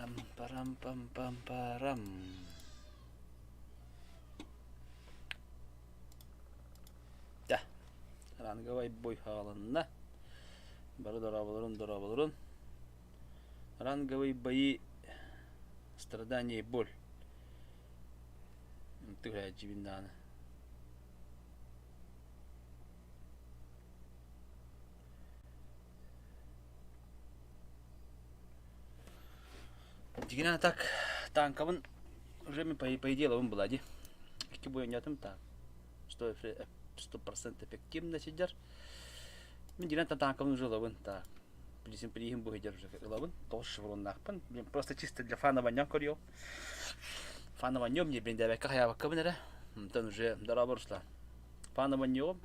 Парам парам пам пам парам. Да. Ранговай бой хааланна. Бары дорооболорун дорооболорун. Ранговый бои страдание и боль. Түһээччибин даҕаны. Дьиҥинэн так тааҥкабын уже мин по, по идее ловым была дии. Икки бойонньоотум так. 100% эффективно сидер. Мин дьиҥинэн тааҥкабын уже ылабын так. Плисин плиһин бу сидер уже ылабын. Тоҕус шевроннаахпын. Блин, просто чисто для фана ванньон көрүөм. Фана ванньом не бендээбэккэ хайаабаккабын эрэ. Онтон уже дорообо Руслан. Фана ванньом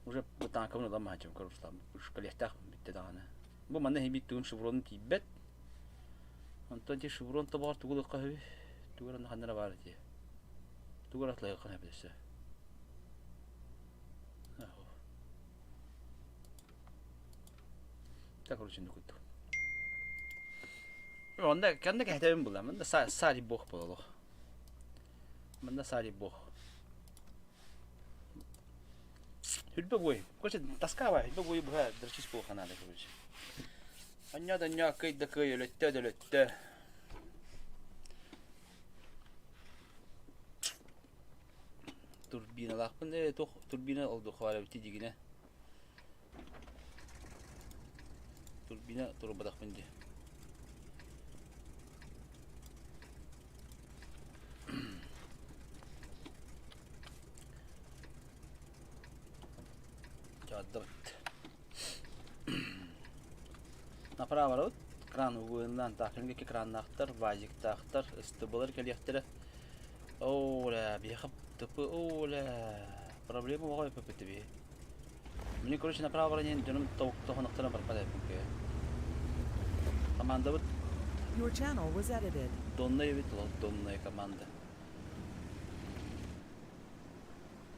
уже бу тааҥкабын ылан маһаччым Руслан. Кэлиэхтээх бүттэ даҕаны. Бу манна иһин тугум шевронум тиийбэт. Онтон ити шеврон тобоҕор тугу ылыахха сөбүй? Тугу эрэ ханна эрэ баар ити. Тугу эрэ атлайыахха сөп өссө. Так, короче, курдук. Онда кэннэ кэһэтэбин була. Манда сари бог буолуох. Манда сари бог. Хүрбэ бой. Короче, тоска бай. Хүрбэ бой быһа дрочись буолуохха наада, короче. Анньаа да анньаа кый да кый өлөттө да өлөттө. Турбиналаахпын ээ туох турбина ол духа эбити дигинэ. Турбина турбатахпын дии. Чааддабыт. Направо барабыт. Кран угуйунан таахтарга икки краннаахтар, вазиктаахтар, ыстыбалар кэлиэхтэрэ. Оо, биһиэхэ тупы, оо, проблема оҕо эппит биһи. Мне, короче, направо баран дьонум тоһонохторон барбат эппин Командабыт Your channel was edited. Донная эбит, донная команда.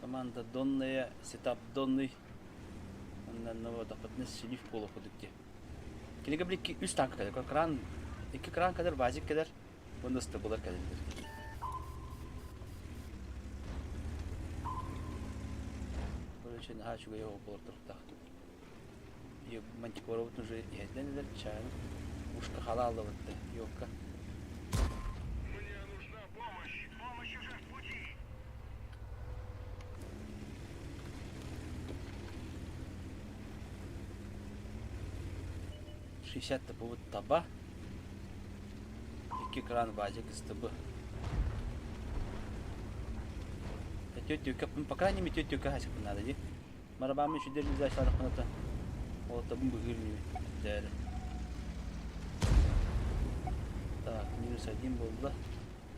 Команда донная, сетап донный. Онно тахпытына слив буолуох курдук дии. Кинигэ били үс танка кэлэр. Кран, икки кран кэлэр, вазик кэлэр, уонна ыстыбылар кэлэллэр. Короче, наһаа үчүгэй оҕо буолар туруктаах. Мантикоробут уже иһэллэн элэр чайын ушка халааллыбыт да, ёлка. Мне нужна помощь! Помощь уже в пути! 60 тыбыбыт таба, икки кран вазик СТБ. Тетюка, по крайней мере, тетюка хасипын надо, ди. Марабамы үчүдер нельзя Ол табын быһыыр дээри. Так, минус один буолла.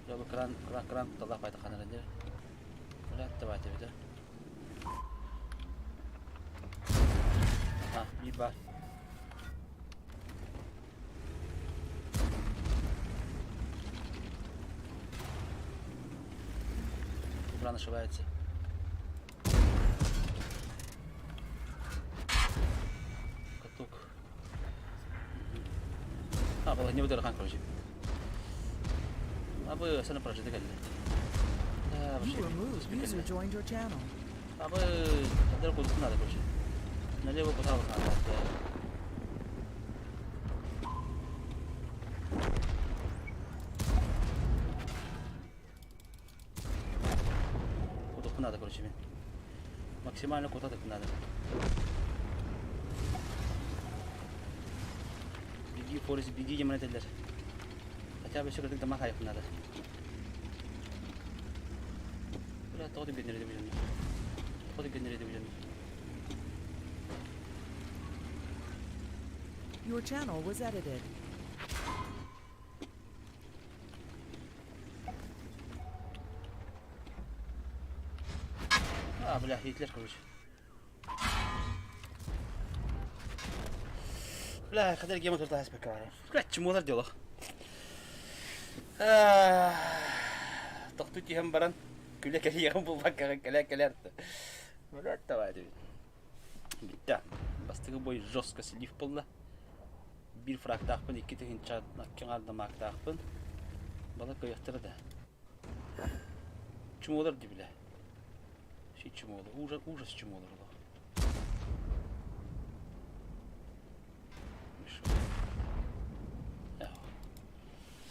Дьэ, кран, кран, кран талах байтаханара дии. Бля, давайте бит. Ага, биир баар. Кран ошибается. Каток. А, балаһыанньа быдырхан, короче. Абы, сана прожиты кэллэ. Да, You вообще, were moved. User joined your channel. Абы, хаддар кудутун надо, короче. Налево куда надо. Кутукку надо, короче, мен. Максимально кутатык надо. Беги, Форест, беги, диэн этэллэр. Хотя бы өссө кырдык тамах айык надо. Бля, тоҕо түгэннэри билэн. Тоҕо түгэннэри билэн. Your channel was edited. А, бля, Гитлер, короче. Бля, хадar гема турта хаспекка бар. Бля, чмолар делах. Тохтуу түһэн баран күлэ кэлиэҕин булбакка кэлэ кэлэр. Бля, давай. Бүттэ. Бастакы бой жестко слив буолла. Биир фрактаахпын, 2000 аҥаар дамаактаахпын. Бала кыайыахтара да. Чумолар дии бile. Şey чумолар, ужас, ужас чумолар олох.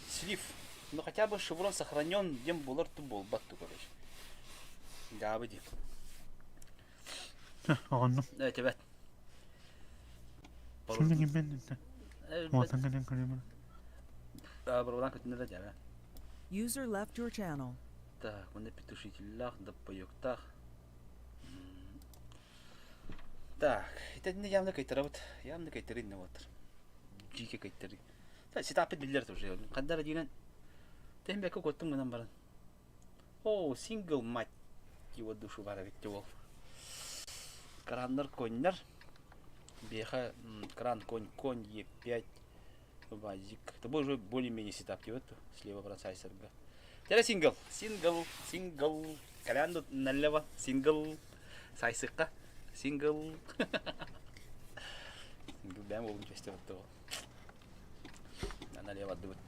Слив. Ну хотя бы шеврон сохранен, дем булар ту буолбат ту короче. Дабы ди. Оҕоннум. Э, тебет. Шуны киммен Уотан кэлэн көрөмөр. Барбадан көтүнэ да User left your channel. Так, мында петушителлах, доппойуктах. Так, итинне явно кайтарабыт. Явно кайтарин не отыр. Жике кайтары. Так, сетапы биллер уже. Каддар дигән. Тем бәке коттум гынан баран. О, сингл мать его душу бара битте ол. Краннар коннар. Беха кран конь конь Е5 вазик. Это уже более-менее сетап вот слева бросайсерга. Тере сингл, сингл, сингл. Калянду налево, сингл. Сайсыкка, сингл. Сингл бәм болын честе вот Налево отдывать.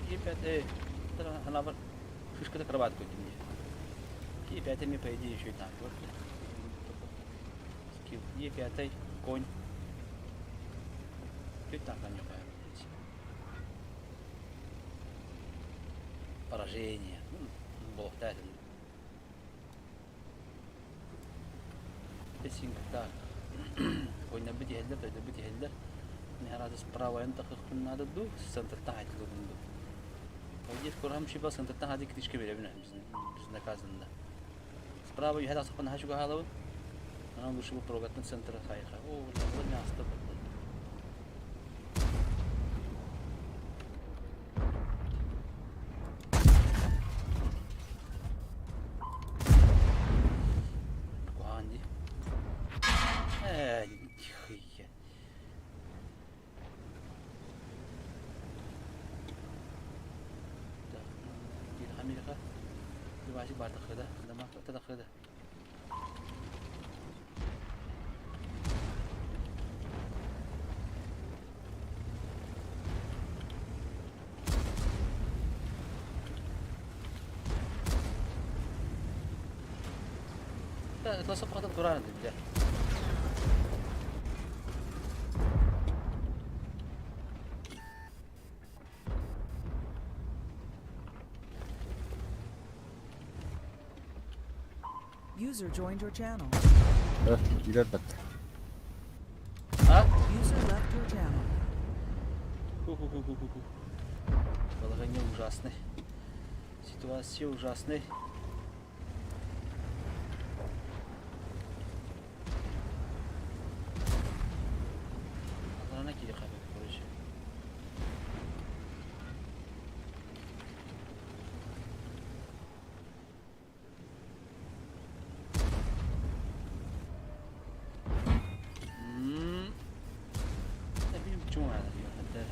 Е5, она шишка-то кроватку мне. Е5 мне, по идее, еще и танк. Вот. Скилл. Е5, конь. Чуть танк на нем Поражение. Ну, болтает. Так. Конь набити хеллер, набити хеллер. Не справа янтахы надо ду, центр тахать лугунду. По идее, скоро хамши бас центр тахать книжки беребин biz наказанда. Справа юхада сапан хашуга халабын. Ана лучше бы прогаттын центр хайха. О, ла, не аста Куанди. Э, тихо. Америка. Дивайсы бар тахыда, дама тахыда. Это сопқатан турар бile. User joined your channel. Киирэр бат. А? User left your channel. Ху-ху-ху-ху-ху. Положение ужасное. Ситуация ужасная. Аларына кире кабы, короче. Не bileyim почему надо делать.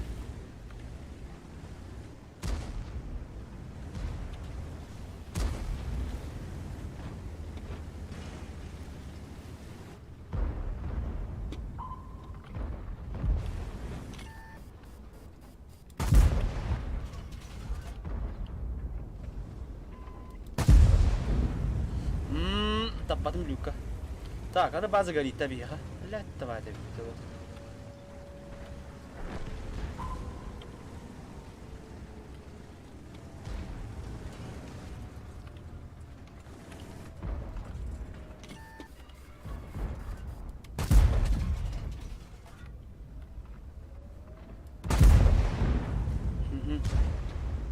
Таппатым люка. Так, аны база горит табиха. Блядь, давай это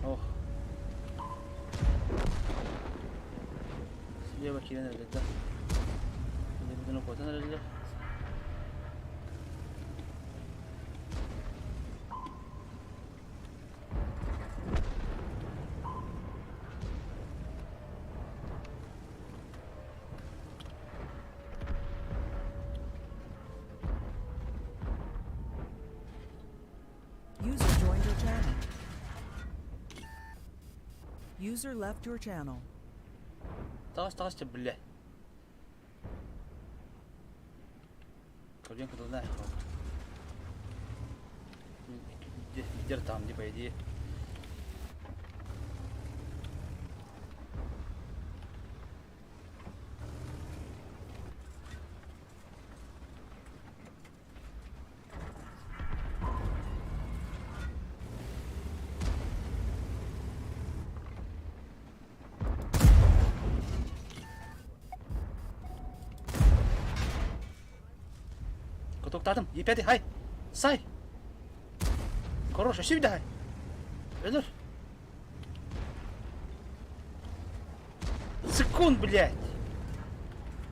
Ох. Слева кирен да. Лебедин котан эрэллэр. User joined your your channel. User left your channel. Таҕыс таҕыс чэ бля. Көрүөн кытылына. Где там, не по идее. Котоктаатым. Епети, хай! Сай! Хорош, өссө биирдэ хай! Өлөр! Секунд, блядь!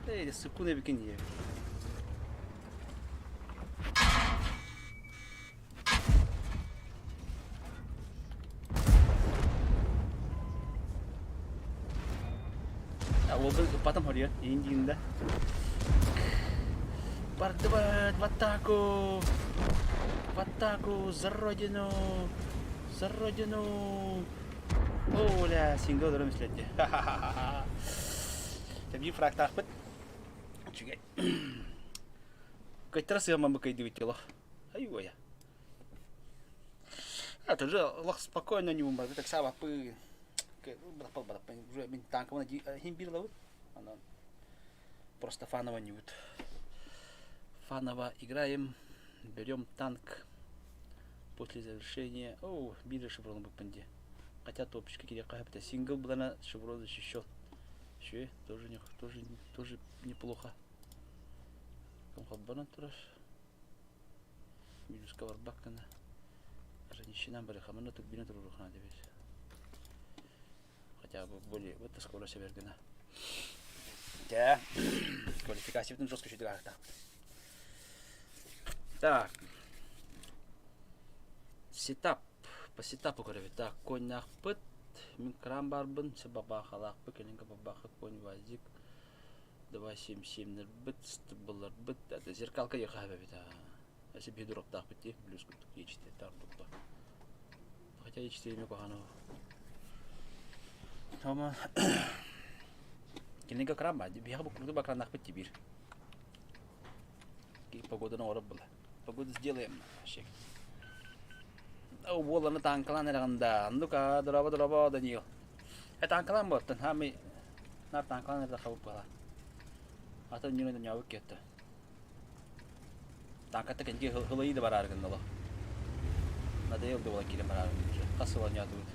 Эй, секунд эбикин диye. Уолбун ыппатым хоруйа, иин диин да. Бардыбыт в атаку! В атаку! За родину! За родину! Оля, сингл өлөрөм ислэтти. Тэбии фрактаахпыт. Үчүгэй. Кыйтара сыаман бу кыйдыбыт дело. Ай-уя. Это же лох спокойно не умар. Так саба пы. Уже мин танкабын хин бир лабыт. Анан просто фаново не будет. Фаново играем. Берем танк. После завершения. О, биир шеврон буппанди. Хотя топчики кире кахапта. Сингл булана шеврон защищен. Еще тоже, не, тоже, тоже неплохо. Холбонон турар. Минуска барбаккана. Ограничена барыхамана турбина турурухана дебит. Хотя бы более вот скорость бергена. Да. Квалификация жестко чуть Так. Сетап. По сетапу көрөбүт. Так, коньякпыт, мин кран барбын, бабахалаахпыт, кэлин бабаха конь вазик. 277-нэрбит, стыбыларбыт, это зеркалка ехабебит. Если бедроптаахпыт дии, плюс курдук ечте тардукта. Хотя ечте эми кухану. Тома кинигэ кран ба, биһиэхэ бу курдук бакраннаахпыт тибир. Погоданы оҥорор була. Погоду сделаем. Уоланы таанкалаан эрэҕин да, ну-ка, дорообо, дорообо, Даниил. Э, таанкалаан буоттун, хаамый наар таанкалаан эрэ хабып буола. Атын ньүнэ ньообут кетті. Таанкатта кэнки хылайыы да бараары гыннало. Надоел да буолан киирэн бараары уже. Хас сыл оонньоотубут.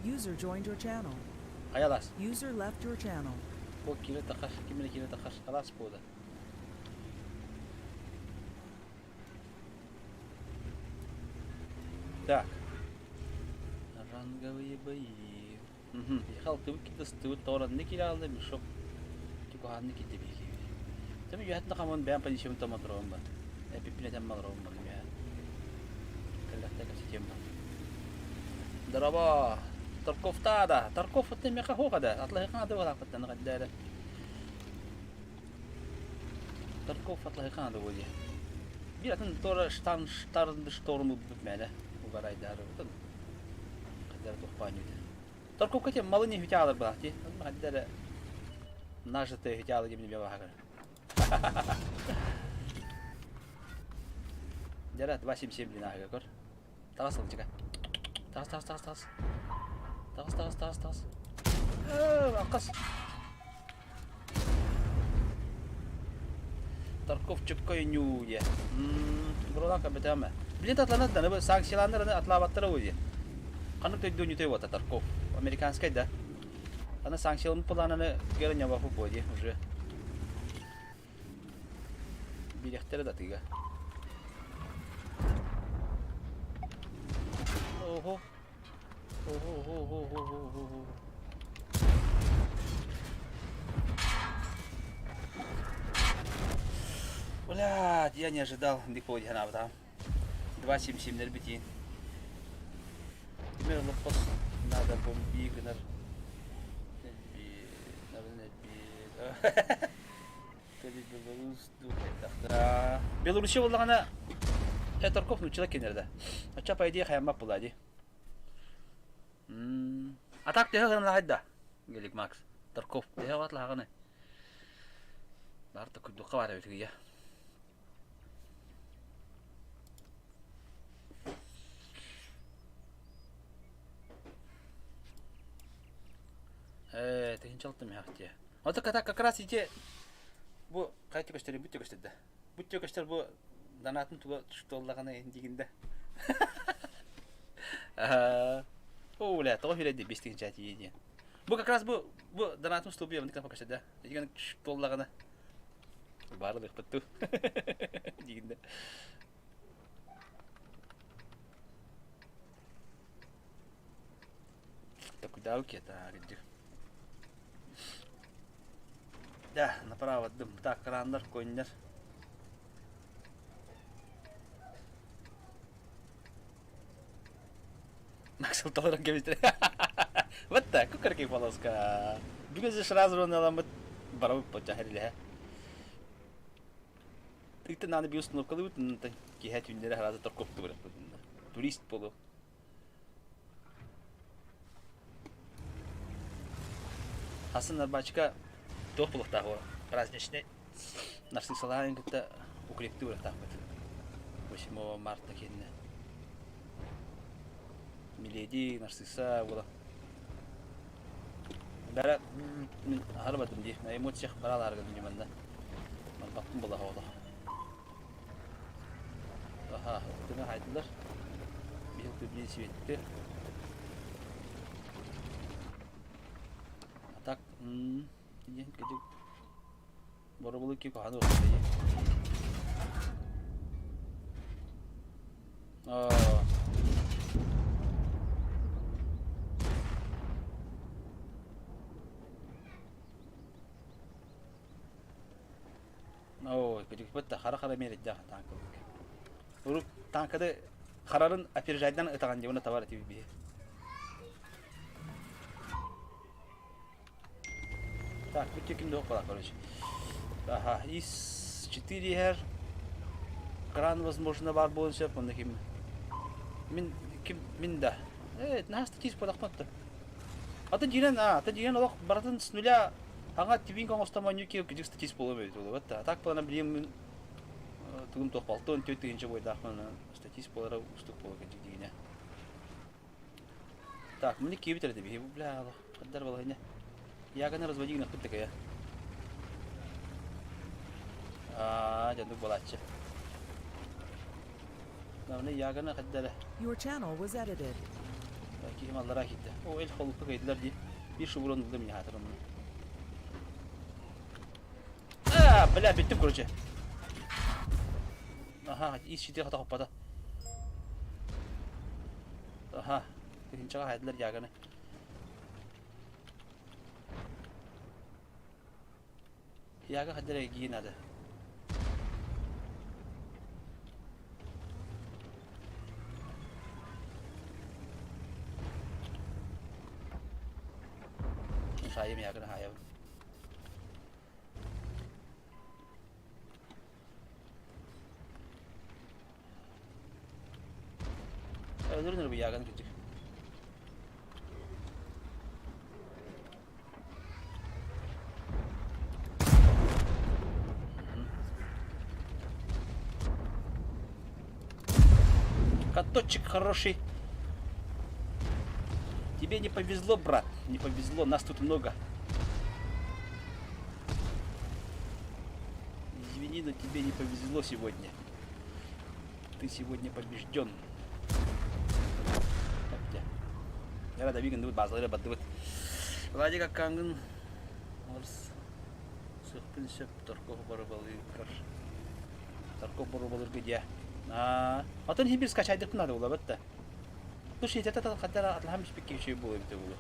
User joined your channel. Хайалас. User left your channel. Ол киирэ тахар, ким эрэ киирэ тахар, халаас буода. Так. Ранговые бои. Угу. Халтыбыт китыстыбыт тоҕоранны киирэ аалла мешок. Тукаһаанны кирдэ биһиги. Тэми үөһэттэн хаман бэйэм позициябын тома туруом ба. Эпиппин этэн маларобун ба үөһэ. Кэллэхтэ кэпсэтиэм ба. Дорообо! Торковтаа да. Торков оттон миэхэ суох да. Атлаһыхан ады буолаахпыттан хайда эрэ. Торков атлаһыхан ады буолуо. Биир атын туора штан штарн шторм ылбыт мээнэ. Угарайдаары отон. Хайда эрэ туох баанньыта. Торковка тем малы не хүтэ аалар баах дии. Хайда эрэ нажитые хүтэ аалы диэбин баахагар. Дьэ, 277 блин ааһыга көр. Таҕыс ылчыка. Таҕыс, таҕыс, таҕыс, таҕыс. Таҕыс, таҕыс, таҕыс, таҕыс. Аккас. Тарков чөккөй ньуу диэ. Буралаан көрбөтөҕүм Блин татланат да, бу санкциялааннар атлаабаттара бу диэ. Ханнык дойду ньутэй буота Тарков. Американскай да. Аны санкцияланып плананы гера ньабафу буо диэ уже. Бириэхтэрэ да атыыга. Ого. Ого, ого, ого, ого, ого, ого. Блядь, я не ожидал, дик санаабытаҕым. 2.77 битиин. Кимер олоххос надо бомби гынар. Беларусь Белоруссия буоллаҕына. Э, Тарков нуччала кинерде. Оччо по идее хаяммап була ди. А так төһө гынан лаһайда? Гелик Макс. Тарков төһө ват лаһаганы? Бар токуйдукка бар эбит гия. Э, тыһынчалтым яхте. Ото ката как раз ити бу хайты көстөрү бүттө көстөрдө. Бүттө көстөр бу донатын тула туоллаҕына дигинде. О, бля, тоҕо хүлэйди бес тыһынча тиийэ диэн. Бу как раз бу бу донатын столбу явно кнопка көстөрдө. Дигин туоллаҕына баарлыхпыт ту. Дигинде. Куда кета Да, направо дым. Так, крандар, коннер. Максим толорон кэбистэр. Вот так, кукарки полоска. Бүгүн же сразу аламмыт барабыт почахарилэһэ. Тыктан аны би установкалыбыт, киһэ түннэрэ сразу торкопту Турист болу. Хасан Арбачка туох булуохтаах буолар? Праздничный нарциссалаан кытта укрепти уруохтаахпыт. 8 марта кэннэ. Миледи, нарцисса буола. Бәрэ мин аһарбатым дии. На эмоциях баралааргын манна. Барбаппын була оҕолор. Аха, тыҥа хайдылар. Биһил түбүнэн сибэтти. А так, диэн кэдик боробулу ки куханы охсайы. Аа. Ой, кыдьыкпыт да хара-хара миэрэйдээх таанкабыт. Урут таанкады харарын опережайдан ытаҕан дии уонна табар этибит биһи. Так, бүттэ ким да буолар, короче. Ага, ИС 4 иһэр. Кран, возможно, баар буолуон сөп, онно ким мин ким мин да. Э, наһаа статист буолахпын Атын дьиҥинэн, аа, атын дьиҥинэн олох барытын с нуля Аҥа тибиҥ оҥостон оонньуу киһи кыдьык статист буолуом эбит буолуо да. Так буолан билигин мин тугум туох 64 тыһыынча буойдаахпын статист буолара уустук буолуо кыдьык дьиҥинэ. Так, маны киэбит эрэ биһи бля хаддар балаһыня. Яганы разводи гынахпыт такая. Аа, дьандык буолааччы. Маны яганы хаддара. Your channel was edited. Киһим аллараа киирдэ. О, эл холупка кыйдылар дии. Биир шубурон ыллым мин хаатыр онно. А, бля, бүттүм, короче. Аха, ис щиты хата хоппата. Аха, тыһынчаҕа хайдылар яганы. Яга хаддара гии надо. Хаайым яганы хаайабын. Өлөрүнөр бу яганы кырдьык. Каточек хороший. Тебе не повезло, брат. Не повезло, нас тут много. Извини, но тебе не повезло сегодня. Ты сегодня побежден. Яра да бигин базалары баттыбыт. Владик аккаҥҥын олус сыхпын сөп Тарков барыбалыыр. Тарков барыбалыырга диэ. Аа, атын хибир скачайдык надо было бытта. Слушай, это хаддара атлахам испекке үчүгэй буолуо эбитэ буолуо.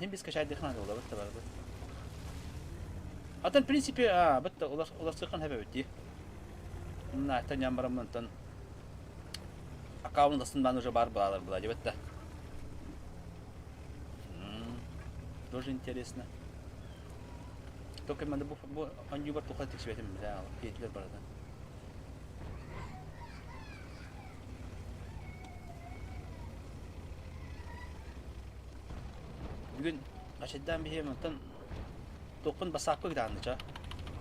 Хин бир скачайдык надо было бытта барбыт. Атын, в принципе, аа, бытта уларсыхан хэбэбит дии. Мына ням бараммын аккаунт астын уже бар балалар была дебет да. Тоже интересно. Только манна бу бу оонньуубар туха тиксибэтим бля диэтилэр барыта. Бүгүн хачайдаан биһиэм онтон туохпун бассаапка кытаанныча.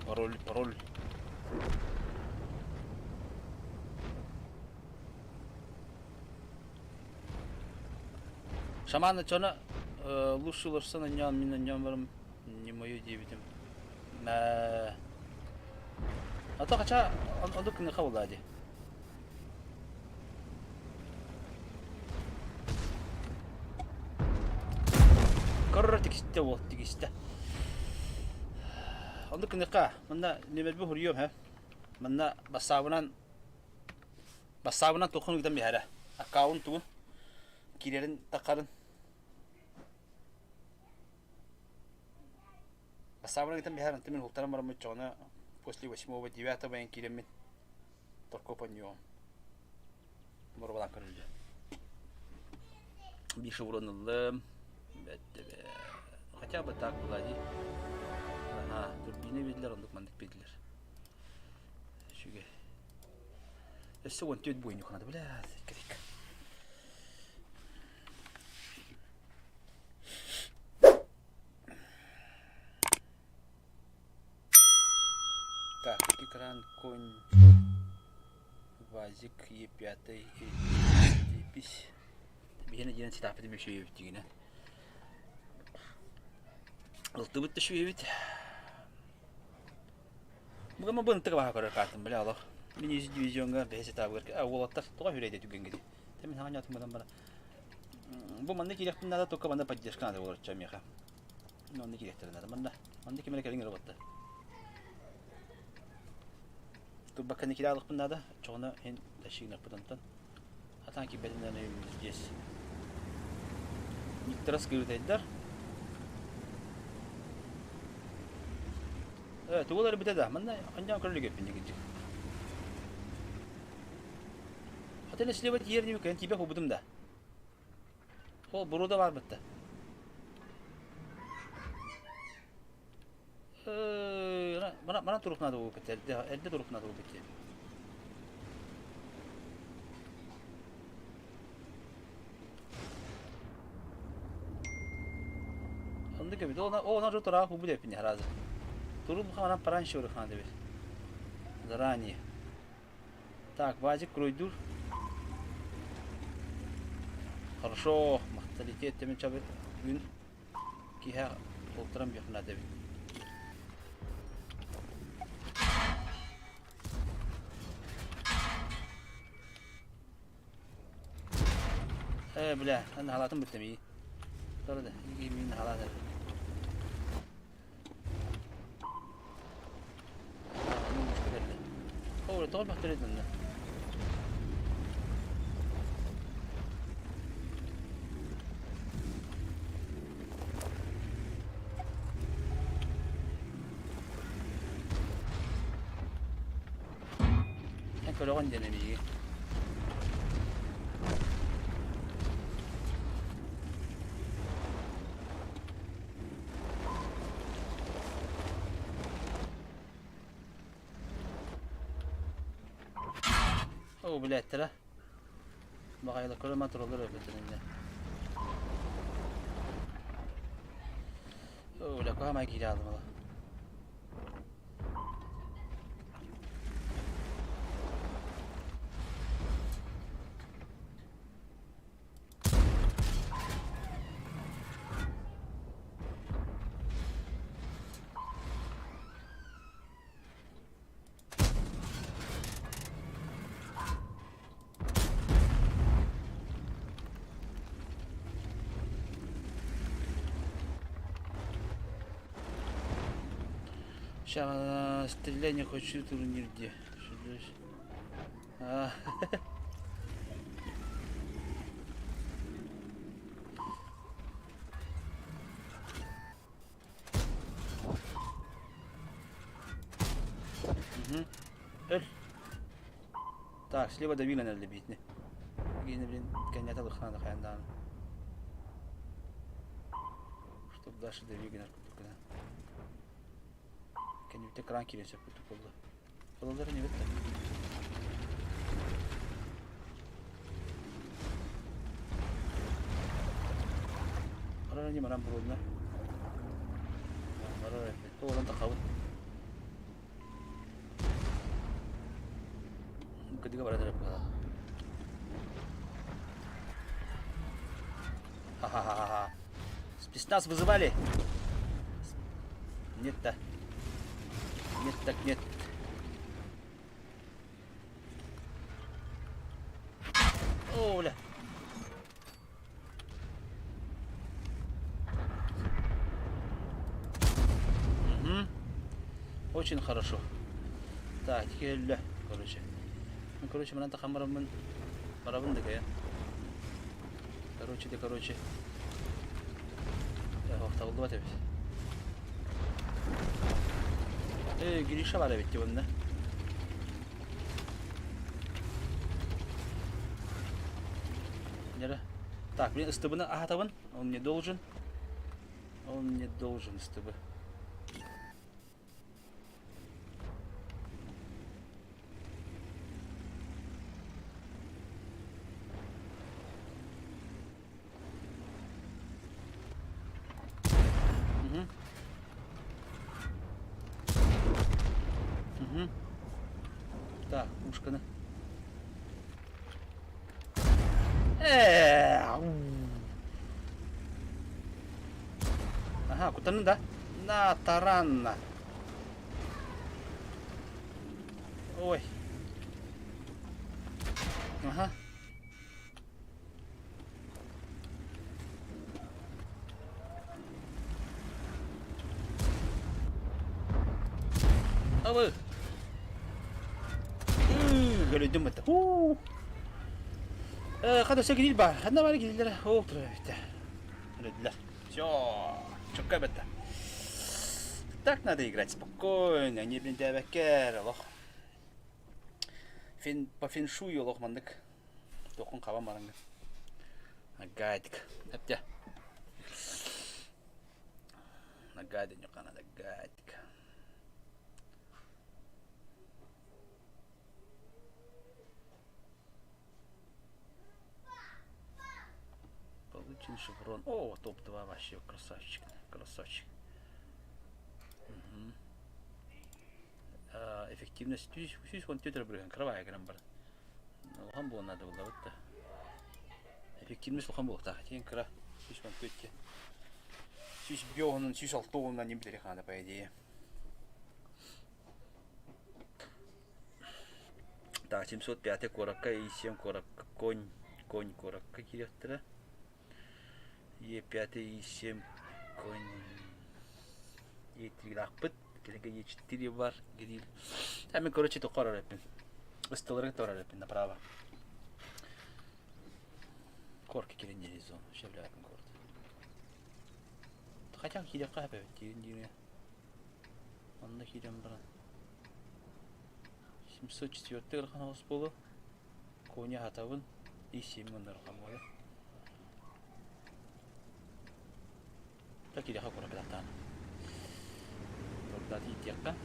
Пароль, пароль. Шаман чоно лучше уларсан анньаан мин анньаан барым не мое диэбитим. А то хотя оннук гыныха буоллаа дии. Көрөр тикистэ уол тикистэ. Оннук гыныха манна нөмербү хуруйуом һэ. Манна бассаабынан бассаабынан туоххун ыытан биһэрэ. Аккаунт тугун киирэрин таххарын Бассаабынан ыытан биһэр онтон мин уһултаран бараммыт чоҕуна после восьмого девятого эн киирэммин торкоп онньуоҕум. Боруобалаан көрүллүө. Биир шеврон ыллым. Бэттэ Хотя бы так была дии. Ага, турбина биэдилэр, оннук маннык биэдилэр. Үчүгэй. Өссө 14 буойнук надо, бля, крик. Так, экран конь Вазик Е5 Епись. Биһиэнэ диэн ситааппытын мүчүйэбит дигинэ. Ылтыбыт да шүйэбит. Бугама бу ынтык баха көрөр картым бля олох. Мин из дивизионга бэһи ситаабыгар а уолаттар тоҕо хүрээдэ түгэнгити. Тэ мин хаҥа ньотум бара. Бу манна киириэхпин наада, только манна поддержка надо буолар миэхэ. Манна киириэхтэрин наада. Манна манна ким эрэ кэлиҥ эрэ батта. Турбакканы киирэ алыхпын наада. Чоҕуна ин тащигнаппыт онтон. Атаан киирбэтинэн здесь. Никтара скрытайдар. Э, тугул эрбите да. Манна анньаан көрүлүгеппин дигинчи. Хотя слева тиер кэн тибе хубутум да. Ол буруда бар бытта. Мана мана турук надо было эрдэ эрдэ турук надо было Оннук эбит. Ол ол же тура хубу деппин сразу. Туру бухана пораньше урыхан дебит. Заранее. Так, Вазик круйдур. Хорошо, махталитет темен чабы күн киһэ толтуран биэхнаа эбит. Э, бля, аны халатын бүттем iyi. Sonra da iyi min halat. О, тоҕо бахтарыйдынна. Эн көрөҕүн диэн эбиги. Оо, билээттэрэ. Баҕайылар көрө тураллар эбитиннэ. Оо, бля, куһаамай киирэ алдым Сейчас стрелять не хочу турнир где. А. Угу. Өл. Так, слева давили надо бить. Блин, блин, конята лыхна хайандан. Чтоб дальше давили наркотик. Кэннибитэ кран киирэн сөп курдук буолла. Ылаллар ини битта. Барар ини баран буруонна. Барар эппит. Тоҕолон тахабыт. Кыдыга барар эрэ буолар. Ха-ха-ха-ха. Спецназ вызывали? Нет-то. Нет так нет. О, бля. Угу. Очень хорошо. Так, келле, короче. Ну, короче, манан тахан бараммын. Барабын да кайан. Короче, да короче. Табылдыбат эбит. Э, Гриша бар эбит онно. Нера. Так, блин, ыстыбыны аһатабын. Он мне должен. Он мне должен ыстыбы. Угу. Угу. Так, ушканы. Ага, кутанын да? На, таранна. Ой. Ага. Абы. Көрүдүм это. Хада өссө кирил бар. Ханна бар кириллер. Ол турар эбит. Өлөдүлэр. Все. Чөккө бетте. Так надо играть спокойно, не блин олох. Фен, по феншую олох маннык. Тохун хабан бараңгын. Нагайдик. Эптя. Нагайдик ньукана нагайдик. Получен шеврон. О, топ-2 вообще красавчик. Красавчик. Угу. Эффективность 114 бырыһын кровая гынан бар. Улахан буолан наада буолла да. Эффективность улахан буолуохтаах. Тиэн кыра 114 105 106 уонунан ним билери хаана по идее. Так, 705 куоракка и 7 куоракка конь, конь куоракка кириэхтэрэ. Е5 и 7 конь Е3-лаахпыт, кэлиҥҥэ Е4 бар, гриль. А мен короче тоххор эрэппин. Ыстыларга торар эрэппин направо. Корки кирин зон, шевляпин город. Хотя кириэххэ эбит диин диине. Онно киирэн баран 704 ырхан оҕус буолуо. Коня хатабын и 7 ырхан буолуо. Кириэхэ кура бэлэхтээн. Тордат иитиэххэ.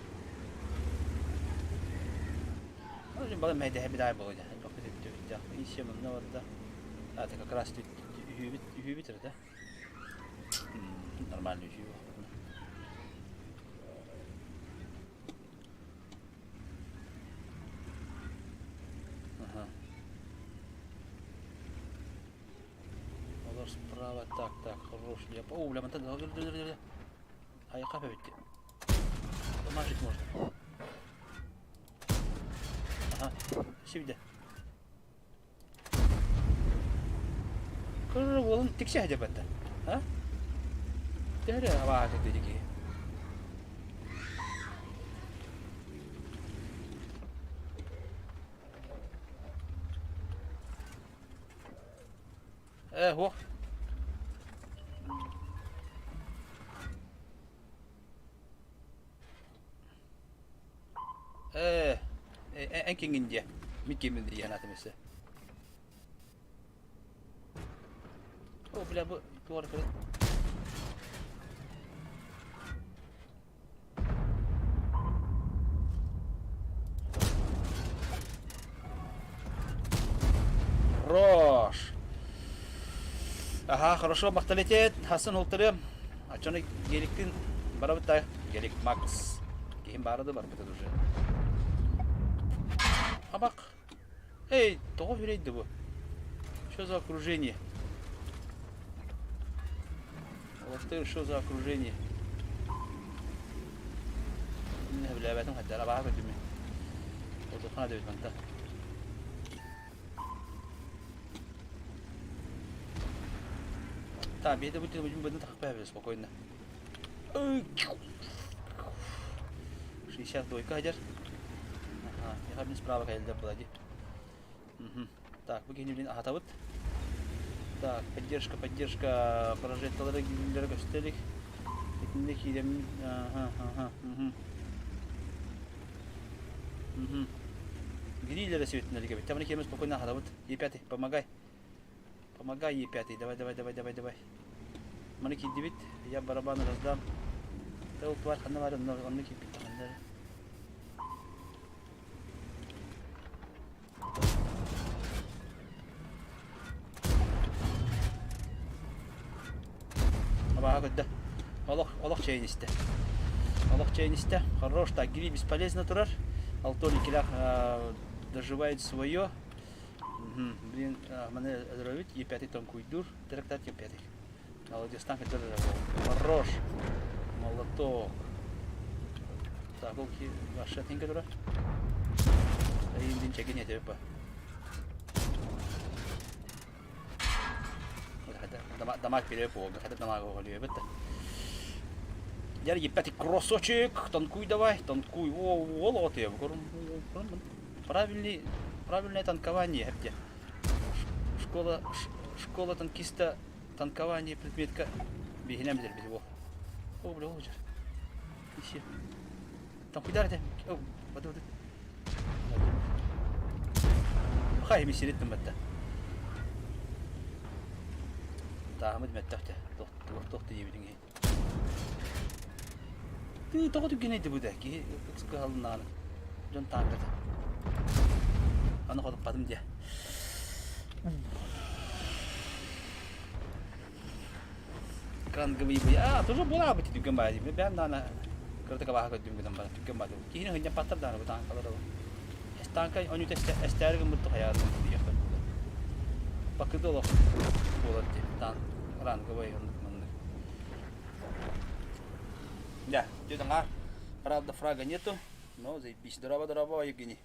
Ну, бала мэйдэһэ бидай буолуо дьэ. И 7 онно барда. А, это как раз тут үһүүбүт үһүүбүт эрэ да. Нормальный үһүү. Ага. Олор справа, так, так, хорош. Я... О, бля, мантан, Айка бэбитти. Дамажить можно. Ага, сибде. Кыр уолун тиксэ дебетте. А? Төһө абааһы киһи. Э, хуох. Э, эн киҥҥин диэ. Мин киммин дии санаатым өссө. О, бля, бу туора көрөн. Хорош! Ага, хорошо, махталетет. Хасан олтырым. Ачаны геликтин барабыт да. Гелик Макс. Кихин бары да барбыт уже. Абак. Эй, тоҕо үрейді бу? Что за окружение? Олохтор что за окружение? Билээбэтим хайдара баха көрдүм. Олдухана дэбит манта. Так, беде будет будем будем так спокойно. 62 хадер. Ага, я хабин справа кэлдэ була ди. Так, бу киһини билин аһатабыт. Так, поддержка, поддержка, прожекторлары гиллere көстөлүк. Итинне киирэммин, ага, ага, угу. Угу. Гриллеры светинелик эбит. Таманы киирэммин спокойно аһатабыт. Е5, помогай. Помогай, Е5, давай, давай, давай, давай, давай. Маны киирдибит, я барабан раздам. Ол тварь ханна баар, онно киирбит ханна. Абааһы көрдө. Олох, олох чэйин истэ. Олох чэйин истэ. Хорош, так, гири бесполезно турар. Алтон иккилээх доживает свое. Блин, маны өлөрөбүт, Е5 тоҥкуйдуур, терактар Е5. Молодец, танк Хорош. Молоток. Так, ол ки ваша тинге тура. Эйиндин чегин этеп ба. Дамаг береп болду. Хата дамаг оголуя бит. Дер еппети кроссочек, танкуй давай, танкуй. О, ол от я. Правильный, правильное танкование, где? Школа, школа танкиста Танкование предметка биһинэн билэрбит буол. О, бля, ол дьар. Ищи. Танкуйдар этэ. О, бады бады. Хай ми сириттим батта. Тааһымыт мөттөхтө. Туох туох диэбитиҥ иһин. Тыы тоҕо түргэнэй да бу да киһи ыксыкыһалыннаҕына дьон таанката. Аны хотуппатым диэ. Кранговый а тоже була бит түргэн баайы. Бэм даана кырата кабааха көрдүм гынан баран түргэн баайы. Киһини хынньаппаттар даана бу таанкалар ол. Танка онүтэ эстээри гыммыт хайаатын диэхтэр буолар. Бакыды олох буолар дии. Таан ранговый оннук маннык. Да, дедом, а? Правда, фрага нету, но заебись. Здорово, здорово, Евгений.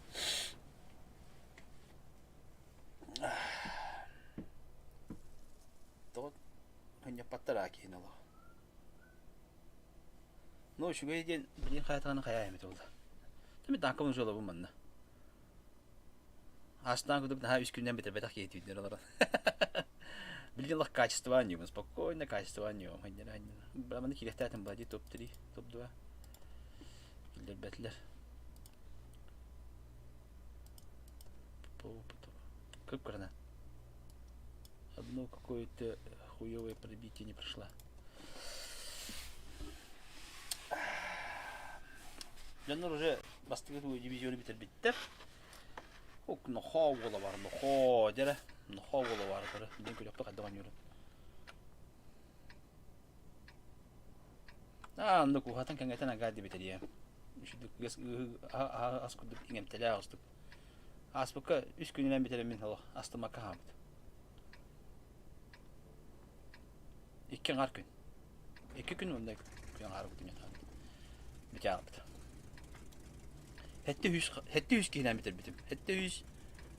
Тоҕо хынньаппаттар киһини олох. Ну, үчүгэй диэн билин хайатаҕына хайаа эмит буолла. Тэмит таанкабын жолобун манна. Астаан курдук наһаа үс күннэн бүтэрбэтэх киһи түүннэр олорон. Билигин олох качество анньыыбын, спокойно качество анньыам. Ханньара ханньара. Браманы киирэхтээтим блади топ-3, топ-2. Киллэрбэтилэр. По опыту. Кып-кырана. Одно какое-то хуевое пробитие не прошла. Дьоннор уже бастакы дивизионы бүтэрбиттэр. Ок, нохоо уола бар, нохоо дьэрэ, нохоо уола бар көрө. Дин күлөкпө хайдах оонньуурун. Аа, оннук уһатан кэҥэтэн агаа дибитэрийэ. Үчүдүк ас курдук иҥэмтэлээх устук. Ааспыкка үс күнүнэн бүтэрэммин олох астымакка хааммыт. Икки аҥаар күн. Икки күн уонна күн аҥаара күн бүтэ аҕалбыт. Сэттэ үс сэттэ үс киһинэн бүтэрбитим. Сэттэ үс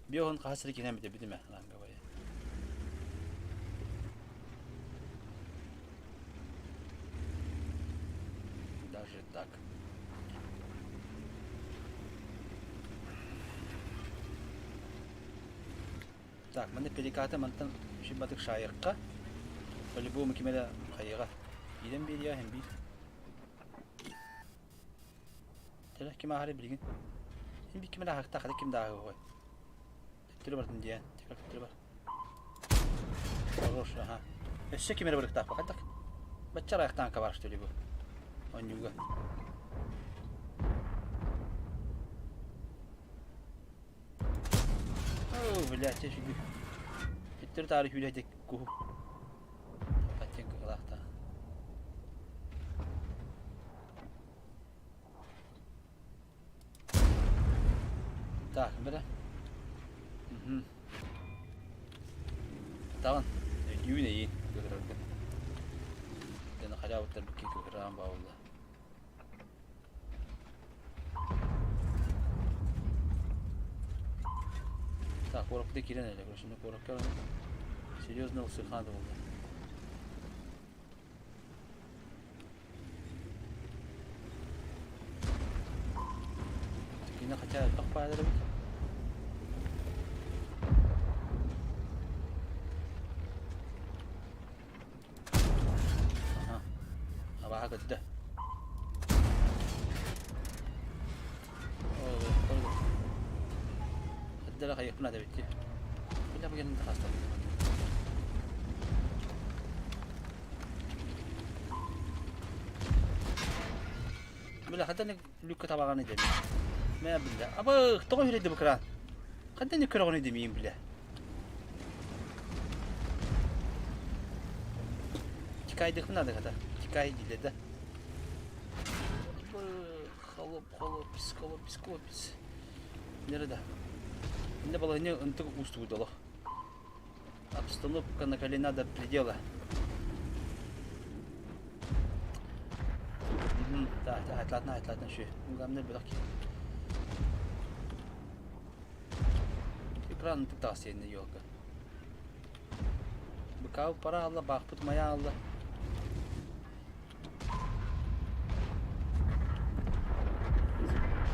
биоһун хаһыс эрэ киһинэн бүтэрбитим ээ Даже так. Так, манна перекаты мантан шибатык шайыкка. По-любому ким эрэ хайыга. Киирэн биэриэ иһин биир. Тэлэх ким ааһары билигин. Син биир ким эрэ ааһыктаах, хата ким да ааһыа Төттөрү бардын диэн. Төттөрү бар. Хорош, аха. Өссө ким эрэ барыктаах хайдах? Бачча арайахтаан кабар что ли бу? Онньууга. О, блядь, я фигу. Төттөрү-таары сүүрэ куһу. Паттен кыһылаахтаах. Так, бere. Мгм. Таҕын, өйдүүбүн эйиин кыһыраргын. Дьэ, халябыттар бикки кыһыраан баалла. Так, куоракка киирэн эрэ, короче, куоракка серьезно ылсыахха наада буолла. Кини хотя элбэх баалар эбит. Аха. Абааһы көттө. Хаддара хайыахпын эбит дии. Бile бу генин хастан. Бile хаддан люкка табаҕаны деми. Мэ бile. Абы тоҕо хүрейди бу кран. Хаддан көрөҕүнү демиин бile. Тикайдыхпын надо хата. Тикай дииллэр да. Холоп, холопис, холопис, холопис. Нere да. Инде балаһыня ынтык уустугудолох. Обстановка накалена до предела. Так, ладно, ладно, шү. Главное бөлөх Экран ынтык таас елка. Быкау пара алла, баахпыт мая алла.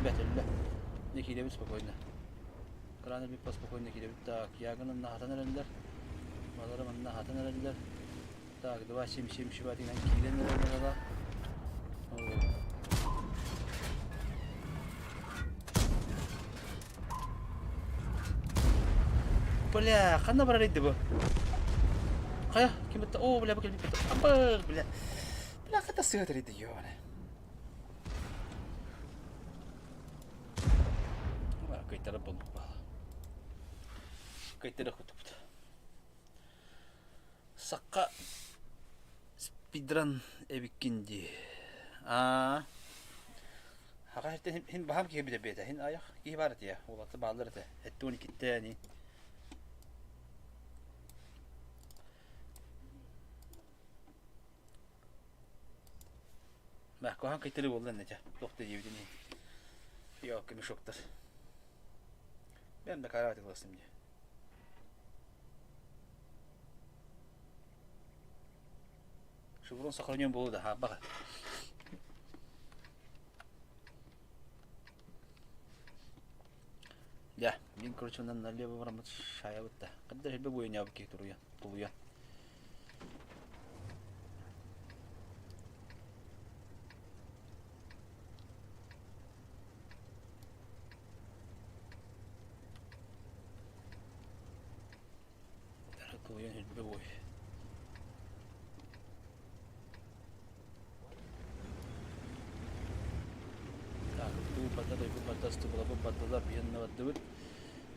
Бэт өллө. Не киирэбит спокойно. Краны бүппэ спокойно киирэбит. Так, ягынан наһатан эрэллэр. Балары манна аһатан эрэллэр. Так, 2 7 7 шибатынан киирэн эрэллэр. Бля, ханна барар иди бу? Хайа, ким битта? О, бля, бу кэлбит Абыр, бля. Бля, хата сыатыр иди, ёбана. Кыйтара болбук баала. Кыйтара кутупут. Сакка спидран эбиккин дии. Аа. Хака хин баһам киһи билэ бэйэтэ. Хин айах киһи бар этэ. Уолатта бааллар этэ. Эттуон иккиттэни. Мә, куһаан кыйтырыы буолла иннэтэ. Туох да диэбитин иһин. Ёлка мешоктар. Бэм да карааты кыластым дии. Шеврон сохранен буолуо да хаабаҕа. Дьэ, мин короче онон налево бараммыт шаябыт да. Хаддар элбэ буойуньаабыт киһи туруйан, тулуйан. Тулуйан элбэ буой. Так, бу барда дойду барда ыстыбылабы бардылар биһинна бардыбыт.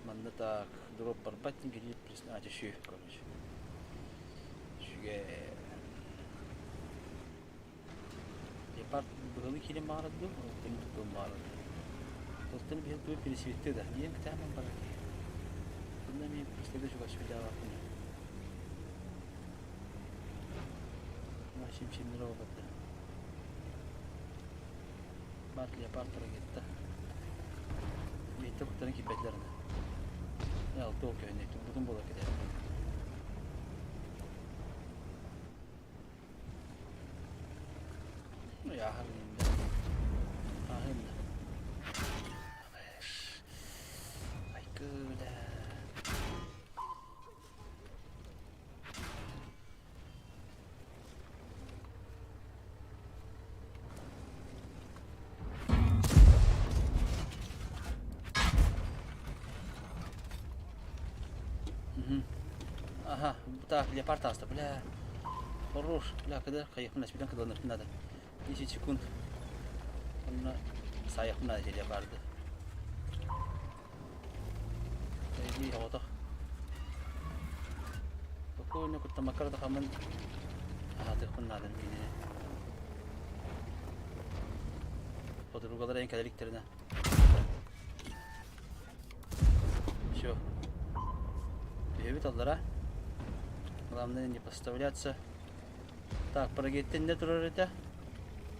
Манна так дроп барбат килип а шү короче. Шүге Леопард быһылы киирэн баҕарар дуу, ылтын тутуон баҕарар дуу. Ылтын биһил тугу пересветти да, диэн кэтэһэн барар киһи. Онно эмиэ пистолет чугас сүрдээҕэппин. Сим-симнere барда. Бар леопард ракетта. Биэттэ куттарын киирбэтилэр аны. Алты ол көһүнэ, турбутун буола кэтэһэн. Аха, так, леопард ааста, бля. Хорош, бля, когда хайыхпын спидан кыдаланыахпын надо. 10 секунд. Онно саайыахпын надо леопарды. Иди, оҕотох. Спокойно куттамакка да хамын аһатыахпын наада кинини. Подругалар эн кэлэриктэринэ. Все. Түһэбит аллара. Главное не подставляться. Так, парагеттен не турар этэ.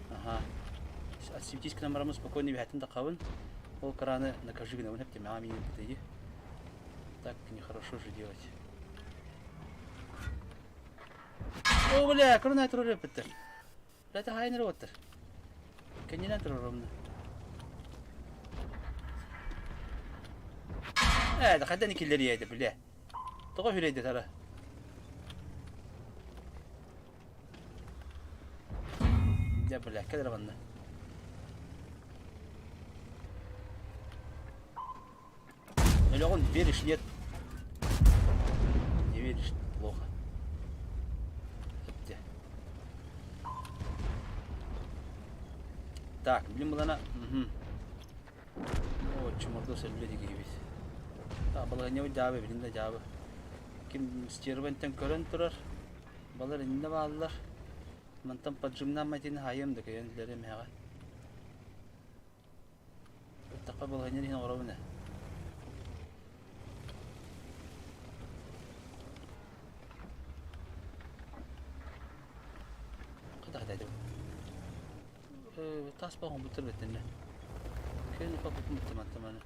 Ага. Отсветись к нам спокойно бэһэтин тахабын. Ол краны накажи гынабын эптемэҕэ миин бытыйы. Так нехорошо же делать. О, бля, крана турар эппиттэр. Бля, хаайын эрэ Кэннинэн турар ровно. Ээ, да хайдан киллэриэйдэ, бля. Тоҕо үһүрэйдэ тара? Дьэ, бля, кэл эрэ манна. Өлөҕүн веришь, нет? Не веришь, плохо. Эптэ. Так, блин, булана. Угу. О, чуморду сөллө дигибит. Так, балаһынньабыт дьаабы, билин да дьаабы. Ким стервентен көрөн турар. Балар иннэ бааллар. Мантан поджимнан матин хайым да кыйан билэр эмэҕэ. Ыттахха балаһынньа иһин оҥоробун ээ. Хата хата Тас баҕам бутыр бэтинне. Кэлин паппын бутыматтаманы.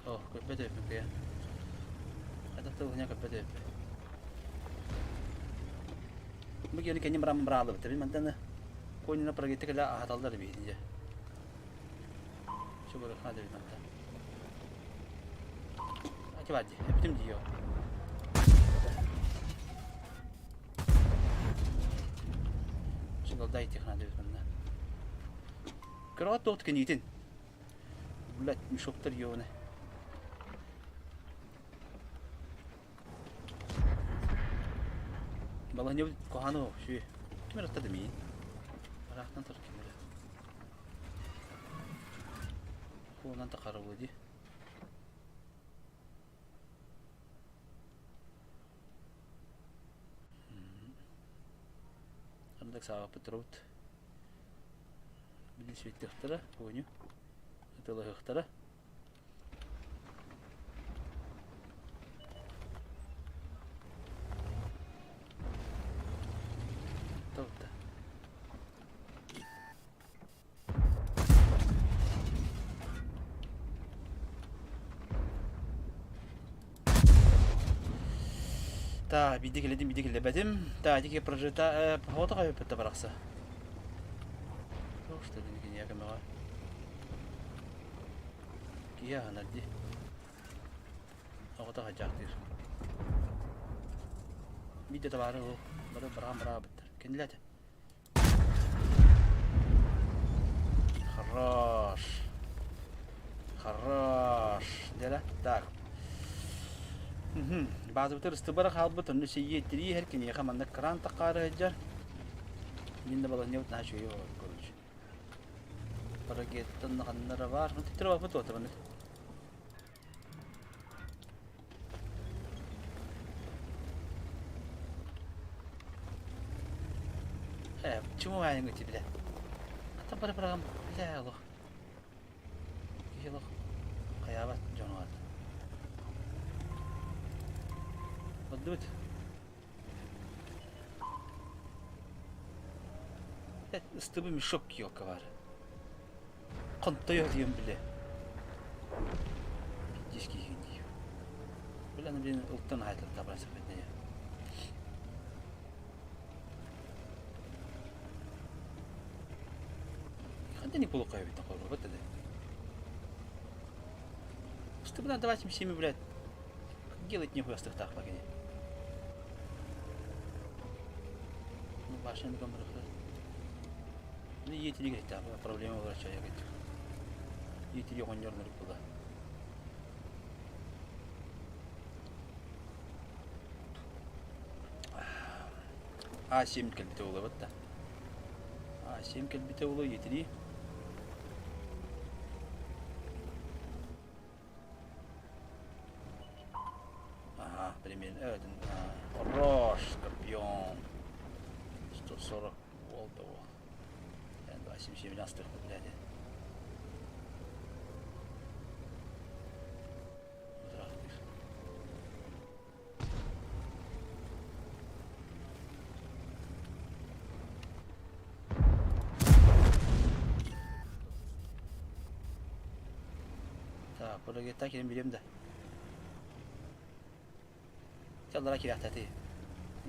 О, көрбөт эбиппин кыйа. Хайдах да уһуня көрбөт эбиппин. Бу киһини кэннин баран быраалыбыт. Мин мантан конина прогетте кэлэ аһаталлар эбит дьэ. Чубурухна дебит мантан. Ати бар дии. Эпитим дии Чугалдай техна дебит манна. Көрөҕөт туох кэнниитин. Блядь, мешоктар ёбаны. Балаһынньабыт куһаҕана үчүгэй. Ким эрэ аттады миигин? Ыраахтан турар ким эрэ. Хуунан да харабы дии. Ардак саабаппыт турабыт. Билин светлэхтэрэ, понял. Ытылаһыахтара. Тобто. Та, биирдэ кэллим, биирдэ кэллэбэтим. Та, ити прожита, походу хайыппыт барахса. Туох что дин киниэхэ көмөҕө. Киһи аһынар дии. Оҕото хадьаахтыыр. Биирдэ табаары ол бары бараан бараабыттар. Кэннилээтэ. Хорош. Хорош. Дьэ так. Баазабытыгар ыстыбара хаалбыт, онно сийиэттирии иһэр киниэхэ манна кран таххаары сылдьар. Мин да балаһынньабыт наһаа үчүгэй буолар, короче. Парагеттан ханнара баар. Титтэр баппыт уота маннык. Э, почему аайыҥ бile? Ата бары барагам бile олох. Киһи олох хайаабат дьону аата. Отдубут. Ыстыбы мешок елка бар. Хонтойо диэн билэ. Диск киһин дии. Билэн блин ылтан аһайтал табара саппетне. Ханта не полукай бит такой вот это. Что бы надо давать им всеми, блядь. Делать нехуя с так погоди. Ну, башня на камерах. Ну, етили, говорит, проблема врача, я говорит. Етили оҕонньор була. А7 кэлбитэ буолуо да. А7 кэлбитэ буолуо етили. 40 уол да уол. 2,77 астыахпыт блядь. Так, бырагыаттаа кирэн билиэм да. Дьаллара кирэхтэти.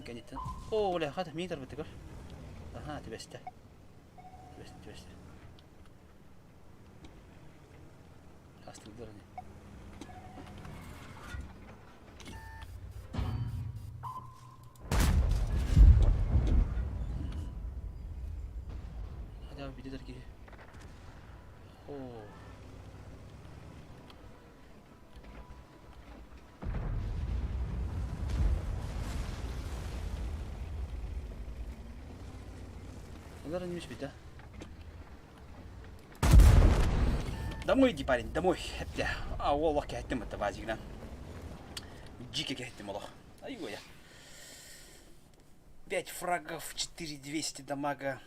Кэнниттэн. Оо, бля, хата миин тарбыттыгар. Аха, түбэстэ. Түбэстэ, түбэстэ. Астыгдар ини. Хотя бы бидер киһи. Оо. Олар инмиш бит, Домой иди, парень, домой. Эптэ. А, олох кэһэттим это базигынан. Дико кэһэттим олох. Айгоя. 5 фрагов, 4200 дамага.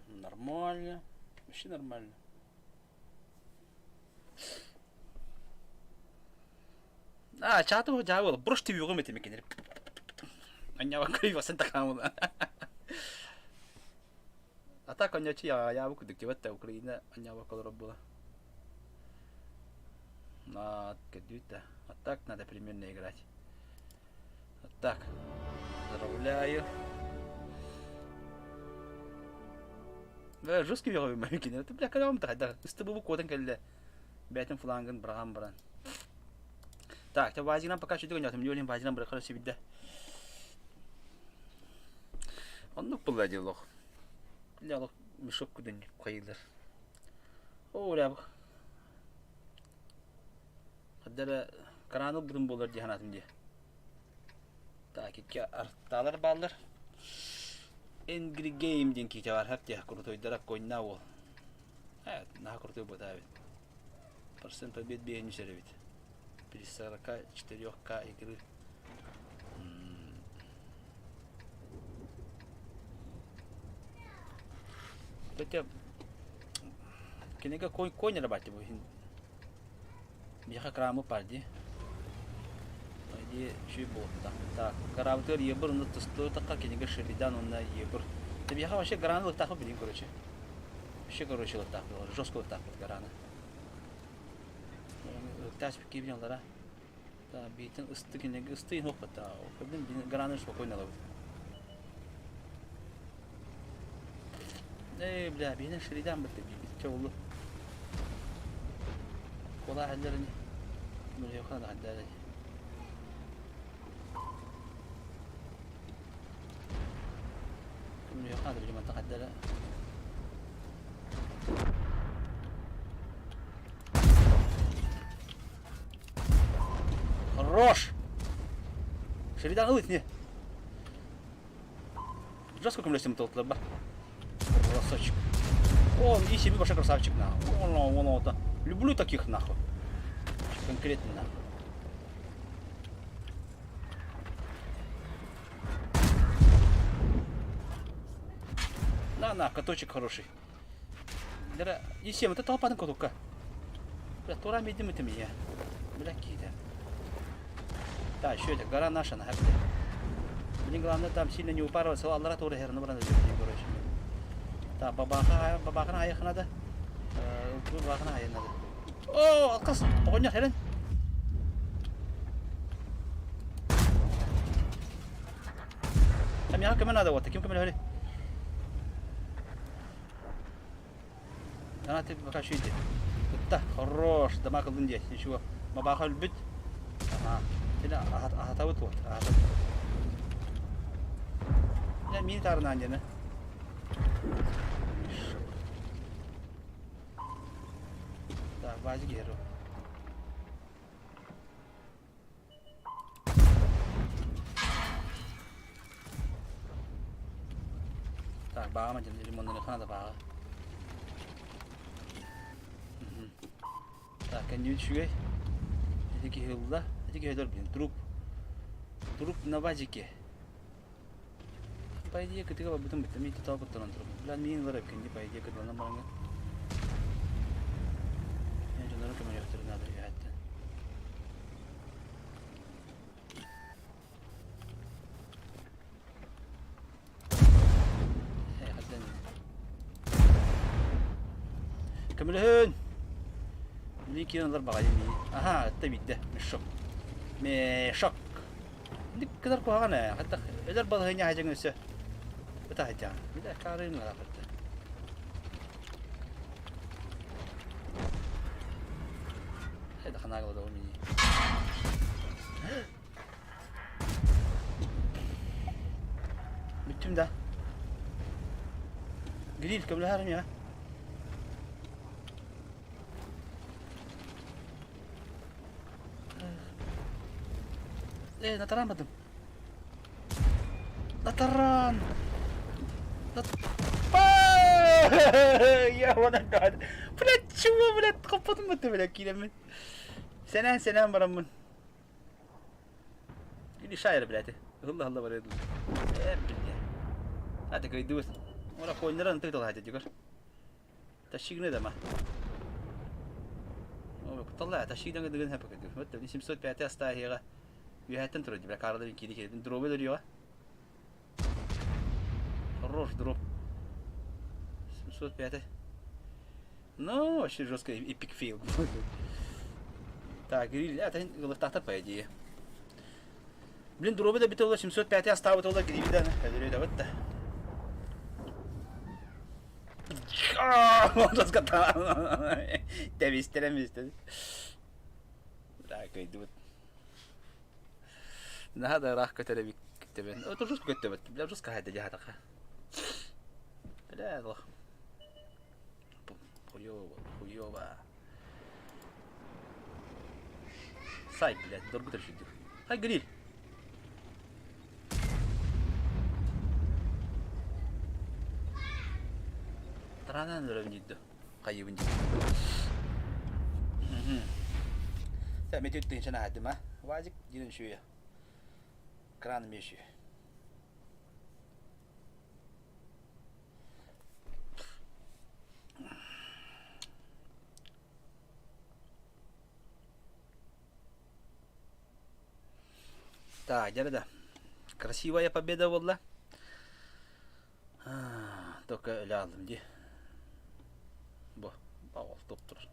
Нормально. Вообще нормально. А, чааты дьаабыл. Брош тибиҕим этим кинилэр. Анньаба кыйбасын такаамыла. А так онньочу яабы курдук дебет Украина анньаба колоро була. На, да. А так надо примерно играть. Вот так. Поздравляю. Бля, жесткий веговый мамикин. Это, бля, когда вам тогда? Ыстыбы кодын кэллэ. Бэйтин флангын быраҕан баран. Так, те вазигынан пока чуть гонятым, не вазигынан бырахара сибидде. Оннук булла дии олох. Бля, олох мешок күдүн хайылар. О, бля, Хаддара краны ылбытым буолар дии санаатым дии. Так, икки артаалар бааллар. Angry Game диэн киитэ бар хап дии крутойдара коньна уол. Э, наһаа крутой буолта эбит. Процент побед биэһин үс эбит. При 44К игры. Кстати, кинигэ конь конь рабати бу Миэхэ крамы паар дии. Дии үчүгэй буолта. Так, кыраабытыгар ебыр онно тустуутахха кинигэ Шеридан уонна ебыр. Ты миэхэ вообще граны ылыктаахпын билин короче. Вообще короче ылыктаахпын, жестко ылыктаахпыт граны. Ылыктаах киибин аллара. Да, биитин ысты кинигэ ысты иһин Блин, граны спокойно ылабыт. Эй, бля, биһинэ Шеридан бытты биир чоулу. Куолаа хэллэрини. Мөлүйөххө да хаддаарай. Мөлүйөххө да билим хаддара. Хорош! Шеридан ылыт не. Жестко көмөлөстүм тылтылар ба. Красавчик. О, и себе большой красавчик нахуй. Вон, вон, вот. Люблю таких нахуй. Конкретно нахуй. На, на, каточек хороший. Дара, и всем, это толпа на котука. Бля, тура медим это меня. Бля, какие-то. Да, еще это гора наша, на Мне главное там сильно не упарываться. Аллара тура херну бранда короче. Да, бабаха, бабахана айах надо. Бабахана айах надо. О, отказ, оҕонньор херен. Миэхэ көмө надо вот, ким көмөлөһөрүй? Ана ты пока еще иди. Ытта, хорош, дамаг ыллын диэ, ничего. Мабаха өлбүт. Ага. Тene аһатабыт вот, аһатабыт. Бля, мини таарынаан диэни. Так, базик геру. Так, баҕа дьэн лимоннары хана да баҕа. Так, кэннибит үчүгэй. Ити киһи ылла. Ити киһи өлөр блин. Труп. Труп на вазике. По идее, кытыга барбытым быттым, ити тоо куттанан турабын. Бля, миин ылар эбиккин по идее, кытыланан бараҥҥын. Мен дьоннору көмөлөөхтөрүн наада үһэттэн. Көмөлөһүн! Мин киирэн ылар баҕайы мии. Аха, ытта биирдэ. Мешок. Мешок. Ник кыдар куһаҕан ээ. Хаттах өлөр балаһыанньа хадьаҥ өссө. Ыта хадьаҥ. Билэ каарыын ылаахытта. Хайда ханаага бодоҕу мини. Бүттүм да. Гриль көмөлөһөр миэхэ. Э, на таран бардым. На таран! На... Я вон Блядь, чего, блядь, хоппотум бытты, блядь, киирэммин. Сэнээн, сэнээн бараммын. Или шайыр, блядь. Ыһылла-ыһылла барыа дуу. Э, блядь. Ата кыйдыбыт. Ора коннера ынтык талаһа дьигэр. Тащигны дама. Кутталла, тащигдан дыгын хэпэ кыдыр. Вот 705 астааһыга үөһэттэн турар дибэ карада кири кири дробы дөрүөҕэ. Хорош дроп. 705. Ну, вообще жестко эпик фейл. Так, это ылыктаахтар по идее. Блин, дробы да бит 705 астаабыт ола гривидан өлөрү да. Тэбистэрэн бистэн. Да, кыйдыбыт. Наһаа да ыраах көтөр эбит тэбэн. Это жестко көттөбөт. Бля, жестко хайда дьаһатаха. Бля, лох. Хуёво, хуёво. Сай, блядь, доргутар шүдү. Хай, гриль. Тараанан өлөбүн диидо. Хайыбын диидо. Сэ метөт тыынчан аһадым а. Вазик дирин шүйе. Кран меши. Так, дьэ да. Красивая победа буолла. Только өлө алдым дии. Бу, баҕал туох турар.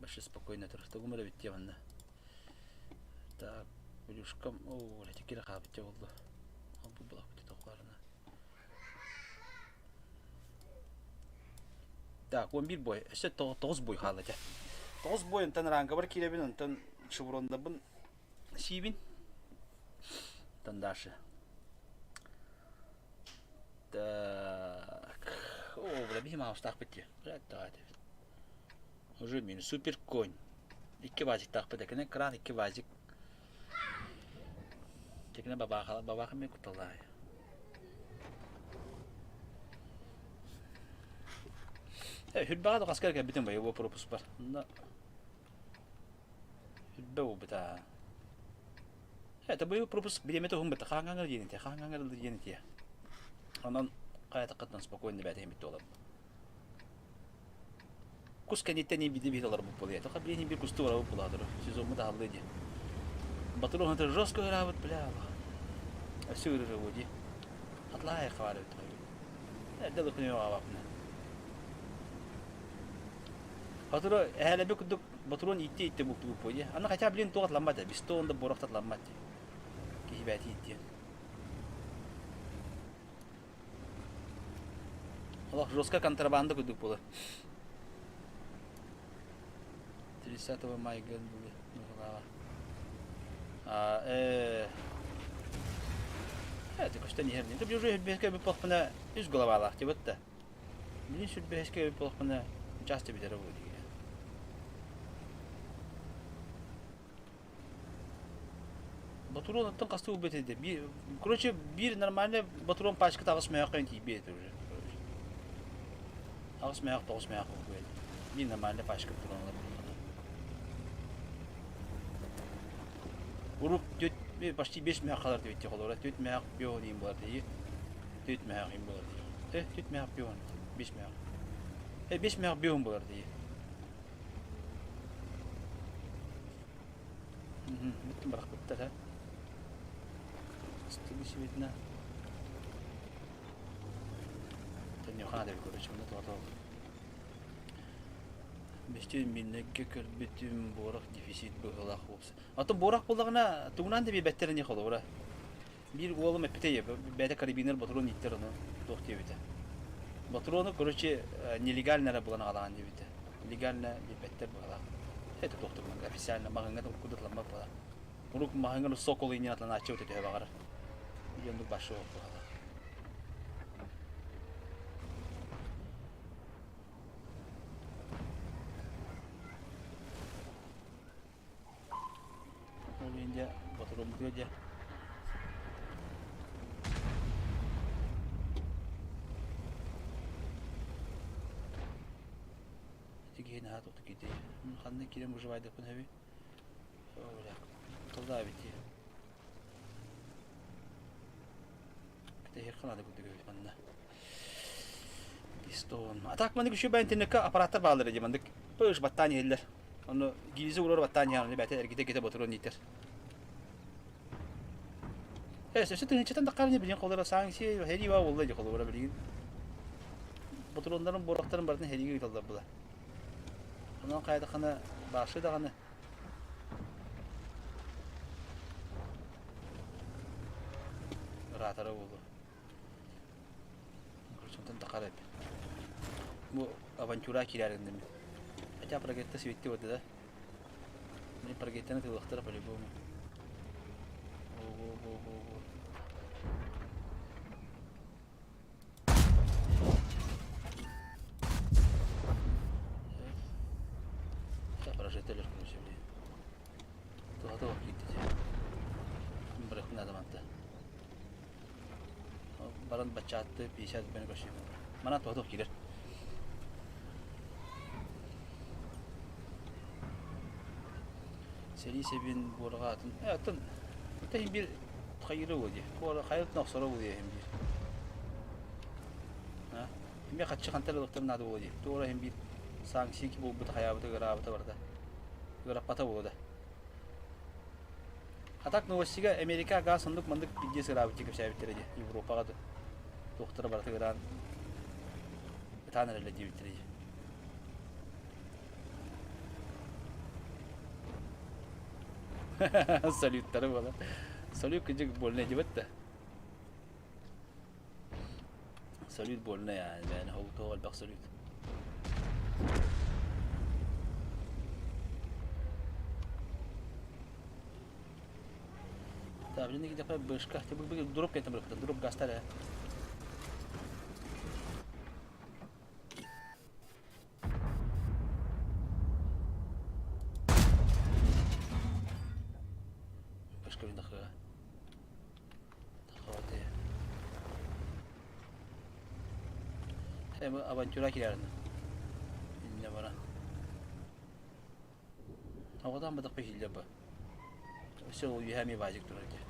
Вообще спокойно турар. Тугум эрэ бүттүө манна. Так, плюшкам, оо, кире хаабыт буолла. Ол бу булах тохларына. Так, 11 бой. Өссө 9 бой хаалла этэ. 9 бой онтон рангабар киирэбин, онтон шеврондабын сиибин. Онтон дальше. Так. О, бля, биһи маустаахпыт дии. Бля, давайте. Уже мин супер конь. Икки вазиктаахпыт экинэ кран икки вазик. Текинэ бабааха бабааха мен куталаай. Хүрбэҕэ да хаска кэлбитим боевой пропуск бар. Онно хүрбэ буолбута. Это боевой пропуск бириэмэтэ уһун быта хаһааҥҥа диэн этэ, хаһааҥҥа диэн этэ. Онон хайатаххытынан спокойно бээтэ бит буолар. Кус кэнниттэн биирдэ биир олорбут буолуо. Тоха биир биир кустуу барабыт буолаатар. Сезоммут аһыллыы дии. Батыр уһунта жестко ыраабыт бля. Өссө ырыыры дии. Атлаай хабар эбит. Эрдэ лыкын аҕабаппына. Батыры эһээлэби курдук батырон иитти иитти бултугуп буо дии. Аны хотя блин туох атламмат бистон да борох татламмат дии. Киһи бэти ииттиэн. Олох жестко контрабанда курдук буолар. 30 мая были А, Это көстөн иһэр. Ты уже бэскэ бүппөхпүнэ үс головалаах тибет да. Билин сүрбэһискэ бүппөхпүнэ часто бүтэрэ буолуо дии. Ботуруон оттон хастыы убит этэ? Короче, биир нормальный ботуруон пачката аҕыс мөһөөххө тиийбит этэ уже. Аҕыс мөһөөх, тоҕус мөһөөх буолуо этэ. Биир нормальный пачка ботуруон ылар Урук түт. Би почти 5 мөһөх халар диэбит холобура 4 мөһөх бион иин буолар дии. 4 мөһөх иин буолар дии. Э 4 мөһөх бион 5 мөһөх. Э 5 мөһөх бион буолар дии. Бүттүм барахпыттар ha. Стыгы Төннүөххэ наада короче, мында тоҕо Бэстиэн миннэккэ көрбүтүм буорах дефицит быһыылаах уопса. Ато буорах буоллаҕына тугунан да биэрбэттэр ини холобура. Биир уолум эппитэ бэйэтэ карабинер ботуруон ииттэр ону туох диэбитэ. Ботуруону короче нелегально эрэ булан аҕалаҕын диэбитэ. Легально биэрбэттэр быһыылаах. Это туох да официально маҕаҥҥа да урукку да тыламмат быһыылаах. Урук маҕаҥҥа Сокол иннин атланааччы төһө баҕарар. Оннук башшы быһыылаах. Ол иһин дьэ ботуруоммутугар дьэ ити киһи наһаа тохто киирдэ. Ханна киирэн выживайдыахпын сөбүй? Бля, тыллаа эбит дии. Кэтэһиэххэ наада курдук эбит манна. Пистон. А так маннык үчүгэй интернекка аппараттар бааллар дии маннык пыш баттаан иһэллэр. Ону гильза урар баттаан иһэн бэйэтэ эргитэ-эргитэ ботуруон иитэр. Э, өссө тыһыынчаттан таххарыны билин холоро санкция һэрии баа буолла дии холобура билигин. Ботуруоннарын буорахтарын барытын һэриигэ ыыталлар була. Онон хайдаххына башы даҕаны ыраатара буолуо. Короче, тахар эбит. Бу авантюра киирэр гынным. Хотя прогетта светти вот да. Мне прогеттаны тылыахтара по-любому. Во-во-во-во-во. Прожителер короче, блин. Туһата киирдэ Бырахпын наада Баран баччаатты 50 бен көрсүбүт. Мана туһата киирэр. Сэрии сэбин буораҕа атын. Э, атын. Ата иһин биир хайыра буо дии. Туора хайыртын охсоро буо иһин биир. А? Эмиэ хаччы хантан ылыктар наада буо дии. Туора иһин биир санкция буолбута хайаабыта ыраабыта барда. Ыараппата буо да. А так новостига Америка газ оннук маннык пиздец ыраабыт дии кэпсээбиттэрэ дии. Европаҕа да туохтара барыта ыраан ытаан эрэллэр диэбиттэрэ дии. Салюттары буолар. Салют кыдьык больно диэбэт да. Салют больно яа, бэйэни холутуох элбэх салют. Так, блин, где бышка. Ты дроп кентем бырахпыта, дроп гастар ээ. Бышка бин Авантюра киирэрин иннэ баран оҕотоон бадах иһиллэр бу өссө ол үөһэ эмиэ баазик турар дии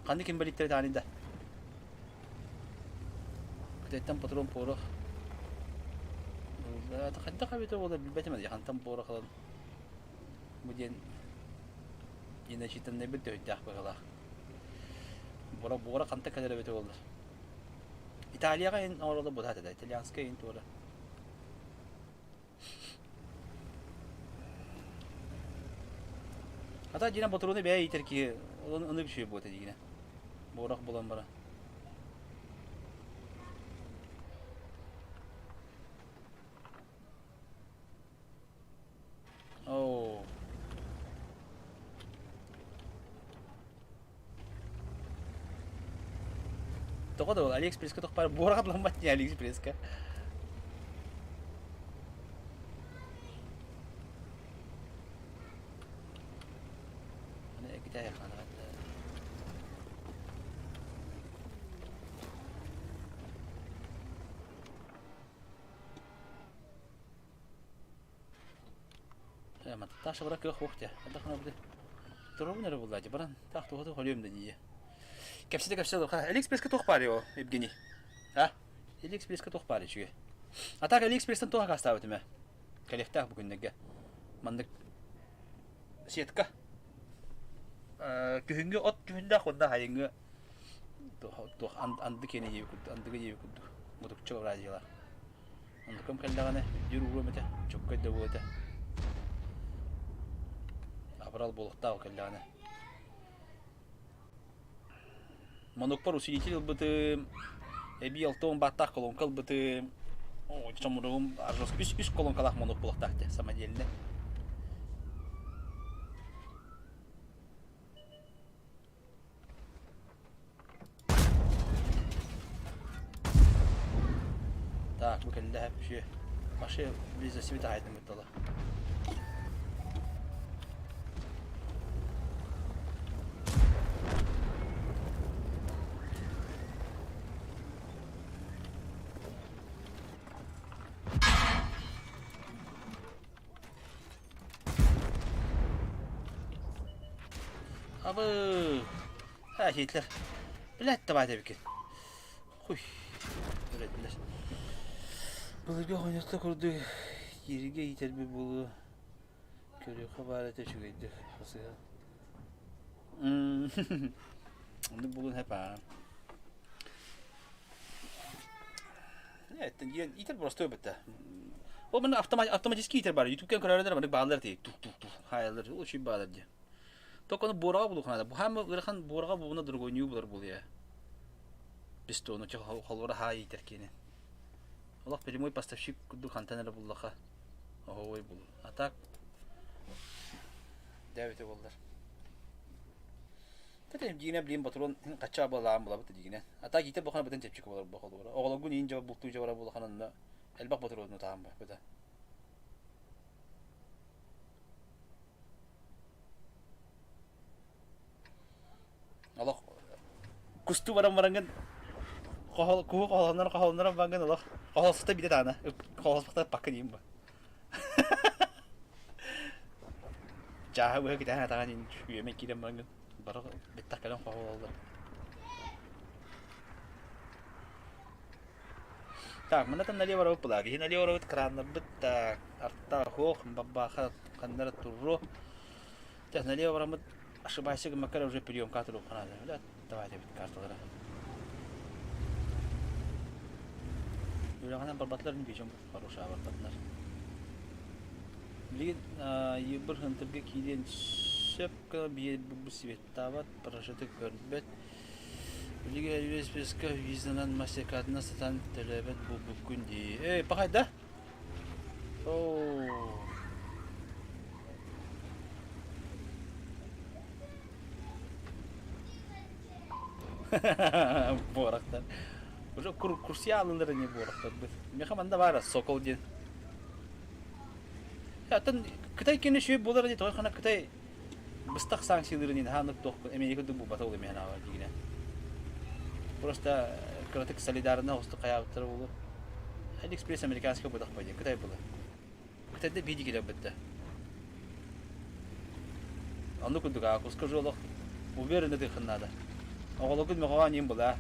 Ханнык инбэлииттэри тааный да Кытайтан патрон порох хайдах эбитэ буолла билбэтим хантан порох ылан бу диэн иначитаннайбыт төһүйдээх быһыылаах буора буора хантан кэлэр эбитэ буоллар Италияҕа иһин оҥороллор быһаат да итальянскай иһин туора Ата дьиҥэ ботуруону бэйэ иитэр киһи ынырык үчүгэй буолуо этэ диигинэ. Буорах булан баран. Оо. Тоҕо да ол Алиэкспресскэ туох баар буораҕа атыламмат дии Алиэкспресскэ. Таша бара кыах суох дии. Хайдах гына Туругун эрэ булла дии баран таах туһата холуйум да дии. Кэпсэтэ кэпсэтэ олох. Алиэкспресскэ туох баар ол Евгений? А? Алиэкспресскэ туох баар үчүгэй? А так Алиэкспресстэн туох акаастаабыт эмэ? Кэлиэхтээх бу күннэргэ. Маннык сетка. Күһүҥҥү от күһүннээх уонна сайыҥҥы туох анды киэнэ диэбит курдук, андыга диэбит курдук мутукча радиолар. Онтукам кэллэҕинэ үрдүүр ууруом этэ, чоккой да буолуо этэ. Абырал буолуохтаах кэллэҕинэ. Монукпар усилитель ылбытым, эбии 60 бааттаах колонка ылбытым. Чомуругум үс, үс колонкалаах монук буолуохтаах этэ самодельный. Так, бу кэллэ үчүгэй. Машина близости таһайдым быттала. Абы! Ха, Гитлер. Блядь, давай эбикин. Хуй. Өлөдүлэр. Былыргы оҕонньотто курдук кииригэ иитэрбит буолуо. Көрүөххэ баар этэ үчүгэйдик хасыһан. Оннук буолуон сөп аа. Диэн иитэр простой бытта. Ол маны автоматически иитэр бар. Ютуб-ка көрөрдөр маннык бааллар тии. Тух тух тух хаайалар. Ол үчүгэй баалар дии. Только ону буораҕа булуохха наада. Бу хаама ыарахан буораҕа булуна другой ньуу булар буолуо. Пистону холура хаа иитэр киини. Олох прямой поставщик курдук хантан эрэ буллаха. Оһоой булу. А так дээбите буоллар. Тэтэ дьиҥэ билим ботуруон хачча абылаан булабыт дьиҥэ. А так иитэр бохана бытын чэпчэки болар бохолуора. Оҕолоргун иин дьаба бултуу дьабара булахан онно элбэх ботуруону таһан быта. Олох кустуу баран бараҥҥын куһу хоһолоннор хоһолоннорон бараҥҥын олох хоһолсута биитэ даҕаны хоһолоспохтор пакка диим бу. Чааһы быһа китэһэн атаҕын үөмэн киирэн бараҥҥын бары бэттэх кэлэн хоһололлор. Так, мынатан налево барабыт была. Биһи налево барабыт краннарбыт так, арта хуох, баббаха ханнара турру. Так, налево бараммыт ошибайся гыммакка уже приемка туруохха наада. Бля, давайте бит карталара. Үлэҕинэн барбатылар бичем хорошая барбатылар. Билигин Ебыр Хынтырга киириэн сөп гына биир бу светтаабат, парашюты көрбөт. Билигин USB-ска визанан мастеркардынан сатаан төлөөбөт буолбуккун дии. Эй, пахайда? Оо. Буорахтар. Уже курсия алылар не буорахтар быт. Меха манда баара Сокол диэн. Атын Кытай кини шүй буолар дии тоҕо хана Кытай быстах санкцияларын иһин хааннык туох Америка дуу буолбата ол эмиэ ханаабар дигинэ. Просто кыратык солидарно оҕустук хайаабыттара буолуо. Алиэкспресс американскай буолах диэн Кытай була. Кытайда биир килэ бытта. Оннук курдук аакуска жолох уверенно тыхын наада. Оҕолоргун мөҕөҕө ньим була.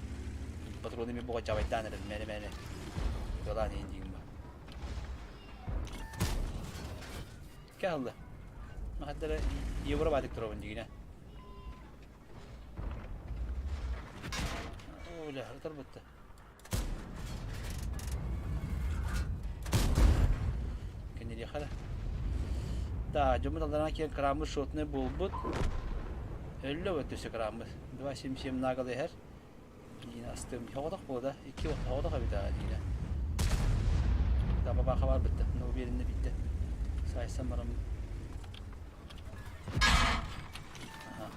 Патроны ми буга чабайтаан эрэр мээнэ-мээнэ. Кылаан иһин диигин ба. Кэллэ. Махаттара евро баатык туробун дигинэ. Оля, ытар бытта. Кэннириэхэ эрэ. Да, дьоммут аллараа киэн кырааммыт шотнай буолбут. Өллө вот өссө кырааммыт. 2,77 нагал иһэр. Диин астым. Хоҕотох буолда. Икки хоҕотох эбит аа диинэ. Да, бабаха бар битте. Но уверенно битте. Сайсан барам. Ага.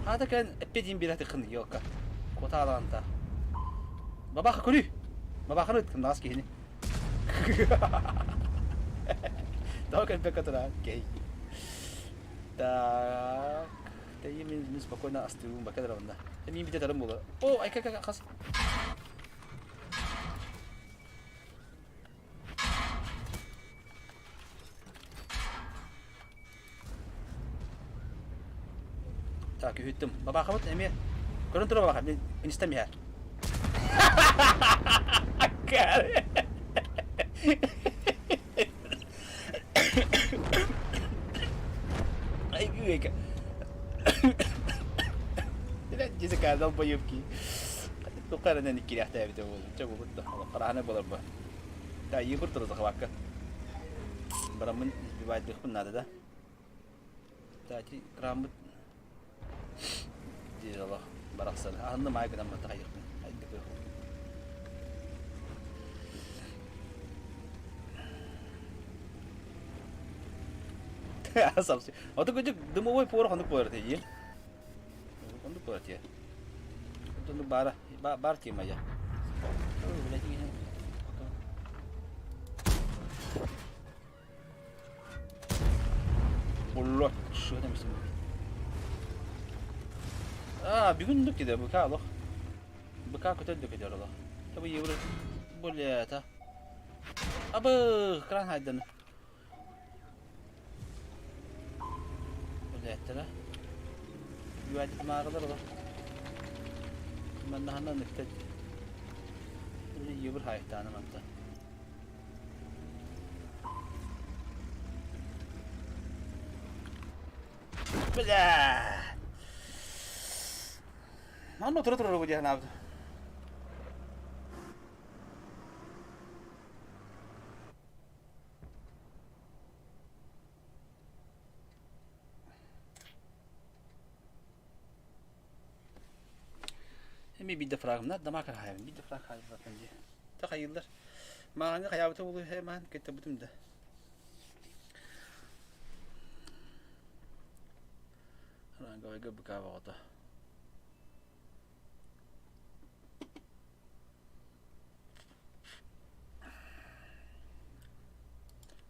Хаата кэлэн эппиэтин биэрэ тыкын елка. Куотаалаанта. Бабаха көрүй. Бабаханы ыткыннаас киһини. Тоҕо кэлбэккэ тураа кэй. Так. Тэйи мин спокойно астыыбын бака да онна. Мин бите тарым була. О, айка хас. Так, үһүттүм. Бабаахабыт эмиэ. Көрөн тура бабаха, мин инстам иһэр. Ай, гүйэкэ. Дьизи каадал боевки. Тухарынан иккириэхтээбитэ буолу. Чэ бугут да, хараһана болар бу. Да, йыбыр туру захвакка. Бараммын избивайдыхпын надо да. Кстати, краммыт диир барахсан. Аһынным аай гынан батахайыхпын. Айдык Ото күдүк дымовой порох оннук буолар этэ Оннук буолар этэ. Оннук баара баар тема я. Буллот, что там А, бүгүн оннук киде быка олох. Быка көтөлдө көтөр олох. Табы евро болета. Абы, кран хайданы. Үлэһиттэрэ үөдүтүмааҕылар олох. Маннаһана ныктат. Евро хайыктааны манта. Бля! Манна тура турар бу диэн аабыт. Эми биирдэ фрагымнар дамаа хаайабын биирдэ фраг хаайбаппын дии. Та хайыыллар. Мааҕыҥҥа хайаабыта буолуо маан кэттэрбитим да. Ранговайга быка оҕото.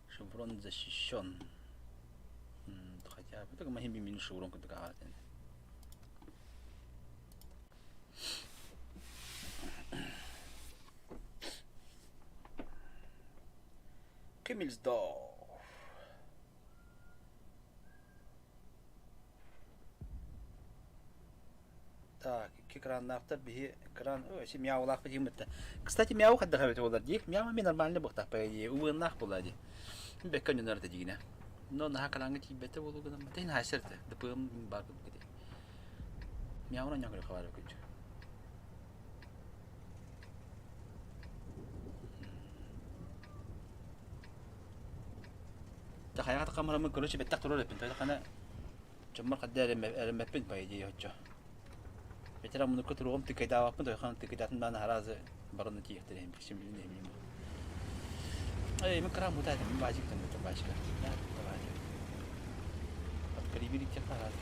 Шеврон защищен. Хотя бы только мы минус шеврон курдук ааҕар Кимилсдорф. Так, икки краннаахтар биһи кран ой, мяулаах дьиҥмитте. Кстати, мяу хайдах эбит буолар дии. Мяу ми нормально буохтаах по идее. Уыннаах буолаа дии. Бэккэ өнөнөр да дигинэ. Но наһаа краҥҥа тиийбэтэ буолуу гынан тин хайсырты. ДПМ бар курдук Мяуна ньоҥ хабар күчү. Хайаҕа тахамарамын короче бэттэх турар эппин. Тахана Дьоммор хадда эрэммэппин по идее оччо. Ветеран мунукка туругум тыкайдаабаппын тойхан тыкайдаатын дааны харазы барыны тиэхтэр эһим биксим билин эһим Эй, мы крам мутает, мы базик там это бачка. Да, давайте. Подкалиберите хараз.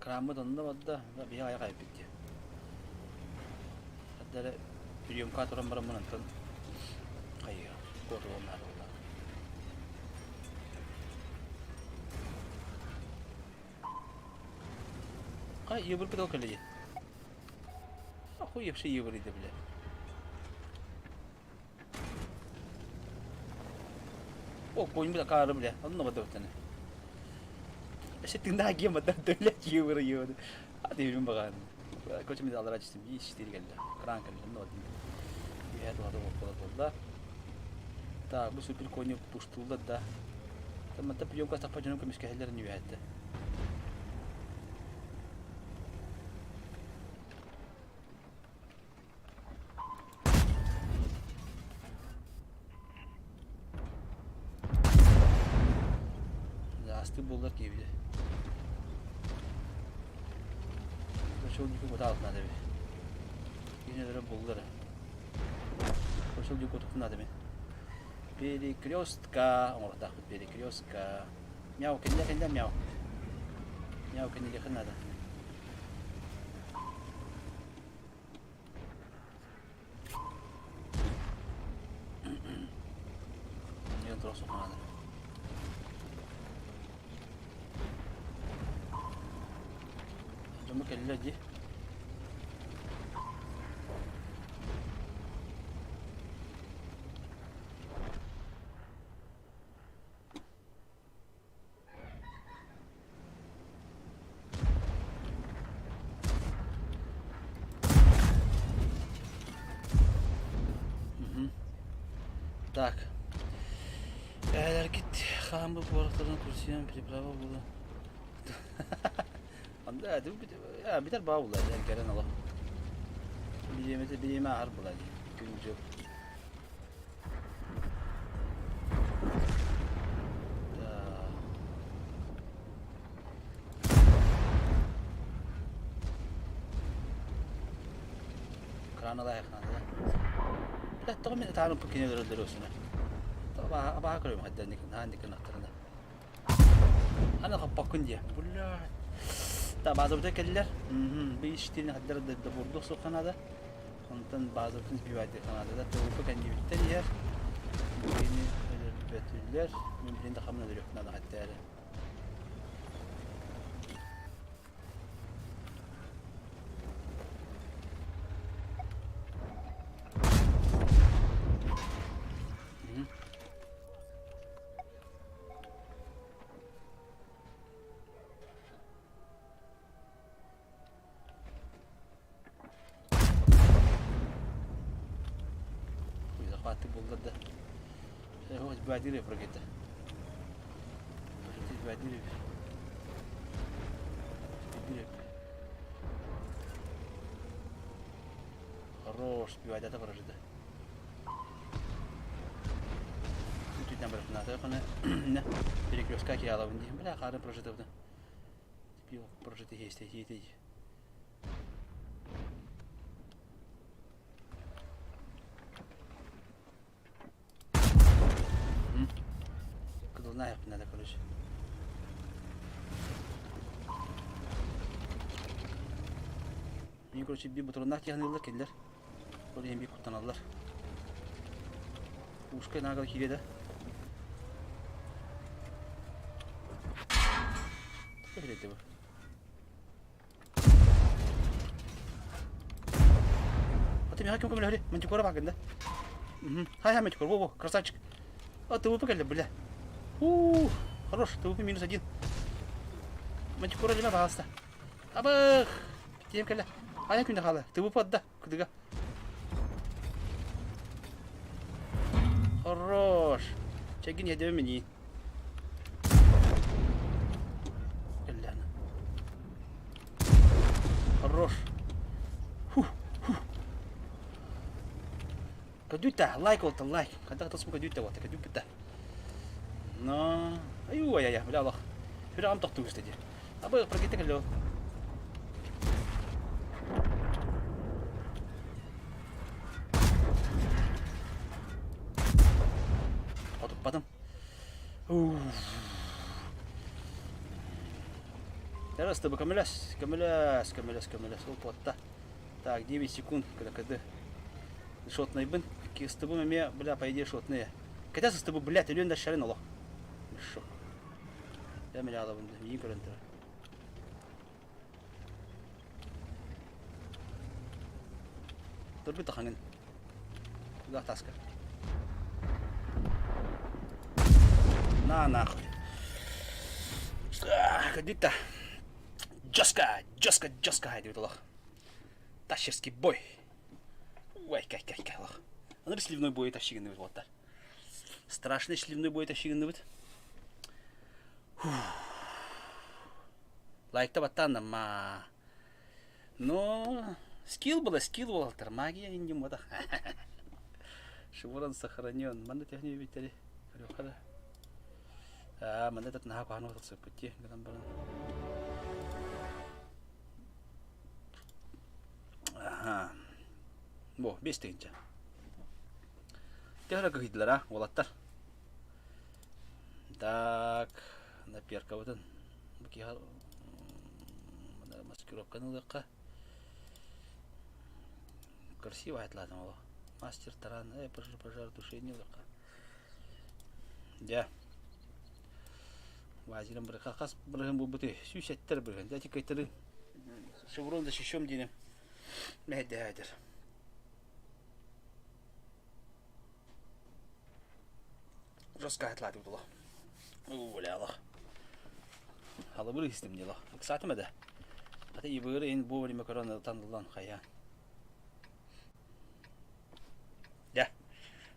Краммыт онно барда, биһи айах айбыт дии. Хаддара приемка туран бараммын онтон хайыа, куотуом наада буолла. Хай, ебырбыт ол кэлэ дии. Охуевший ебырыйда, бля. О, коньбут акаары бля, онно бадыбытаны. Эше тыындаах гиэн бадда бля киевыры ебаны. А дейбин багаан. Короче, мен аллара түстүм. Иш кэллэ. Кран кэллэ. Онно бадым. Үһэ туһата буолла буолла. Так, бу супер коню пуштулла да. Тамата приемка таппа дьону көмүскэһэллэрин үөһэтте. Астык буоллар киһибит. Кошелнику бутаалт надо би. Кинилere буллар. Кошелнику тутун надо би. Перекрестка. Оҥоруохтаахпыт перекрестка. Мяу, кэннэ кэннэ мяу. Мяу кэннилиэхэ надо. Диэн тура сухаана. Дьомо кэллэ дии. Так. Эһэлэргит хаамбыт буорахтарын курсуйан переправа буола. Анда бүтэр баа була кэлэн олох. Бириэмэтэ бириэмэ ааһар була дии. Күн дьыл. Кран ылайахнаада. Блядь, тоҕо мин ытаарым кине өлөрөллөр өсүнэ. Абааһы көрөм хайданник наанник гынахтарына. Аны хаппаккын диэ. Блядь. Та базабыта кэллэр. Би иштин хаддар да бурдук суохханаада. Онтон базабытын сбивайды ханаада да ТВП кэннибиттэн иһэр. Бу өлөрбөтүллэр. Мин билин да хамна өлөрүөхпүн хаттаары. Захваты булла да. Сбивадили прокета. Сбивадили. Хорош, сбивадята прожита. Үтүтэн барыпнаата хана перекрестка киалабын дии. Бля, хары прожитыбын. Прожиты есть, есть. Кыдылнаайахпын надо, короче. Мин, короче, биир ботуруоннаах тиэхиньикалар кэллэр. Ол иһин биир куттаналлар. Ушка наагал киирэ да. Туох бу? А ты миэхэ ким көмөлөһөрүй? Мантикора баар гында. Хай хай Мантикор, во-во, красавчик. А ТВП кэллэ, бля. У, хорош, ТВП минус один. Мантикора дима пожалуйста. Абых! Тиэм кэллэ. Айа күнде хаала. ТВП отда, кыдыга. Хорош. Чэгин едэбэ мини. Кэллэхнэ. Хорош. Фу, фу. Көдүүтэ, лайк болта, лайк. Когда тосму көдүүтэ болта, көдүүпүтэ. Но, аю ай ай, бля Аллах. Хүрэ тохтуу үстэди. Абы прокете кэллэ. Отуппатым. Раз тобой көмөлөс, көмөлөс, көмөлөс, көмөлөс. Ол куотта. Так, 9 секунд, когда кд. Шотнайбын. Кистыбым эмиэ, бля, по идее шотные. Кэтэ сыстыбы, блядь, өлүөн да шарин олох. Шо. Я меня алабын, миин көрөн турар. Турбут тахаҥын. Куда таска? На нахуй. Кадита. Жестко, жестко, жестко хайдыбыт олох. Тащерский бой. Ой, кай, кай, кай, олох. Аны сливной бой тащигыныбыт буолтар. Страшный сливной бой тащигыныбыт. Лайкта баттаан Но скилл было, скилл буолтар. Магия индим вода. Шеврон сохранен. Манна техни битери. Көрүөххэ да. Манна этот наһаа куһаҕан тахсыппыт дии гынан баран. Аха. Бу, 5 тыһыынча. Төһө кыһыйдылар а, уолаттар. Так, наперкабытын бу киһи маскировканы ылыахха. Красиво айтлаатым ол. Мастер таран, пожар, пожар, тушение ылыахха. Дьэ. Вазирым бырыха хас бырыһын булбуты 107 бырыһын. Дьэ кайтары шеврон защищем диэн мэһэйдэһээтэр. Жестко айтлаатым тула. Улялах. Халыбыр истим дело. Ыксаатым эдэ. Ата ибыыры ин бу время көрөн тандылан хая. Дьэ.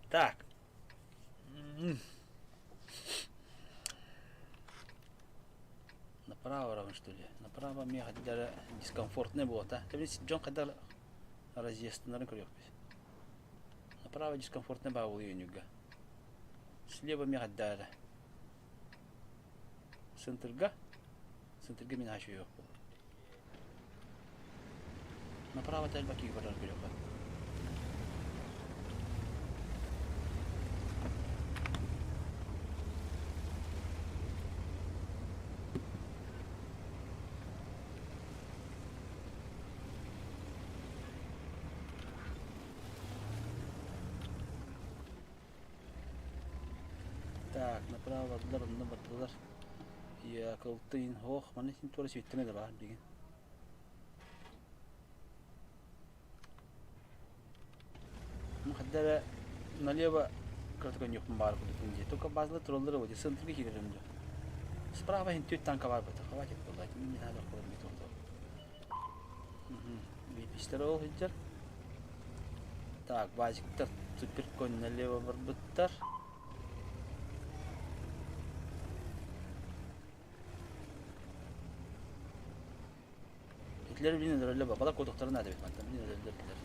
Так. Направо барабын что ли? Направо миэхэ даже дискомфортный буолта. Дьон хайдах разъездтанарын көрүөхпүт. Направо дискомфортный баа буолуо өнүггэ. Слева миэхэ даже Центрга Центрга мин аһа үчүгэй буолуо. Направо элбэх киһи барар көрүөххэ. Так, направо бардылар, онно бардылар. Якылтыын ох, маны син туора сүүттэмэ да баар билигин. Ну, хотя эрэ налево кыратык өнньүөхпүн баар курдук дии. Только базалар тураллар эбит, центрга киирэрим дуу. Справа иһин түөрт танка баар бата. Хватит буолла. Не надо холодный тоқтоо. Биипистэр ол сылдьар. Так, базиктар суперконь налево барбыттар. Итилэр билин өлөрөллөр бабалар куотуктарын наада эбит мантан билин өлөрөллөр итилэр.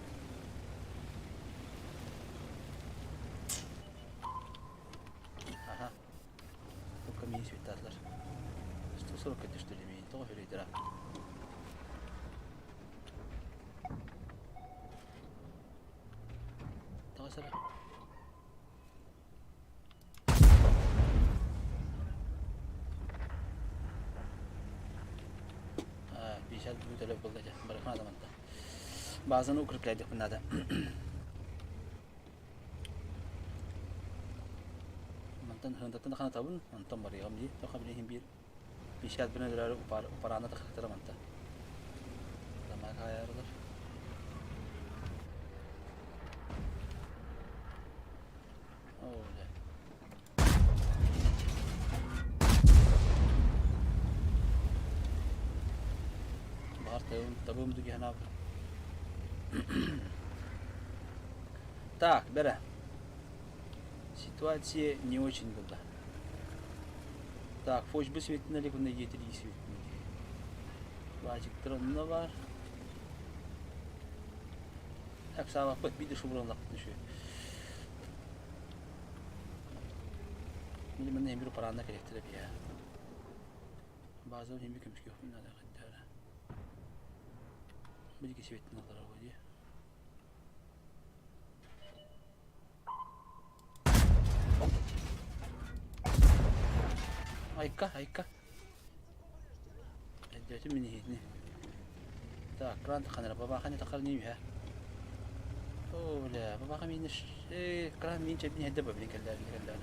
Аха. Только миин сүөттаатылар. 140 түстү миин тоҕо хүрүйдүрэ. Тоҕо сара. 50 бүт эле буолла дьэ барыха наада манта базаны укрепляйдыхпын наада мантан хындаттан ханатабын онтон барыаҕым дии тоха билиһин биир 50 бина өлөрөр упараана тахтара манта Тамака аярылар Оо дьэ Баҕар табым, табым дуу санаабытым. Так, бэрэ. Ситуация не очень была. Так, фочбы светин элек, уна етирии светин элек. Баачыктар онно бар. Так, саабаппыт, биир да шубураллахпыт үчүгэй. Мин манна эмир параанна кэлиэхтэрэ биһэ. Базовый эмир көмүскүөхпүн наада хайдара. Билги сибеттин аллара дии. Айка, айка. Өйдөөтүм мин иһитини. Так, кран ханара бабаха не тахар не үһэ. О, бля, бабаха мин э, кран мин чэбин хедде бабин кэллээр кэллээр.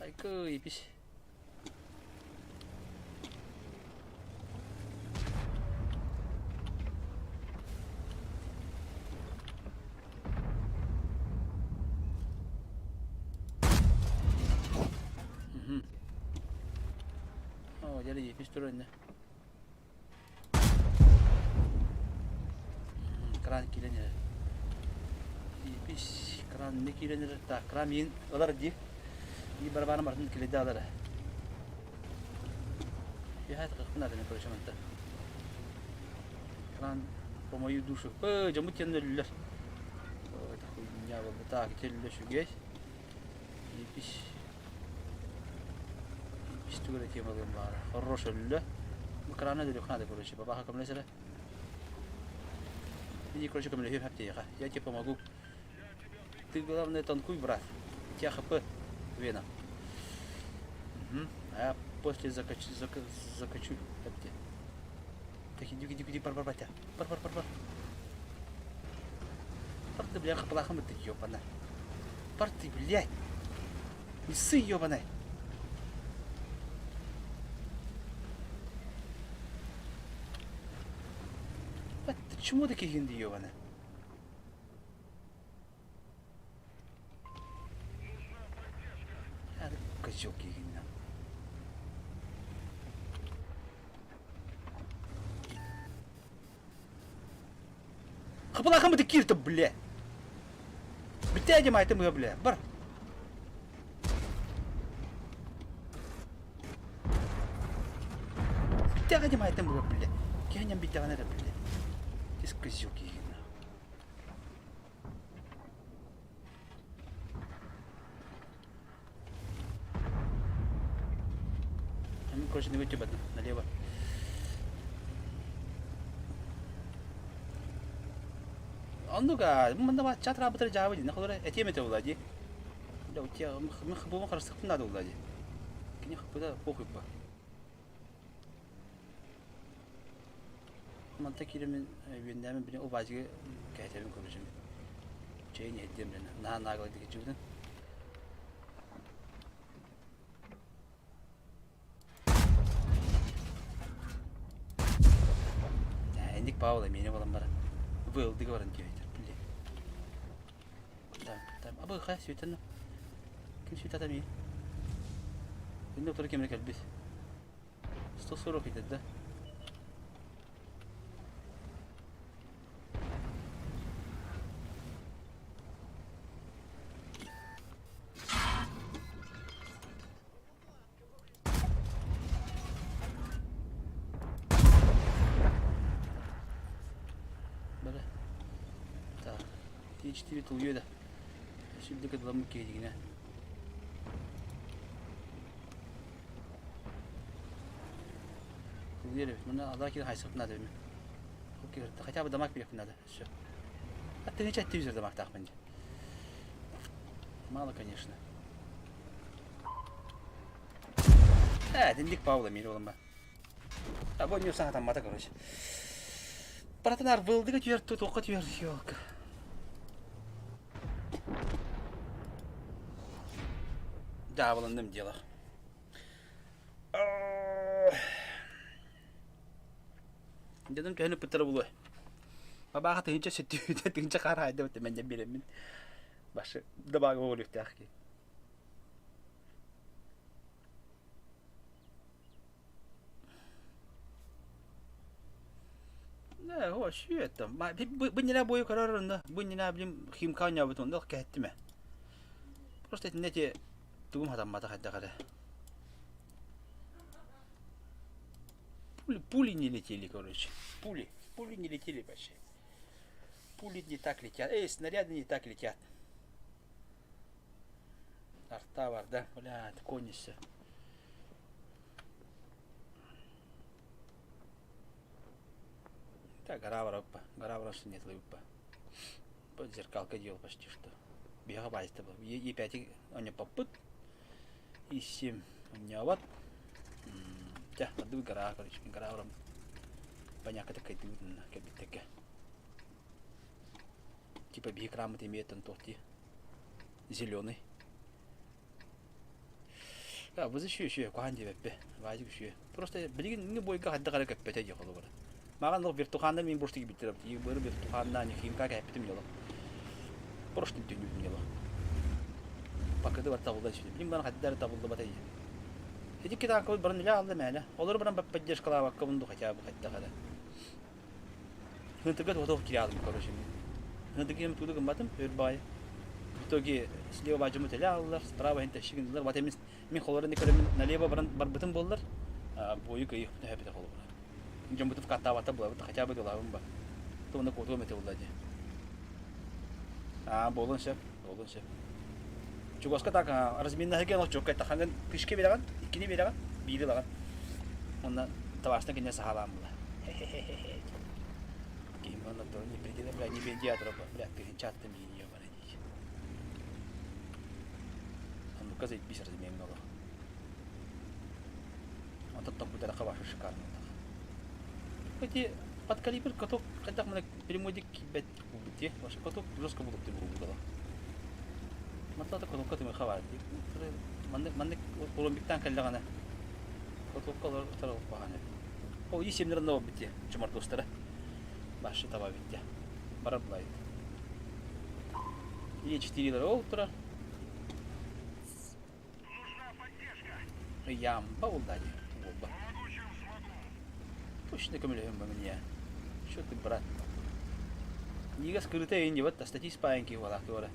Айкы, ипис. Оо, дьэ ипис турар иннэ. Кран киирэн эрэр. Ипис кран не киирэн эрэр. Так, кран миин ылар дии. Ии барабаана барытын килэйдэ ылар. Яһа тахпын наада короче манта. Кран по мою душу. Эй, дьоммут тиэннэ өллүлэр. Ой, это хуйня буолла. Так, ити өллө үчүгэй. Ипис. Ипис тугу эрэ темалыым баара. Хорош өллө. Бу краны өлүөх надо, короче. Бабаха көмөлөс эрэ. Иди, короче, көмөлөһүөм хэптиэхэ. Я тебе помогу. Ты, главное, танкуй, брат. У тебя хп вена. Угу. А я после закачу, зака, закачу. Хэпти. Так, иди, иди, иди, бар, бар, батя. Бар, бар, бар, бар. Бар ты, бля, хапалахам ты, ёбана. Бар ты, блядь. Не ссы, ёбаная. Бат, ты чему такие гинди, ёбана? Козел киһиннэ. Хапылаахым ытык кииртэ, бля. Бүтээ дем айтым ыа, бля. Бар. Бүтээ дем айтым ыа, бля. Киһинем бүттэҕинэ эрэ, бля. Тис козел киһин. Ну, короче, не выйти налево. Оннуга, манна бачча атыраабытар дьаабы дии, холоро этиэм этэ буолла дии. Бля, у тебя мы хбума харыстыхпын надо буолла дии. Кини хпыда похуй ба. Манта кииримин үөннээмин били ол баазыгы кэһэтэбин көрүсүм. Чэйин иһэрдиэм билэн наһаа наагала дикиччибитин. Инник Павла миэнэ буолан баран ВЛД-га баран диэбитэр били. Там, там, абы хай сүтэн ким сүтата мии? Инде утары кемре кэлбит. 140 идет, да? Бары. Так. Тиичтиби тулуйуо да. Сүрдүк ыдыламмыт киһи Тулуйар эбит. Мына алаа киһи хайсык надо эми. Хотя бы дамаг бериэхпин надо. Все. А ты не телевизор дамактаахпын дии. Мало, конечно. Ээ, итинник Павла миир буолан ба. А бу не саҥатаммата, короче. Братанар вылдыга түһэр, туохха түһэр, ёлка. Дьаабыланным дело. Дьонум төһөнү ыппыттара буолуой? Бабааха тыһыынча сөттүүтэ тыһыынча хаар хаайда бит мен биэрэммин. Башы дабаага буолуохтаах кии. Не, о, это. Бу нина бою көрөр бу нина билим химка оонньообут онно кэһэттим ээ. Просто итиннэ ити тугум хатаммата хайдах эрэ. Пули, пули не летели, короче. Пули. Пули не летели вообще. Пули не так летят. Эй, снаряды не так летят. Арта бар, да? Бля, конница. Так, гора бар, гора бар, нет, лыпа. Зеркалка делал почти что. Бега базита был. Е5 у него попыт. И 7 у него вот. Дьэ, ардыбыт гора, короче, гора баран понякка кайдыбыт кэлбиттэкэ. Типа биһи краммыт имеет он туох дии зеленый. А, бызы үчүгэй үчүгэй куһаҕан диэбэппэ. Вазик үчүгэй. Просто билигин бойга хайдах эрэ көппөтө дии холобура. Маған ол вертуханнар мин бурштыгы биттер бары вертуханна химка кэппитим дело. Просто түннүбүтүм дело. Пакеты бар табылда сүтү. Билим бары хайдах эрэ табыллыбата дии. Ити китаакабыт баран илэ алла мээнэ. Олору баран поддержкалаабакка мунду хотя бы хайдах эрэ. Хынтырга туох кириадым короче. Хынтыргым туду гымматым өр баай. В итоге слева баажымы теле аллар, справа хин тащигин дылар. Бат эмис мин холорын көрөмүн налево баран барбытым боллар. Бою кыйыхпын өһөпүтэ холобура. Дьоммутун каттаабата булабыт, хотя бы дылабын ба. Туона куотуом этэ булла дии. Аа, буолуон сөп, буолуон сөп. Чугаска так разминнаһыгын ол чуоккай тахаҥын тышка биэрэҕин, иккини биэрэҕин, биири ылаҕын. Онно табаарыстан кинини саһаалаан була. Хе-хе-хе-хе. Киһим онно не пределы, бля, не бендиатор, бля, тыһынча аттым иинийэ бара дии. Оннукка заебись размиҥҥа олох. Онтон топпутарахха башы шикарно. Эти под калибр каток хайдах мына прямой киирбэт буолбут дии. Вообще каток жестко булуп дии буолбут Матлата катокка тымыха бар дии. Маннык маннык ромбиктан кэллэҕинэ катокка олор таралпаҕан Ол и семнер онно барбыт дии чумардостара. Башы таба битте. Барар булайт. И четыре ол турар. Нужна поддержка. Ямба булда дии. Буолба. Помогу, чем смогу. Точно көмөлөһүм ба мне. Что ты, брат? Нига скрыта эйин диэбэт да статист паайын киһи буолаах туора.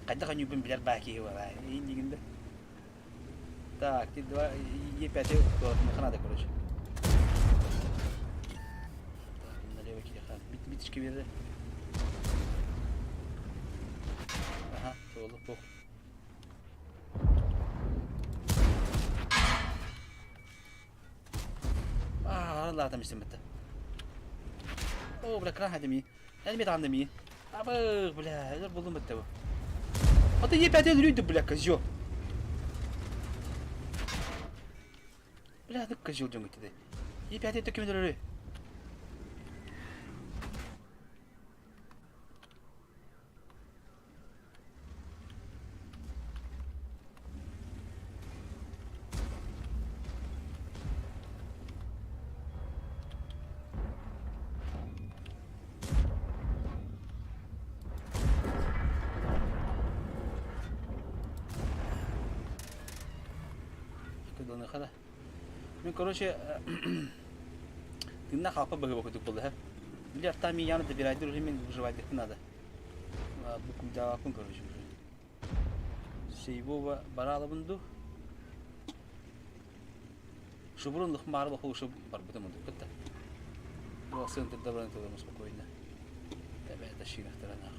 Хайдах өнүүбүн билэр баа киһи буолаа. Эйин дигин да. Так, ты два Е5 надо, короче. Так, налево кириха. Бит биточка берді. Ага, толы пох. Аа, лаатам истим бітті. О, бля, кран хадами. Әлі мет андами. Абы, бля, өлөр булдум бітті бу. А ты Е5 өлөрүйді, бля, козел. Бля, ну козел дьон гүттэ. Е5 төкүмүн өлөрүй. Кыдыныха да. Мин, короче, тыынна халпа быһыба курдук буолла. Били артаа мин яны добирайдыр уже мин выживать надо. Букумдааппын, короче, уже. Сейбова бараалабын дуу. Шубурун лыхмаары баху ушу барбытым онтук кытта. Бу центрда баран тылым спокойно. Тэбэ ташиинахтаранаах.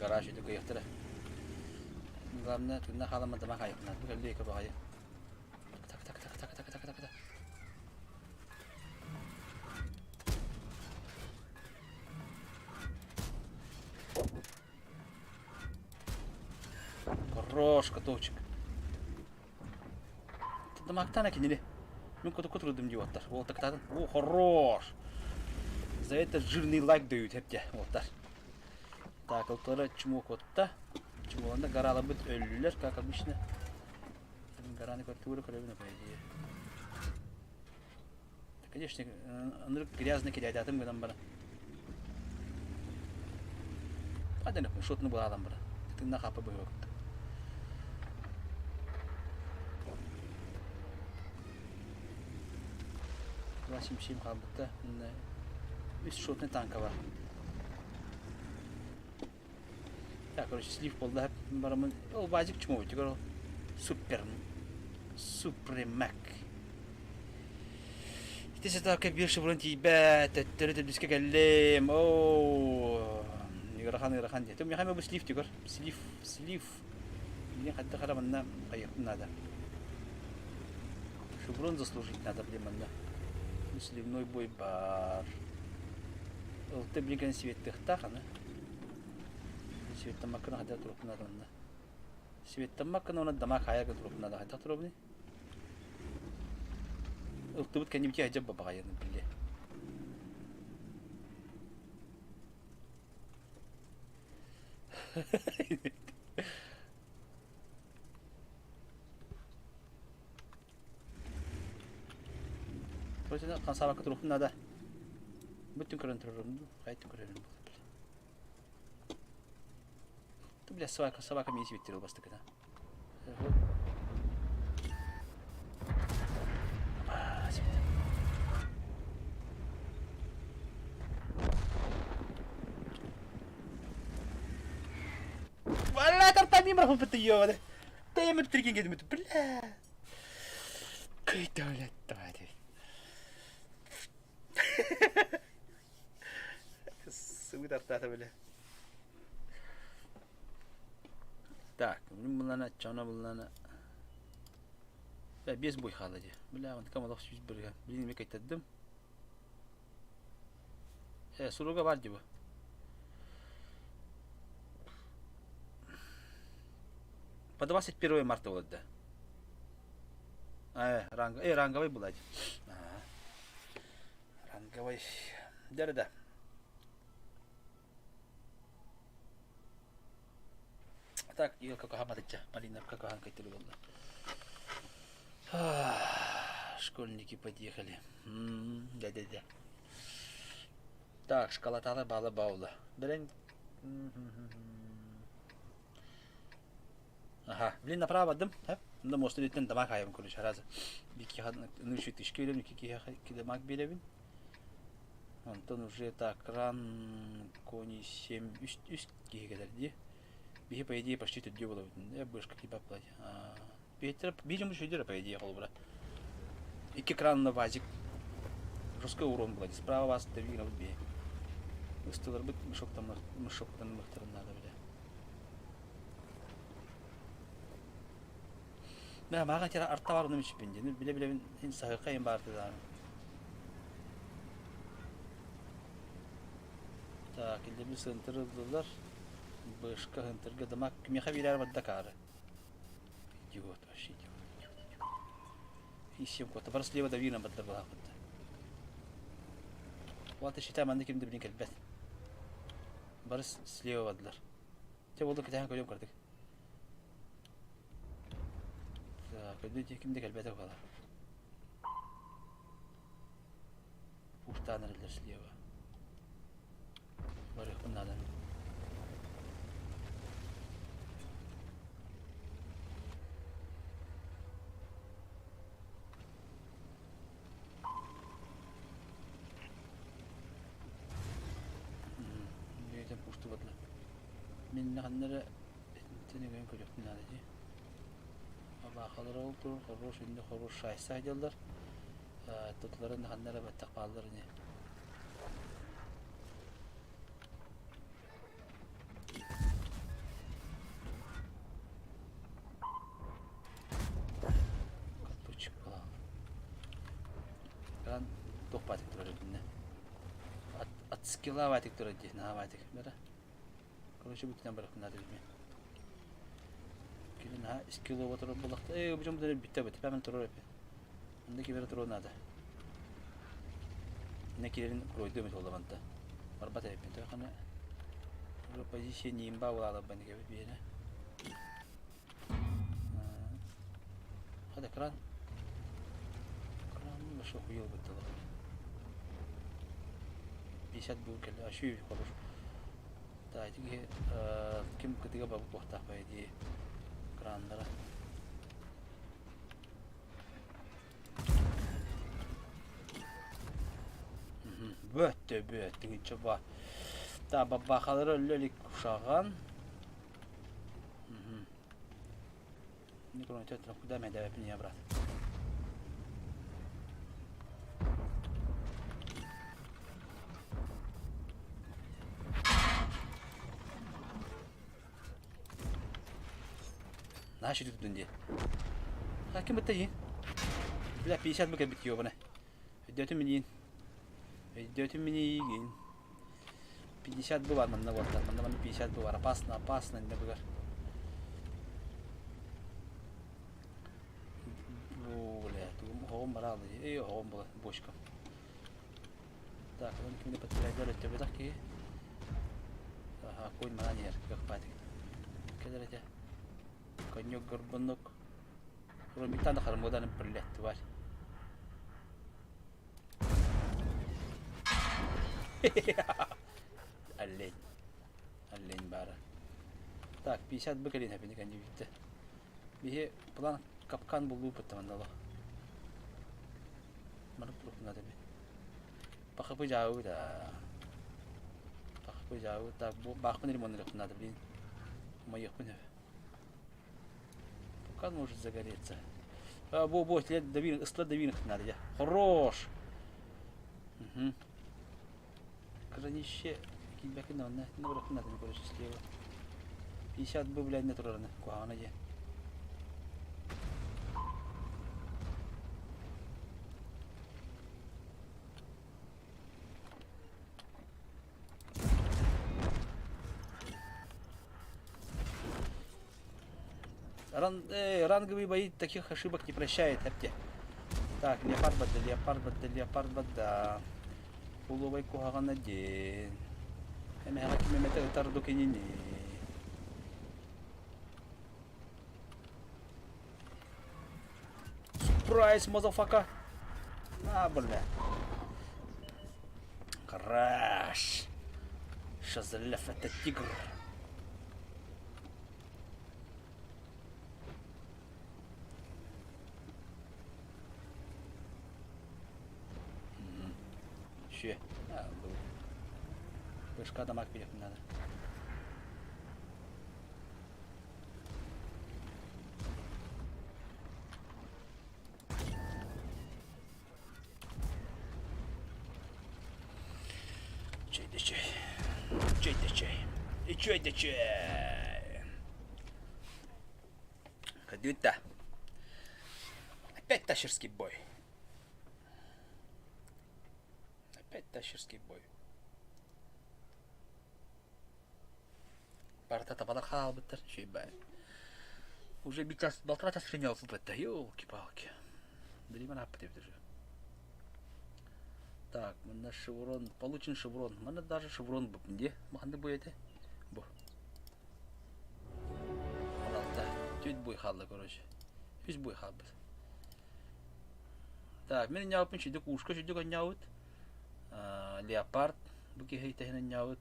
Гараж өтө кыйахтара. Главное, тына халаман тамак айыпна. Бу кэлли эки баҕайы. Так, так, так, так, так, так, так, так. Хорош, котовчик. Тамактана кинини. Мен коту кутурдум дип аттар. Ол тактатын. О, хорош. За это жирный лайк дают хепте. Оттар. Так, ылтара чмок отта. Чмоланда гаралабыт өллүлэр, как обычно. Гараны көртүгүрө көрөбүн, по идее. Конечно, ынырык грязный кидайдатым гынан бара. Аден шотны буладан бара. Тынна хапы быгы Восемь хаалбытта. Үс шотный танка бар. Так, короче, слив болды. Барамын. Ол базик чмо өтігір ол. Супер. Супремак. Ити сетапка биир шеврон тиийбэт, төттөрү төрдүскэ кэллим. Оо, ыарахан ыарахан диэ. Миэхэ бу слив түгэр. Слив, слив. Мне хайдах эрэ манна хайыахпын наада. Шеврон заслужить надо, блин, манна. Сливной бой бар. Ылты блин светтыхтаах аны. Светтамаккына хайдах туруохпун наада манна. Светтамаккына уонна дамаак хайарга туруохпун наада хайдах туруобуный? Ылтыбыт кэннибити айдьап бабаҕайаны били. Короче, хамсаабакка туруохпун наада. Бүттүн көрөн турарым дуу, хайттын көрөрүм буолла били. Ту бля собака, собака миин сибиттир ылбастыкына. Бля, тартамим рахып ёбаны. Таймер тригин кедим бля. Кыйта, блядь, давай. Сыбы тартата, бля. Так, буллана, чана буллана. Бля, без бой хаалла дии. Бля, онтукам олох сүүс бырыһа. Блин, эмиэ кэйтэрдим. Э, суруга бар дии бу. По 21 марта буолар да. Ранг, ранговый была. Ранговый. Да-да-да. Так, елка кахаматыча, малиновка кахан кайтыр болды. Школьники подъехали. Да-да-да. Так, шоколадалы балы баула. Блин. Аха, блин, направо дым. Мында мосту диттен дамак айым көрүш аразы. Бики нүшү тишке берем, ики ки дамак беребин. Онтон уже так кран кони 7 үс үс киһи кэлэр дии. Биһи по идее почти төрдүө буолабыт. Э бышка кипап платье. Биһиттэр биир дьон үчүгэй по идее холобура. Икки кран на вазик. Жесткий урон была. Справа вас дави биһи. Ыстыларбыт мешоктан мешоктан мыхтарын надо бля. Мә маған тера арта бар оны мичпин. Биле биле ин сахыка ин барды да. Так, илдеби сынтыр ылдылар. Бышка хынтырга дамак кимиэхэ биэрэр барда каары. Идиот, вообще идиот, идиот, идиот. И всем кот. Бар слева давина баддар балаахпыт. Вот считай, манна ким да билин кэлбэт. Бары слева бардылар. Те болду кэтэһэн көрүөм кырдык. Так, көрдүү ким да кэлбэтэ буолар. Пуштаан эрэллэр слева. Барыахпын наада. Бэйэтэ пуштубатылар. Мин ханна эрэ итинтэн өгөн көрүөхпүн наада дии. Абаахалара ол турар, хорош инде хорош шайса дьаллар. Тутуларын ханна эрэ баттах бааллар ини. Катучик буолаҕын. Кран туох баатык турар итиннэ. От, от скилла баатык турар дии, наһаа баатык. Бара. Короче, бүтүнэн барахпын наада билмин. Кини наһаа скиллово турар буоллахта. Ээ, бу дьон бүттэ бу, типа турар эппин. Онно ким эрэ туруон наада. Инна киирэрин куройдуом этэ буолла Барбат эбиппин. Тоҕо позиция нимба буолааларбын кэбит биһиэнэ. Хата экран. Экран вообще хуел быттылар. 50 был кэллэ. Ашүй хорош. Да, ити киһи ким кытыга бабыт буохтаах по идее краннара. Бөттө бөт тыгынча ба. Та бабахалары өллө илик кушаган. Куда мен дэбэпин я брат. Наһаа сүтүктүн дии. Ким бытта иин? Бля, 50 бы кэлбит ёбана. Өйдөөтүм миниин. Өйдөөтүм миниигин. 50 бы бар манна буолтар. Манна манна 50 бы бар. Опасно, опасно инде быгар. Бля, тугум оҕом бараалы. Эй, оҕом була, бочка. Так, он кимини подтвердил өттөбөтөх киһи. Аха, конь манан иһэр, кыахпаатык. Кэлэр этэ. Конек горбунок. Ромиктан да хармыдан блядь, тварь. Олень. Олень бара. Так, 50 быкалин хапини канди битте. Биһи план капкан булуу быттамандало. Маннык турук надо би. Пахапы жаабы да. Пахапы жаабы так баахпын ремонт надо блин. Моехпын Пока может загореться. А, бо, бо, давин, ысла давин надо. Я. Хорош. Угу. Кранище. Кибәкин онна. Не бырахын надо, короче, слева. 50 бы, блядь, не турарны. Куһаҕана дии. Ранговые бои таких ошибок не прощает, әпте. Так, леопард бадда, леопард бадда, леопард бадда. Кулубай куһаҕана диэн. Эмэһэҕэ ким эмэтэ ытар ду кинини. Surprise, motherfucker! На, бля. Краш! Шазлев это тигр. Ще. Бышка дамаг берет надо. Чэй да чэй. Чэй да чэй. И чэй да чэй. Кадюта. Опять тащерский бой. Опять тащерский бой. Барыта табалар хаалбыттар. Үчүгэй Уже бит час, полтора часа тренировался Елки-палки. Билимэн ааппыт эбит уже. Так, манна шеврон, получен шеврон. Манна даже шеврон бу где? Ханды бу эти? Бу. Алта. Түт буй хаалла, короче. Үс буй хаалбыт. Так, мин ньааппын сүдүк ушка сүдүк анньаабыт. Леопард бу киһи тэһин анньаабыт.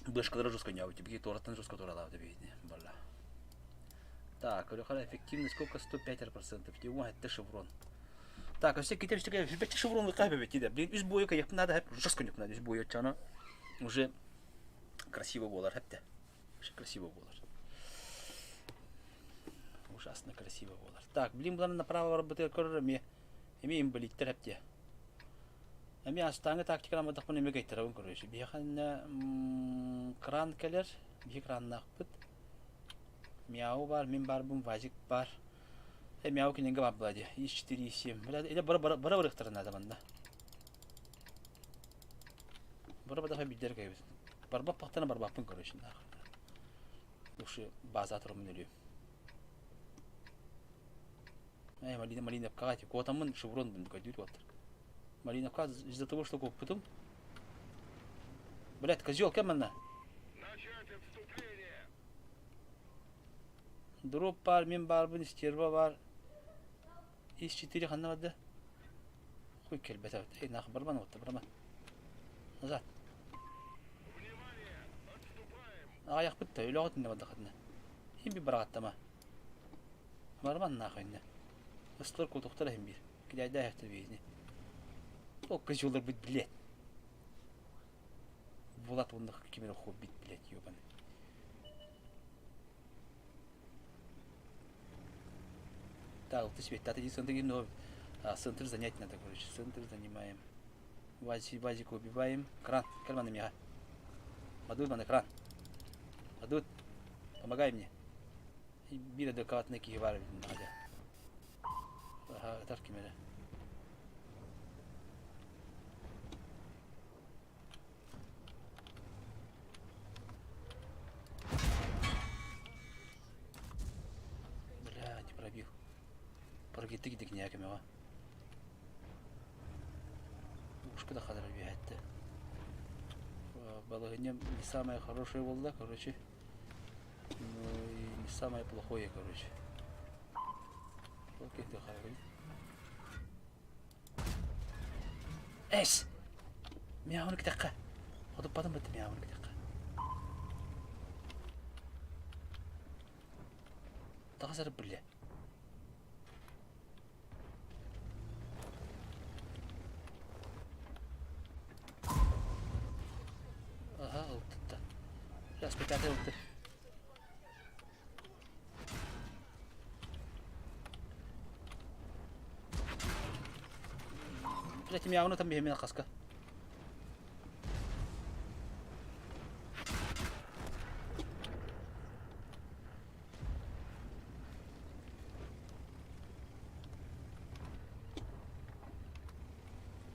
Бышкалары жестко ньаабыт. Биги туораттан жестко туоралаабыт эбиһини. Балла. Так, көрөхөр эффективность сколько? 105%. Его это шеврон. Так, все китеп все шеврон выкапывать, Блин, үс бойы кайып надо, жестко не надо, үс бойы чана уже красиво болар хепте. Вообще красиво болар. Ужасно красиво болар. Так, блин, булан направо работает көрөр эми эми инвалидтер хепте. Эми астаңы тактиканан бадахпын эми кайтарабын көрөшү. Биһиэхэ кран кэлэр, биһи краннаахпыт. Мяу бар, мин барбын, вазик бар. Мяу кинеге бар була дии. Ис 4, 7. Бля, или бара бара бара барыахтарын наада манна. Бара бадаха бидер кайбыт. Барбап пахтана барбаппын көрөшүн. Уши база турумун өлүм. Эй, Малина, Малиновка, куотаммын шеврон көдүүт уоттар. Малиновка из-за того, что куоппутум. Блядь, козел, кем манна? Начать отступление. Дроп бар, мен барбын, стерва бар. Ис 4 ханна барды. Хуй кэлбэт эбит. Эй, нах барбан отта, барма. Назад. Внимание! Отступаем. Аҕыйахпыт да, өлөҕүт иннэ бардахытына. Иһин би бараҕаттама. Барман нахуй иннэ. Ыстар кутуктар иһин биир. Кидээйдээхтэр биһини. Ол козеллар бит, блядь. Булат уонна ким эрэ хоббит, блядь, ёбаный. Так, ты себе, ты центр, но центр занять надо, короче. Центр занимаем. Вази, Вазика убиваем. Кран, карман мега. Мадут ман экран. Мадут, помогай мне. Биир адекватный киһи баар эбит хотя. Аха, ытар ким эрэ. Бля, не пробил. Прогитты кидик ньээкэмэҕэ. Ушка да хадара биһэтте. Балаһыанньа не самое хорошее буолла, короче. Ну и не самое плохое, короче. Окей, ты Эс! Мяуны китэххэ. Хотуппатым бытты мяуны китэххэ. Таҕас эрэ бля. Аха, ылтытта. Сейчас пятый ылты. Блять, мяуны там биһимин хаска.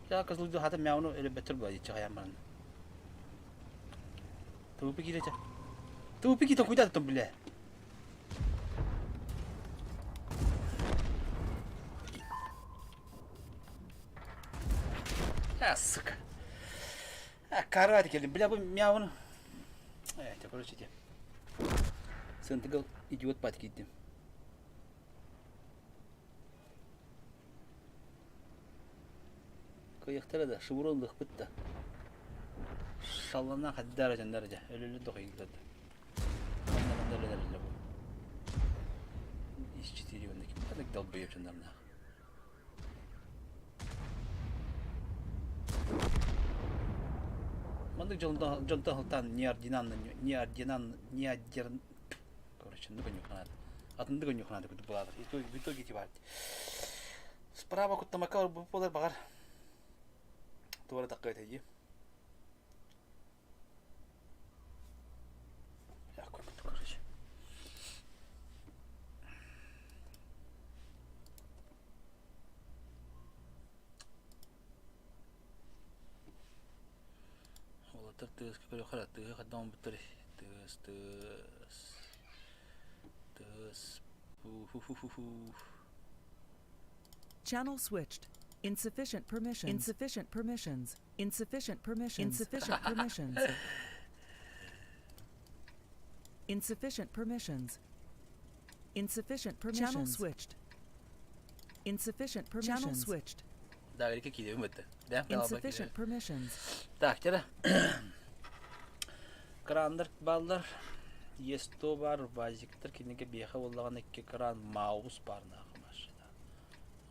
Я козлуйду хата мяуну өлөбөттөр була диччи хайан баран. ТВП киирэтэ. ТВП киирэ куйдааттым бля. А, сука. А, карать келдим. Бля, бу мяуну. Э, короче, те. Сентигл идиот пат киирдим. Кыайыахтара да, шеврон ылыахпыт да. Шаллана хаддара дьоннор дьэ, өлөллөр да хойгулар да. Манна манна өлөлөр бу. Ис четыре уонна ким ханнык долбоеб дьоннорнаах. Маннык дьонтон дьонтон сылтаан неординанна неординан неодер короче, ну конюхнаат. Атынды конюхнаат курдук булаатар. В итоге типа Справа куттамакка барбыт буолар баҕар туора такка дии. Короче. Уолаттар тыаска көрүөххэ тыаһы хайдах оҥорбуттар тыас тыас тыас фу-фу-фу-фу Channel switched. Insufficient permissions. Insufficient permissions. Insufficient permissions. Insufficient permissions. Insufficient permissions. Insufficient permissions. Channel switched. Insufficient permissions. Channel switched. Да, какие это? Да, Insufficient permissions. Так, теперь Крандар баллар Есто бар, вазиктар кинигэ биэхэ буоллаҕына икки кран маус баар нахуй машина.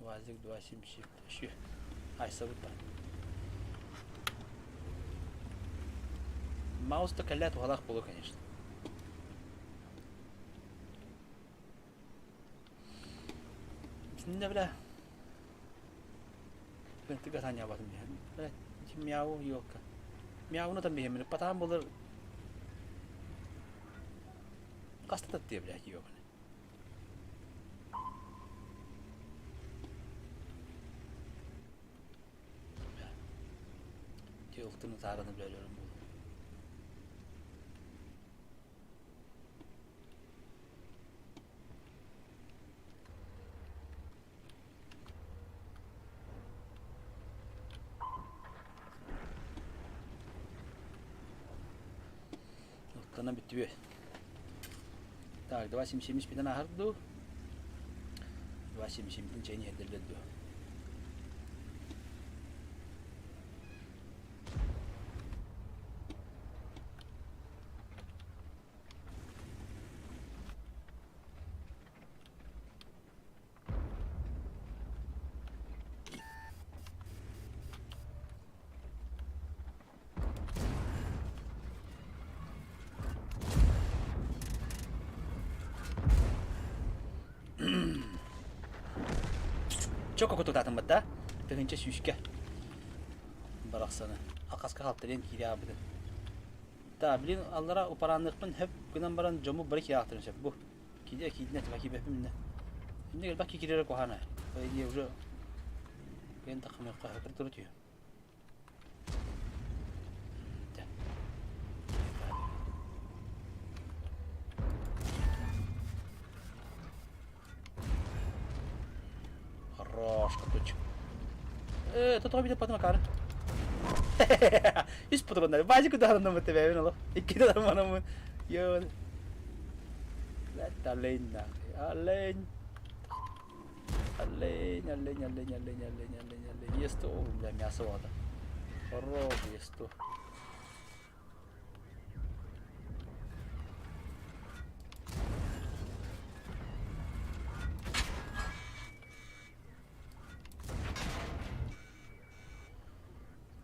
Вазик 277 үсү. Айсабыт бар. Маус да кэллэ туһалаах буолуо, конечно. Итиннэ бля. Тыга таанньаабатым бля. Мяу елка. Мяуну там биһэммин патаан буолар хаста таттыа блядь ёбаный. Ылтыны таараны бля өлөрүм буолуо. Ылтана бүттүбү. Так, 2.77 битен аһар дуу? 2.77 чэйни иһэрдэллэр дуу? Чоко кутутаатым да? Тыһыынча сүүскэ барахсаны. Акаска халтырыан киирэ аабытын. Да, блин, аллара упараанныахпын хөп гынан баран дьому бары киирэ сөп бу. Киирэ киирдинэ тиба киирбэппин минэ. Инне элбэх киирэрэ куһаана. По идее уже кыйын таххамыахха хөкөр туру түһү. Хорош, кутучик. Э, тут видел потом кар. Үс патроннар. Базик ударынан бу тебэбин олох. Икки ударманамын. Йоо. Олень нахуй. Олень. Олень, олень, олень, олень, олень, олень, олень. Есть о, бля, мясо вода. Хорош, есть то.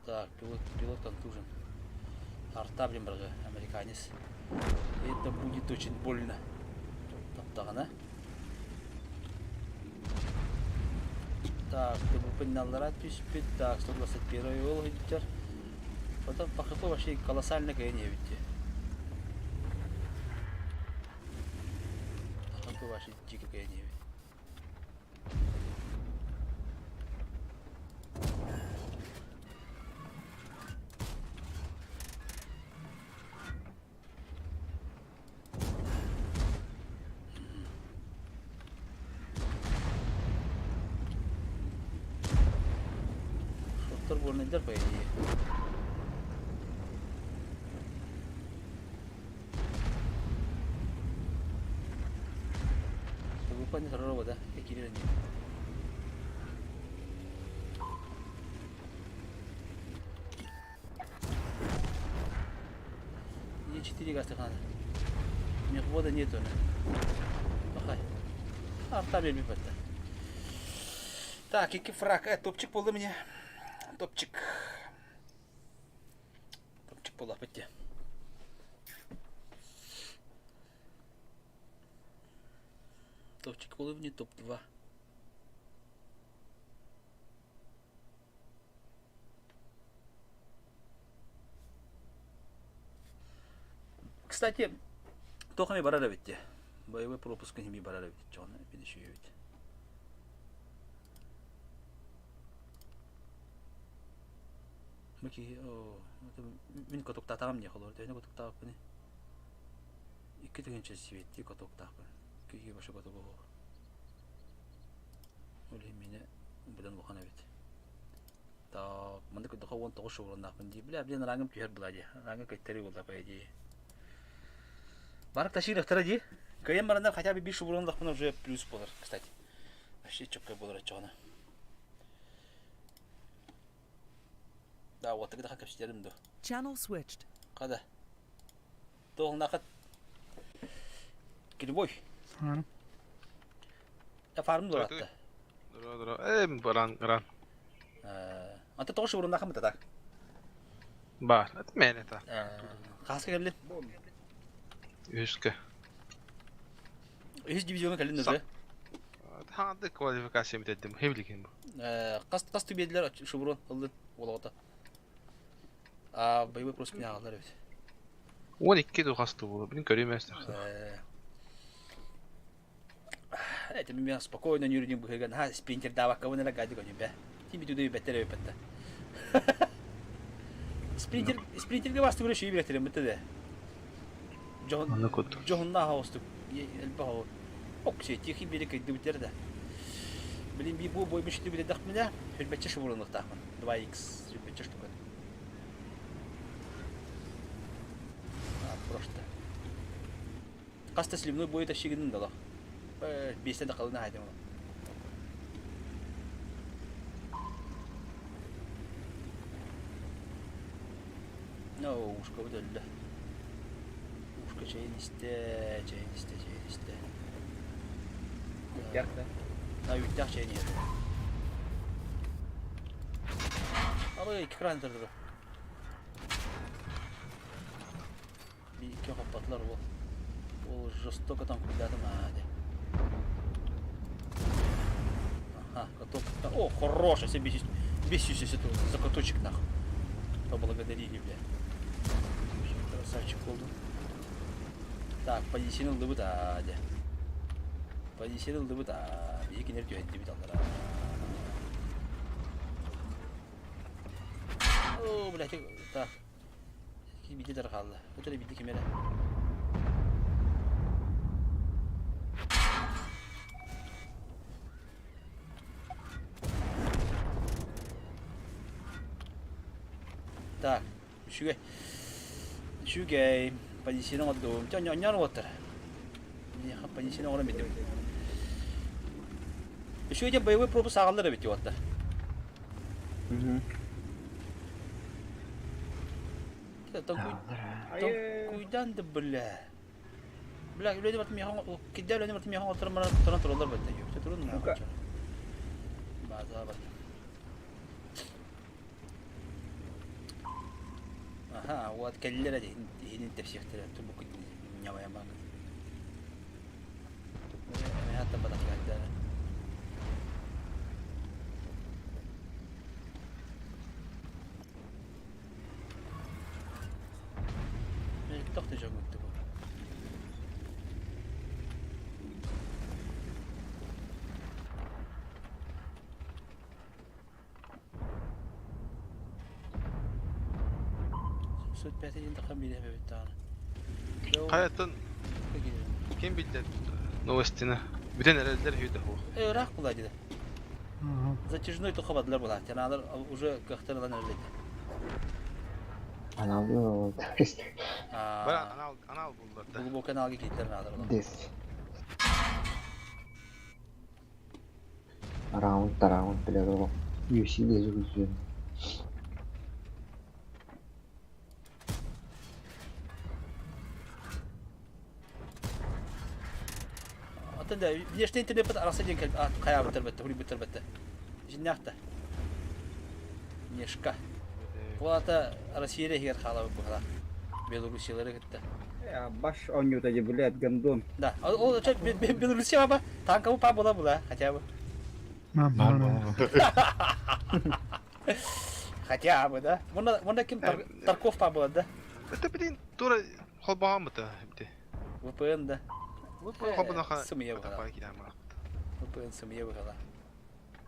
Так, пилот, пилот контужен. Арта, блин, брага, американец. Это будет очень больно. Таптаҕына. Так, ТВП түспүт. Так, 121 ол сылдьар. Потом по ХП вообще колоссально кыайан эбит. ХП вообще дико кыайан эбит. Уолаттар буорнайдар по идее. Группа не второго, да? Какие они? Мне 4 гастых надо. Мехвода нету. Пахай. Арта бербит бетте. Так, 2 фраг. Топчик болды мне. Топчик. Топчик буолла битте. Топчик буолла мне топ-2. Кстати, туох эмэ барар эбит дии. Боевой пропуск эмиэ барар эбит дьоно били эбит. Бу киһи мин котуктаатаҕым дии холобур төһөнү котуктаабыппыный? 2000 сибиэттии котуктаахпын. Киһи вообще котуга суох. Ол иһин миэнэ быдан улахан эбит. Так, маннык көрдөххө 19 шевроннаахпын дии. Бля, блин, рангым түһэр была дии. Рангым кэттэрии буолла по идее. Барып тащилахтара дии. Кыайан бараннар хотя бы биир шеврон ыллахпына уже плюс буолар, кстати. Вообще чөккө буолар оччоҕуна. Да, уоттагы да кэпсэтэрим дуо? Channel switched. Хада. Туолнахат Килбой. Саҥарым. Фарм дуратта. Дра дра. Э баран гран. Anta тоҕус шевроннаахым так. Бар. Это мен это. Хаска кэллин? Үһүскэ. Үһүс дивизиоҥҥа кэллин уже. Хаанды квалификация бүтэрдим. Хевлигин бу. Хас хас түбиэдилэр шеврон ыллын уолаҕата. А боевой пропуск не аҕалар эбит. 12 ду хас буолар. Билин көрүм эстахса. Это мен спокойно нүрүнүн быһыган ха спринтердаабаккабын эрэ гади гонюбэ. Тим бүтүдэ бэттэр эбиппэтте. Спринтер спринтерге бастыгыра шии билеттерин битте де. Аны кут. Дьоһуннаах оҕустук элбэх оҕо. Оксей тихий берег кыйдыбыттар да. Блин, би бу бой мүчтү биледахмына, хүрбэтче шыбырыныктаахмын. 2x сүрбэтче штука. А, просто. Хаста сливной бой тащигинин дала. Биэстэн да халына хайдым. No, ушка өллө. Ушка чэйин истэ, чэйин истэ, чэйин истэ. Үүттээх да? А, үүттээх чэйин иһэр. Арай экран турдура. Бииргэ хоппотулар уол. Уол жестоко там куйдаатым аа дии. Ага, каток. О, хорош, себе бесишься за каточек нахуй. Поблагодарили, бля. Красавчик болду. Так, позиционы ылдыбыт аа дии. Позиционы ылдыбыт аа. Биһи кинилэр түһэрдибит аллара. О, блядь, так. Биди хаалла. Өтөрө биди ким эрэ. Так, үчүгэй. Үчүгэй. Позицияны оҥордум. Дьэ, онньоон уоттар. Миэхэ позицияны оҥорон битим. Үчүгэй дьэ боевой пропуск ааҕаллар эбит уоттар. Толкуйдан да бля. Бля, үлэни барытын миэхэ кидэ үлэни барытын миэхэ оҥотторон баран туран тураллар бэтэ. Юктэ турун База бар. Аха, вот кэллэр иһинин тэпсиэхтэрэ турбукку ньамайамаҥ. Хатта батахлаахтара. Мөлтөх да дьоҥҥут бу. Сут бэйэтин тахсан биэриэм эбит даҕаны. Хайаттан ким билдэ новостина. Бүтэн эрэллэр үһү да суох. Ыраах була дии. Затяжной тухабадылар була. Теналар уже кыахтар ылан эрэллэр. Анал Бара анал анал буллар да. Глубокий аналга кииттер наадыр. Дес. Раунд раунд билэр олох. UFC дези күзүн. Оттон да внешний интернет арахса диэн хайаабыттар бэтте, хуруйбуттар бэтте. Итиннээх да. Внешка. Ол аата Россия эрэ иһигэр хаалабыт быһалаах. Белоруссиялары кытта. Баш оонньуута дии, блядь, гондон. Да, ол Белоруссия баба танковый па була була хотя бы. Хотя бы, да. Мында ким Тарков па была, да? Это, блин, тура холбоҕоммута эбити. VPN да. Холбоноха Сымыйа быһала. VPN сымыйа быһала.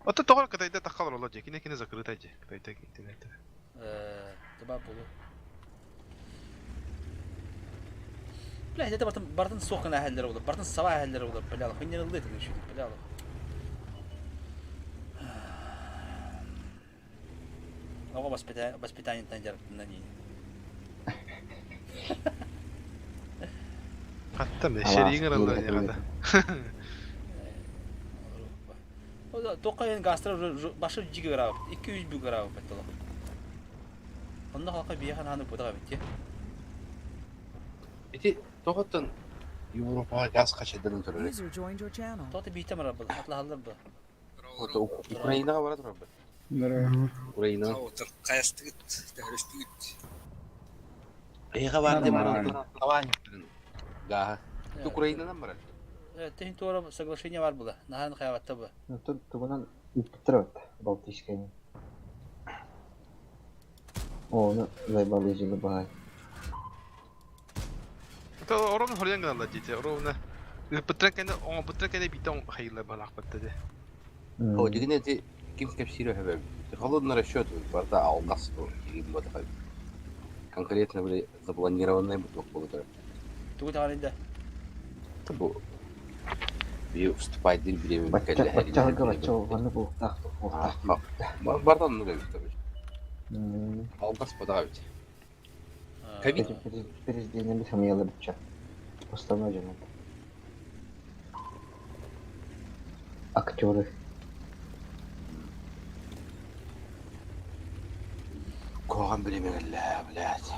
Ото тоҕо Кытайда таххалар олор дии. Кини кини закрыта дии. Кытайда интернет. Таба болу. Бля, это бартын бартын суох гына әһэллэр олор. Бартын саба әһэллэр олор. Бля, хынньарыллы этин үшүдүк, бля. Оҕо воспитаниетынан дьарыктанан иин. Хаттам шерииҥ ыраллар хата. Туохха иһин гаастар башы дьиги ыраабыт, 200 бүк ыраабыт толох. Онно халка биэхэн хааны путаға битти. Ити тоҕоттон Европаҕа газ хачайданан турар. User joined your channel. Тоҕо биитэ барар был, атлаһаллар был. Украинаҕа бара турар бит. Украина. Эйиэхэ баар дии Гааһа. Украинанан барар. Тиһин туора соглашение бар була. Наһаан хайабатта бу. Тугунан ыыппыттар эбит Балтийскайны. Ону заебали жылы баай. Оровна хоруйан гыналлар диэтэ. Оровна ыппыттарын кэннэ оҥорбуттарын кэннэ биитэ хайыылар баалаахпатта дии. О, дигинэ ити ким кэпсиир өһөбө холодный расчет барыта алгас конкретно были запланированные бутылок буолар. Тугу таҕарый да? Бу би вступать диир бириэмэ Бачча баччаларга бачча маннык уохтаах уохтаах Барыта оннук эбит короче. Алгас бадаҕа эбит. Ковид. Переждение самыялар бычча. Основной дьоно. Актеры. Куһаҕан бириэмэ кэллэ, блядь.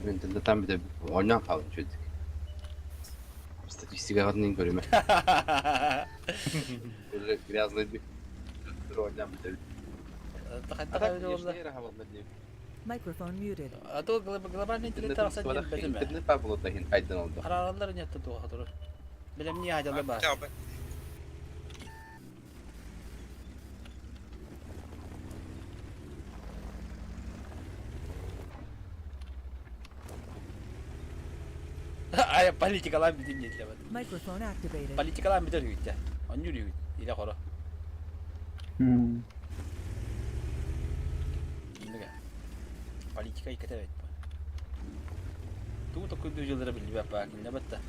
Мин там бүтэ оонньоон хаалан үчүгэй. Статистикаҕытын көрүмэ. Уже грязный бик. Оонньоон бүтэбит. Microphone muted. А то глобальный интернет арахса диэн бэтимэ. Интернет баар буолуота иһин хайдан олдо. Хараараллар нет туоха турар. Билэмни хаадьалла баар. Ая политикалаан бүтүн диэтилэр. Microphone activated. Политикалаан бүтэр үһүттэ. Онньуур үһүт. Илэ хоро. Иннигэ. Политика иккитэ эбит. Тугу токуйдуу дьыллара биллибэт баа кинилэр да.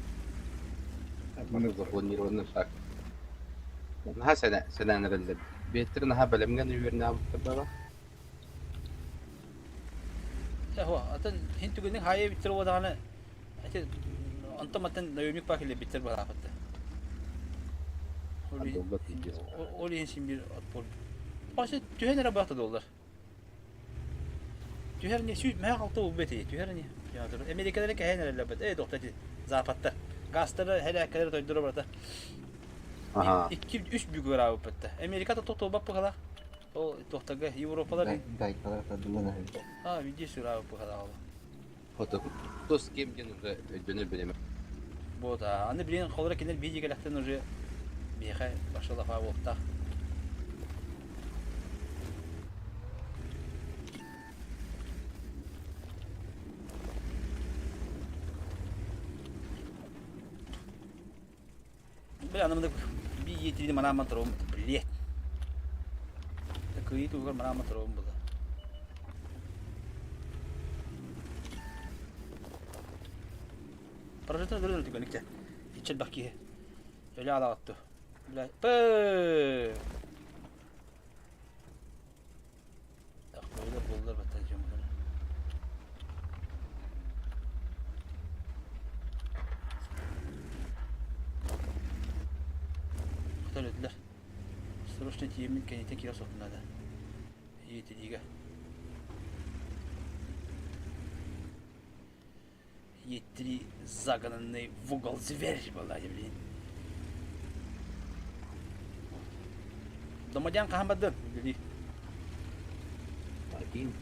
Запланированный шаг. Наһаа сэнэ сэнээн эрэллэр. Биэттэр наһаа бэлэмҥэ үөрэнээбиттэр баҕа. Эһо, атын хин түгэнин хайа биттер уодаҕаны ити онтон мантан наемник баа кэлбиттэр баалаахпытта. Ол иһин син биир отпор. Асы түһэн эрэ баата доллар. Түһэр не сүү мэ алта убет түһэр не. Америкалары кэһэн эрэллэр бит. Э доктор западтар. Гастары хэлээккэлэри тойдура барата. Икки үс бүгү ыраабыппытта. Америката тохтобат быһалаах. Ол тохтага Европалар Гайкалар тардылан эһэллэр. А, види сүрәбит быһалаах ол. Фото. Кто с кем диэн уже өйдөнөр бириэмэ. Вот, аны билин холоро кинилэр биир кэлэхтэн уже биһиэхэ башылафа буолуохтаах. Бля, аны мында би етирини манааман туругум, блядь. Кыйы тугар манааман туругум было. Прожектор көрөн түгәникте. Ичел бак киһи. Өлө алаҕатту. Бля, пы. буоллар баттар дьоммутун. Хотон өллөр. Срочно тиийэммин кэнниттэн киирэ охсуохпун наада. Иитириигэ. Е3 загнанный в угол зверь была, блин. Домодян хаһан бардын? Били. Ким?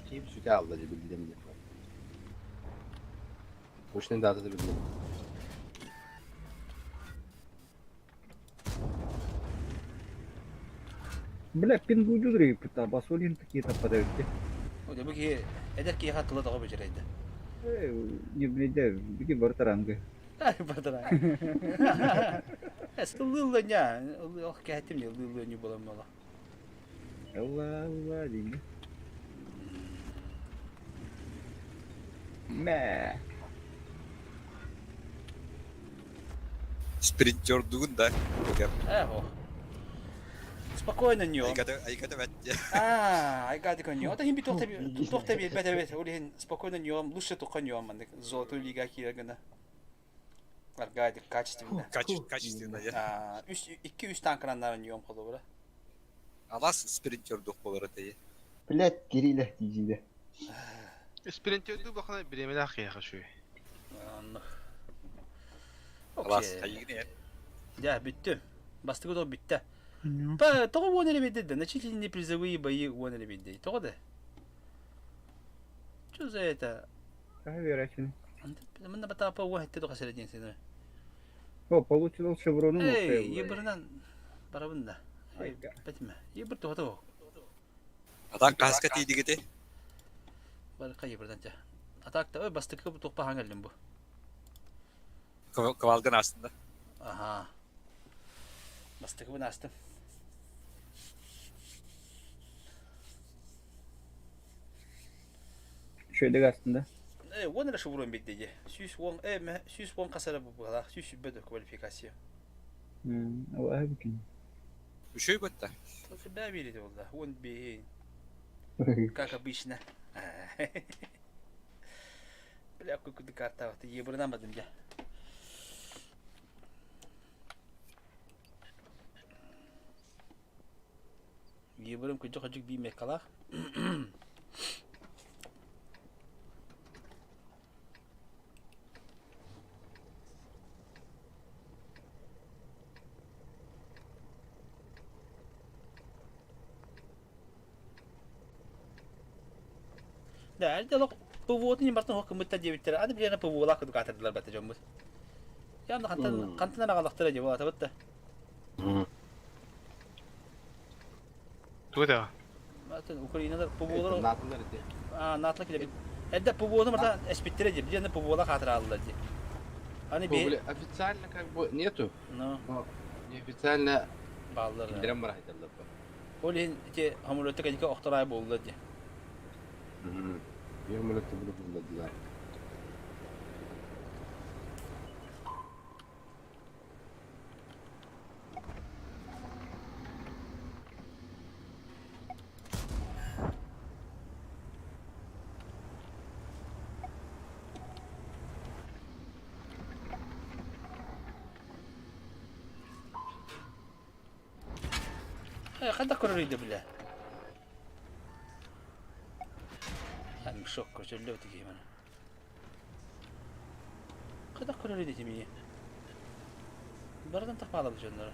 Ким сүтэ алла дии биллим диэн. Точный датата билбэтим. Бля, пингудюдры пыта, басолин такие-то подавите. Бу киһи эдэр киһиэхэ тыла тоҕо бэчэрэйдэ? Не блядь, бики бартаранга. Бартаранга. Ыллыылланя, ох кэһэтим не ыллыыллыанньу буолан буола. Алла, алла, дии. Мэ. Спринтердугун да. Эхо. Спокойно ньо. Айгата бәттэ. А, айгата коньо. Ата хин би туохта туохта биэрбэт эбит. Ол иһин спокойно ньо, лучше тухха ньо маннык золотую лига киирэр гына. Аргадик качественно. Качественно, я. А, үс икки үс танкраннарын ньом холобура. Алас спринтердух болар это. Блядь, Кирилля тиийдэ. Спринтердүү бахана бириэмэлээх киһиэхэ үчүгэй. Оннук. Алас Окей. хайыгын Дьэ, бүттүм. Бастакы тоҕо бүттэ. Па, тоҕо уон эрэ биэрдэ да? Значительные призовые бои уон эрэ биэрдэ. Тоҕо да? Что за это? Хаһы верачын. Мында батапа уон хэтте тоҕо сэрэ диэн сенэ. О, получил шеврону. Эй, ебырынан барабын да. Бэтимэ. Ебыр тоҕо Атак каска тиидигити. Барка ебырдан ча. Атак та ой бастыкы бу тухпа хаңаллым бу. Кывалгын астында. Аха. Бастыкыбын астым. Şöyle aslında. Э, уон эрэ шеврон биэрдэ дии. 110 э, 110 хас эрэ быһалаах, 120 квалификация. Аллаһы бүкін. Үшөй бөттө. Бää биэрити буолла. Уон биэһин. Как обычно. Бля, какой карта. Ебырынан бадым дьэ. Ебырым күдьүк-хөдьүк бии меккалаах. Да, это лох ПВО-ты не бартын хок мытта диэбиттэр. Аны билиэнэ ПВО-лаах кудук аатырдылар бата дьоммут. Яны хантан хантан аҕалахтара дии буолата бытта. Тугу да? Атын Украиналар ПВО-лар Наталар ити. А, натла килэбит. Эрдэ ПВО-ну барта эспиттэрэ дии. Билиэнэ ПВО-лаах аатырааллар дии. Аны би Официально как бы нету, Ну, но неофициально бааллар. киллэрэн барахайдаллар. Ол иһин ити самолетта кэликэ охторай буолла дии. Самолетта булып булладылар. Э, хайдах көрөрүй да билэ. Мешок көрсөллөбүт киһи маны. Хайдах көрөрүй да тимии. Барытын тахпаалабыт дьонноро.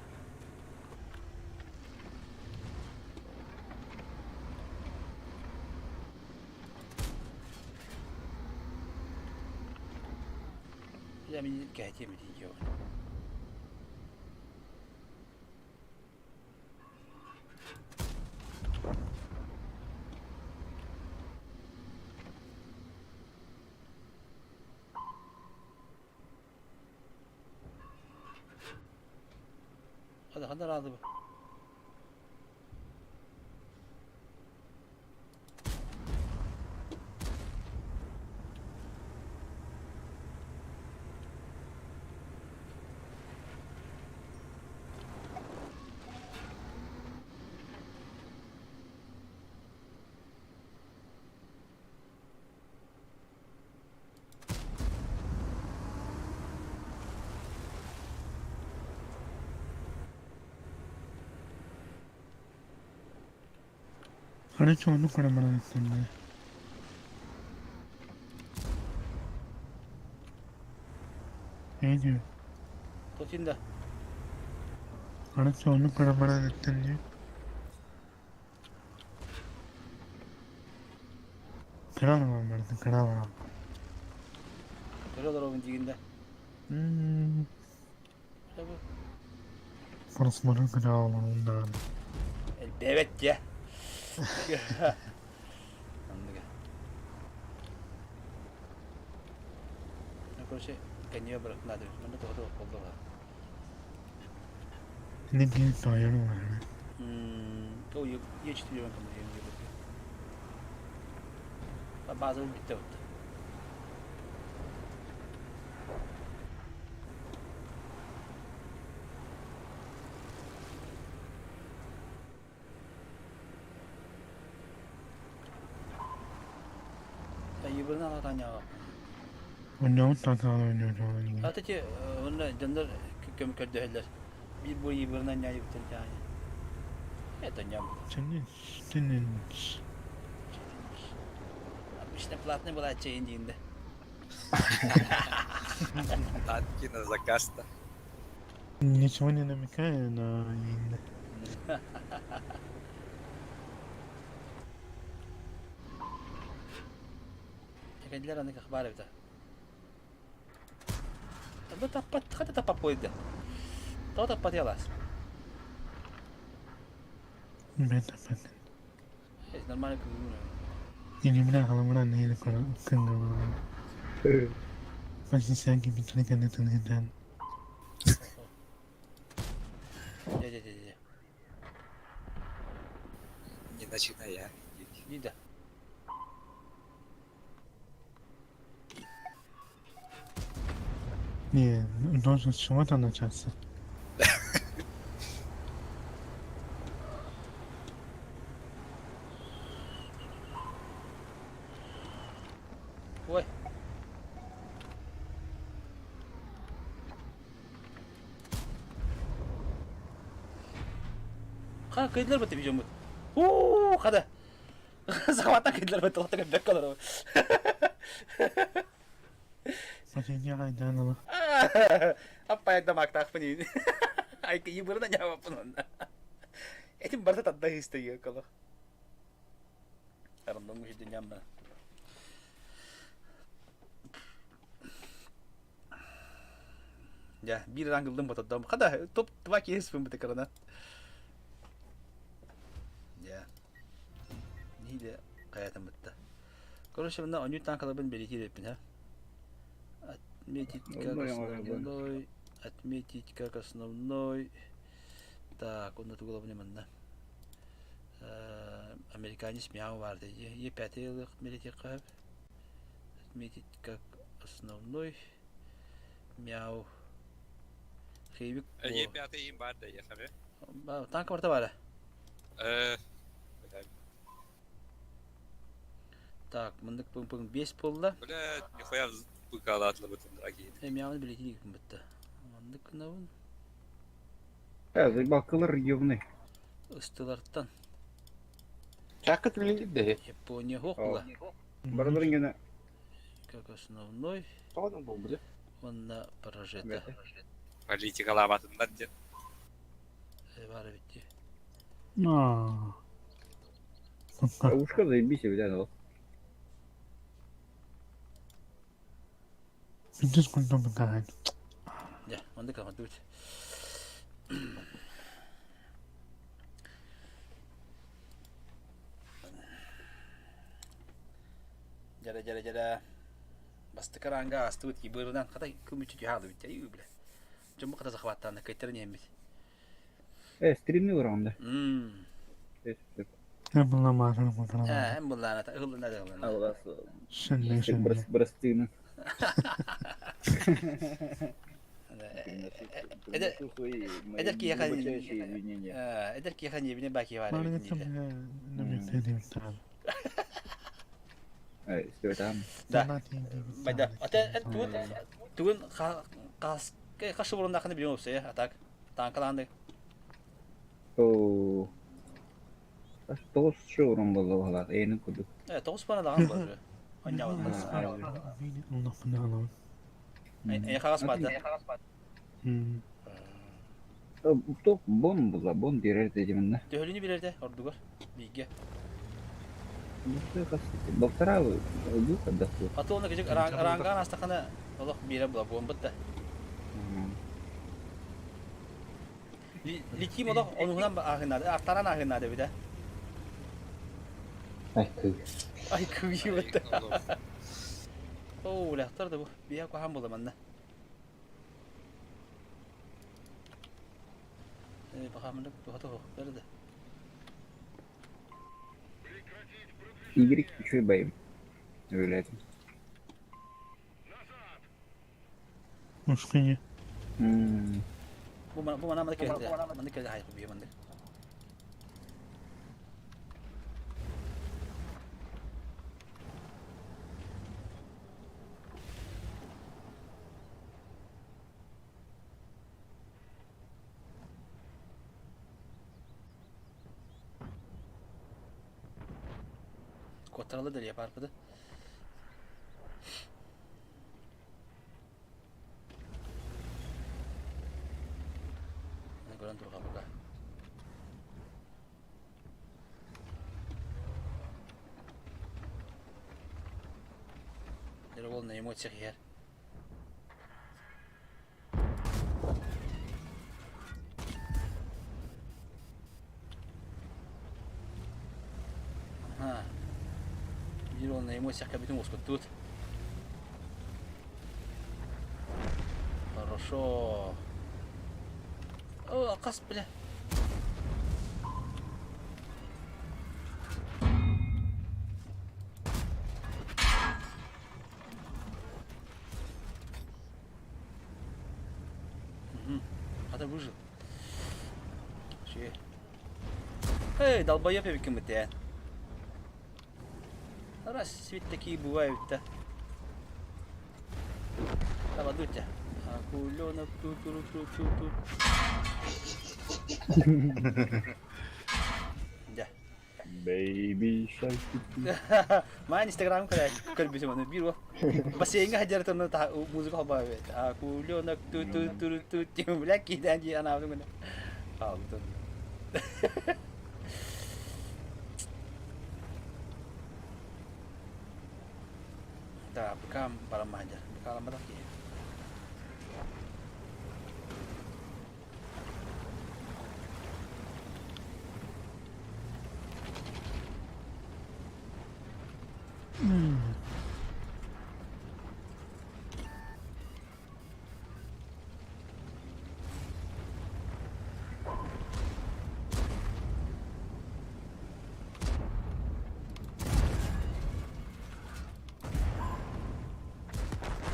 Дьэ мин кэһэтиэм ити дьиэҕин. Hadi hadi razı bu. Короче, ону көрөн баран эттиннэ. Ne diyor? Тотин да. Короче, ону көрөн баран эттин диyor. Kral alan vardı, kral alan. Көрө олоробун диигин да. Форс-мажор kral alan ondan. Элбээбэт дьэ. Оннуга. Ну, короче, коньё бырах надо. Манна тоҕо буолла. Ne diye sayıyorum var. О, я четыре там я не буду. База бүттэ вот. Айыбырын алатаняға. Oynamak tahtalı oynuyor şu an. Ата те онна дьоннор көмө көрдөһөллөр. Биир бу йыбырынан ньайыбытын тяне. Это ням. Senin, senin. Обычно платный была чейин дейінде. Танки на заказ-то. Ничего не намекаю на yayında. Кэллэр аны хабар эбитэ. Бу таппат, хата таппат буойда. Тоҕо таппат ялаас. Ben tapatın. Нормально күгүн. Elimine kalımına neyle kırın Başı sen gibi tanıkan tanıkan. Дьэ дьэ дьэ дьэ. Не начинай, а. Дида. Не, должен с чего-то начаться. Ой. Ха, кыйдылар бата видеомут. Уу, хада. Захвата кыйдылар бата, лотага бек колор. Последний айдан Аппа дамактаахпын. Ай, йыбырына ньаабаппын онна. Этим барда тадда хистейе коло. Арандон гүжү нямма. Я, биир ангылдым батадам. Хада, топ 2 кейс бит экрана. Я. Ниде каятым битте. Короче, мына оню танкалабын белетир эппин, ха. Отметить как основной. Отметить как основной. Так, он на голову не манна. Американец мяу барды. Е пятый белетир кап. Отметить как основной. Мяу. Хейбик. Е пятый им бар да ехали. Танк барда бара. Так, мындык пың пың 5 болду. Бля, нихуя быкалатлы бытын дорогие. Мяуны билетир битте. Мындык кынабын. Заебал, ебаный. Ыстыларттан. Чакыт билин де. Япония хокула. Бараларын гene Как основной. Тоғын бұл біле. Онна поражета. Политика лабатындан ден. Бар битти. А. Ушка заебись, бля, ол. Bütün kundum gayet. Я, мындык ама дуть. Жара жара жара. Бастыкаранга астыбыт ибырынан катай күмүчү жаады бит. Ай бля. Жомбу ката захваттан кайтерин эмит. Стримни уранда. Ne bulamazsın bu kadar. Э, эм буллана та ылына да ылына. Алгас. Şimdi şimdi. Брастыны. Эдер ки яхан. Эдер ки яхан ебине баки бар Bana бит. ne bir dedim Ай, все там. Да. Байда. Ата тугун тугун кас кашы бурунда билем болсо, а так. Танкаланды. О. Тоҕус шеврон буолла баһылаах эйэнин курдук. Э, тоҕус пана даҕан бар. Онньаабат. Эйэ хаҕас баата. Туох бон була, бон биэрэр дедиминна. Төһөлүнү билэрдэ ордугар бииргэ. Полтора ылбыт да. Аты оны кыжык арангаан астахана олох биэрэ була буон бытта. Литим олох онуһунан ааһыннаады, артаран ааһыннаады эбитэ. Ай кыы. Ай кыы бытта. Оо, лэхтар да бу. Биһэ куһаан була манна. Э, бахамында туха туха да. Игорь үчүгэй байым. Өлөтүм. Мужские. Бу бу мана мана келди. Мана келди хайы бу мана. Куоттаралы да yapar быды. Көрөн турга бука. Ол на эмоциях иһэр. Ага. Биир ол на эмоциях кабитин уоскуттут. Хорошо. О, қас бля. Угу. А выжил. Че? Эй, долбоеб я кем-то. Раз ведь такие бывают-то. Давай, дутя. Акуленок ту ту ту ту ту. Да. Baby shark. Маань Инстаграм көрбүтүм аны бир бассейнге хаджар та музыка хабаа Акуленок ту ту ту ту ту бля кидан ди ана гына. А, бутон. Да, пока барамаджар. Пока ламбадах ки.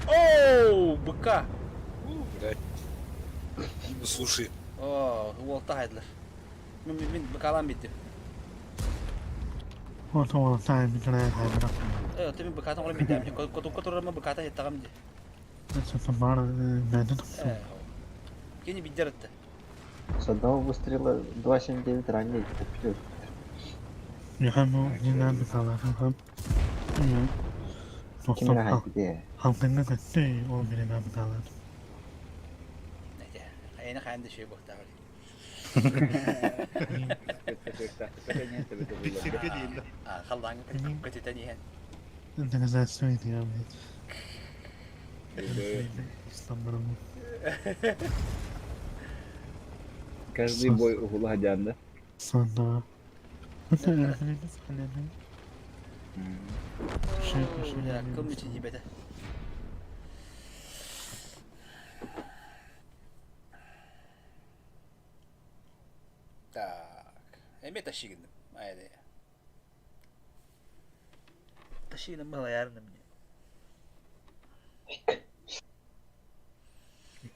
Оу, быка. Блядь. Ну слушай. О, уолта хайдылар. Мин мин быкалан битти. Вот он time интернет хайбра. Э, ты мин быкатын олом битти. Коту которым быката хеттагам ди. Это бар мәден. Э. Кени биддеретти. С одного выстрела 2,79 ранее купил. Я ну не надо быкалар. Кимре хайды. Халкыңа көттү ол менен быкалар. Нете. Айна ханды шей бохта. А, халлаң көтөтөн иһэн. Доказательство я, блядь. Исламбарым. Каждый бой угула да? Сонда. Кыл үчүн дибете. Так. Эме ташигиндим. Айда. Ташигиндим бала ярным мне.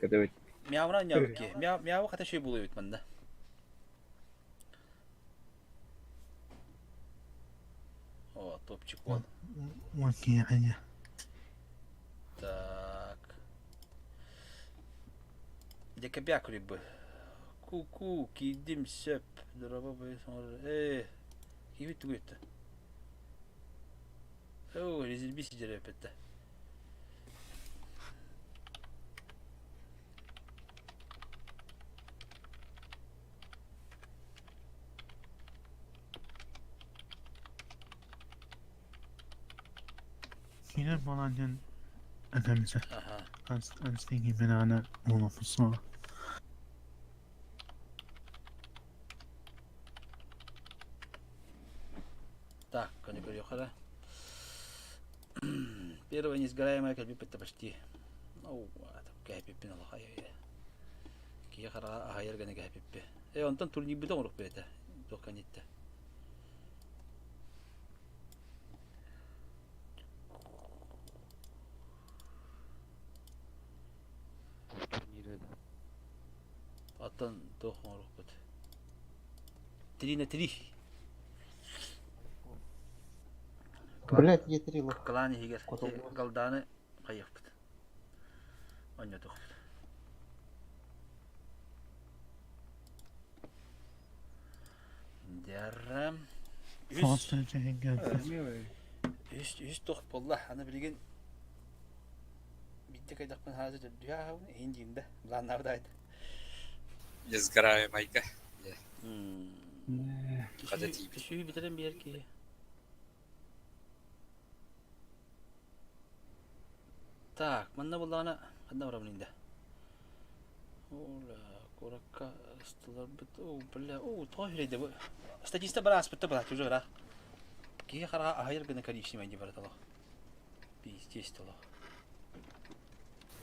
Когда Мяура нявки. Мяу мяу хата шей булуют манда. О, топчик он. Окей, Так. Декабякули бы. Ку-ку, кидим сеп. Дорого бы. Э. Киһи тугу өттө? Оо, резервист сидер өппетте. Киирэр буолан диэн этэмсэ. Аха. Константин Минаны Мулуфусо. Так, көнө көрүөххэ да. Первая несгораемая кэлбиппит почти. Оу, кэһэппиппин олох ай Киһи хараҕа аһайар гына кэһэппиппи. Э, онтон турнирбыт оҥоруохпут этэ. Туох кэнниттэ. Оттон туох оҥоруохпут? Три на три. Блять, я три лох. Кылаан иһигэр Хотоллоох. галдааны хайыахпыт. Онньотуохпут. Дьарам. Үс, үс, үс туох буолла. Аны билигин биирдэ кайдахпын хаазы төрдүһэ ааһабын, иһин диим да. Былааннаабыт аайда. Несгораемайга. Хата тиийбит. Үсүһү бүтэрэн биэр киһи. Так, манна буллаҕына ханна барабын инде? Оля, куоракка ыстыларбыт. О, бля, о, тоҕо үрэйдэ бу. Статиста бар ааспытта былааччы уже ыраах. Киһи хараҕа аһайар гына коричневый дии барат олох. Пиздец олох.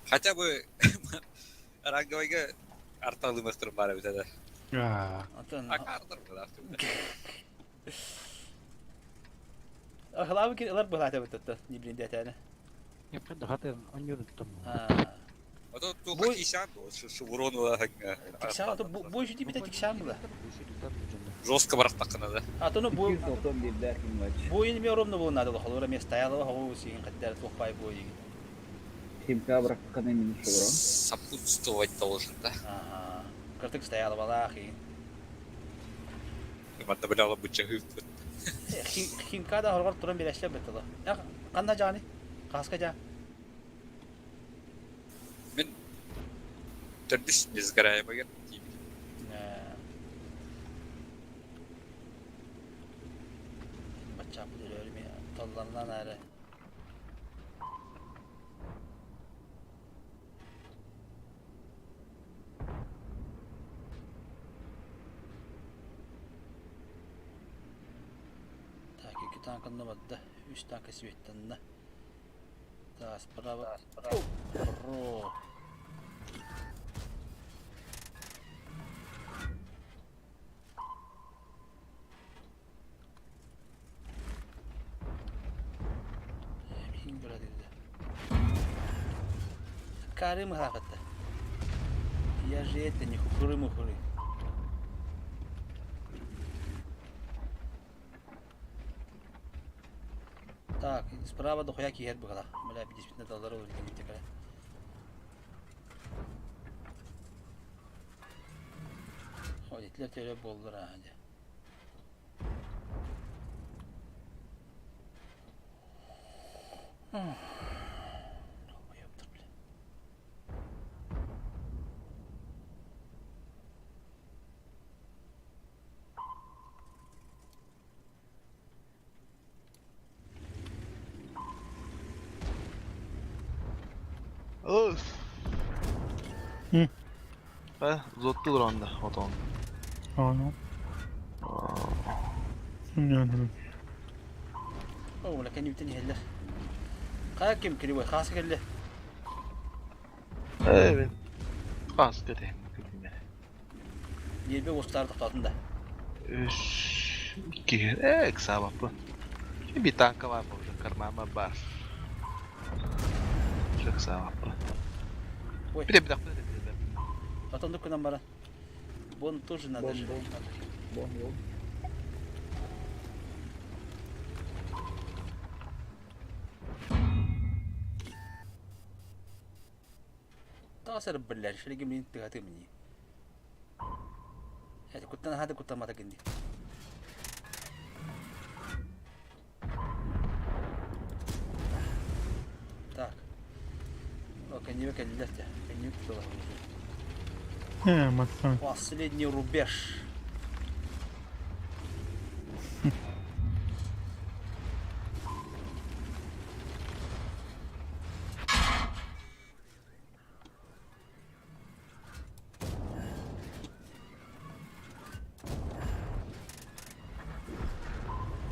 Хотя бы ранговайга арталымахтырым баар эбит этэ. Антон, Акаардыр быраах. Ахлаабы кир ылар быһаата быттатта, не блин А то туха кисян, шеврон Тиксаан, бу еще типа тиксаан была. Жестко барахтакына да. А то ну бу бу ини ровно было надо было, холора место стояло, хаву син хотя тух пай бу и. Химка бырахтаххына мин шеврон. Сопутствовать должен, да? Ага. Кыртык стояла балах и. Манна билала быча хыппыт. Химка да хоргор туран берешле бытылы. Канна жани? Каска жа. Мин төрдүс несгораемыгар тиийбитим. Баччааппыт өлөрү толланнан аары. Так, икки танканна барда, үс танка светтанна. Так, справа. Про. Мин көрө Карым хахата. Я же это не хухры-мухры. Так, справа дохуя киһэр быһала. Бля, действительно доллар olur такая. Ходитлер төлө болдур а дьэ. Долбоёбтор, бля. Öf. Hı. Ha, uzattılar onda otağını. Aa. Yani. Оо, кэннибиттэн иһэллэр. Хайа ким кривой, хааска кэллэ. Evet. Bas dedi. Ньиэрбэ уостаар тохтоотун да. Үс, икки, э, ыксаабаппын. Bir танка бар уже, кармама бар. Уже ыксаабаппын. Ой. Bir de bir dakika, bir de bir de. Отоннук гынан баран. Бон тоже надо же. Бон, бон. Тасыр биллэр, шилиги мин тыгаты мини. Это куттан хады куттан мата гинди. Кэннибэ кэллилэр дьэ. Кэннибэ туталар. Э, Максим. Последний рубеж.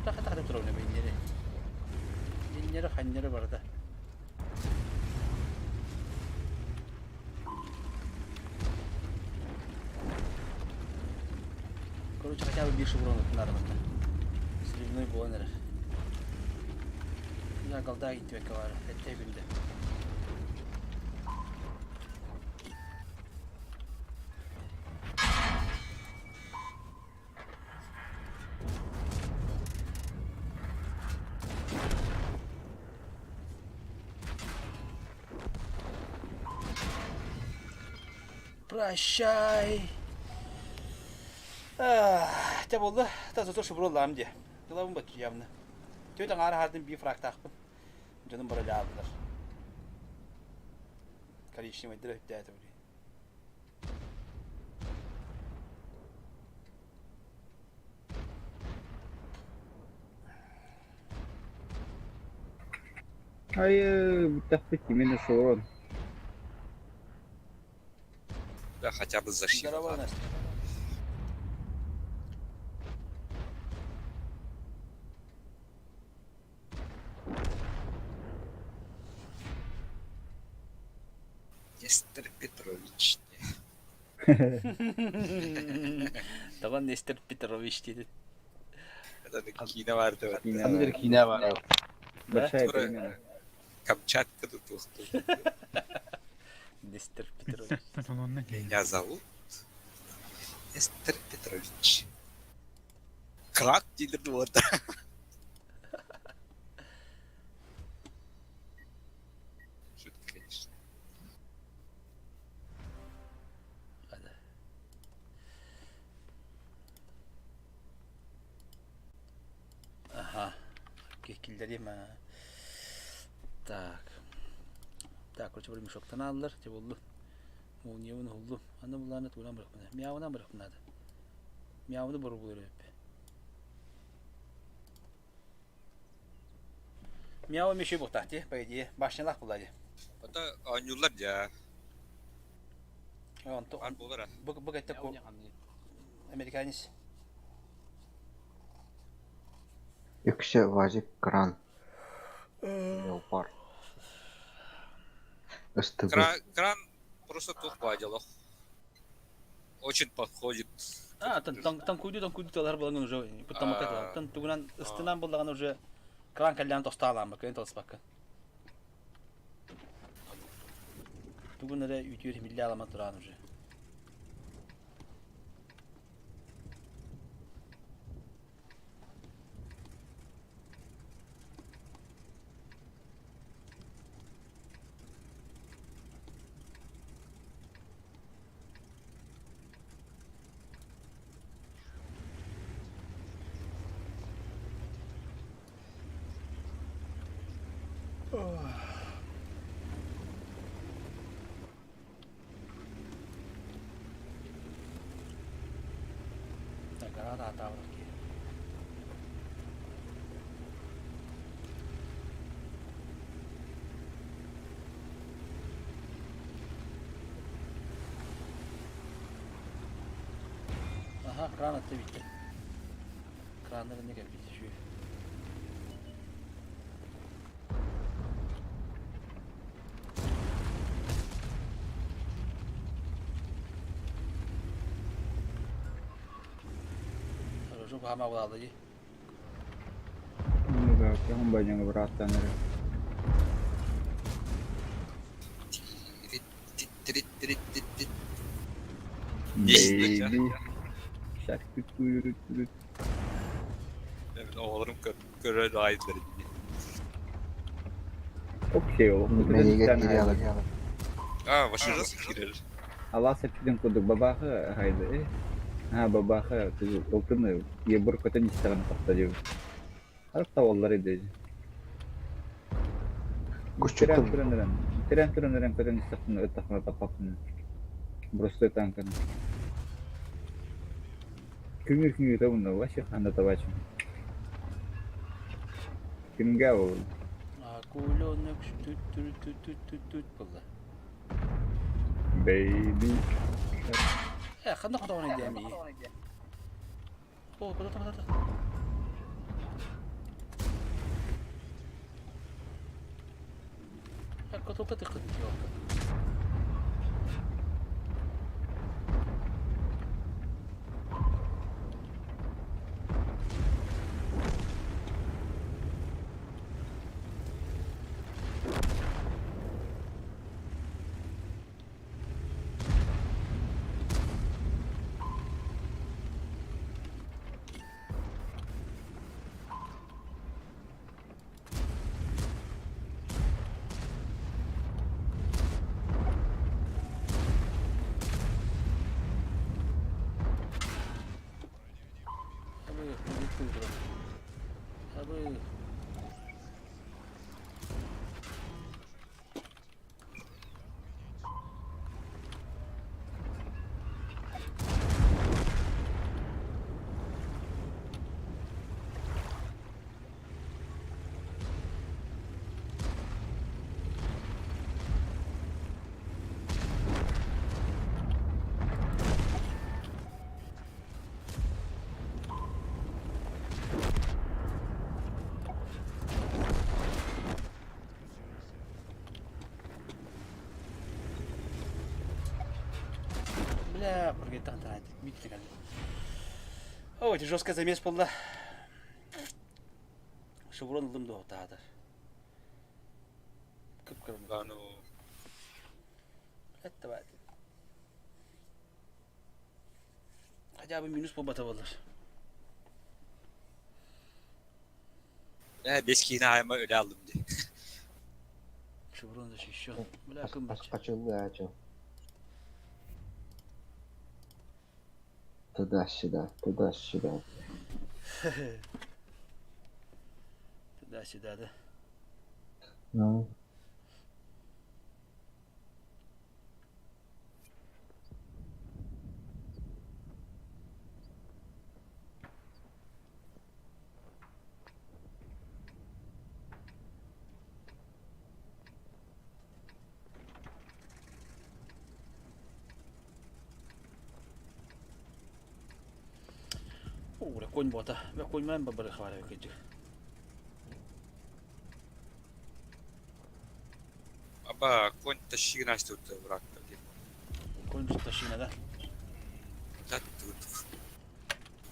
Таха таха турабын биннери. Биннери ханнери барда. Короче, хотя бы биир шеврон надо манна. Сливной буолан эрэр. Я голда иттибэккэ баар, эттэй күндэ. Прощай. Те буолла, та зато шевроллаам дии. Тылабын бат явно. Түөт аҥаара хаардын биир фрактаахпын. Дьонум баралааллар. Коричневайдара үптээтэ били. Айы, бүттэхпит именно шорон. Да, хотя бы защиту. Здорово, Настя. Нестор Петрович. Давай Нестор Петрович диэтин. Это киинэ баар да Ханна бир киинэ баар. Большая перемена. Камчатка тут тухту. Нестор Петрович. Меня зовут Нестор Петрович. Крак дилер вот. Шутка, конечно. Аха. Киллэриим аа. Так. Так, короче, бір мешоктан алалар, те болду. Молниябын уһуллум. Аны булааны тугунан бырахпына. Мяуынан бырахпына Мяуны боробулар эбиппи. Мяу меши буохтаах дии, по идее. Башнялаах буолла дии. Ото оонньууллар дьэ. Онто Баар буолар бу бу кэтте американец. Үксэ Вазик кран. Леопард. СТБ. Кран, кран просто туох баадьалах. Очень подходит. А, тан тан танкуйду танкуйду талар буолан уже путтамакка тан тугунан ыстынан буоллаҕына уже кран кэллээн тостаалаан бакка талыспакка. Тугун эрэ үтүөр милле алама тураан уже. Так, аата Аха, кран атта бүттэ. Краннар инне кэлбит үчүгэй. Хорошо, хаама булаалла дии. Ну да, кем баняң быраттан эрэ. Baby. Shark tut Оҕолорум көрө даайдылар дии. Окей, ол. Мэйигэ кириалар. А, вообще жестко киирэр. Алаас эппитин курдук бабаахы хайды. А, бабаахы ылтын ебур көтөн истэҕин тахта диэбит. Арыт табаллар иди. Кусчуттар Көрөн көрөн эрэн. Тирээн туран эрэн көтөн истэхпинэ ыттахпына таппаппын. Просто танканы. Күҥүр күҥү табынна вообще ханна табаачым. Кимгэ ол? Акуленок түт түт түт түт түт түт буолла. Baby. Э, ханна хотоҕун диэмий? О, куда там, куда Только ты хотел. Бля, Ой, это жесткая замес была. Шеврон ылым дуо таатар. Кып-кырмызы. Ну, Это баат. Хотя бы минус буолбата буоллар. Э, бес киһини аайма өлө алдым дии. Шеврон защищен. Бля, кым Качылды ачыл. Туда-сюда, туда-сюда. Туда-сюда, да? Ну. Оо, конь бота. Бэ конь мен бабары хвара кыджы. Аба, конь тащи нас тут враг. Конь тащина, да? Да, тут.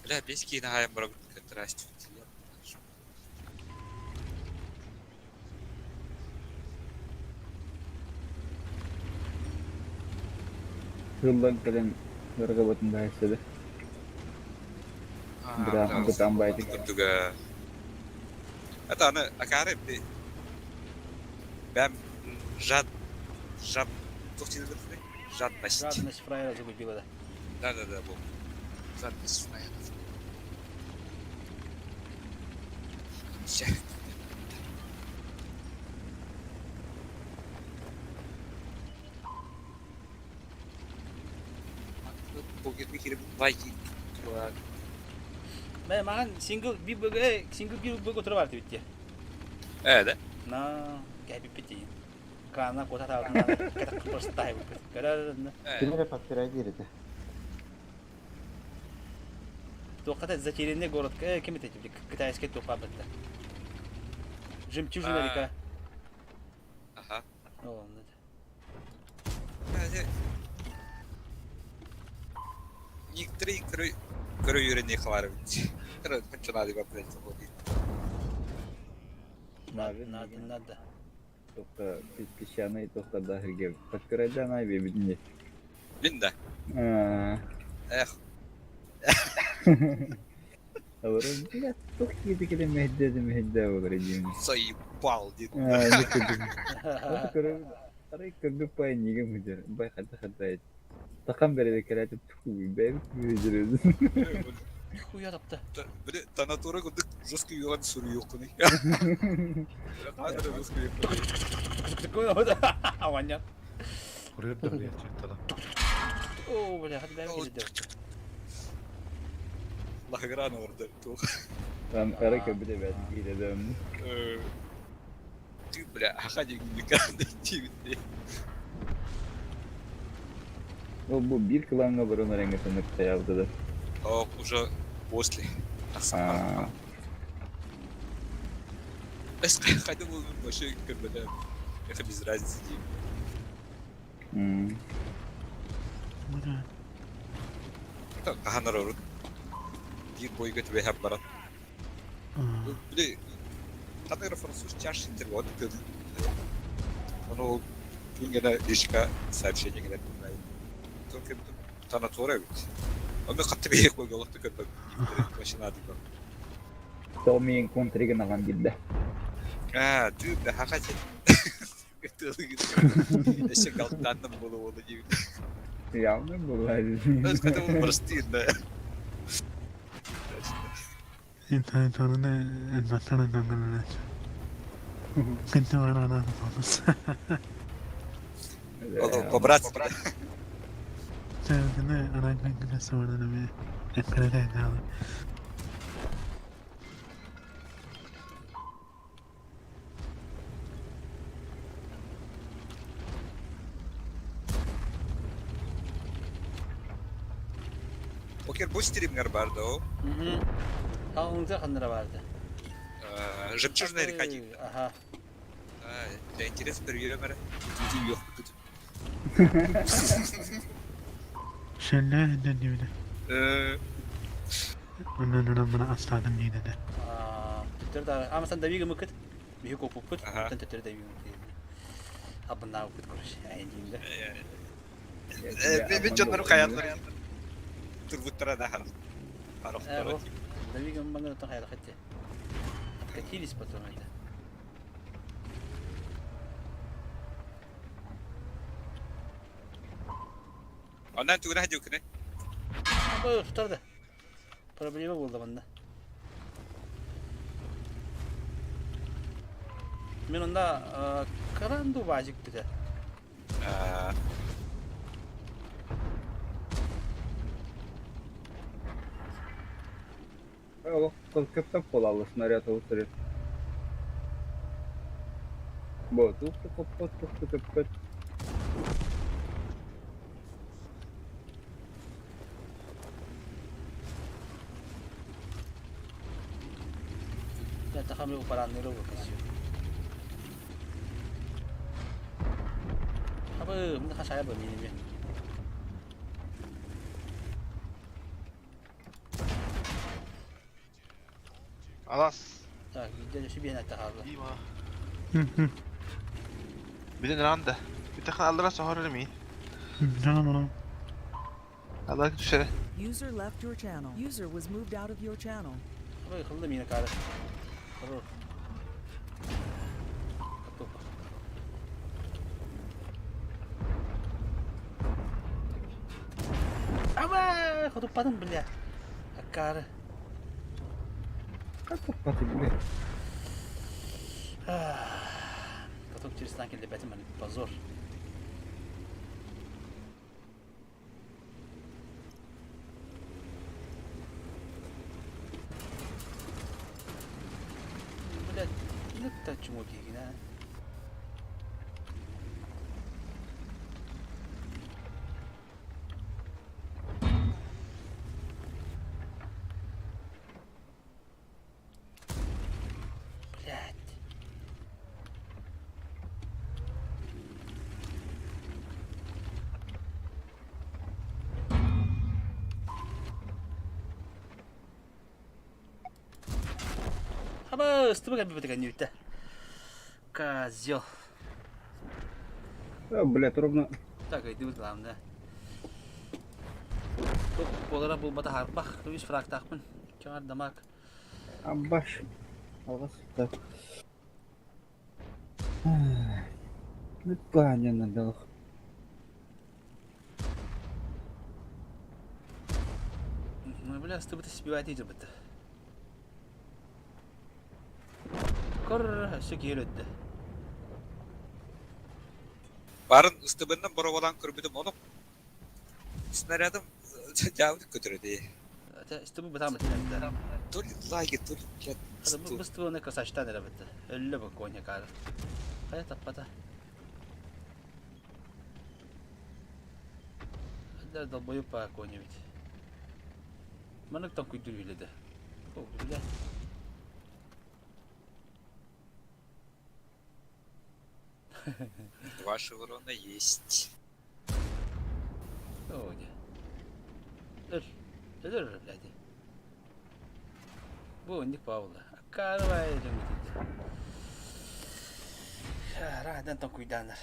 Бля, бес киһини аайым барабын здрасте. Сыллан кэлэн дорогобутун баайсыды. Бра, бытаан баайдык. Курдуга. Это аны акары би бэм жад жад туох дииллэр Жадность. Жадность фраера загубила, да? Да-да-да, бу. Жадность фраера. Все. Лайки. Мэ маған сингл би бг сингл би бг отыра бар деп Э, да? На, кәпип бити. Крана кота табына кетек просто тай бит. Көрөр. Ким эрэ подпирай диир этэ. Тоқата затерянный город. Э, ким это китайский топа бітті. Жемчужина река. Ага. О, Некоторые көрө хабар бит. Кончанады бапрет ходи. Надо, надо, надо. Тоқта песчаный тоқта дахырге подпирайдан ай бебитинде. Мин да. Эх. Алар бля, тух киди кеде мehде мehде болар дейм. Заебал дед. А, Арай көрдүк бай неге мүдер. Бай хата хата. Такам береде келетип туху бэби мүдер. Нихуя тапта. Били Танатора курдук жестко юган суруйуоххунуй. Хаатара жестко Аванят. Курьер да блядь, О, бля, хат бәрі келеді. Лахгран ордер туох. Там арыка биле бәт киирдем. Ты, бля, аха дигин диибит. Ол бу биир кылааҥҥа баран эрэҥҥэ тайаабыта да. О, уже после. Аа. Эс хайда был вообще как бы да. Это без разницы диим. М. Бля. Хаһан орорут. Биир бойга түбэһэн баран. Били ханна эрэ француз чаш интервью тыл. Ону күн гена личка сообщение кэлэн Только Танатора эбит. Оны хатты бэйэх бойга олохто көрбөт. Вообще надо было. Сол миин контригын аҕан билдэ. А, ты да хахати. Еще галтанным было он диибит. Явно была. Это был простый, да. По-братски. Окей, бу стримнер бар да ол. Алыңызда қандыра барды. Жемчужная река диир. Аха. Для интереса проверим эрэ. Yok Ама сан давига мыкыт. Биһи копуппут. Тан төттөр давига мыкыт. Абынаа укут короче. Айн деймде. Мен дьоннорум хаяллар. Турбуттара да харахтара. Давига маңа тан хаялах этте. Откатились потом это. Онан тугuna хадьукune. Абы тутарды. Проблема болды мында. Мен онда каранду бажик бите. Ол көптөп болалы снаряд отыры. Бо, туқты көппөт, туқты көппөт. Я тахамлы параныры красиво. Абы, мында хашая бы минеме. Алас. Так, видео себе на тахалы. Дима. Биден ранда. Битахан аллара сохор ми. Аллах түшере. User left your channel. User was moved out of your channel. Абы, хылды мені кары. Хорош. Готово. Аба, хотуппадым, бля. Аккары. Как топпаты бля? Потом через танки для Бэтмена позор. Блять, ну та чмо да? Блять. Аба, ыстыбык әбі бітік. Козел. А, блядь, ровно. Так, иди главное. Топ болара бұл бата харпах, үш фрактақпын. Кеңар дамак. Абаш. Алғас. Так. Ну, понятно, да. Бля, ыстыбыты сбивать етер Көр, өссө киһи өлөддө. Барын ыстыбыннан бороволаан көрбүтүм ону снарядым дьаабыт көтөрө дии. Ыстыбы бытаамыт инэрдэ. То ли лаги, то ли, блядь, Бу ыстыбыны красавчтан эрэ бытты. Өллө бу коня кары. Хайа таппата. Да долбоеб по коня ведь. Маннык тоҥкуйдуур үлэ да. О, бля. Два шеврона есть. О, где? Өр, өлөр, блядь. Бу инник Павла. Аккарвай дьоҥҥутут. Радан тоҥкуйдааннар.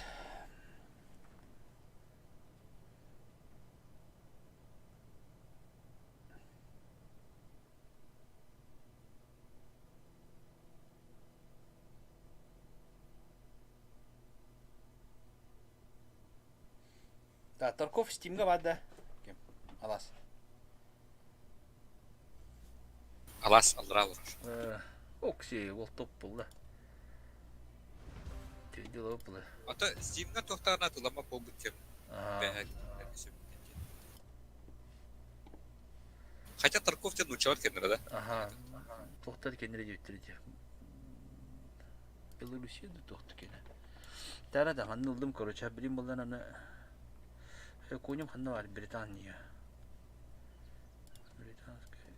Да, Тарков Стимга бар да. Кем? Алас. Алас аллара олорор. Окси, ол топ булла. Дело было. Ата Стимга туохтаҕына атыламмат буолбут кэм. Хотя Тарков диэн нууччалар кэннэрэ да? Аха. Туохтар кэннэрэ диэбиттэрэ дии. Белоруссия да туохту кэнэ. Тара да ханна ылдым короче, билим буллан аны конем ханна бар Британия. Британская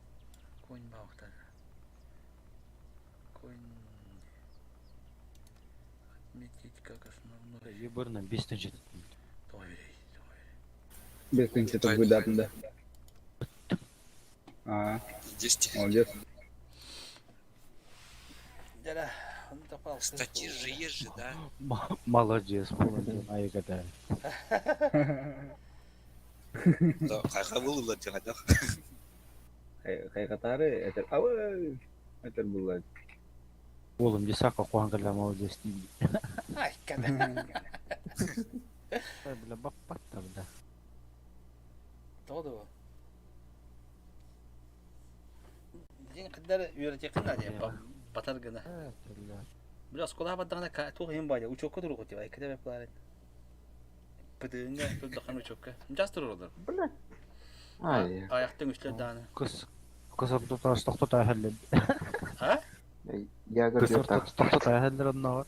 конь баахтар. Конь отметить как основной. Выборно без тынчы. Той, Без тынчы да. А, молодец. Статьи же есть же, да? Молодец, молодец. Айгада. Да, хайха был дьаҕайдах. Хайгатары этер абы этер булла. Уолум десака кухан кэллэ молодец дии. Ай, када. Бля, баппатта бля. Тоҕо Дьиҥ кыддар үөрэтиэххин наада батар гына. Бля, оскуолаҕа бардаҕына туох иһин баайа учуокка туруохут диye айкыта бэп Пытыыҥҥа турдаххына учуокка. Час турар Бля. Ай. Аяқтың үчлер дааны. Кыс кыс ортотоос тохтото эһэллэр. А? Я Кыс говорю ортото тохтото эһэллэр оннооҕор.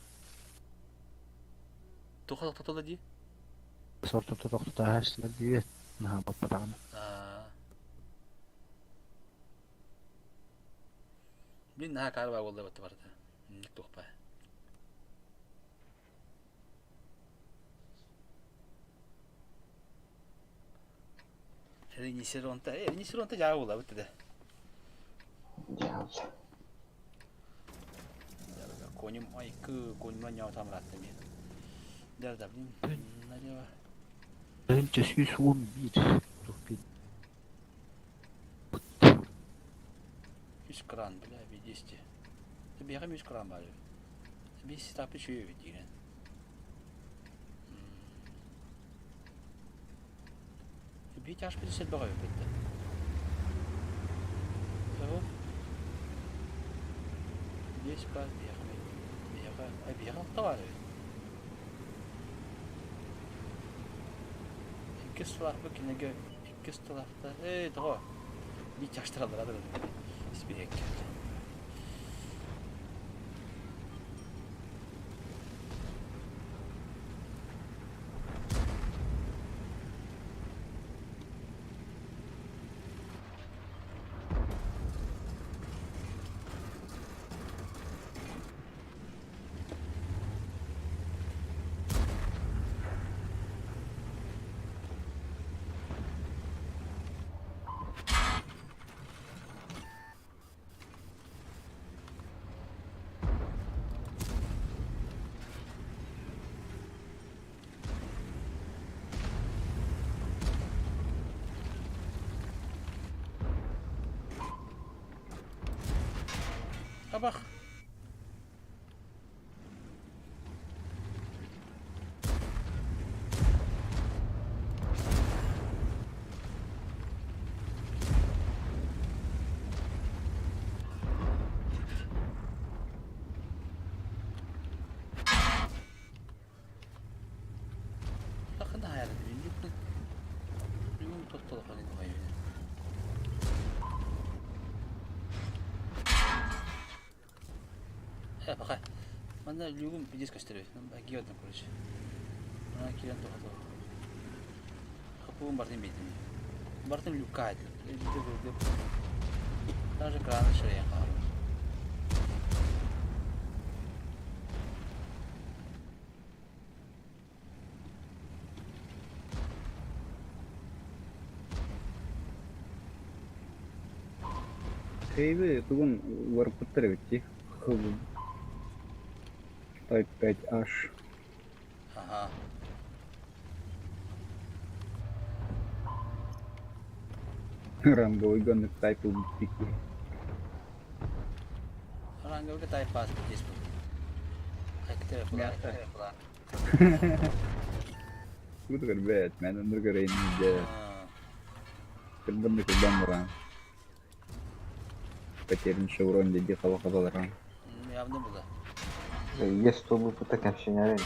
Туха тохтотола дии? Кыс ортото тохтото эһэслэр дии. Наһаа баппатаҕына. Мин наһаа каарба буолла батта барда. Туохпа. Ринисеронта, ринисеронта жаа була бит да. Дьаабы. Конем айкы, коньма няу там раттами. Да, да, блин, налево. Тыһынча сүүс уон биир. Үс кран, бля, видесте. Бэҕэм үс кран бар. Бис тапы чүйө деген. Би тяж 50 бөҕө битте. Того. Здесь па бэҕэ. Бэҕэ, ай бэҕэ алта бар. Иккис сылаахпы кинигэ иккис тылаахта. Эй, того. Би тяжтыралар адыр. Испиэк. Табах. Э, пока. Манна люгум пиздец көстөр Гиотом, короче. Ана кирен тоха Хапуун бартын бейтин. Бартын люкка Даже краны шырайын қағыр. Хейви тугун варпыттар эбит дии. Type 5H. Ага. Ранговый гонок Type пики. Ранговый Type пас здесь был. Мясо. Кудугар бэт, мен оннугар эйнидэ. Кырбанны кырбан баран. Потерян шеврон диди хаба хабаларан. Явно было. Есть то бы так общение.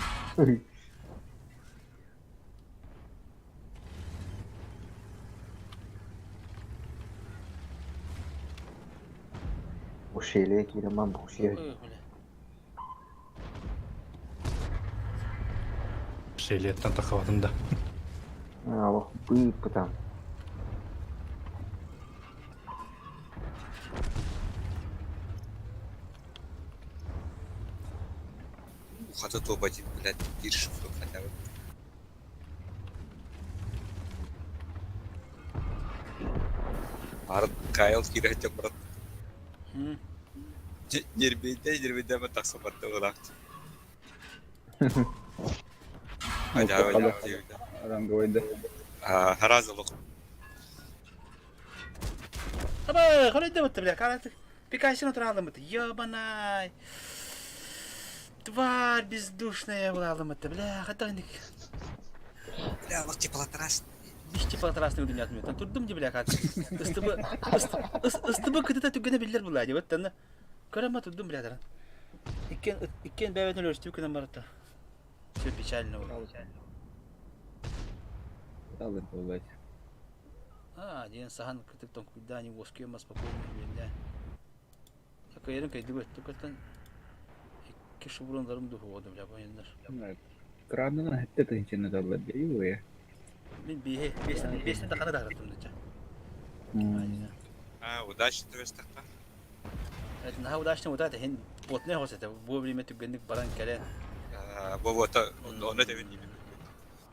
Ушеле киреман бушеле. Шелеттен тахабатым да. Алох быпы там. Хата топ-1, блядь, биир шифр хотя бы. Арын Кайл киирэ баран нербейдэ нербейдэ тахса барда ылаахт. Ранговойда. Хараза лох. Аба, қалай бітті, бля, қалай Пикасину туралым бітті. Ёбанай. Тварь бездушная была бітті, бля, хатагник. Бля, лох теплотрасс. Биш теплотрасс удумят мен. Турдум ди, бля, как. Ыстыбы, ыстыбы кытыта түгене биллер була, ди, вот Көрөмө турдум, бля, даран. Иккен, иккен бәбетин өлөштү күнөн баратта. Все печально было. Алын болбайт. А, диэн сахан кытык тоҥкуйдаан уоскуйа спокойно билиннэ. Кыйырын кыйдыбыт, тукаттан икки шубурундарым духуодум бля понял. Кранынан хэтте тыһынчыны таллар дии Мин биһи бесен бесен тахана тахараттым дыча. А, удачно түбэстэххэ. Это наха удачно вот это хин потне хос это бу время түгенник баран кэлэн. Бу вот ону тэбин диибин.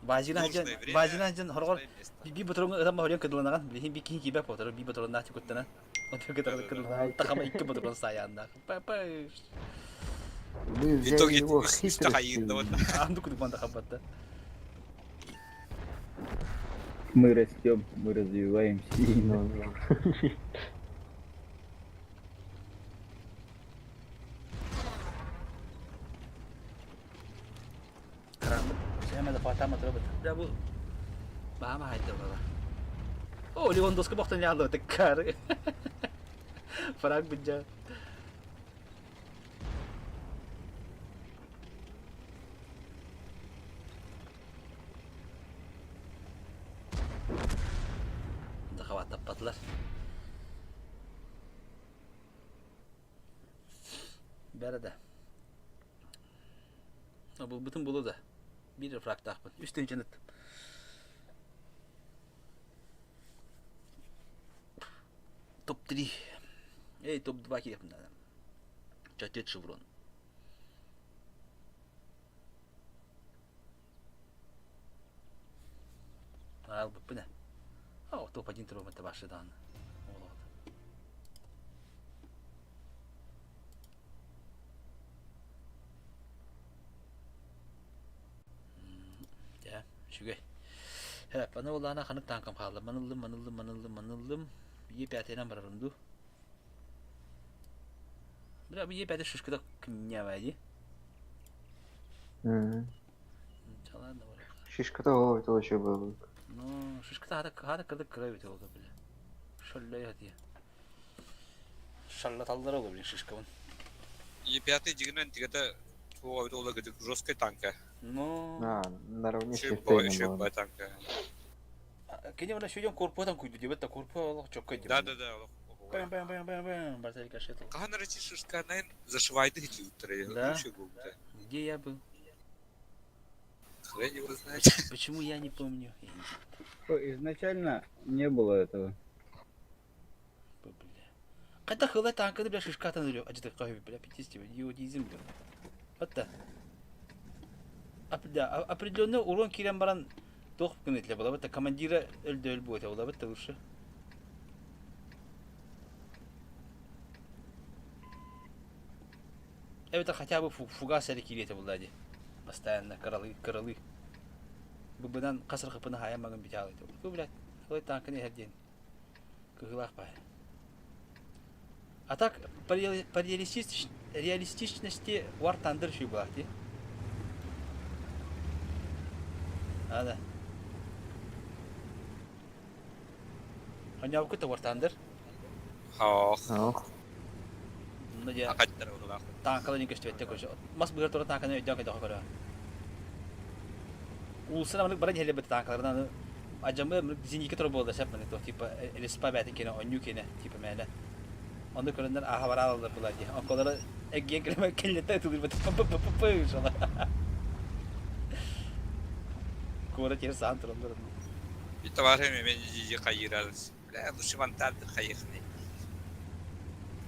Базина жан базина жан хоргор би батрон ытам хорьон кыдыланаган билихин би кихи кибек потор би батрон нахти куттана. Отыр кыдылан кыдылан тахама икки батрон саянна. Па па. Мы взяли его хитростью. Анду кудук хабатта. Мы растем, мы развиваемся. Бля бу Баама хайда бала. О, Левандовский бохтан ялы теккар. Фраг бинжа. Дахава таппатылар. Бәрі Бұл бүтін болу да. Bir фраг тахпын. Үстен жаныт. Топ-3. Эй, топ-2 керек надо. Чатет шеврон. Ал біппіне. Ау, топ-1 тұрып башыдан. Дьэ, үчүгэй. Хэп, аны улаана ханнык таанкам хаалла. Маныллым, маныллым, маныллым, маныллым. Е5-инэн барарым дуу. Бля, бу Е5 шишкада кымнявай дии. Чалаан да бар. Шишка-то это вообще был. Ну, шишката хата хата кырдык кыра бит ол бля. Шаллай хатия. Шаллаталлар ол блин шишкабын. Е5 дигинен тигете туга бит ол гыдык жесткий танка. Ну, А, наравне с Еще еще Фифтейном. бай танка. Кини мына шүйден корпудан күйді деп, это корпу олох чокка деп. Да, да, да. Бэм-бэм-бэм-бэм-бэм, барыта рикошетил. Хаһан эрэ шишканайын зашивайды хитиуттара Да? вообще буолбута. Где я был? Хрен его знает. Почему я не помню? Я не Ой, Изначально не было этого. Бля. Хайдах ылай тааҥканы бля шишкатан өлүө адьытыкка үһү бля 50 идиотизм бля. Батта. Да, определенный урон киирэн баран туох гынытле була батта командира өлдө өл буота була батта лучше. Эбэтэр хотя бы фугас эрэ киириэтэ буолла дии. Постоянно кыралыы кыралыы. Быбынан хас ырхыппына хаайан маҥан бүтэ Бу блядь, ылай тааҥканы иһэр диэн кыһыылаах баай. А так по реалистичности War Thunder үчүгэй буолаах дии. А да. Оонньообуккут да War Thunder? Хоох. Ох. Онно дьэ Акаттар уруулаах. тааҥкалар көстүбэттэр көрсө. Мас быһар тура тааҥканы өйдөөн көтөхө көрө. Уулуссаны маннык баран иһэллэр тааҥкаларынан аны адьаммы зенитка тура буолла сөп маннык туох типа респа бээтин киэнэ онньуу киэнэ типа мээнэ. Ону көрөннөр ааһа бараалаллар була дии. Онколоро эргийэн кэлэмэ кэллэтэ ытылыырбыт п шала. Куорат тиэр саан тураллар. Bir товарищ мен хайырар. Бля, лучше вантарды хайыхны.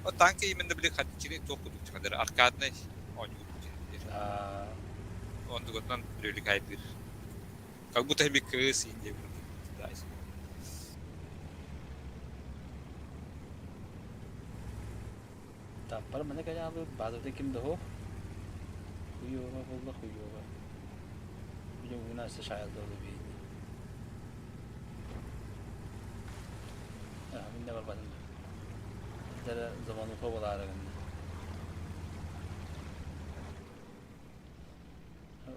О танка именно били хатчили туох кудук чыгадыр аркадный оонньуу Ондугутунан привлекайдыр. Как будто би кыс инде Таппар маны кэлэ базата ким да суох. Хуёва буолла хуёва. Биле уна шаялда олу биһини. Минне барбатын. Дара замануха болаары гынна.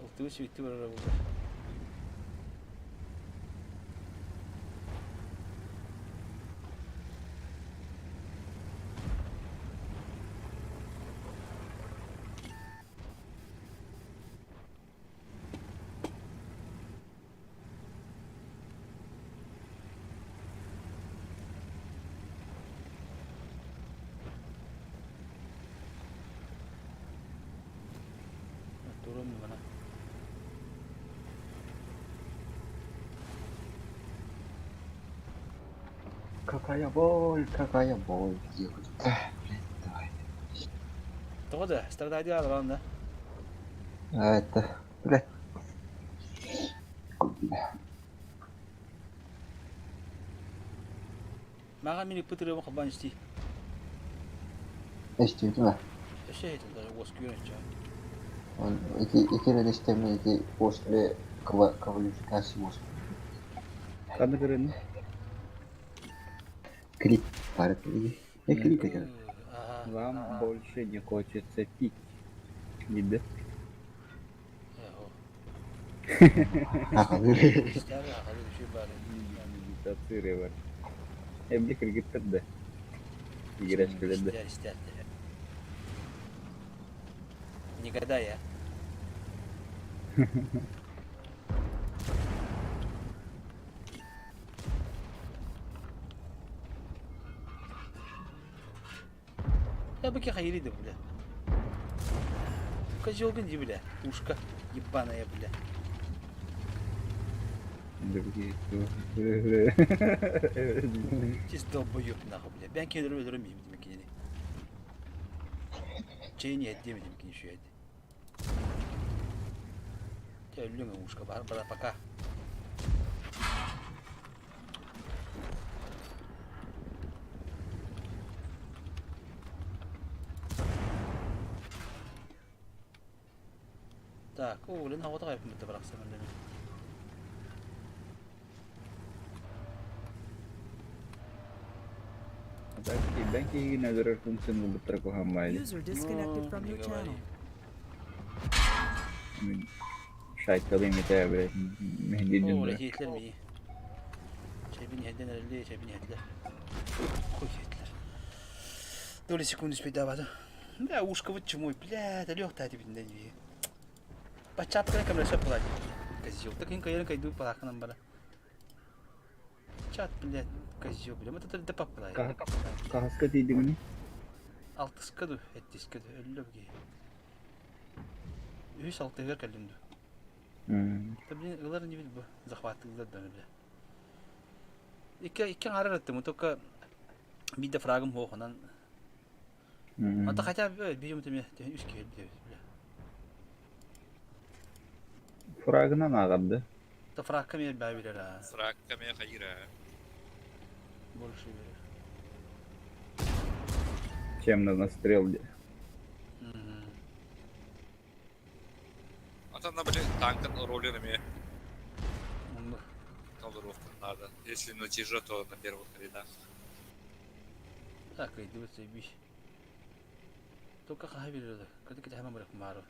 Ылтыбы сүйтү барара булла. Турум мана. Какая боль, какая боль. Блин, давай. Тоҕо да, страдайдыы аалаҕын да. А это, блядь. Мага мин ыппыт ырыабын холбоон истии. Эстибитим ээ. Өссө иһитин уоскуйар оччо. Он ити ити эрэ истэммин ити после квалификации уоскуйбут. Ханна көрөнү? Клип баар этэ. Э клип этэ. Вам больше не хочется пить. Видно? Медитацировать. Эбли кыргыттар да. Играшкалар да. Никогда я. Я бы хайри да, бля. Козел гынди, бля. Ушка ебаная, бля. Другие. Чисто долбоёб нахуй, бля. Бен кенерим өлөрөм миим кинини. Чейни эддем дим кини шүйэди. Те өллүҥ ушка бар бара пока. Так, о, блин, оҕото хайпмыт барахсан Бэн киһигин өлөрөр функцияны булбуттара куһаҕан баайы. User disconnected from your channel. Мин шайталыым этэ блядь мэһэйдиир О, дьоннору. иһитлэр мии. Чэйбин иһэрдэн эрэллии, чэйбин иһэрдилэр. Хуй иһитлэр. Доли секунды успейдаабата. Бля, ушка вот чумой, бля, да лёг таати битинде дии. Баччаапкана кэмрэ сөп буолаа дии. Козел. Так ин кайрын кайдуу палаахынан бара. Чат, блядь. Козел, бля, мы тут да попадает. Хаһыска тиийдиҥ Алтыска ду, эттиска ду, өллө бги. Үһүс алтыгар кэллим ду. Да, блин, ылар не бу, захватылар да, бля. Икки икки аҥаар ыттым, только биир да фрагым суох, онон. Ата хотя бы биир теме үс киһи бля. Фрагынан ааҕар да? Да фрагка мен баа билэр а. Фрагка мен хайыра. Больше билэр. Чем на настрел де. Ата на били танкын ролин эме Оннук. толоруохтун надо. Если на тяжё, то на первых рядах. Так, иди заебись. Только хаһа билэр Кады кити хама барак маару.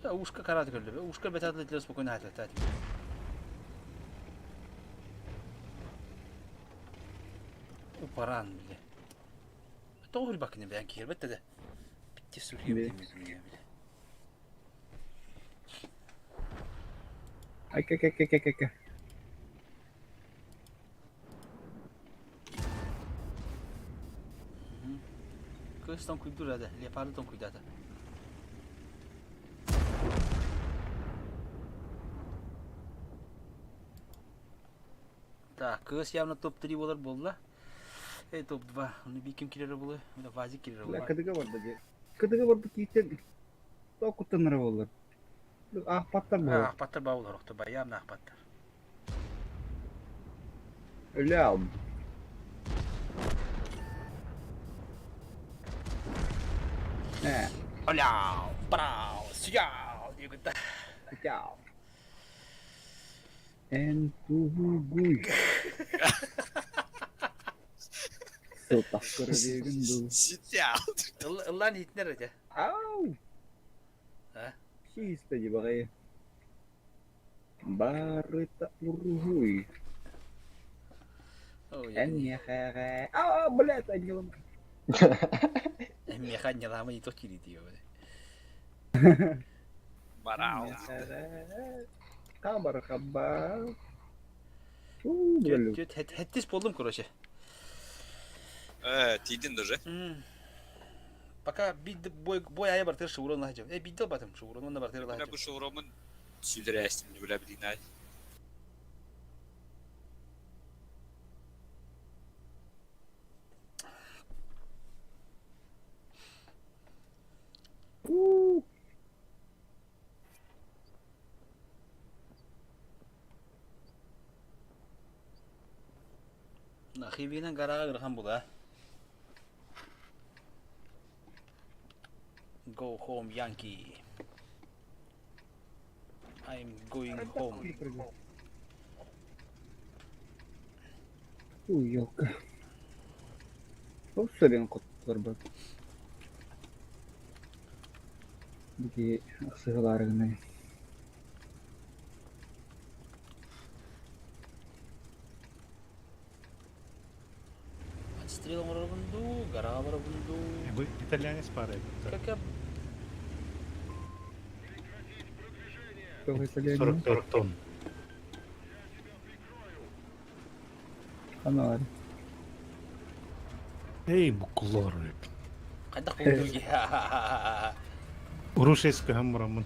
Да, ушка караты көрдө. Ушка бетатлы спокойно хатат. Упаран, бля. Тоҕо бакыны бэйэн киирбэт да. Битти сүрүйүм бля. Ай, кэ кэ кэ кэ кэ. Кыз тоҥкуйдуур да, леопарды тоҥкуйдаата. Так, кыз явно топ-3 болар буолла. Эй, топ-2. Оны би ким кирер буолуой? Вазик кирер Бля, буолуой. кыдыга барда де. Кыдыга барда кийтен. Токуттанара болар. Аахпаттар буолар. Аахпаттар баа болар, охто ба, явно аахпаттар. Өлө алым. Э, Оляу, брау, сюяу, диэкүтэ. Чао. Эн тугугуй. Сылтах көрөрүгүн дуу. Ситял. Ыллаан иһитинэр этэ. Ау! А? Чисто дебагай. Барыта уруһуй. Ой, Эн миэхэҕэ. А, блядь, анньылым. Миэхэ анньалаама не то киирии Барау. Миэхэҕэ. Хабар хабар. Уу, блядь. Түөт хэттис буоллум, короче. Э, тиийдин даже. Пока бид бой бой айа бартыр шеврон лахжым. Э, биддел батым шеврон онна бартыр Бля, лахжым. бу шевромун сүлдерээстим, бля, билинай. Уу. Нахибинен гарага гырхан була. Go home, Yankee. I'm going home. Уу, елка. Ол сөрен құттылар бар. Бики ықсығыларығына. Отстрел оҥоробун дуу, гара барабын дуу. Бу итальянец пара. Как я Тоҕо итальянец? 44 тонн. Аналар. Эй, букулар. Хайдах буолдуги. Урушес көһөм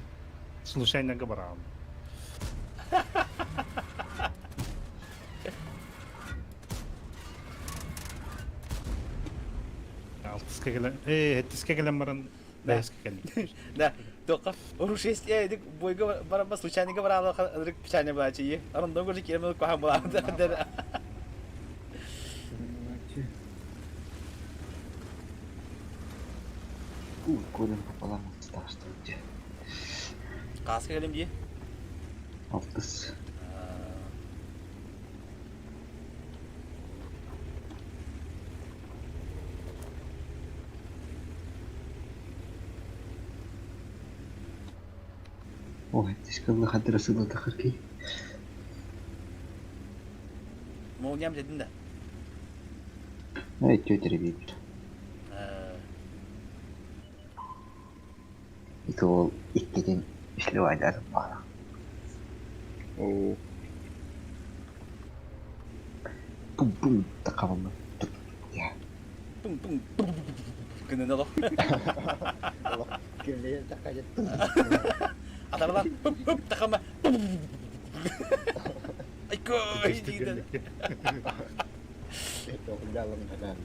Случайно габарам. Алтыска келен, эй, хеттиска келен баран, бәһеска келен. Да, тоқа. Урушес э дик бойга баран случайно баран ырык печальный булачы. Арон догор киреме кохан була. Горем пополам отставство где. Каска келем дии. Алтыс. Ой, ты хадыра сыла тахарки. Молниям дедин да. Ай, тетя ребят. Ити ол иккитин үслү айдарым баара. Оо. Пум-пум такабылла. Пум-пум гынан олох. Олох кирилиэн такайа. Атарлан пум-пум такама. Айкой дииден. Тоҕуллаалым ханан.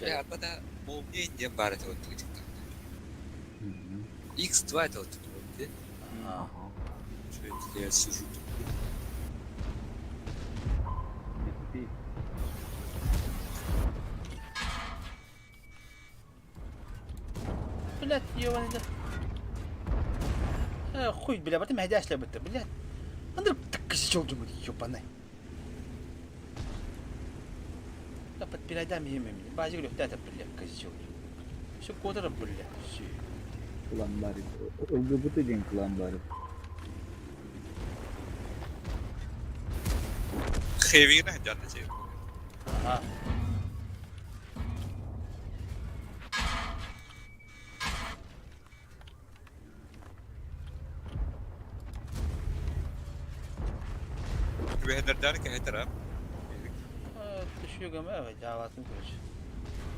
Арбата молния диэн баар этэ вот X2 это вот вот, Что это я сижу тут? Блядь, ебаный да. Э, хуй, бля, батым хәдәшле бітті, блядь. Андыр кісі жолдым, ебаный. Да подпирайдам еме мне. Базик лөхтәтә, бля, козел. Все котора, бля, все. Кылан бар. ЛГБТ диэн кылан бар. Хэвигна дьанна чей. Ага. Түбэһэннэрдээн кэһэтэр а. Түшүгөм evet, жаалатын короче.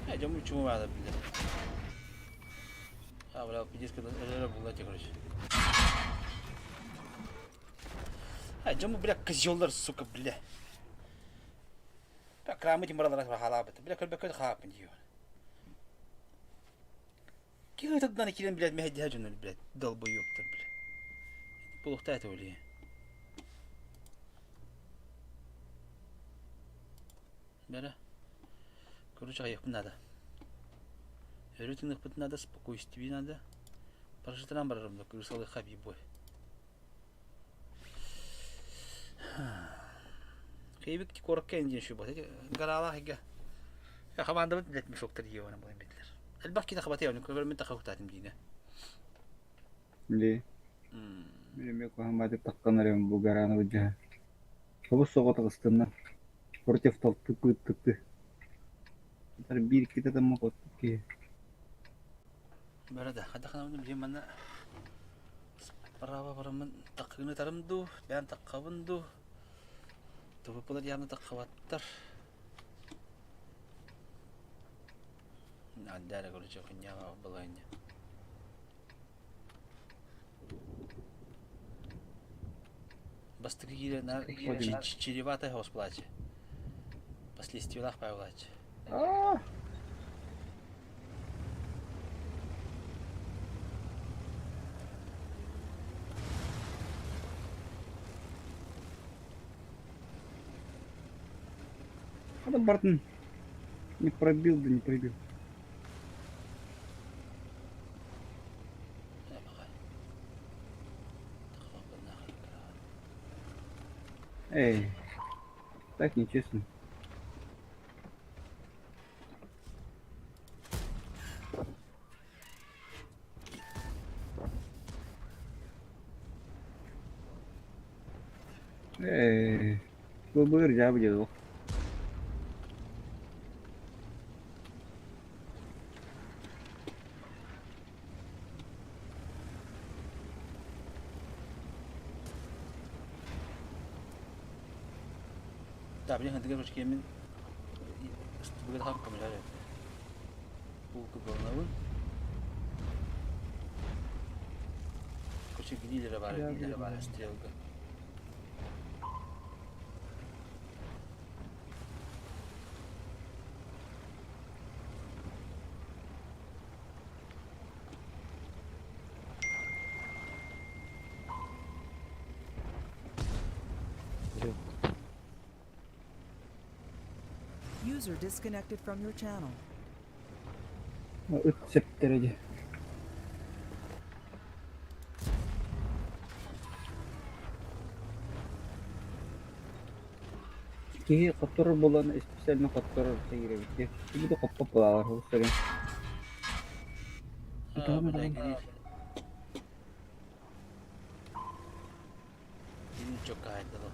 Э, жому чуму бада, бля. А, бля, пиздец, когда булла короче. А, жому, бля, козеллар, сука, бля. Бля, крамы тим баралар халабыт. Бля, көлбө көл хаапын диyor. Киһи таддан кирен, блядь, мехеддиһэ дьонор, блядь, долбоёбтар, бля. Булухта это оле. Бәрі. Короче, аяқпын надо. Өрі тынықпыт надо, спокойствие надо. Парашютынан барарым да, кырсалы хаби бой. Кейбик корокка индин шу бот. Гаралах ига. Я хаманда бит мешоктар йона буын битлер. Элбах кита хабаты явны көбөр мен тахы дине. Ли. Мен кохамады таққанарым бу гараны быдьа. Хобус соҕотох ыстынна. Против толпы пыттыкты. Бир ките тамма коттук ки. Бәрі хадахана билем мана справа барамын таққыны тарымду, бән таққабынду. Тупылар явны таққабаттар. Аддара короче хуйня была не. Бастыгы на чреватая госплаче. Последствиялах павлаче. Это Бартон не пробил, да не пробил. Эй, так нечестно. Эй, бу жабы деді. Да, блин, ты короче, мен бүгін хам камера. Булка головы. Короче, гнилера бар, гнилера бар, стрелка. User disconnected from your channel. Ыт септереди. Киһи хотторор буолан специально хотторор тегирэбит. Кибити хоппоп булалар хосторин. А, бля, гниль. Ничего кайдало.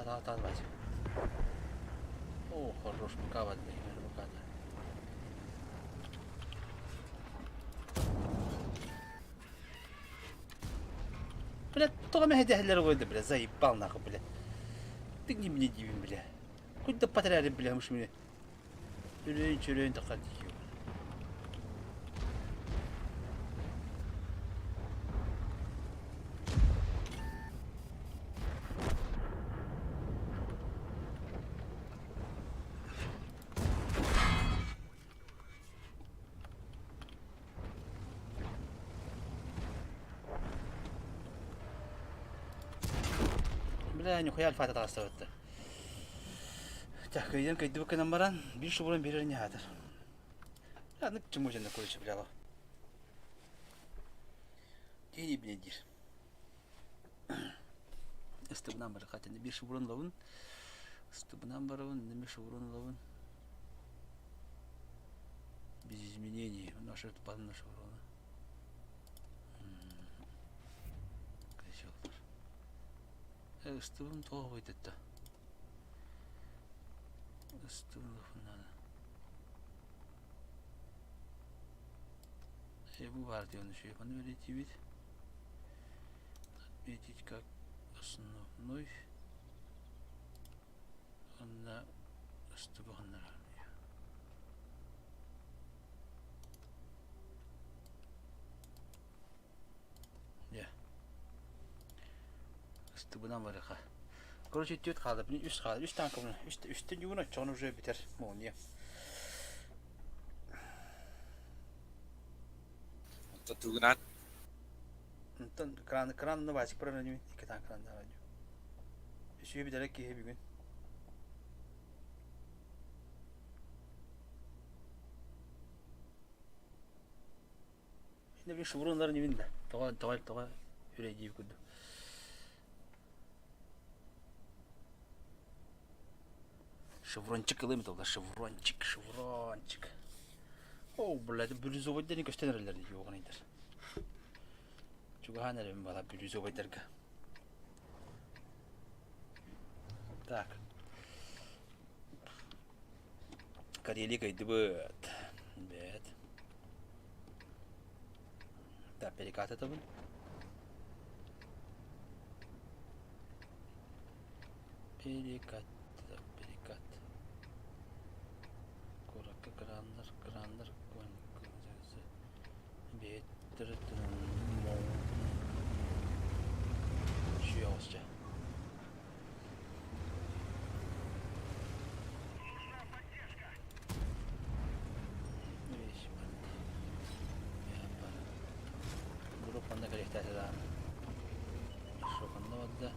Та та та О, хорош, пока воды, пока. Бля, тоҕо мэһэйдэһэллэр уойда, бля, заебал нахуй, бля. Ты не мне дивим, бля. Хоть да потряли, бля, муж мне. Чүрөйүн чүрөйүн тахар дии. Бля, нихуя альфата таҕыстыбытта. Так, кыйдан кыйдыбыт гынан баран, биир шубуран биэрэр не хаатар. Аны чему дьэнэ короче, бляла. Киһи бile диир. Ыстыбынан бары хатыны биир шубуран лабын. Ыстыбынан барабын, неме шубуран лабын. Без изменений. Наша это наша урона. Ыстыбын тоҕо байтатта. Ыстыбын надо. Бу баар диэн үчүгэй. Маны бэлиэтиибит. Отметить как основной. Онно ыстыбыһыннарар. Дьэ. Ыстыбынан барыха. Короче, түөрт хаалла. Мин үс хаалла. Үс танкабын. Үс үстэн югун оччоҕун уже бүтэр молния. Онтон тугунаан Онтон кран кран Васик баран икки таан кран давай. Үсүө бүтэрэ киһи бүгүн. Şimdi bir шевронларын ибин да. Тоҕо тоҕо тоҕо үрэйдии курдук. Шеврончик ылым толла, шеврончик, шеврончик. О, блядь, бирюзовойдарын көстөн эрэллэр юоҕун Чугаһаан эрэбин бала бирюзовойдарга. Так. Карелия кыйдыбыт. Бэт. Так, перекат этабын. Перекат, перекат. Куоракка краннар, краннар, Сүөҕүсчэ. Группанна кэлиэхтээтэ даҕаны. Шоканна барда.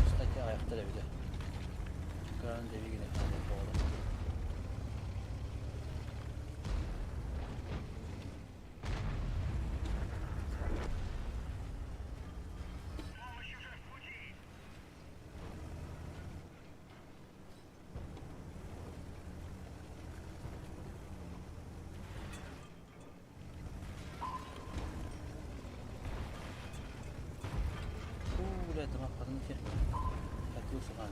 Кстати, аҕыйахтар эбитэ. Кран дэбигини хаалар буолар. Уу, бля, тамахпатын ити. Хатыы саҕаан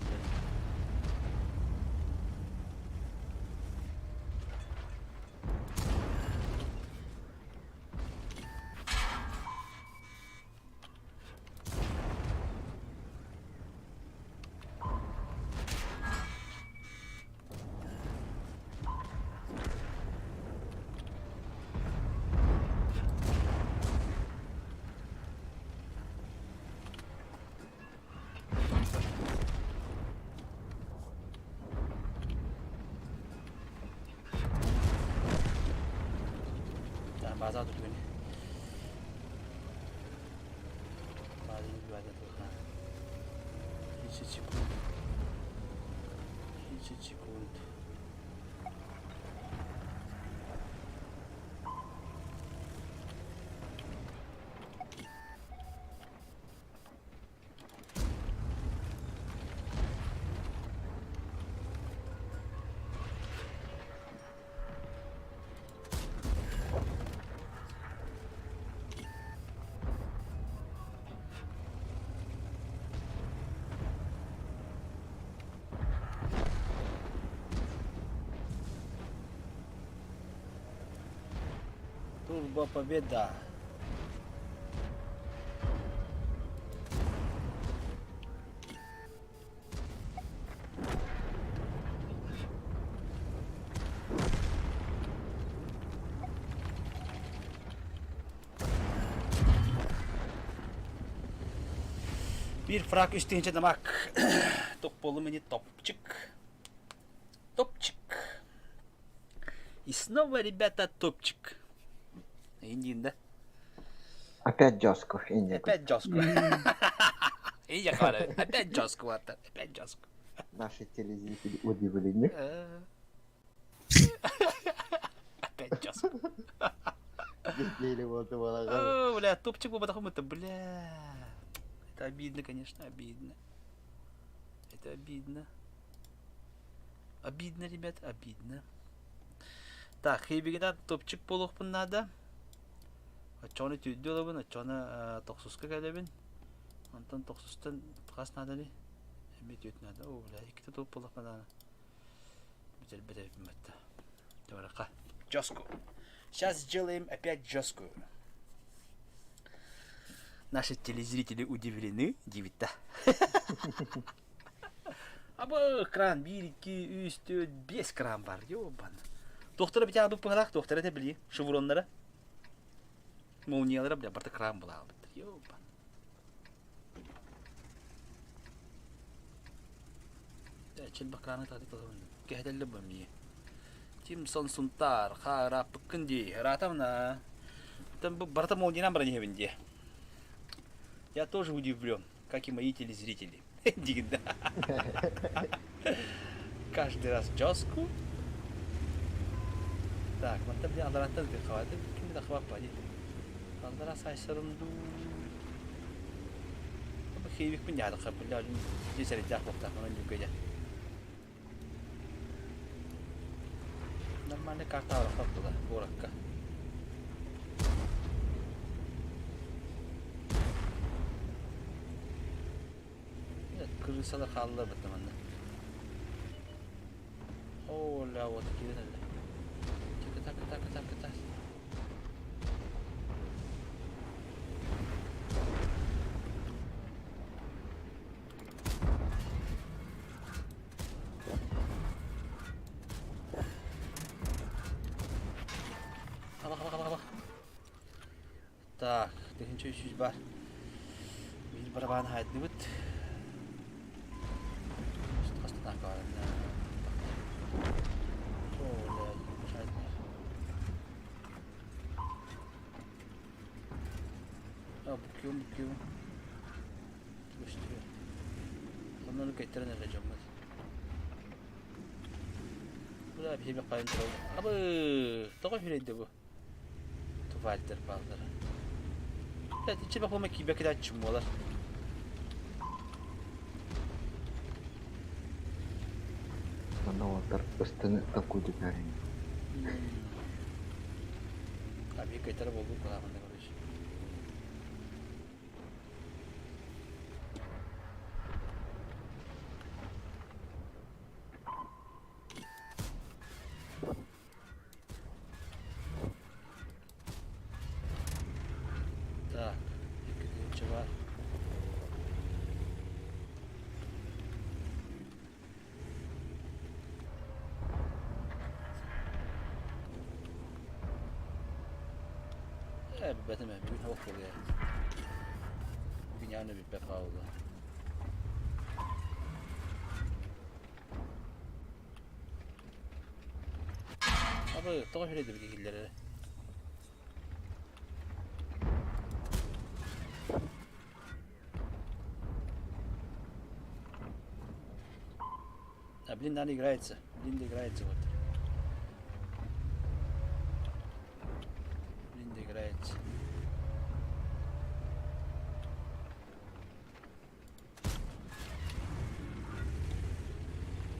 База түргэн. 30 секунд. 30 секунд. Дружба, победа. Биир фраг үс тыһыынча дамаг. Топполу мини топчик. Топчик. И снова, ребята, топчик. Индин, да? Опять жестко, Индия. Опять жестко. Индия Опять жестко, опять жестко. Наши телезрители удивлены. Опять жестко. О, бля, топчик был это, бля. Это обидно, конечно, обидно. Это обидно. Обидно, ребят, обидно. Так, хейбигинан топчик буолуохпун наада. Оччоҕуна түүрдүү ылабын, оччоҕуна тохсуска кэлэбин. Онтон тохсустан хас нааданы? Эмиэ түөрт наада. О, бля, иккитэ топ буоллахпына даҕаны. Бүтэрбэт эбиппин батта. Товараха. Жестко. Сейчас сделаем опять жесткую. Наши телезрители удивлены, дивит Абы кран биир, икки, үс, түөрт, биэс кран бар. Ёбан. Туохтара битэ бу пыһалаах туохтара этэ били шевроннара. Молниялара бля барта кран былаабыттар. Ёбан. Чэлбэх краны тады тылын. Кэһэтэллэ бу эмиэ. Тимсон Сунтаар, хаараппыккын дии. Ыраатамна. Там бу барыта молниянан баран иһэбин дии. Я тоже удивлен, как и мои телезрители. Диигин да. Каждый раз жестку. Так, мантан били аллараттан хаваты ким да хваппа дии. Аллара сайсарым дуу. Хейбикпин яадыха бля десердях буохтаах манан нүкэдэ. Нормальный карта была городка. Крысалар хааллар бытта манна. Оо, ля, вот киирэн эллэ. Так, так, так, так, так. Абах, абах, абах, абах. Так, тыһыынча үс сүүс бар. Биир барабаан хаайдыбыт. Хастатаах Буккуйум, буккуйум. Көстүө. Онно кэттэрэн эрэ дьоммут. Бля, биһиэхэ хайын турабыт. Абы, тоҕо үһүрэйдэ бу? Тувальдер бааллара. Блядь, иччи бахума киибэ кидааччым буолар. Манна уолаттар ыстаны таккуйдутаарин. А биир кайтара буолбут кулаахында короче. Так, икки баар. Ээ, билбэтим ээ, бүгүн оһох буолуо. Бүгүн явно бүппэт хаалла. Абы, тоҕо үһүрэй да киһиллэрэ. А блин, она играется. Блин, играется вот. Блин, играется.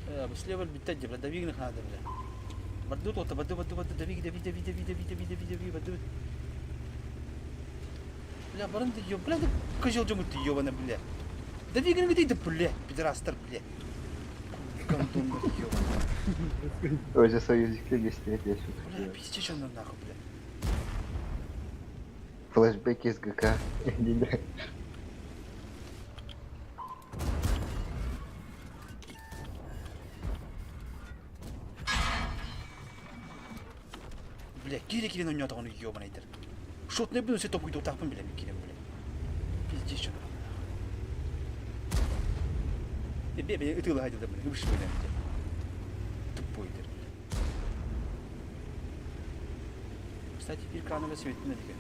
Э, слева бүттэ дии, бля, дави гыныах надо, бля. Барду туота, барду, барду, барду, дави, дави, дави, дави, дави, дави, дави, дави, барду. Бля, баран ты ё, бля, ты козел дьоҥҥут ты ёбана, бля. Дави гыныгы да, бля, пидорастар, бля. Гандоннар ёбана. Өзі союзникте бестірет Бля, пиздец, он нахуй, бля. Флешбэк из ГК. Бля, киирэ-киирэн оонньоотоҕуна ёбанайдар. Шотнайбын өссө тобуйдуохтаахпын билэммин киирэн бля. Пиздец дьоно. Бе бе ытыылаһа дылым ыбыш бөлөм Туппойдар. Кстати, биир крановый светин эдиге.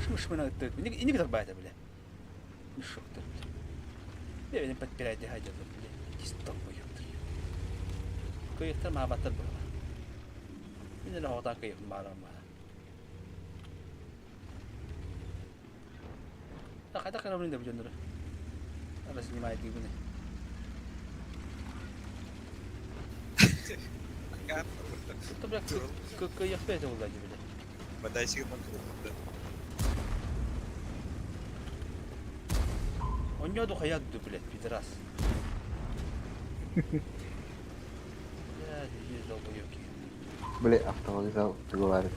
Шмышмына Инник тарбаата бile. Мешоктор бile. Бэйэбин подпирайте хайдалар бile. Тис долбоёктор. Кыйыктар маабаттар буолла. Мин эле оҕотаан кыйыхпын баарам баара. Хайдах гынабын да бу дьоннору? Разнимайдыыбын. Бля, кыйахпа этэ буолла дии бile. Бадайсыгы мантылыппыт. Онньоду хайа ду, блядь, пидорас. Блядь, долбоёбки. Бля, автовокзал говорит.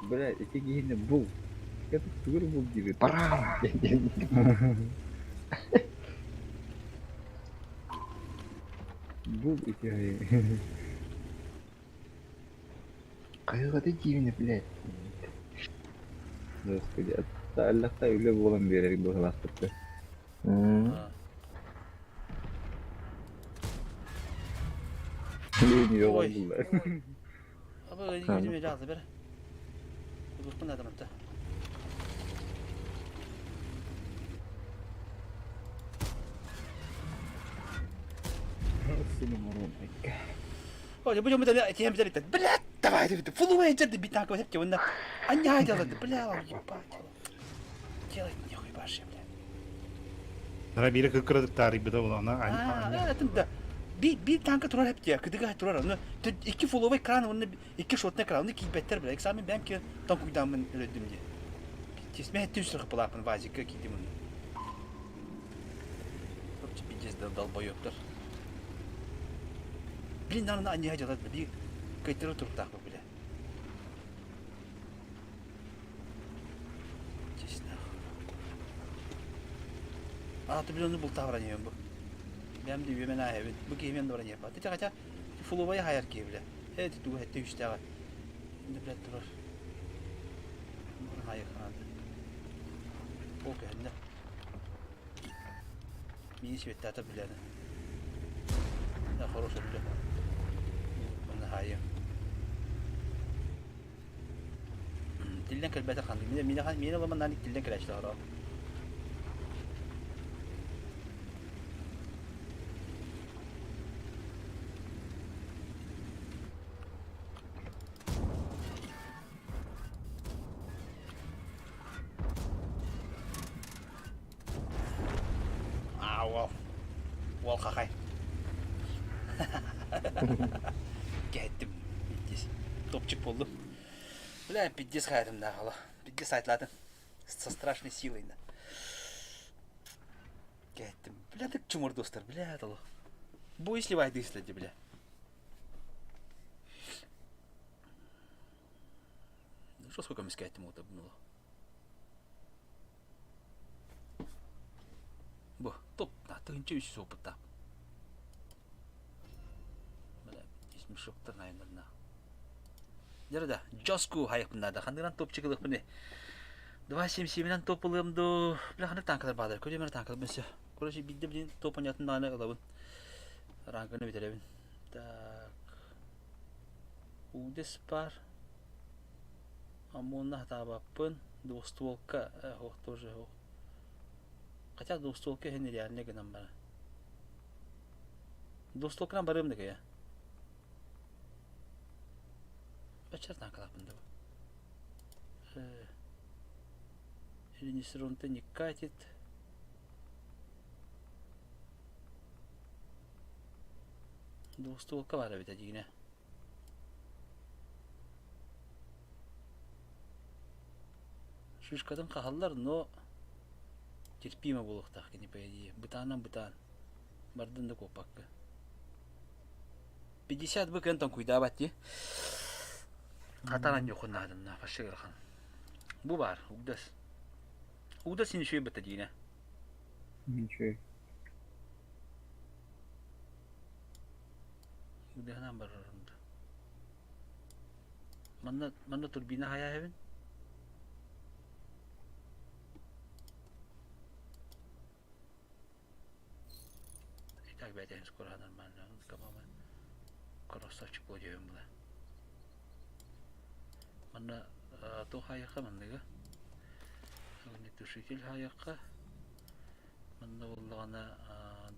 Бля, ити киһини бул. Это тугур бул диир. Пора! Бул ити. Хайҕата диибинэ, блядь. Господи, аллахта үлэ буолан биэрэр быһылаахтыкка. Лени Ой. булла. Аба өзүмө жазды бер. Кудукпун адаматта. Ой, бу жомда тем взяли. Блядь, давай, фулуэй жерди битак вот эти онна. Аня делает, бля, ебать. Делать нехуй баши, блядь. Нара бире кыккырадык таарыйбыта буолана. А, это да. Би би танка турар хеп кыдыга турар. Ну, икки фуловый кран, оны икки шотный кран, оны кийбеттер, бля. Экзамен бәмки танкуйдамын өлөдүм ди. Тесме түсүр кылапын вазикка кийдим оны. Короче, пиздец долбоёбтар. Блин, наны аня делать, би кайтеру туруктак бля. Честно. А, ты блин, был тавраньем бу. Бэм ди үөмэн ааһабын. Бу киһи мен доран япа. Ты хотя фулубай хайар киһи бля. Эти тугу этте үстәҕэ. Инде блядь турар. Хайы хаады. Ол көһүннэ. Мини светтата билэни. Да, хороший бля. Оны хайы. Тилден кэлбэтэ ханды. Мine мine мine ламан нани тилден кэлэчтэ хоро. А, уол. Уол хахай. Кеттим. Пиздец. Топчик болду. Бля, пиздец хайдым да хала. Пиздец айтладым. Со страшной силой. Да. Кеттим. Бля, так чумор достар. Бля, тало. Бой сливай дыследи, бля. Ну что, сколько мы скаттим вот обнуло? Бу, топ, на, тыгынча үс опыта. Бля, здесь мешоктар, наверное, на. Дәрі Жоску хайықпын да. Хандыран топчик ылықпын. 2.77-нен топ ылым ду. Бля, хандыр танкалар бадар. Көремер танкалар бінсе. Короче, бидде блин топ онятын дағаны ылабын. Рангыны битеребин. Так. Удес бар. Амонна табаппын. Двустволка. Ох, тоже ох. Хотя двустволка хен реально гынан бар. Двустволканан барым деге я. Бачар танкалапын да. Или не катит. Двустволка баар эбит дьиҥинэ. Шишкатын хаһаллар, но терпимо буолуохтаах кини по идее. Бытаанан бытаан. Бардын да куоппакка. 50 бы кыан тоҥкуйдаабат дии. Хатан анньуохун наадынна, вообще ыарахан. Бу баар, угдас. Угдас син үчүгэй бытта диинэ. Үчүгэй. Угдаһынан барарым да. Манна, манна турбина хайаһабын. И так бэйэтин скоро нормально. Комама красавчик буолуом була. Манна туох хайыахха манныга огнетушитель хайыахха манна буоллаҕына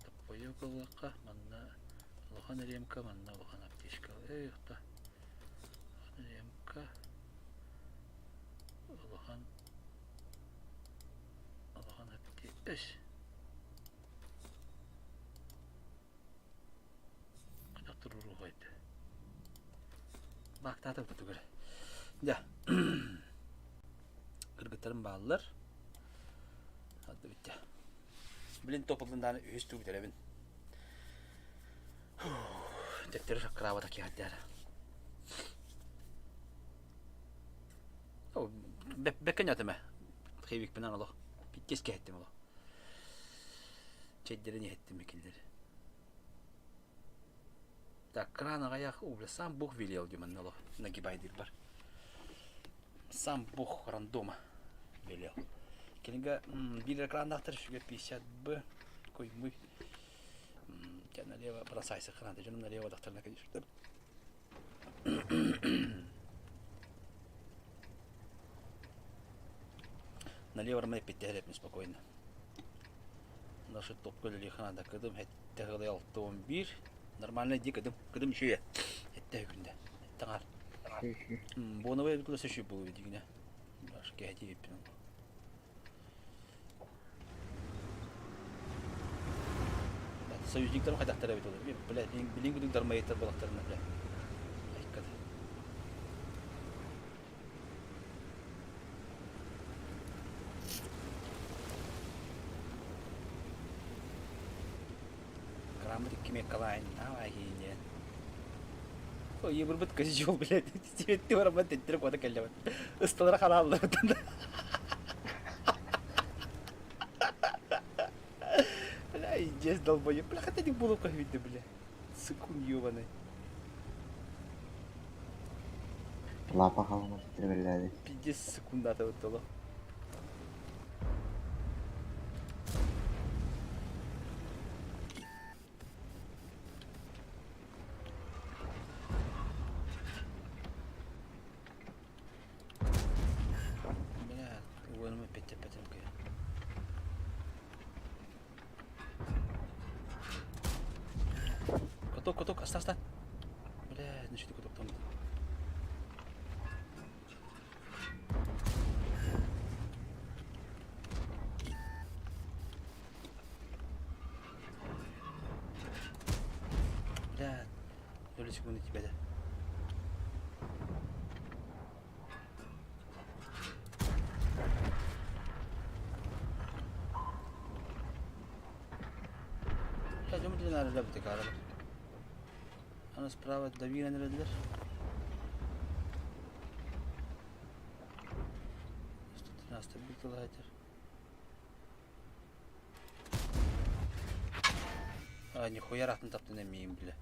доппойок ылыахха манна улахан ремка манна улахан аптечка эх да ремка улахан улахан аптечка Хайдах туруоруохай Баактаата бутугар. Дьэ. Кыргыттарым бааллар. Адда бүттэ. Блин топылын дааны үһүс туу бүтэрэбин. Төттөрү шаккыраабата киһаддара. Бэккэ ньатыма. Хейбикпинэн олох. Питтес кэһэттим олох. Чэйдэрин иһэттим кинилэри. Так, кран аҕыйах, бля, сам Бог велел дии манна олох нагибайдыырбар. Сам Бог рандома велел. Кинигэ биир экрандаахтар үчүгэй 50 б куймуй налево бросайся храна дьонум налево дохторна конечно. Налево роман эппиттэһэр спокойно. Наша топка үлэлиэххэ наада. Кыдым сэттэ ыалый 61. Нормально иди кыдым. Кыдым үчүгэй. Сэттэ күндэ. Сэттэ аҥаар. Буонабай эбит куда сөшүй буолуо дигинэ. Кэһэтии эппин. Союзниктар хайдахтар эбит олор. Бля, билин күдүк дармайыттар балактарына бля. Айкат. Краммыт икки меккалаайн наавай киинньэн. Ойыбырбыт козел, блядь, тиэтти бараммат теттире куота кэллэбит. Ысталара харааллыбыт. Бля, индиец долбоеб. Бля, хотя не буду видно, бля. Сыкун ебаный. Лапа халамат тирбэллээди. Пиздец секундата вот Бля, уонум эппэттэ эппэтим Каток, каток, аста, аста. Бля, значит, каток там. Бля, доли секунды тебя, да. Аны справа добиирэн эрэллэр. 113 бил тылаһытар. А, нихуя атын таптын эмиин биле.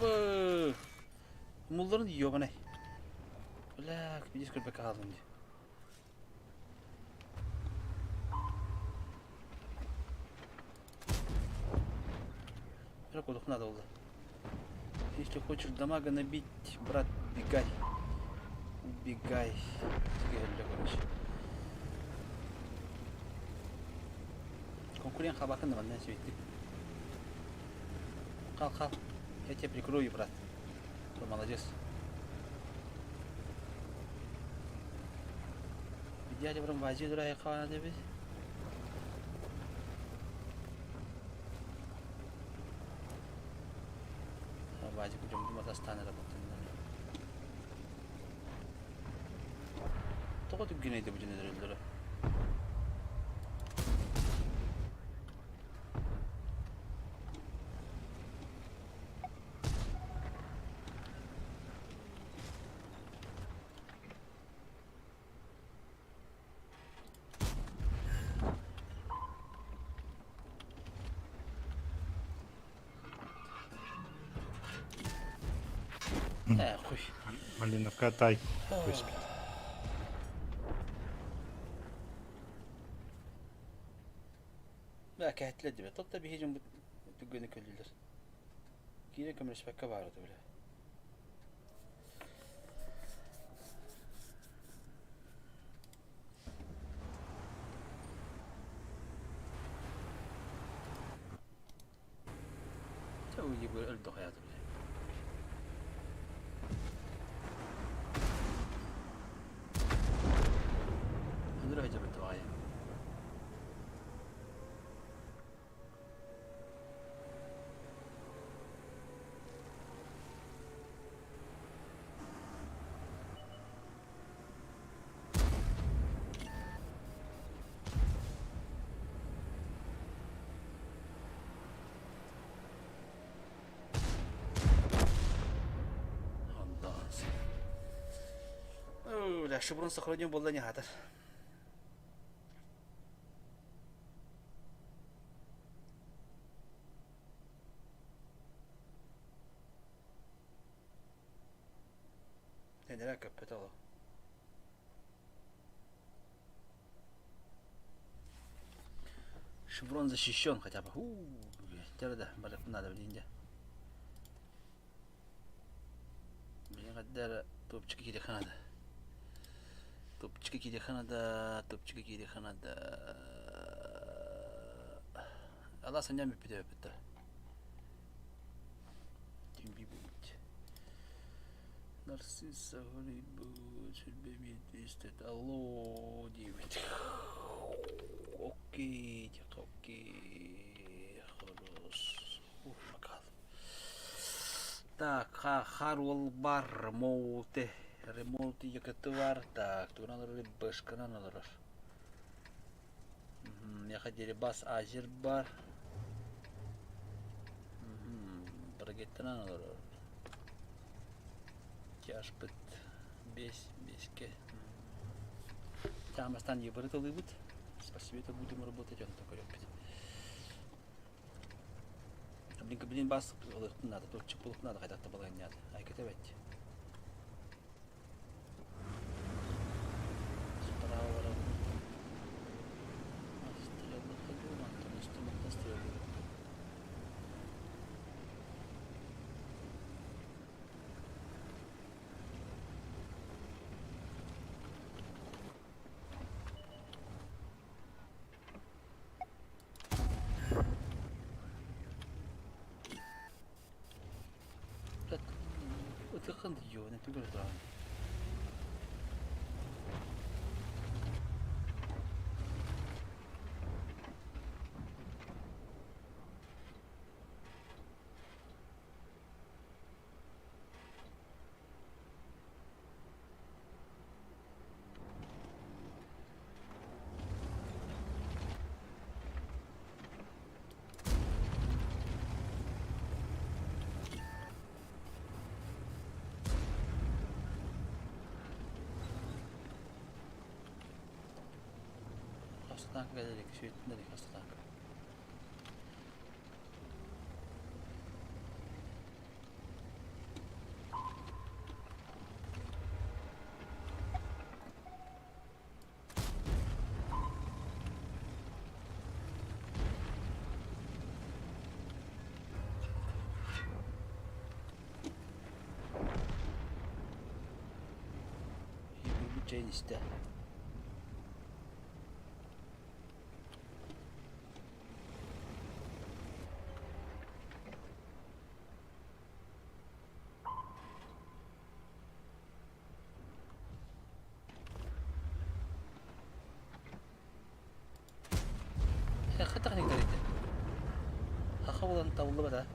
Абы! Мулларын ёбаный. Бля, видишь, как хаалдым дии. Кудух надо было. Если хочешь дамага набить, брат, бегай. Убегай. Короче. Конкурент хабакын манна сүйттик. Кал, кал. Я тебя прикрою, брат. Ты молодец. Идеале баран вази дурай кавана дебит. Вази кудем матастан работает. Тоҕо түргэнэй да бу дьон Ээ, хуй. Малиновка тай. Бә кәһәтле дибе. Тот та биһиҗин бу түгәне көлүлөр. Кире көмөрүспәккә бары да биле. Тау ебер өлдө хаятı биле. Нұры айта бітті ағайы. Бля, шыбырын сохранен болды не хатыр. Нелер köpet oğlu. Шеврон защищен хотя бы. Да, надо, блин, Блин, топчики киде ханада. Топчики киде ханада, топчики киде ханада. Алла саня ми пите пите. Тимби бут. Нарцисса Голливуд, сүрбе Алло, девять. Окей, окей, хорош. Ух, макал. Так, харвал бар, моуте. Ремонт якатывар. Так, туган башканан алар. Я хотели бас азер бар. Баргеттан алар. Тяжпыт бес беске. Там остан ебры бут. Спасибо, это будем работать, он такой опять. Блин, блин, бас надо, тут чепулық надо, хотя бы не надо. Айкете бәтті. Справа стрелы ходил, Антон, стрелы. Ытыкын йо, не түгел торган. Хастатанк келерик, сүйеттин хастатанк. Чэйин истэ. Хатах никтэрийдэ. Хаха булан табыллыбата.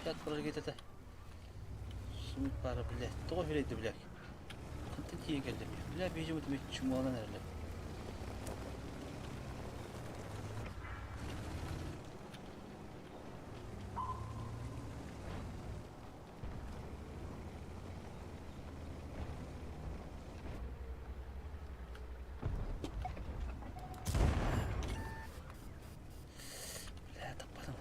Ят прожигит Сумут баара бile. Тоҕо үһүрэйдэ бile. Хантан тиийэн кэллим. Бile бейжим үтүмэ чумуоланан эрэлэр. Бля, таппатым.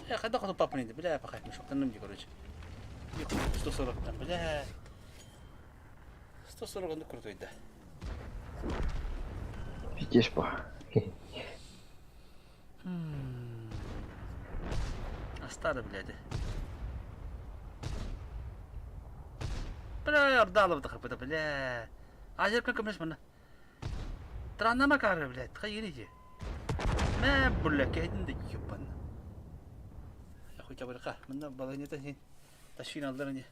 Э, хайдах хотуппаппын инде, бля, пахай, мешоктанным дии, короче. 140-тан, бля. 140 оннук крутойда. Пиздешь по. Астары, блядь. Бля, ордалов да бля. Азерка көмөс мына. Транама кары, блядь, хайырыйы. Мә, бля, кәйдин да ёбан. Я хоть абырка, мына баланета син. Ташин алдар не.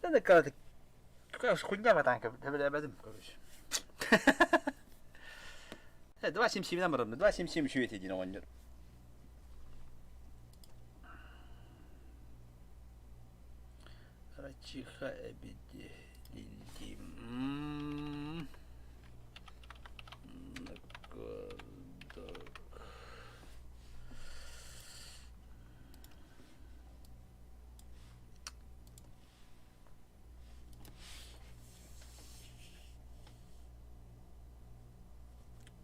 Бля, да караты. Какая уж хуйня в танке, бля, бля, короче. 277 намырым, 277 үчүгэй диэн оҕонньор. Рачиха эбидилдим.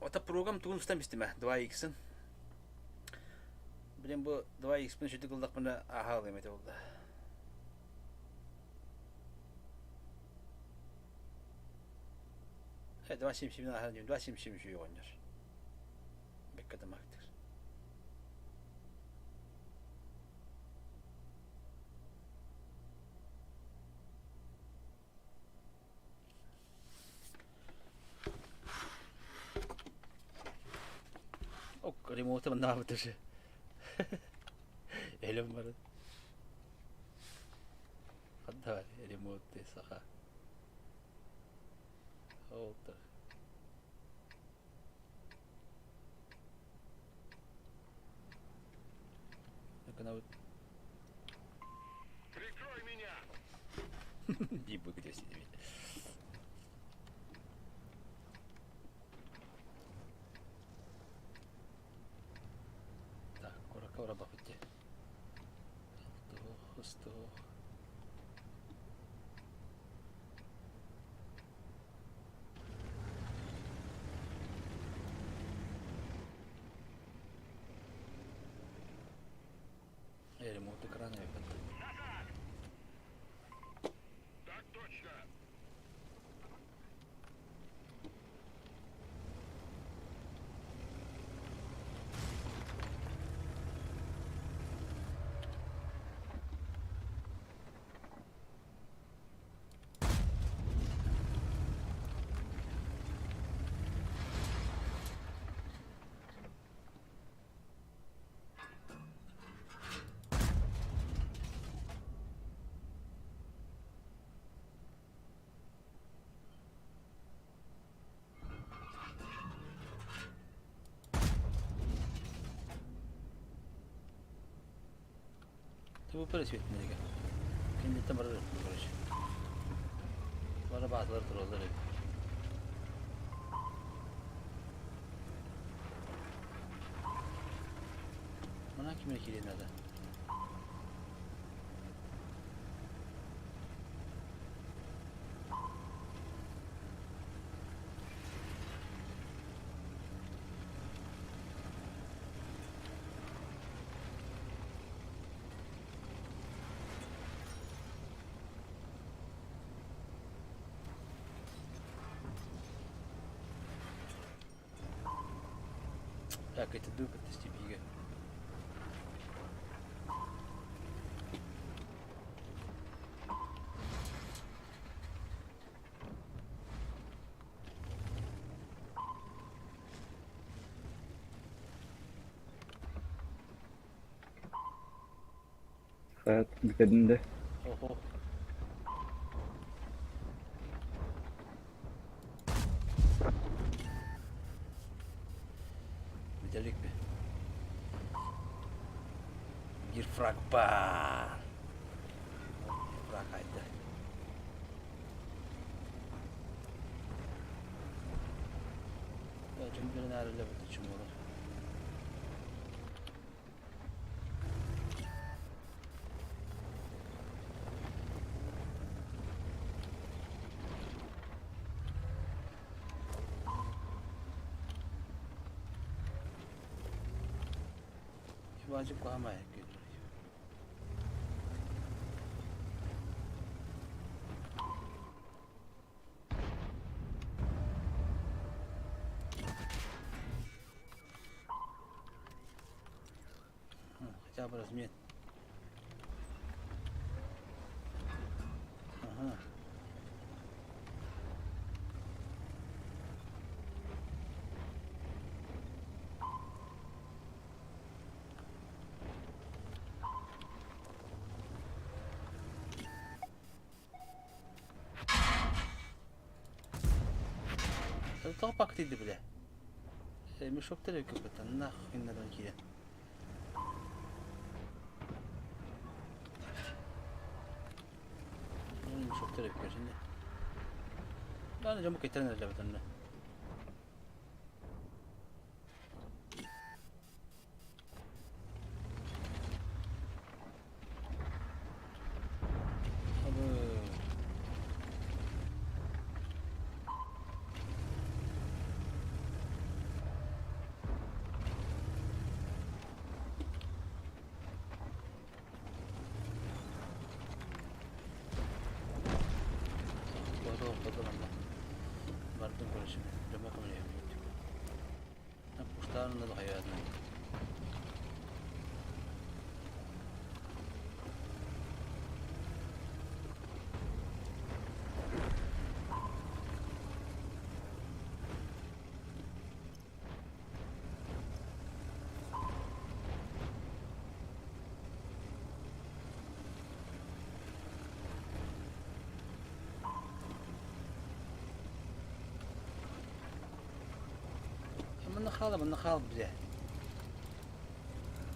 Ота программ тугун устан бистиме 2x-ын. Билен бу 2x-пын шүтүк ылдакпына аха алыйм эте болду. Э, 277 аха дейм, 277 үшүй оҕонньор. Бекка тамактыр. Ок, ремонты маннаабыт уже. Элем бар. Хадда ремонт саха. Олта. Прикрой меня! Дибы где сидеть. Так, курака урабахутте. Алтох, Ремонт экрана Так точно! Ты бы пересветный. Кеннеттен барар короче. Бара баатылар тураллар эбит. Мына кимге кириэн надо? Так, это дупа тестибига. Hayat бүтэрдин да. Ого. Бүтэлик би. Биир фраг баар. Фраг хайда. Дьон арыллыбыт чумолор. Баажып куһамай Хотя бы размен. Ага. Тоҕо пактыйды бile? Мешок төрөккө нахуй надо киирэн. Мешок төрөккө şimdi. Аны жомук кеттерен эле бутунна. Абы. Бардым көрүшүм. Жомок Куштарын да хаятына. Манна хаала, манна хаал бля.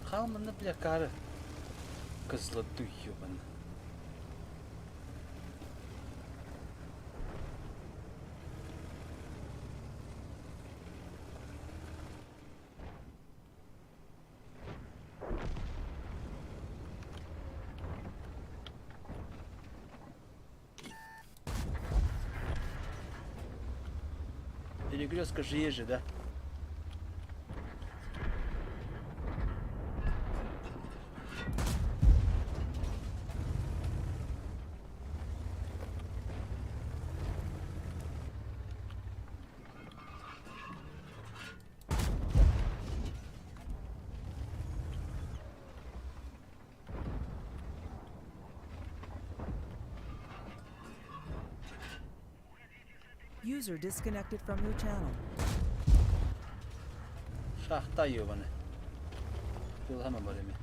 Хаал манна бля кары. Козлоду ёбана. Перекрестка же есть же, да? User disconnected from your channel. Шахта ебаный. Тулама барыми.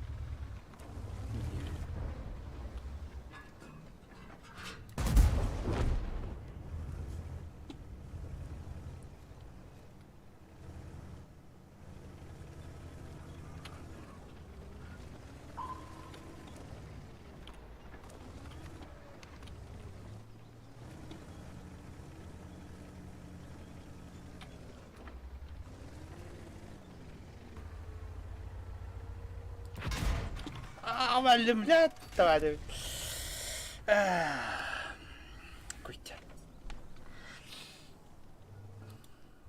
معلم لا تعالى كويتا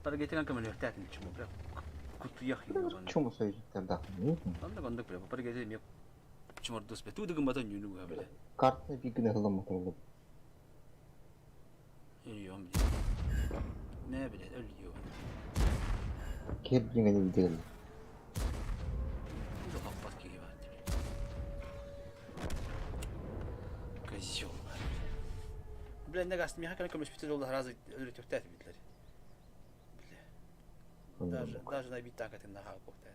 Паргетиган көмөлөктөтүн чуму бля. Кутуях Чому союзниктер Онда кондук бля. Паргети ме чумордус бе. Тудыгын батан юну бля. Картны бигне хыламатылды. Ölüyorum бля. Не бля, ölüyorum. Кеп дигән идея. Козел. Бля, не газ, миха кэлэн көмөспүтэ долла сразу өлөрүтүөхтээх эбитлэр. Бля. Даже, даже на бит так это на хакухта.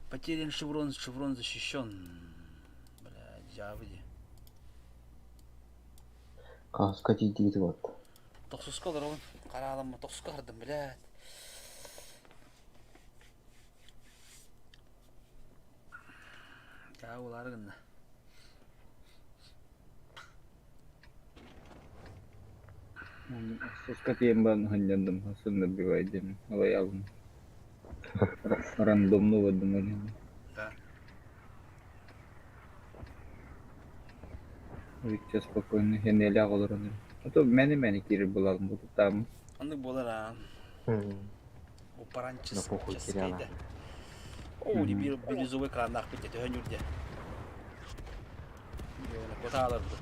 Потерян шеврон, шеврон защищен. Бля, дьяволи. Хаһыска тиийдигит уот. Тохсуска олоробун. Хараалам тохсуска хардым, блядь. Таа улаары гынна. Суска тиийэн баран сынньанным, сынна бывает диэн алайаабын. Рандомно бардым ол Да. Иччэ спокойно хэнээлээх олорон эрэ. А то мэни-мэни киирэр буолаҕым бу тутааммын. Оннук буолар аа. На похуй Упаранческай теряла. да. Оо, бирюзовый краннаахпыт дьэ төһөн үрдэ. Кутааларбыт.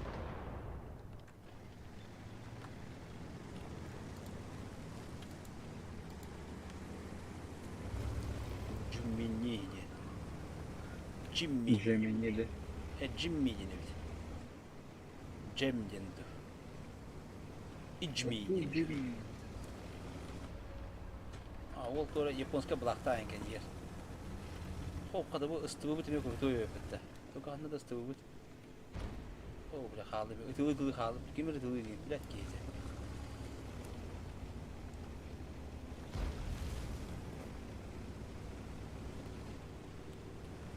Джиммини диэн. Джимми. Джемини да. Э, Джимми диэн эбит. Джем диэн дуу. Иджми диэн. А ол туора японскай былаахтаах кэнигэр. Хоп хата бу ыстыбыбыт эмиэ крутой эбит Только ханна да ыстыбыбыт. О, бля, хаалды. Ытылы-ытылы хаалды. Ким ытылы диир, блядь, киһитэ.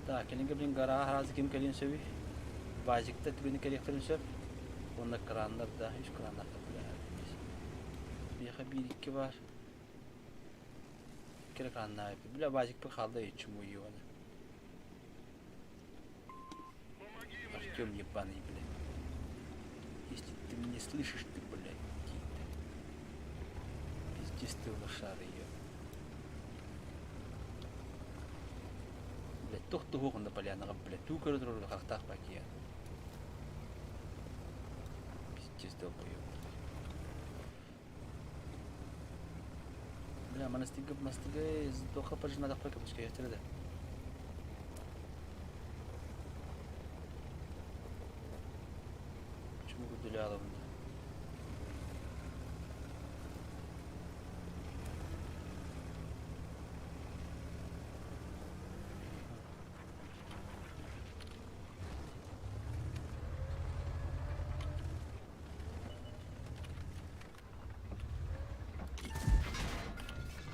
Так, кэлин блин гараа харазы ким кэлин сөбүй? Базикта түгүнү кэлиэхтэрин сөп. Уонна краннар да, үс краннар да Биэхэ биир икки бар. Кere краннаа. Бля, базик хаалда иччим уйуона. Артем ебаный, блядь. Если ты меня слышишь, ты, блядь, ты. Пиздец ты лошара ее. Блядь, тух туһуҕунда полянаҕа, блядь, туу көрө турар хахтаах бакия. Пиздец долбоёб. Бля, монастырьга, монастырьга тоха пожинадах прокопочка, я да. Почему гуляла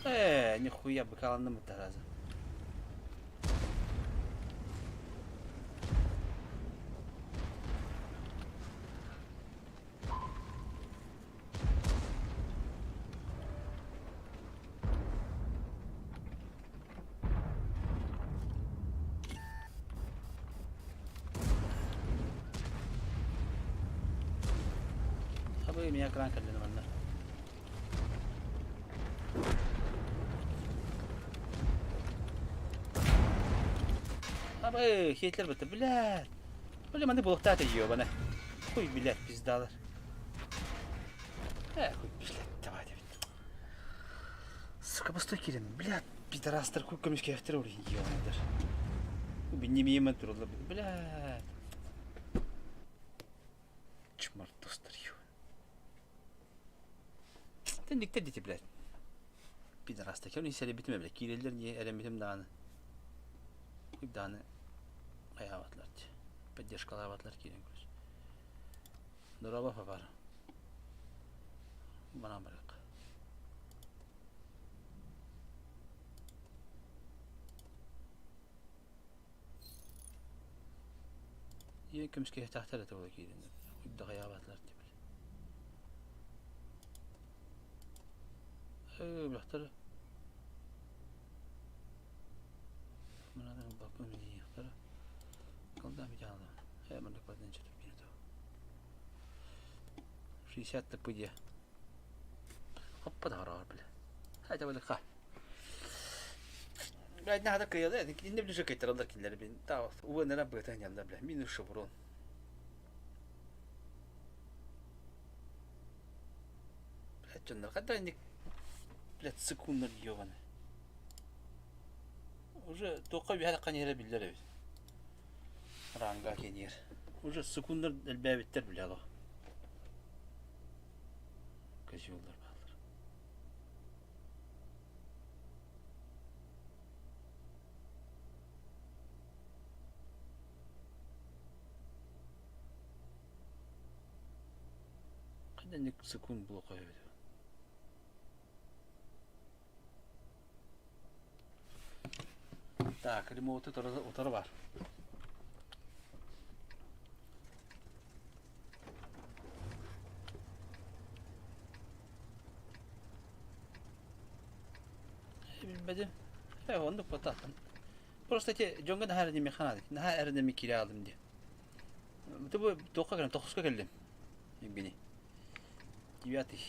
Э, нихуя быкаланным это раза. Хабы меня кран кэллин манна. Абы, хетлер бытты, блядь. Бля, маны булуктаат ебана. Хуй, блядь, пиздалар. Э, хуй, блядь, давай, давай. Сука, постой, кирен, блядь, пидорастар, хуй көмүскэ эфтер ури, ебаныдар. Биннемиемен турулла, блядь. Чмартостар, ебан. Тендиктер дити, блядь. Пидорастар, кем не сәле битме, блядь, киреллер не әрәмитем дааны. Хуй дааны аябатлар. Поддержкалабатлар кирен көрүс. Дороба папар. Бана барык. Е көмүскэ тахтар это була кирен. Хуй да аябатлар дип. Э, бляхтар. Мынадан балкон яхтар. Колда мидяла. Э, мында кладен что-то минуту. 60 тпд. Хоппа да бля. Хайда бля Блядь, надо кыйда. Инде ближе кайтаралар киллер бин. Та, уэнера бытан янда, бля. Минус шеврон. дьоннор хата инник блядь секунднар ёбаны. Уже туохха үһэ таххан иһэрэ биллэр эбит. Ранга кэнир. Уже секунднар элбээбиттэр бile олох. Козеллар бааллар. Ханнык секунд булуохха эбит. Так, ремоуты утары бар. Билбэтим. Э, оннук потаттым. Просто эти дьоҥҥо наһаа эрэнэмиэххэ наада. Наһаа эрэнэммин киирэ аалым дии. Бу туохха кэллим? Тохсуска кэллим. Евгений. Девятый.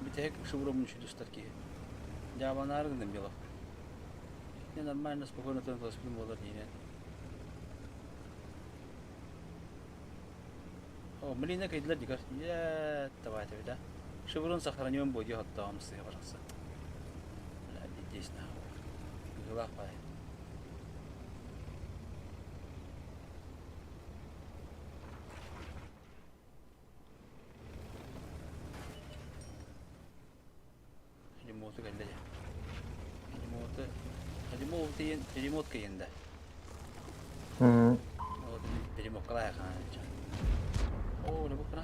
Бүтэһик шубуромун үчүдүстэр киһи. Дьаабанаары гынным дело. Не нормально, спокойно тон велосипедом буолар диинэн. О, Млина кайдылар дигар. Я давай тебе, да? Шеврон сохранен будет оттоом сыга барахса. Бля, здесь нахуй. Гылах бай. Ремонту кэллэ дьэ. Ремонту ремонт диэн ремонт кыйында. Вот перемоткалаах О, не букра.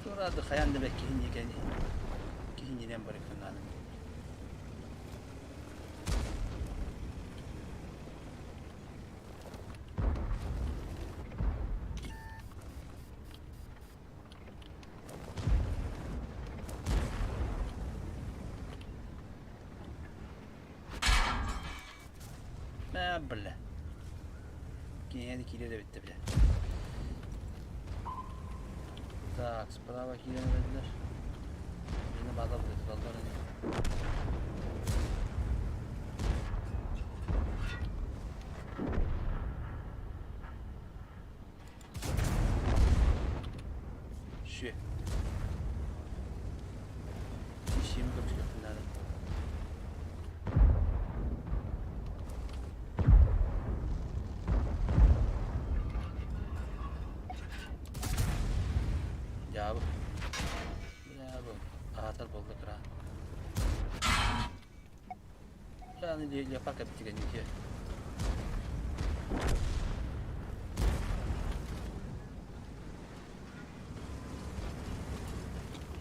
Тураады хайаан да бэккиһин киһининэн барыккынааны. Мэ, бля. Киһини киирэр эбиттэ, бля. Так, справа киирэн эрэллэр. Мені бада туталлар ини. Ши. Ишиими көмүскүөхпүн наада. Дьаабы. Дьаабы. Аһатар буолла кыра. Аны леопард кэптигэн үтүө.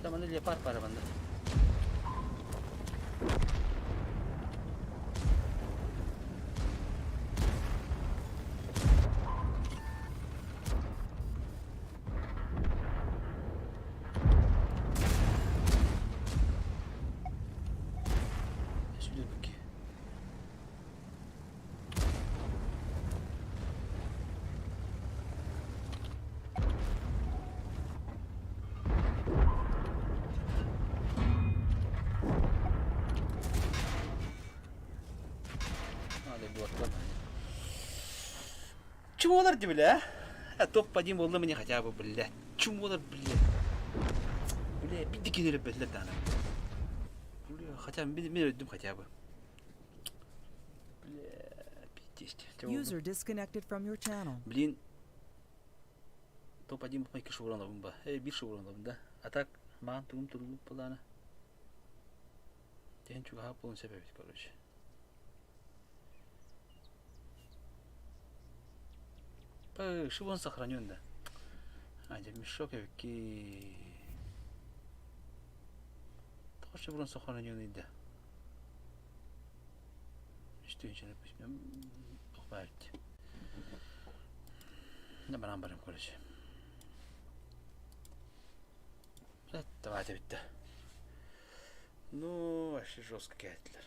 Манна леопард баар манна. Сүлүбүк. Чумолар дии бля? А топ-1 буолла мне хотя бы, бля. Чумолар, бля. Бля, биир кинилэр бэллэр даҕаны. Бля, хотя бы мин өйдүм хотя бы. Бля, пиздец. User disconnected from your channel. Блин, топ-1 икки шеврон ба. Э, биир шеврон да. А так, маан тугум турбут былаана. Тehen чугаһа буолун сөп эбит, короче. Шеврон сохранен да. А, дьэ, мешок эбикки. Тоҕо шеврон сохраненный да? Үстүнчэ туох баар Баран баран короче. Давайте битте. Ну, вообще жестко кэһэтилэр.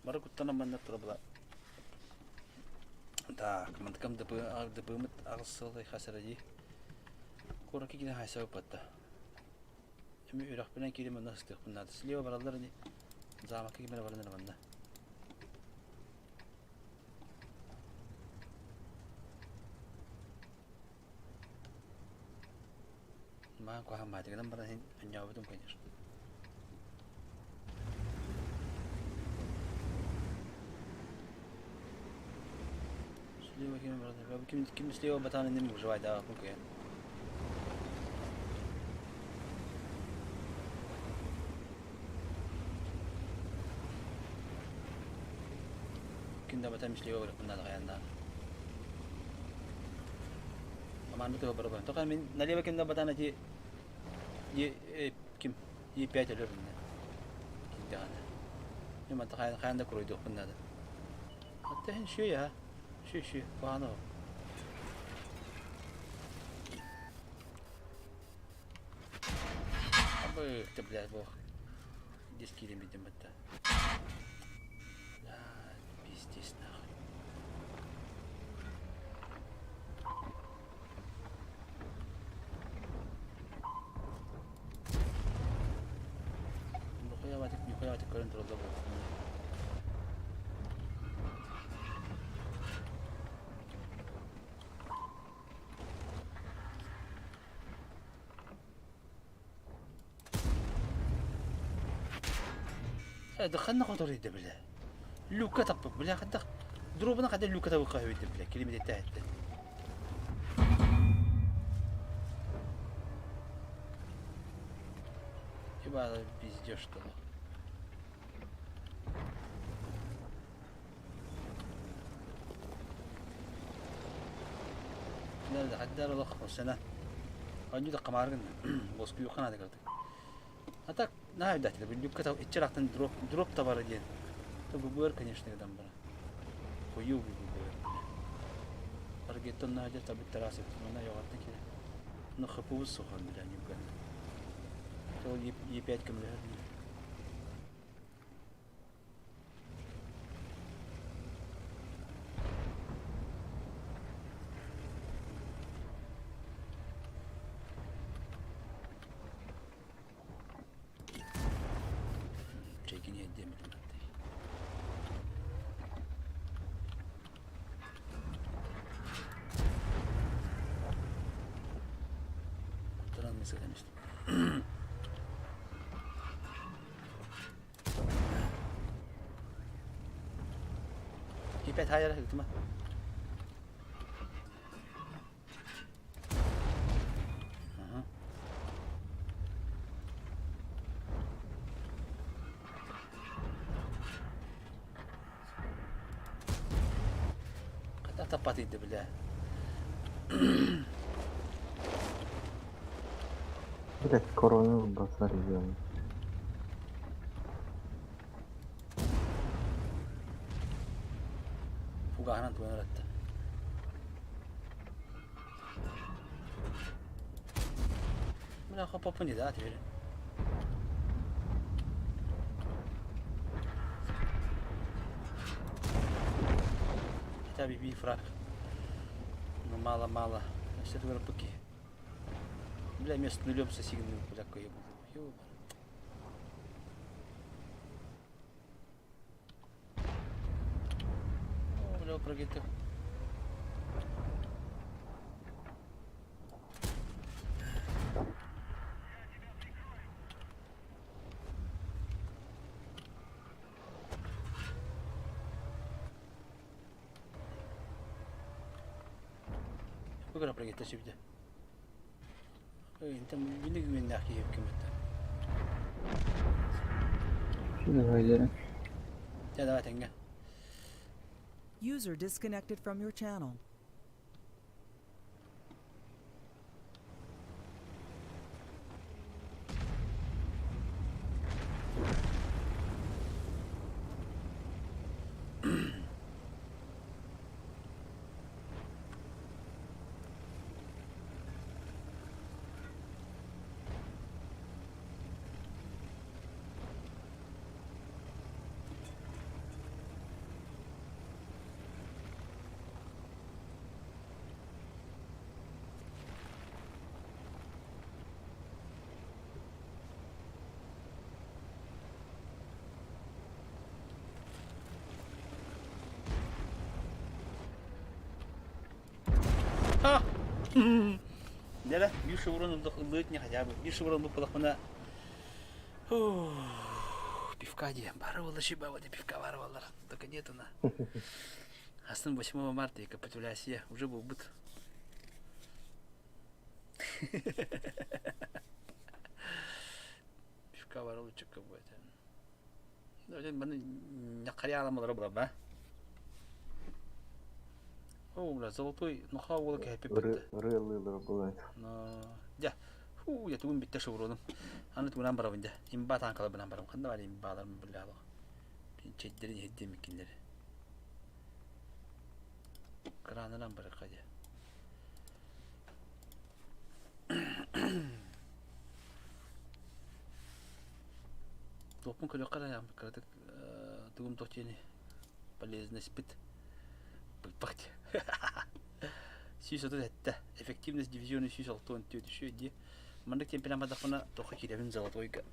Бары куттанан манна турабыла. Так, мантыкам ДП-мыт аҕыс сылай хас эрэ дии. Куоракка киирэн хайса ыппатта. Эми үрэхпинэн киирэн манна сыстыахпын наада. Слева бараллар ини. Замокка кимэрэ баран эрэ манна. Маан куһаҕан баатыгынан баран иһин онньообутум, конечно. Слева ким баран ким ким слева батаан иннин выживайдаабаппын кыайан. Ким да батан слева барыппын наада хайаннаах. Команда тыга барабан. Тока мин налево ким да батан эти е ким Е5 өлөр инне. Киддаҕына. Мен манта хайан хайан да куруйдуохпун наада. Hatta hen şu ya. Şu şu. Bahane o. Абы, ты, блядь, бог. Здесь киирэн бидим бытта. Да, пиздец нахуй. Нухуябатык, нухуябатык көрөн тураллар буолуохтун. Ханна хоторуйда бile. Люка таппыт бile хаддах дробuna kadar люка табыкка хөйдө бile килимите этте. Хиба пиздешь что ли? لا حدار الله سنة أنجو دقمارن بوسكيو خنا ذكرت А так, на дать, люка иччарахтан дроп дроп товара диэн. То ГБР, конечно, гдан бара. Хую ГБР. Таргеттон на хадер табит тарасып, мана йогаттан киле. Ну хапу сухан бля нюган. То Е5 кемлер. Чекини эдемитим атты. Куттанан меселемишtim. Е5 хайара хилтима. Ага. Хата таппат иди бля. Блять, корону басар ебаный. Фугаһынан туган ыратта. Бля, хоппоппун дии да теперь. Хотя бы би фраг. Ну мало-мало. Все это пыки. Бля, место нулем сосигнул, бля, какой я буду. Ёбаный. О, бля, прогиты. Бүгүн прогита сүбдэ. Интем билиг мен нахи кемет. Давай, Дьэ давай тэҥҥэ. User disconnected from your channel. Ха! Дьэ, биир шеврон ыллыыт не хотя бы. Биир шеврон буппалахпына пивка дии. Бары буолла шиба вот пивка бары буоллар. Только нет она. Астын 8 марта и капитуляция уже буолбут. Пивка бары лучше будет. Харьяламалара була О, бля, золотой нохаа уола кэһэппит бүттэ. Ырыалыылара буолар. Дьэ, фу, я тугун бүттэ шевроным. Аны тугунан барабын дьэ. Имба таанкаларбынан барам. Ханна бар имбааларым биллаалах. Чэйдэрин иһирдиэм иккиннэри. Кранынан барыха дьэ. Туохпун көрүөххэ эрэ кыратык тугум туох диэни полезность быппах дии. 137. Эффективность дивизиона 164 үчүгэй дии. Маннык темпинэн бардахпына туохха киирэбин золотойга.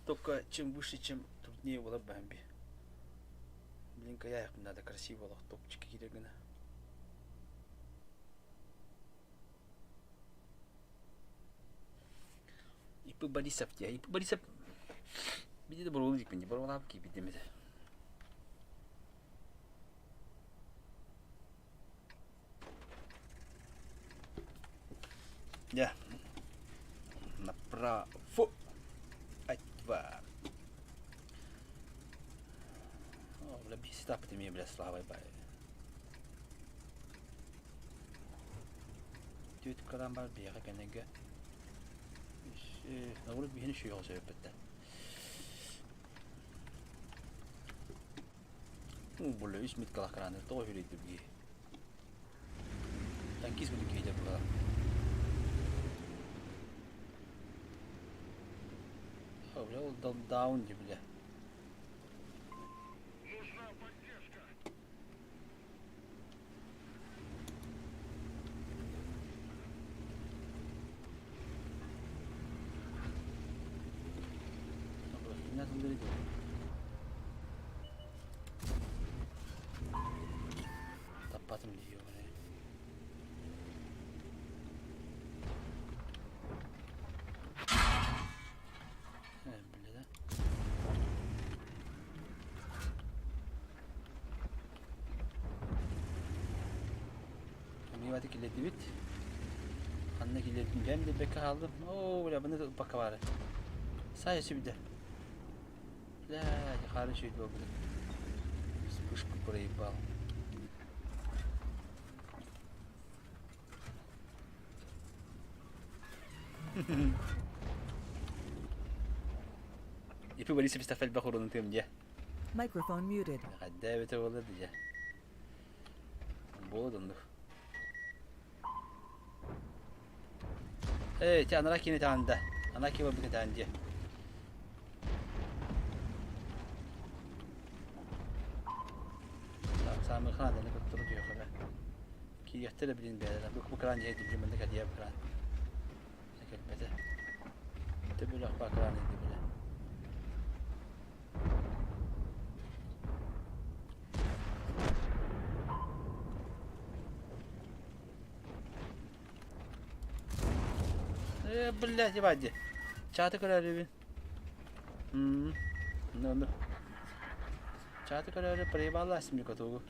Только чем выше, чем труднее буолар баһан би. Блин, каяйахпын надо красиво олох топчики киирэр гына. Ипы Борисов дии. Ипы Борисов биди да боруолу дикпин дии. Боруолаабыт киирбит дэммит. Дьэ, направо, атва. О, бля, бесит эмиэ, бля, славай бай. Түөт кылаан бар биһиэхэ кэннигэ. Наоборот, биһини сүһүөҕү сөбүппүттэр. Бля, үс миткалаах краны тоҕо үһүрүйдүм дии. Танкист буду киһитэ була. Бля, ол даун дии, бля. Нужна поддержка. Таппатым дии Бля да. Эмиэ киллэрдибит. Ханна киллэрдим дьэм диэбэккэ хааллым. Оо, бля, баны ылбакка баара. Саайа сүбдэ. Бля, хаарын сүүйд буолбут. Вспышку проебал. Ипи Борисович элбэх урунун тыам дьэ. Microphone muted. Хайда эбитэ буолар дьэ. Буолуо оннук. Эй, ти анара кини таанда. Ана ки барбыт таан дьэ. Саамыхана даны көттөрү түйөхөбө. Кириэхтэрэ билин бэйэлэрэ. Бу бу кран дьиэ дибдим маннык адьыа бу кран. Кэлбэтэ. Төбөлөх ба кран иди биле. Э, блядь, ебать. Чаты көрөрүбүн. Мм. Ну, ну. Чаты көрөрү проебала смикотугу.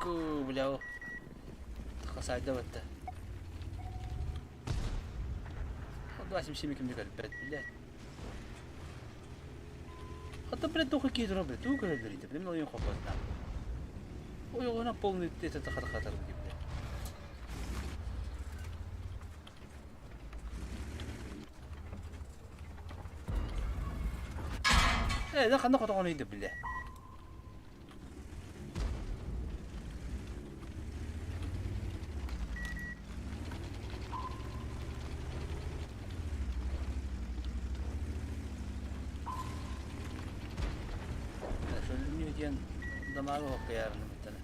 Ку, бля, ол. Хасайда батта. 277 кимди көрбөт, блядь. Хата, блядь, туха киһи турар, блядь, тугу көрөллөр ити, блядь, мен ойун хоппотна. Ойоҕуна полный это хата хатар блядь. Э, да ханна хотоҕон ыйды, бля. Шөлүннүү диэн дамаага хоккайаарына бүттэнэ.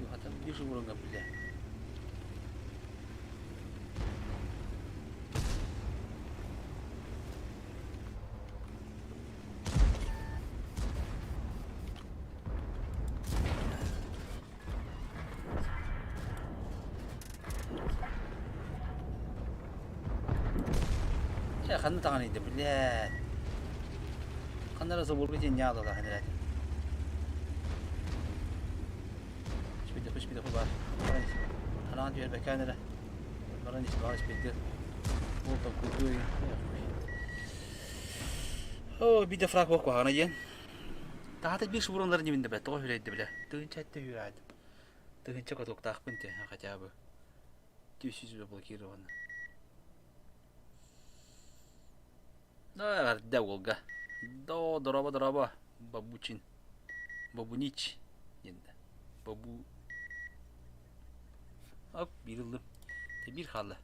Хата биир уруҥа билэ. Чэ, ханна таҕаный да, блядь. Ханна эрэ заборга диэн ньаалалаһан эрэ. Испидэ, испидэ баар. Хараан түһэрбэкээн эрэ. Баран испаҕа испидэ. Ол толкуйдуй. О, биде фраг буох куһаҕана диэн. Таата биир шубуроннар ньиминде бile, тоҕо хүрэйдэ бile. Тыһынча этте хүрээд. Тыһынча катоктаахпын те, хотя бы. Түс заблокировано. Да, эрдэ уолга. До, дороба, дороба, бабучин. Бабунич диэн да. Бабу... Оп, биир ыллым. Биир хаалла.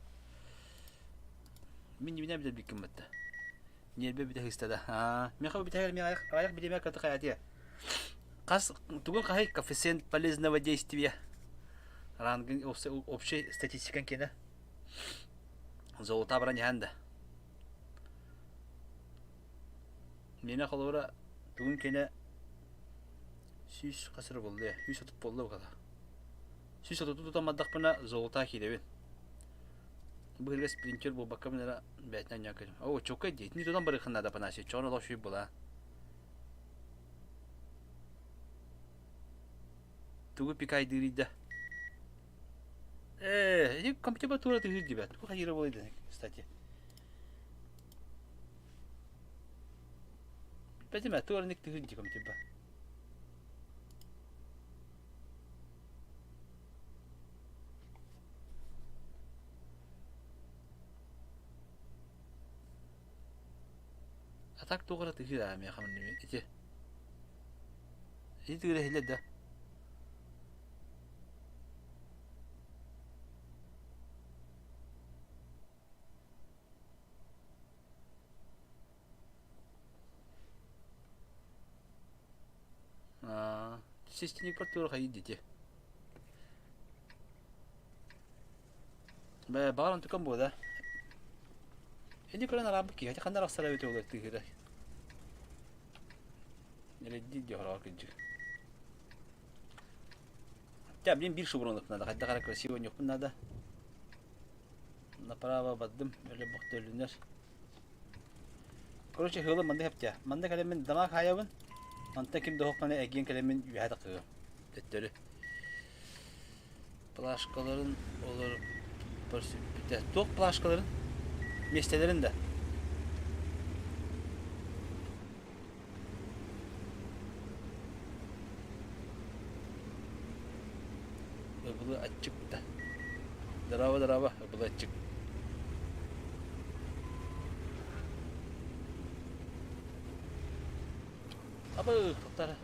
Мин ньиминэ билэрбиккин батта. Ньиэрбэ бүтэ сыста да. Аа, миэхэ бүтэһэр мин аҕыйах аҕыйах бириэмэ кытта хайатыа. Хас тугун хаһый коэффициент полезного действия рангын общей статистикан киэнэ. Золото баран иһэн да. Миэнэ холобура тугун киэнэ 100 хас эрэ буолла 130 буолла буката. 130 тутан бардахпына золото киирэбин. Быһыга спринтер буолбакка мин эрэ бээтинэн ньон кэлим. Оо, чоккай дии. Итини тутан барыаххын наада Афанасий. Чоҕун олох үчүгэй буолаа. Тугу пикайдыырый да? Ээ, ити компьютер тура тыһыыр дибэт. Тугу хайыыра буолай кстати. Билбэтим ээ, туора ник тыһыыр дии компьютер А так туох эрэ тыһыыр аа миэхэ манна ити. Ити тыыра иһиллэр да? Аа, систиникпар туора хайыы дити. Бээ, баҕар онтукам буола. Ини көрөн араабыт киһи, ханна арахсара эбитэ буолуо тыыһыра. Нэлэйдиир дии хороҕор кырдьык. Дьэ, блин, биир шубуруонук надо, хайдах эрэ красиво ньукпун надо. Направо бардым, өлө бохто өлүнэр. Короче, ыһыылым маннык эптэ. Манна кэлэммин дамаак хаайабын. Онтон ким да оһохпуна эргийэн кэлэммин үөһэ тахсыам. Төттөрү. Плашкаларын олор көрсүппүтэ. Туох плашкаларын? Миэстэлэрин да. Ыбылы аччыкта. Здорово, здорово, ыбылы аччык. Абы, тоқтар.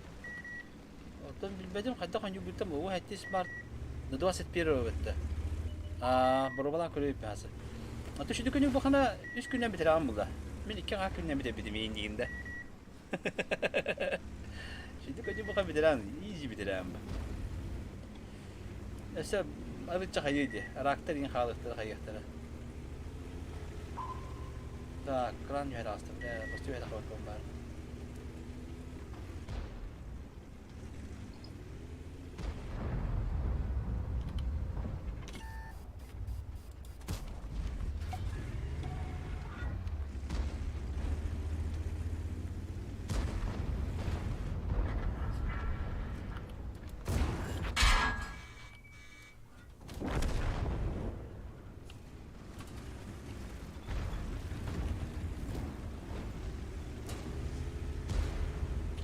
Оттон билбэтим хайдах оонньуубуттан буолуо 7 март до 21 бытта. Аа, боруобалаан көрүөй паасы. Ото сүдү күнү бухана үс күннэн бүтэрэҕин булла. Мин икки аҥаар күннэн бүтэрбитим иин да. Сүдү күнү буха бүтэрээн, изи бүтэрээн ба. Өссө арычча хайыы дии. Рактар иин хаалыахтара хайыахтара. Так, кран түһэр ааста. Бля, просто түһэр хабар баар.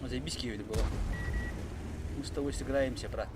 Вот заебись Киеве было. Мы с тобой сыграемся, брат.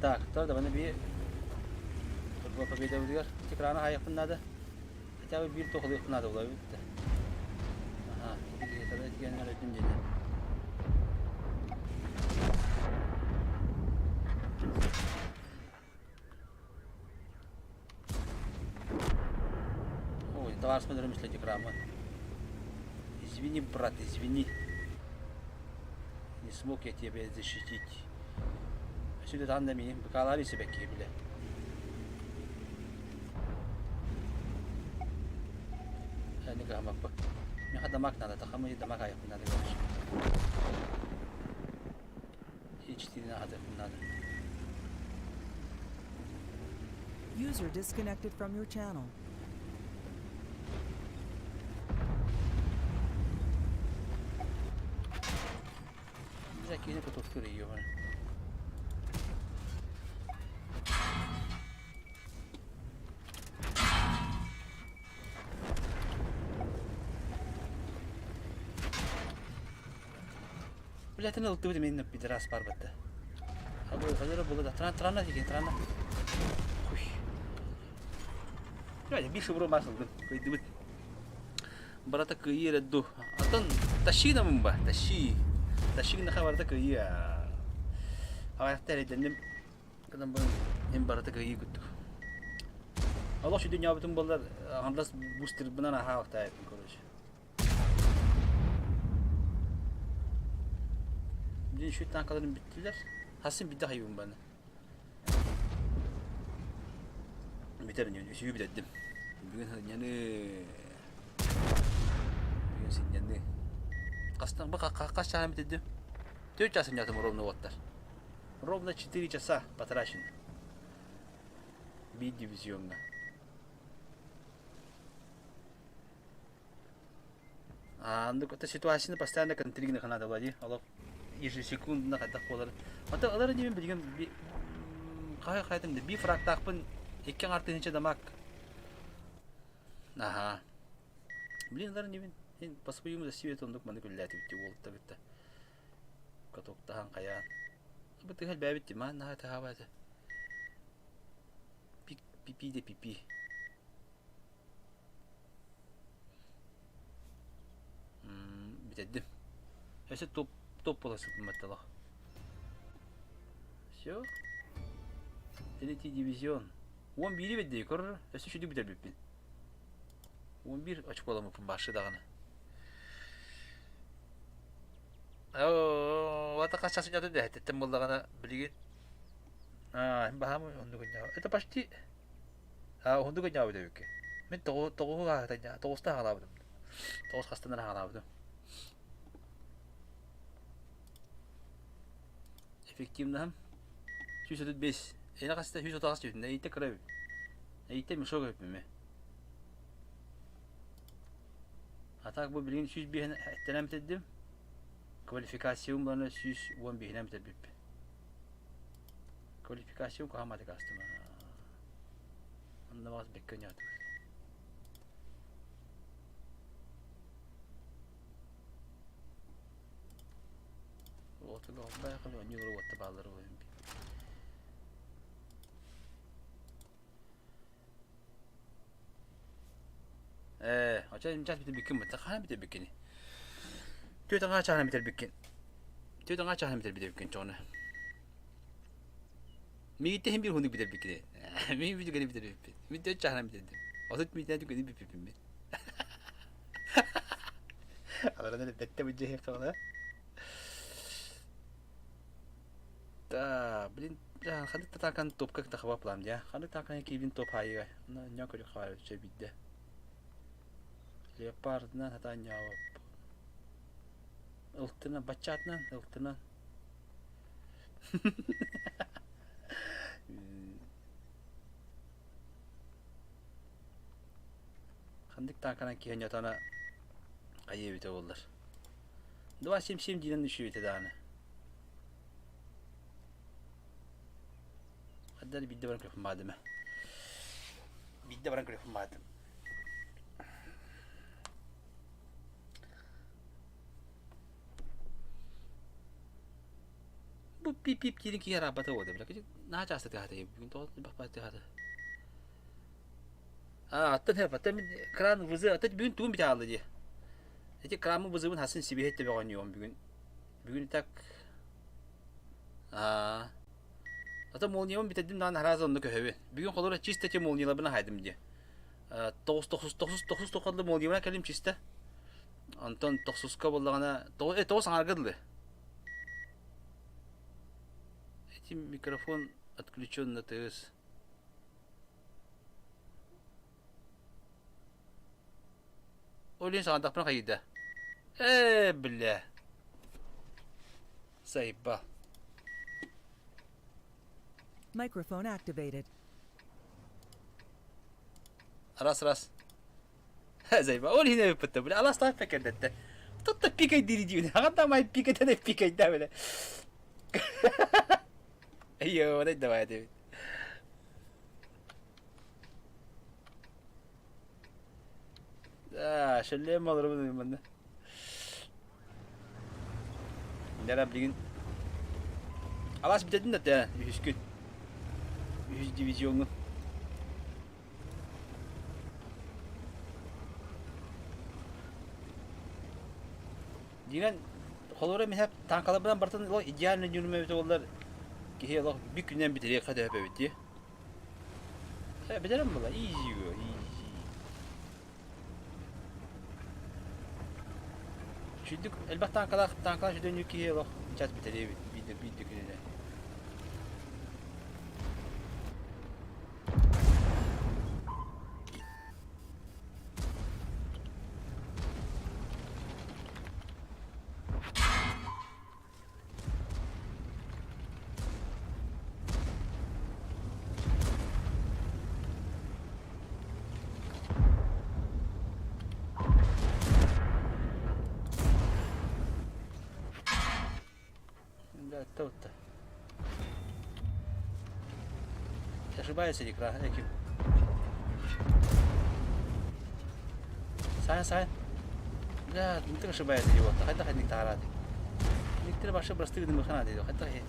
Так, то давай набери. Победа выиграл. Экрана хайахпын надо. Хотя бы биир туох надо было битте. Аха, итигэннэр өтүн диэн. Ой, товар смотрим, если экрана. Извини, брат, извини. Не смог я тебя защитить. Сюда там да мини, бакалари себе кибиле. Никамаппа. Миэхэ дамаг надо, тахамы дамаг айахпын надо, короче. H4 аһатыахпын надо. User disconnected from your channel. Бизэ киинэ кутуктуур ее. Блядь, ылтыбыт именно пидорас барбатта. Хадыра было да. Трана, трана деген, трана. Хуй. Блядь, биш бро масылдым. Кыйдыбыт. Барата кыйыр эдду. Атын тащи намын ба, тащи. Тащи наха барата кыйы. Аяқта эденним. Кыдан бу эм барата кыйы күттүк. Аллах şu dünya bütün bunlar anlas booster buna наха вақтайыппын короче. Блин, şu танкаларым биттилер. Хасын бидде хайбын баны. Бүтэр үсүгү бүтэрдим. Бүгүн сынньаны. Бүгүн сынньаны. Хастан бу хас чааһын бүтэрдим. Төрт чаас сынньатым ровно уоттар. Ровно 4 часа потрачено. Биир дивизиоҥҥа. А, ну, это ситуацияны постоянно контригнах надо влади. Олох ежесекундно хайдах буолар. Ата алар димен билген хай хайтым да би фрактаахпын икки артыһынча дамаг. Аха. Блин, алар небин по-своему за себе тондук маны күллээтибит уолта битта. Катоктахан хайаан. Бу тыһал бэбит маан наха тахабата. Пипи де пипи. Бүтэрдим. Өссө топ топ буола сытымматталах. Все. Третий дивизион. 11 бедде көрөр. Өссө шүдү бүтэрбиппин. 11 очколамыппын башы даҕаны. Оо, хас часынньатын дэһэттэн буоллаҕына билигин аа баһаам оннук Это почти а уһундук ынньаабыт эбиккэ. Мин тоҕу тоҕуһу тоҕуста хаалаабытым. Тоҕус хастанан хаалаабытым. Эффективнаһым 135. Эйне хаста 138 түһүнэ. Эйте кыра эбит. Эйте мешок эбиппин А так бу билигин 105 эттэнэн бүтэрдим. Квалификациям булана 115-инэн бүтэрбиппин. Квалификациям куһааматык аастым. Онно баҕас бэккэ оонньоотубут. Уотуга олбайхал оонньуур уотта бааллар буолан Ээ, оча час бүтэрбиккин бытта хаһан бүтэрбиккини? Түөт аҥаа чааһын бүтэрбиккин. Түөт аҥаа чааһын бүтэрбиккин чоҕуна. Миигиттэн иһин биир уһуннук бүтэрбиккини. Мин бүтүгэни бүтэрбиппин. Мин түөрт чааһынан бүтэрдим. Отут мүнүүтэ түгэни бүппүппүн мин. Аларан бэттэ бүддьэһиэх хаҕына. Да, блин. Ханнык да таакан топка тахаба плам дьэ. Ханнык таакан киибин топ хаайыга. Ньоо көрү хаары чэ бидде. Леопардынан хатаан ньообоппун. Ылтынан, баччаатынан, ылтынан. Ханнык тааканан киһи ньотоно хайыы эбитэ буоллар. Два семь семь диинэн үчүгэйдэ даҕаны. Хаддар биирдэ баран көрүөхпүн баҕардым ээ. Биирдэ баран көрүөхпүн баҕардым. Бу пип-пип диирин киһи араабата буолда бile. Наһаа чаастык тыаһата бүгүн тоҕо баппат тыаһата. Аа, аттан хэп, аттан мин кран вызы, аттан бүгүн тугун бите хаалла дии. Эти крамы вызыбын хасын сибиһет тебе оонньуом бүгүн. Бүгүн так Аа. Ата молниябын бүтэрдим даҕаны араас онно көһөбүн. Бүгүн холобура чисто те молнияларбын аһайдым дии. Тоҕус тоҕус тоҕус тоҕус тохотлы молниябына кэлим чисто. Онтон тохсуска буоллаҕына тоҕус аҥаарга дылы. Эти микрофон отключен на ТС. Ол иһин саҥардахпына хайыыда. Ээ, бля. Сайба. Microphone activated. Раз раз. Зайба. Ол иһин эбиппит бля. Алас таах пекердетте. Тут пикай дири диюн. Ага май пикай пикай да бля. Йоо, давай дебит. Аа, шөллөөн олоробун манна. Дара билигин Алаас бүтэтин да тэ үһүс күн. Үһүс дивизиоҥҥун. Дьиҥэн холобура миһэ таанкаларбынан барытын олох идеально ньүрүмэ эбитэ буоллар киһи олох бүк күнүнэн бүтэриэххэ да сөп эбит дии. Э, бүтэрэн була easy go, easy. Үчүйдүк элбэх таанкалаах таанкалаах сүдүннүк киһи олох час бүтэриэ эбит биирдэ биирдэ күнүнэ. Да, это Ошибается экран, экип. Сайн, сайн. Да, ты ошибается его. Хайда хайдик тарат. Никтер башы просты гыны махана дейdi. Хайда хе.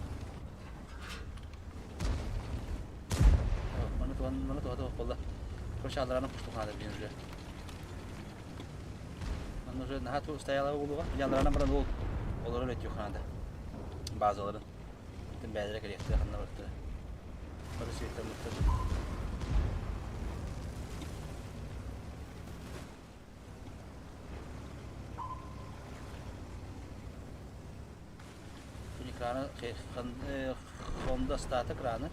Маны туан, маны туа туа болла. Короче, алараны пуштухана блин уже. Манна уже наһаа стояла буолуоҕа. Дьаалларынан баран ол олорор өттүөххэ базаларын. Бүтүн бэйэлэрэ кэлиэхтэрэ ханна барыттара. Бары светтаммыттар. Экраны Honda стата экраны.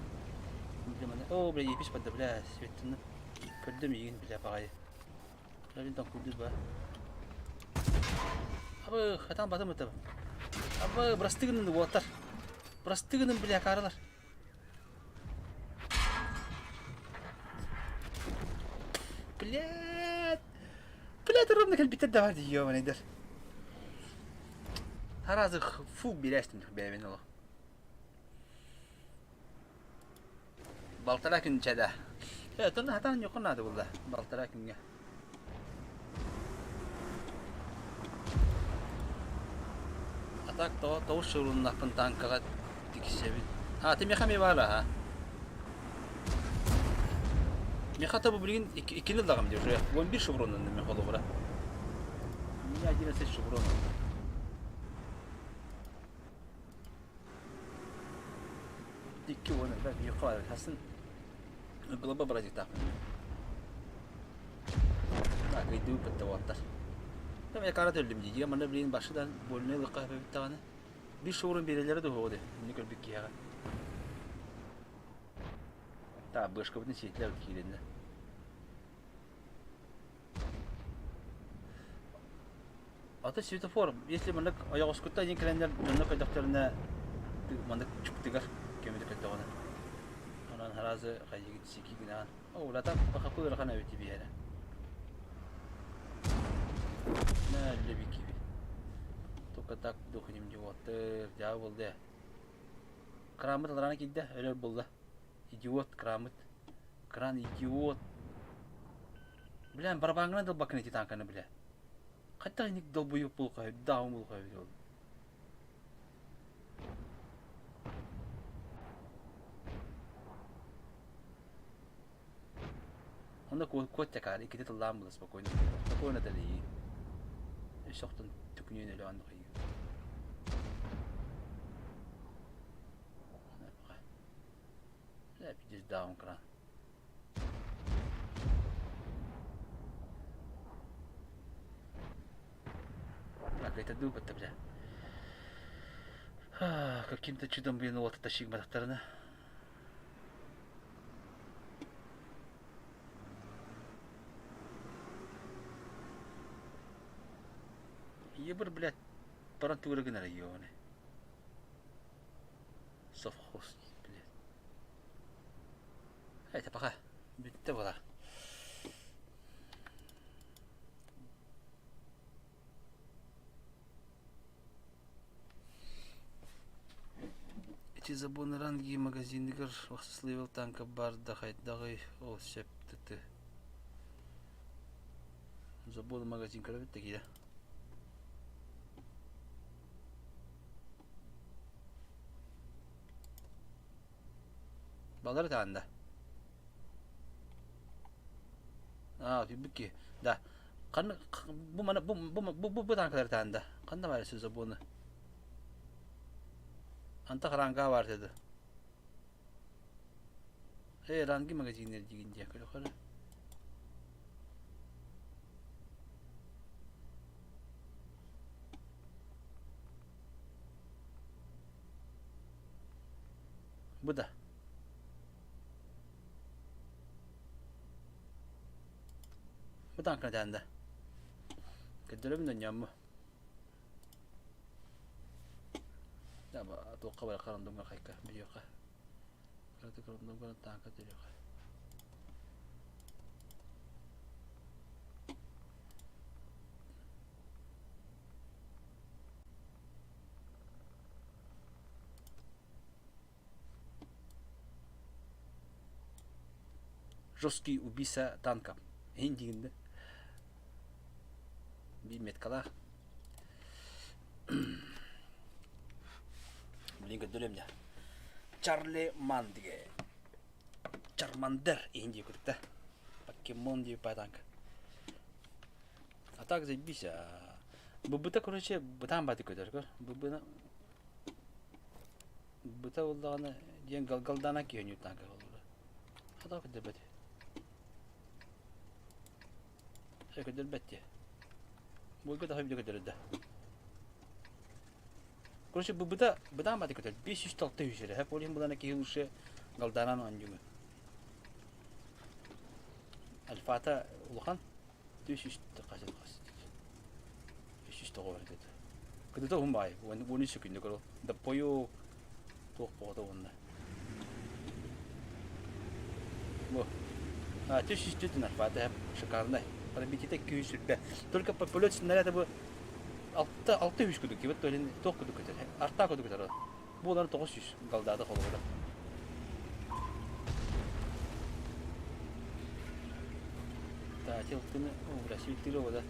О, бля, епись подда, бля, светтаны. Көрдүм игин, бля, баҕайы. Блин, там курдук ба. Абы, хатан батым это. Абы, бырастыгынын уолаттар. Бырастыгынын, бля, каралар. Блядь. Блядь, ровно кэлбиттэр да бар дии, ёбаный Аразы фу билээстим бэйэбин олох. Балтараа күн чэдэ. Э, тон хатан ньукун наада булла. Балтараа күҥҥэ. А так тоҕо тоҕус шуруннахпын танкаҕа тиксэбин. А, ты меха ми баара, а? Меха то бу билигин иккини ыллаҕым дии уже. 11 шевроннанным меха олоҕура. У меня 11 шевронов. Икки уон элбэх биир баар хасын глоба бразиктаахпын. Акыйдыы бытта уоттар. Там я кара төллүм дии. Манна билигин башыдан больной лыкка эбит даҕаны. Биир шоурун биэрэллэрэ да уһуо дии. Инник өлбүт киһиэхэ. Та бышкабытын сиэтилэр киирэннэ. Ата светофор, если маннык ойоҕоскутта диэн кэлэннэр дьонно көрдөхтөрүнэ маннык чуптыгар көмүтэ көрдөҕүнэ. Онон сразу хайыгыт сики гынаан. О, улата бахапы ыарахан эбит биэрэ. На лебики. Только так духнем идиоттар, дьаа булды. Краммыт аларана киирдэ, өлөр булла. Идиот краммыт. Кран идиот. Блин, барабаҥҥынан далбаккын ити танканы бля. Хайдах инник долбуйук булха, даун булха ол. Онно куот чакаар иккити тыллаан була спокойно. Спокойно дэлийи. Өссө охтон түкүнүөн өлө анны хайыы. Бля, даун кран. Так, это дуб-то, бля. Каким-то чудом, блин, вот это щигматахтарына. Ебыр, блядь, баран тугура гынар ёбаный. Совхоз, блядь. Это пока. Бүттэ була. Эти забоны ранги магазиныгар вахсысливал танка бар да хайдаҕый ол сөп тыты. Забон магазин көрөбүт да киирэ. Балары таанда. Аа, түбүк Да. Ханна бу мана бу бу бу бу бу танкалар таанда. Ханна бар сөзө буны. Анта харанга бар dedi. Э, ранги магазиннер дигин дия көрө көрө. Бу да. Бу танканы тәнде. Көдөрөм дөньяммы. Да, туохха бара харандумга хайка билиэхэ. Кыраты карандумга танка төлүөхэ. Жесткий убийца танка. Эйин Биир меткалаах. Блин, көрдөрөм дьэ. Чарли Мандиге. Чармандер иһин дии курдук да. Покемон дии танк. А так заебись. Быбыта, короче, бытаан баты көтөр көр. Быбына быта боллаҕына диэн галгалдаана киһи танка болура. Хата көтөрбөт. Көтөрбөт дии. Буйга да хойбута көтөрдө. Короче, быбыта бытаан баты көтөр. 506 үсэрэ. Хэп ол иһин булана киһи лучше галдаанан оонньуугун. Альфата улахан 400 хас хас 309 бар деді. Кыдыта уһун баай, 13 секунда көрө. Доппою туох боҕото уонна. Бу. А, 304 альфата шикарный. Пробитие 200 Только полет снаряда бу 6 600 кудук кибет төлен туох кудук көтөр. Арта кудук көтөр. Бу олар 900 галдада холобура. Та, тилтыны, о, бля, светило вода.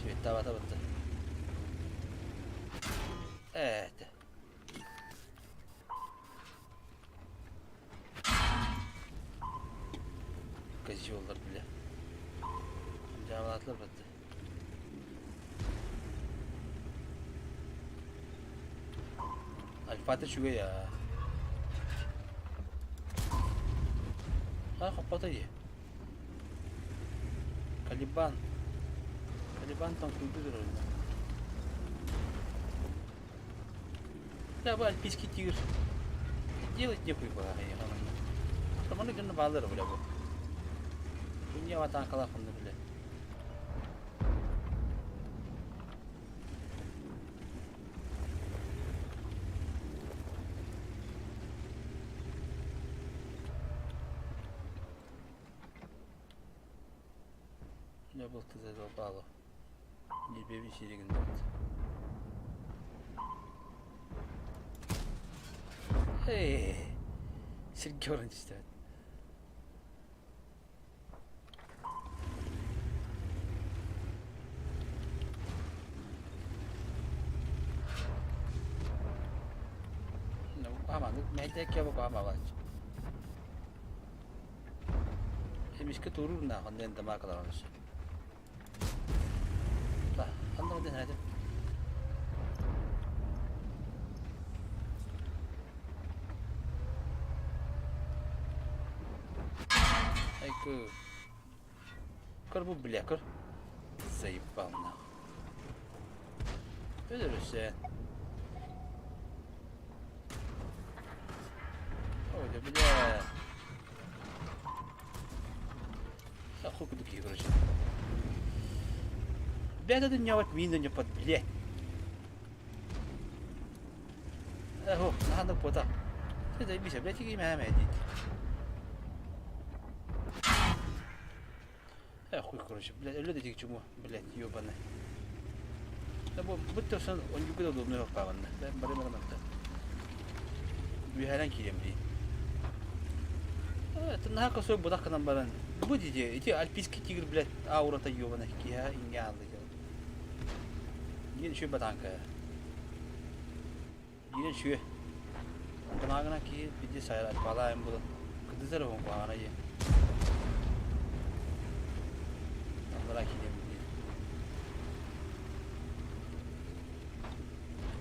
Светтаабата батта. Эт. Козеллар, бля. Дьаабалаатылар батта. Альфата үчүгэй аа. Аа хоппото дии. Калибан. Калибан тоҥкуйдуу турар. Да, бу альпийский тигр. Делать нехуй было, Романы гына баалар бля бу. Күнне атаакалаах онно бля. Дьэ былты задолбало. Ньирбэбин сииригин бэрт. Эй, сиргэ баран түстэ. Мэйдэккэ бу баамалач. Эмискэ туоруур наах онно эндамаакалар сөп. Ханна да ханна Айку. Көр бу бля, көр. Заебал нахуй. Өлөрүсэ. Ой, да бля. Хуй кудуки, короче. Бэйэтэ дунньабат, миин дунньаппат, блядь. Эхо, наһаа буота. Ты заебись, блядь, иги мэ мэ дит. Э, хуй, короче, блядь, өлө да чему, блядь, ёбаный. Да бу бутта сон онньуку да удобный пааванна. Бары бары манта. Үһэрэн киирем дии. Это наһаа косой будах гынан баран. Бу дии, ити альпийский тигр, блядь, аурата ёбаный киһа иҥҥэ аалла Диэн үчүгэй батааҥка. Диэн үчүгэй. Гына-гына киһи биди сайра балаайым булан. Кыдызар оһон куһаҕана дии. Аллара киирем дии.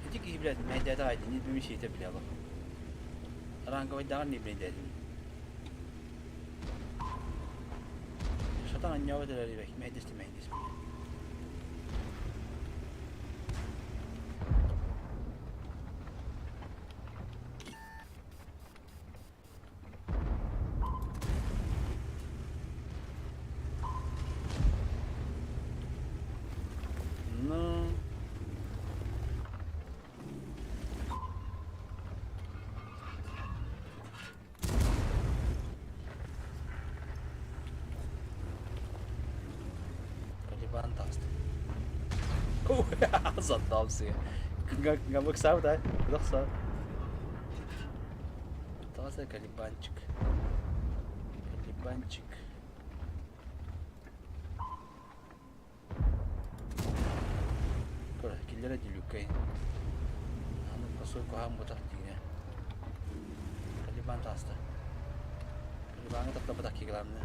Ити киһи блядь, мэйдээтэ айдын, бүүмү сиэтэ билэ олох. Ранговайдааҕар не билэйдээтин. Сатан анньаабат эрээри мэйдэстэ мэйдэс Ну, Талибан таҕыста. Саттаамсыга. Гамыксаабыт аа? Кудахсаа. Таҕыста Калибанчик. Калибанчик. Көр, киллэрэ дилюккай. Аны косой куһаан бутах диҥэ. Калибан тааста. Калибаҥҥа таптаппатах киглаамны.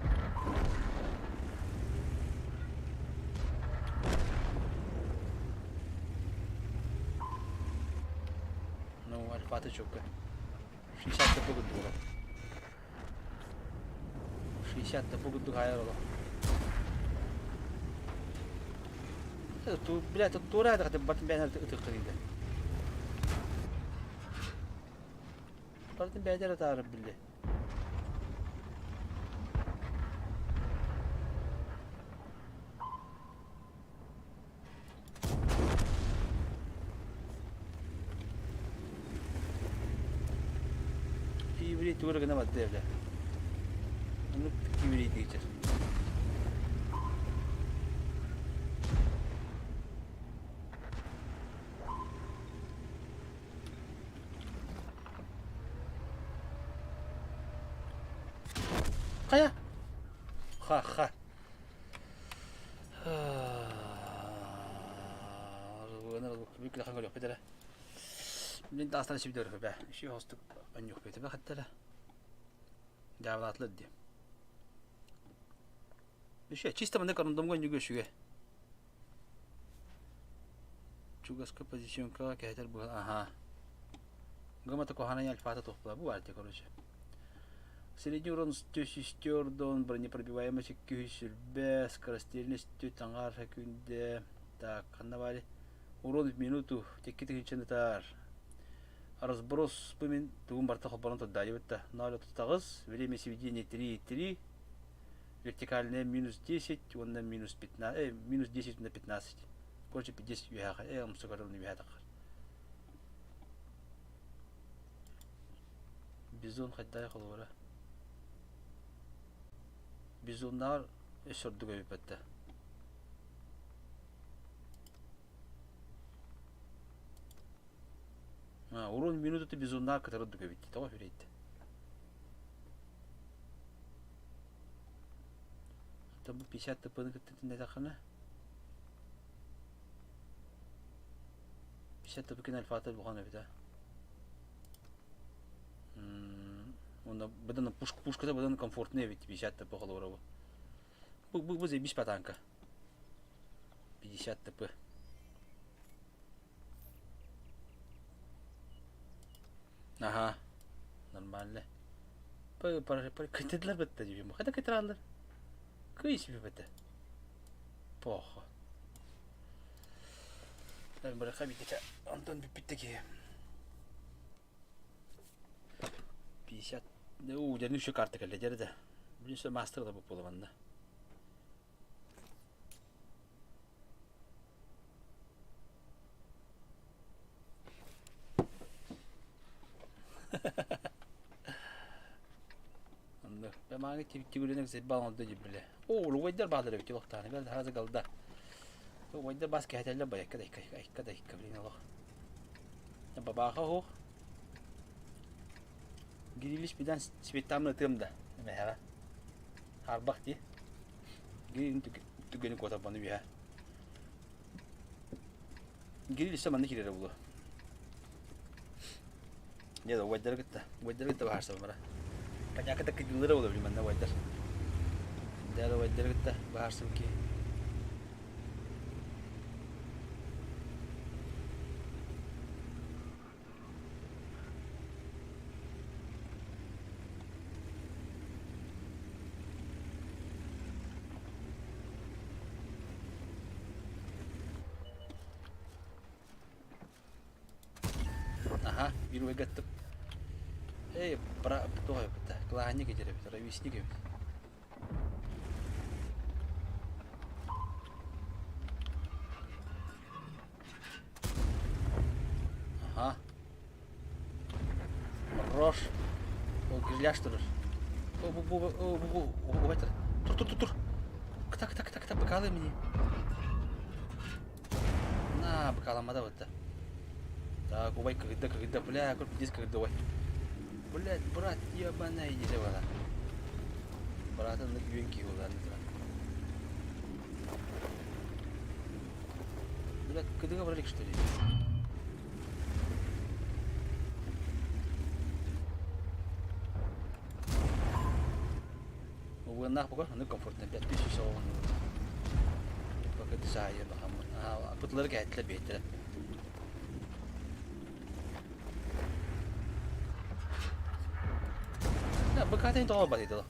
Ну, альфаты чукка. 60 да бугут буолар. 60 да бугут хайар олох. Бля, тут тура это батын бэйэн ытыктырыйда. Батын бэйдер атаарып билли. Киибирий тугу эрэ гына барда эбит. Оннук киибирий диэчэр. Хайа? Ха-ха. Мин таастан сибдөрөхүбэ. Ши хостук онньухпетибе хаттара. Дьаабылаатылар дии. Үшө, чисто маны корндомго онньугу үшүгэ. Чугаска позиционкаҕа кэһэтэр быһа аха. Гамата кохана альфата тухпула бу баар короче. Средний урон 104 бронепробиваемость 220, скорострельность таҥар күндэ. Так, ханна баары? Урон в минуту текки тыһыынчаны таар. Разброс бу мин тугун барта холбонон турдаайыбыт да. 0.38, время сведения 3.3, вертикальная минус 10 уонна минус 15, минус 10 на 15. Короче, 50 үһэҕэ, умсугар уонна үһэ таххар. Бизон хайдах холобура? Бизоннааҕар өссө ордук эбиппэттэ. Урун минутаты бизоннаар кытары ордук эбит. Тоҕо үрэйдэ? Оттон бу 50 тпны кытта тиннэтэххинэ 50 тпкин альфата улахан эбит аа. Уонна быдан пушката быдан комфортный эбит 50 тп холобура бу. Бу бу бу заебись по танка. 50 тп. Аха. Нормально. Кытыдылар бытта дибим. Хата кытыраллар. Кыыс битэ. Плохо. Бырыха битэ. Антон бүппүттэ киһи. 50. Уу, дьэ нүшө карта кэллэ дьэ да. Блин, все мастер да буолла манна. Онно бэмааҥы тибилинэн сирбаал оҥордо дьибилэ. Оо, улугайдар бааллар эбит олохтааны бэл харазы галда. Угайдар бас кэһэтэллэр байакка да айка да айка блин олох. Бабааха оһох. Гирилиш бидан цветамны ытыам да эмэһэҕэ. Харбах дии. Гирилин түгэни куотарбаны үһэ. Гирилиш манна киирэрэ буолуо. Дьэ, убайдары кытта, убайдары кытта баһаарсабын бара. Коньякка таккыйдыыллара буолуо били манна убайдар. Дьэ, убайдары кытта баһаарсыбыт киһи. Аха, биир уйгаттым. Эй, бра, туох эбит кылааһынньык этэр эбит, ровесник эбит. Аха. Хорош. Ол гриляш турар. О, бу, бу, бу, бу, бу, бу, Тур, тур, тур, тур. Кыта, кыта, кыта, кыта, быкаалай мини. На, быкааламмата бытта. Так, убай кыгыйда, кыгыйда, бля, көр пиздец кыгыйда убай. Блядь, брат, ебаная иди бала. Братын үөн киһи буолар. Блядь, кыдыга баралик что ли? Угуоннаах бука, ону комфортно 5000 оҕону. Пока дизайы бахаммын. Пытылары кэһэттилэр биэттэрэ. Да, быкатын тоҕо барыйдылар.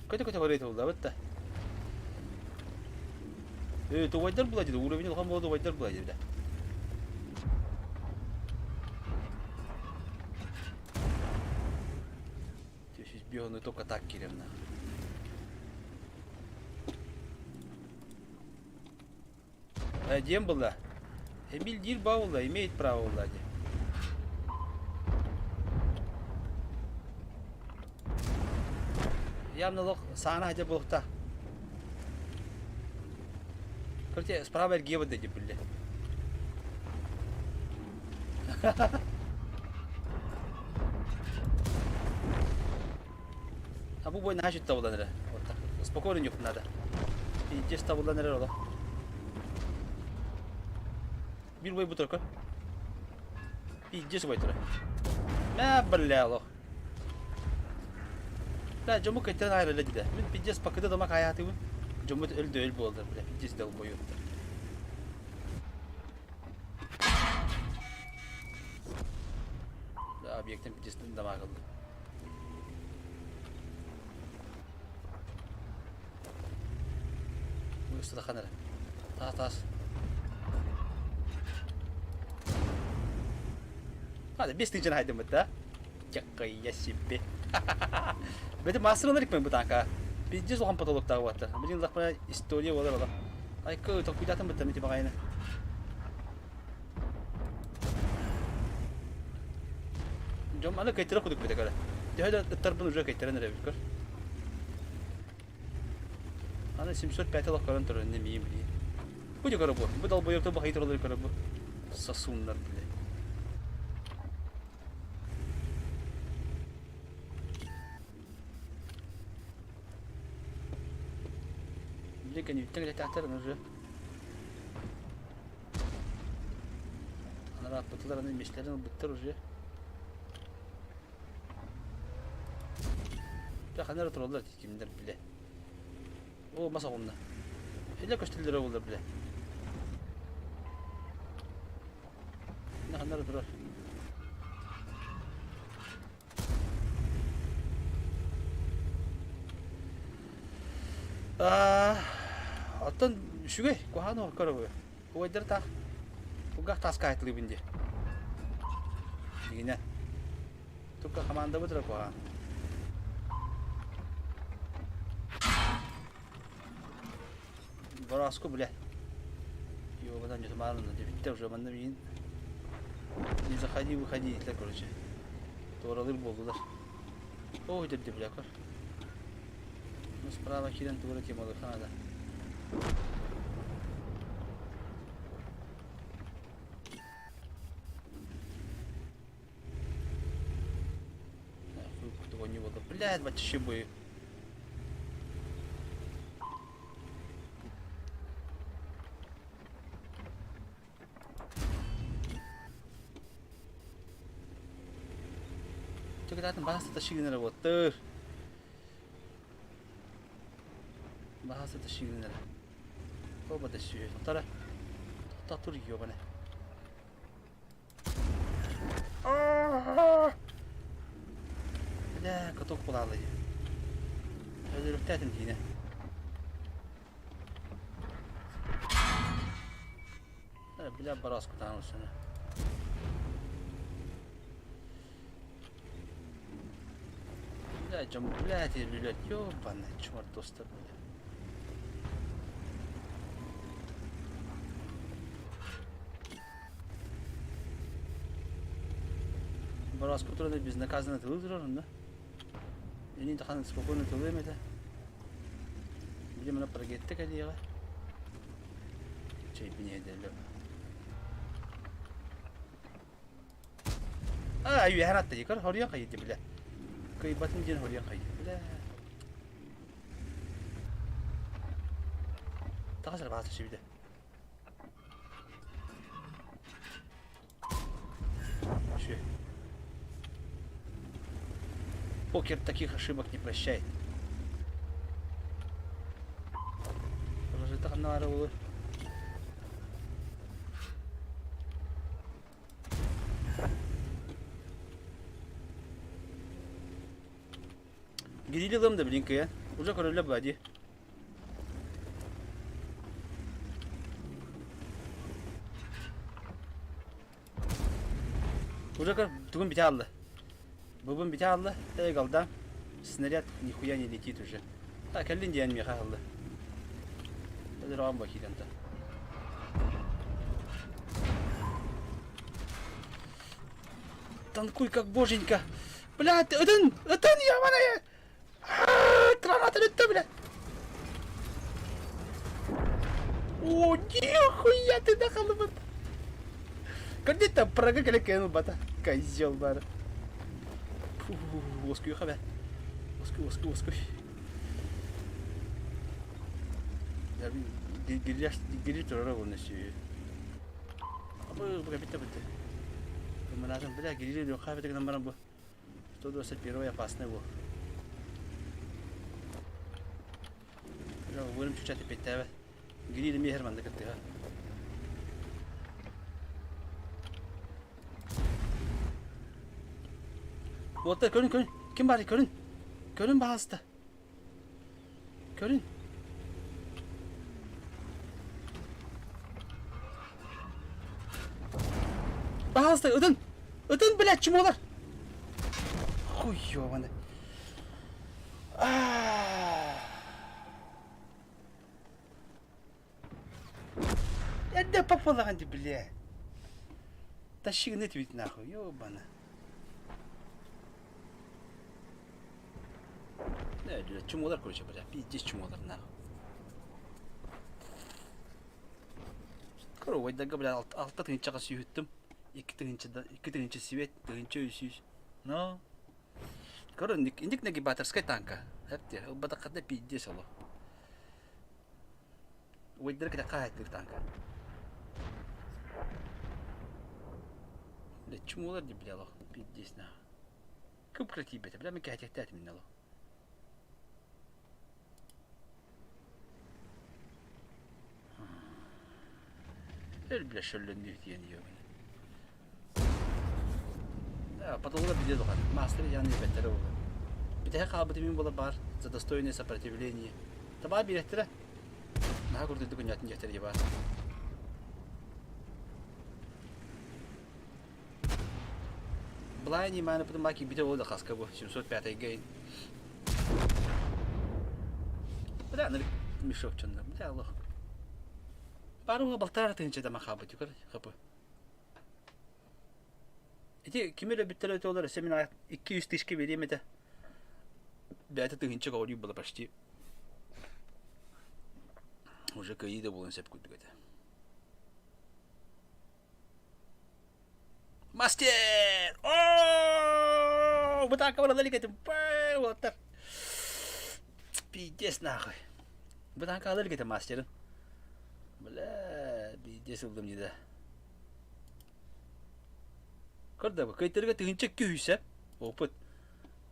Көтө-көтө барыйдылар да. Э, тугайдар була диде, уровень улахан була тугайдар була диде. Бионы только так киремна. Диэн была. Эмиль диир баулла, имеет право буолла дии. Явно лох саана хотя буолуохтаах. Короче, справа эргиэ бада дип биллэ. А бу бой наһаа сүттэ буолан эрэ. Вот так. Спокойно нюх надо. Пиздец табыллан эрэр олох. Биир бой бу только. Пиздец бой тура. Мә, бля, олох. Бля, дьому кыттан айрыла дидэ. Мин пиздец пакыта дома каяатыбын. Дьоммут өлдө өл буолдар, бля, пиздец долбоюттар. Да, объектын пиздец дамаг ылла. Ыстахан эрэ. Таас таас. Hadi 5 тыһыынчаны хайдыммыт да. Чаккайя себе. Бэти мастер ылар икпен бу танка. Пиздец улахан потолоктаах буолта. Билин лахпына история буолар ола. Айка толкуйдатым быттан ити баҕайыны. Дьон аны кыйтара кудук бите көрө. Төһө да ыттарбын уже кыйтаран эрэбит көр. Аны 705 олох көрөн турар инне миим билии. Бу дьэ көрө бу. Бу долбоёбто бахай туралары көрө бу. Сосуннар бile. Бile кэнниттэн кэлэтээхтэр уже. Анарааппытылар аны миэстэлэрин ылбыттар уже. Дьэ ханна эрэ тураллар дии кимнэр билэ. Оо мас оҕунна. Илэ көстөллөрө буоллар билэ. Ханна эрэ турар. Аа, оттон үчүгэй, куһаҕан оҕо көрөбү. Убайдар таах кулгаах тааска аһатылыыбын дии. Дигинэ. Тукка хамаандабыт эрэ куһаҕан. Борооску бля. Ёбадан ньутумаалына дебиттэ уже манна миин не заходи, выходи диэтилэр короче. Туоралыыр буоллулар. Ой, дебди бля көр. Ну справа киирэн тугу эрэ темалыахха наада. Курдук оонньуу буолла. Блядь, бачча бою. Чөкөтаатын баһаста ташыгынара буоттыр. Баһаста ташыгынара. Оба да сүйө. Тара. Тоқтатыр ёбана. Бля, каток буолаалый. Өлөрүөхтээтим киинэ. Бля, бараскутаан усуна. Бля, дьон, блядь, блядь, ёбаный чёрт достар, бля. Борооску туран безнаказанно тылы турар онно. Инин тахан спокойно тылыам этэ. Били мына прогетте кэлиэҕэ. Чэйбин иһэдэллэр. Аа, үөһэн атта дии, көр, хоруйан хайыйды билэ. Кыйбатын диэн хоруйан хайыйды билэ. Таҕыс эрэ баҕас түсүбүтэ. Вообще. Покер таких ошибок не прощает. Прожита ханна баара буолуой? Гирили ылыам да билин кыйан. Уже көрөллөр баа дии. Уже көр, тугун бите алды. Бубун бите алды. Эй, галда. Снаряд нихуя не летит уже. А, кэллин диэн миэхэ аһыллы. Өлөрөҕөн бу киирэн та. Танкуй как боженька. Блядь, ытын! Ытын, ебаная! Граната өттө, бля! О, нихуя ты дахалыбыт! Көрдүт прага кэлэ кэлэн ылбата. Козел бары. Уоскуйха бэ. Уоскуй, уоскуй, уоскуй. Гири турара буолна сүү. Абы, бу кэпитте битте. Мынатын, бля, гири лёха битэ гынан баран бу. 121 опасный был. Вырым чучат эппиэттээбэт. Гириир эмиэ иһэр манна кыттыһа. Уоттар көрүн көрүн. Ким баарый көрүн. Көрүн баҕаста. Көрүн. Пожалуйста, ытын! Ытын, блядь, чмолар! Хуй ёбаный. Эрдэ попалаҕын ди, бля. Тащи гынет ведь нахуй, ёбана. Чумолар, короче, бля, пиздец чумолар нахуй. Короче, бля, алта тыһыынчаҕа сүүһүттүм. Икки тыһыынча, икки тыһыынча свет, тыһыынча үс Но Көр, инник, инник нагибаторскай танка. Эпти, ылбатаххытына пиздец олох. Уйдары кытта хаайтыыр танка. Бля, чумулар ди бля олох, пиздец на. Кып кратибете, бля, мен кэһэтиэхтээтим инне олох. Эл бля шөллөннүү диэн иһэбин. Потолога биле духан. Мастер яны беттері болар. Битеһэ хаалбыт мин була бар за достойное сопротивление. Таба биэреттэрэ. Наһаа курдук күннэтин диэхтэр бар. Былай ниманы потом маки бите ол да хаска бу 705 гейн. Бля, аны мешок чонно. Бля, Аллах. Баруга балтара тыһынча да махабыт юкар хапы. Ити кими эрэ бүттэр өтө олор өссө мин 200 тысячка биэриэм этэ. Бэйэтэ тыһыынча көҕүлүүр буола почти. Уже кыайыы да буолуон сөп курдук этэ. Мастер! О! Бытаакка баралар илик уолаттар. Пиздец нахуй. Бытаакка алар илик мастерын. Бля, пиздец ылдым дии да. Көрдө бу, кыйтырга тыһыынча күүсэ опыт.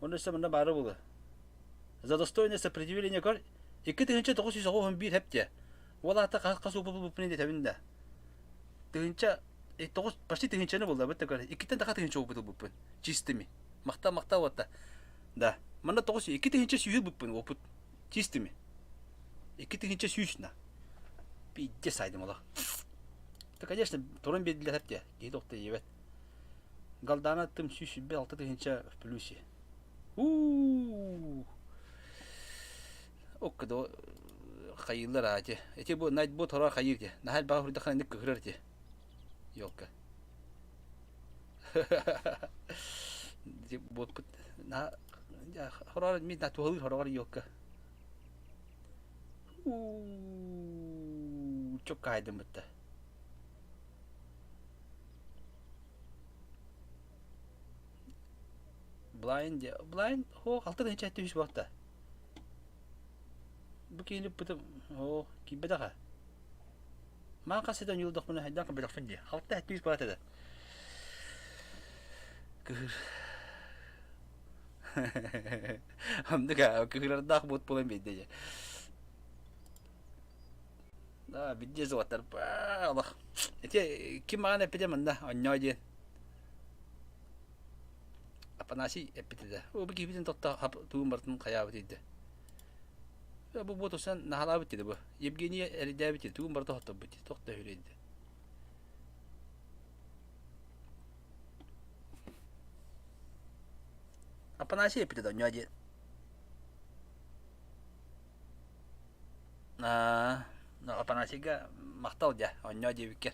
Онно өссө манна баара буолуо. За достойное сопротивление көр 2991 хэптиэ. Ол аата хас хас уппуппун диэтэбин да. Тыһыынча тоҕус почти тыһыынчаны булла бытта көр. Иккиттэн таха тыһыынча опыт ылбыппын. Чистыми. Махта махта уотта. Да. Манна тоҕус икки тыһыынча сүүһү ылбыппын опыт. Чистыми. 2100 на. Пиздец сайдым олох. Да, конечно, туран биэрдилэр дии. Киһи тохто диэбэт. Галдана тым 126 тыһыынча в плюсе. У-у-у. Оккадо хайыыллар аати. Эти бу найтбот хорор хайыыр ти. Наһаа элбэҕи хурдахына инник кыһырар ти. Елка. Ботпут на хорор ми на туһалыыр хороор елка. У-у-у, чоккайдым бытта. Blind, blind, хо, алты тыһыынча түһүс буолта. Бу киһини бытым, оо, киирбэтэҕэ. Маан хас ситэн юлдахпына хайдах бөлөхпүн дии. Алта түһүс буолат этэ. Кыһыр. Оннук аа, кыһырардаах буот буолан биэрдэ дьэ. Да, бидде золотар олох. Ити ким маҕан эппитэ манна онньоо диэн. Афанасий эппитэ да. О, бу киһибитин тотта тугун барытын хайаабыт иирдэ. Бу бу тусан наһалаабыт диде бу. Евгения эридээбит диде. Тугун барыта хотторбут диде. Тохто үрейди. Афанасий эппитэ да онньоо диэн. Аа, Афанасийга махтал дьэ, онньоо диэбиккэр.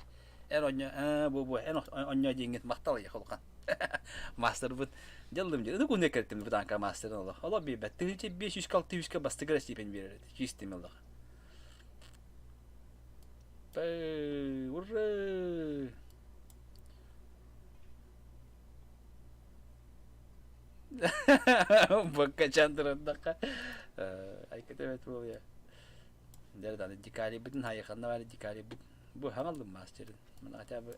Эн онньоо, ээ, бу бу, эн онньоо диэҥҥит махтал я холхан. Мастербыт дьаллым дьэ, ытык уну кэлтим бытаанка мастерын олох. Олох биэрбэт. Тыһыынча биэс сүүс алта сүүскэ бастыгыра степень биэрэр этэ. Чистым олох. Ура! Баккачан турардахха айката буолуо. Дэр даҕаны дикарийбытын хайыханна баар дикарийбыт бу хаҥаллым мастерын. Мана хотя бы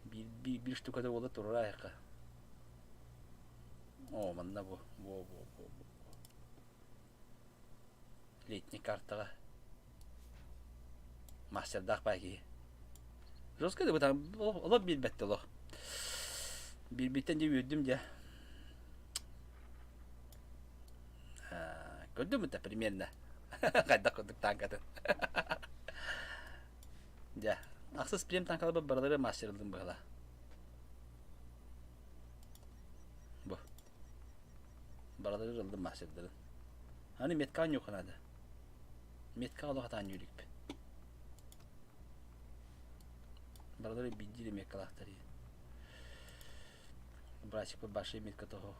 биир биир биир штуката буола турар айха. О, манна бу бу бу бу бу. Летний картаҕа мастердаах баа киһи. Жестко да бытаан олох биэрбэттэ олох. Биэрбиттэн дьэ үөрдүм дьэ. Көрдүм это примерно. Хайдах курдук танкатын. Дьэ, ахсыс прем танкаларбар барылары мастерлыым быһыла. Алырыр ылдым мастердарын. Аны метка ньуха наада. Метка олох атаан ньүүлүкпүн. Барылары биирдии меткалаахтар. Братик большие метка того.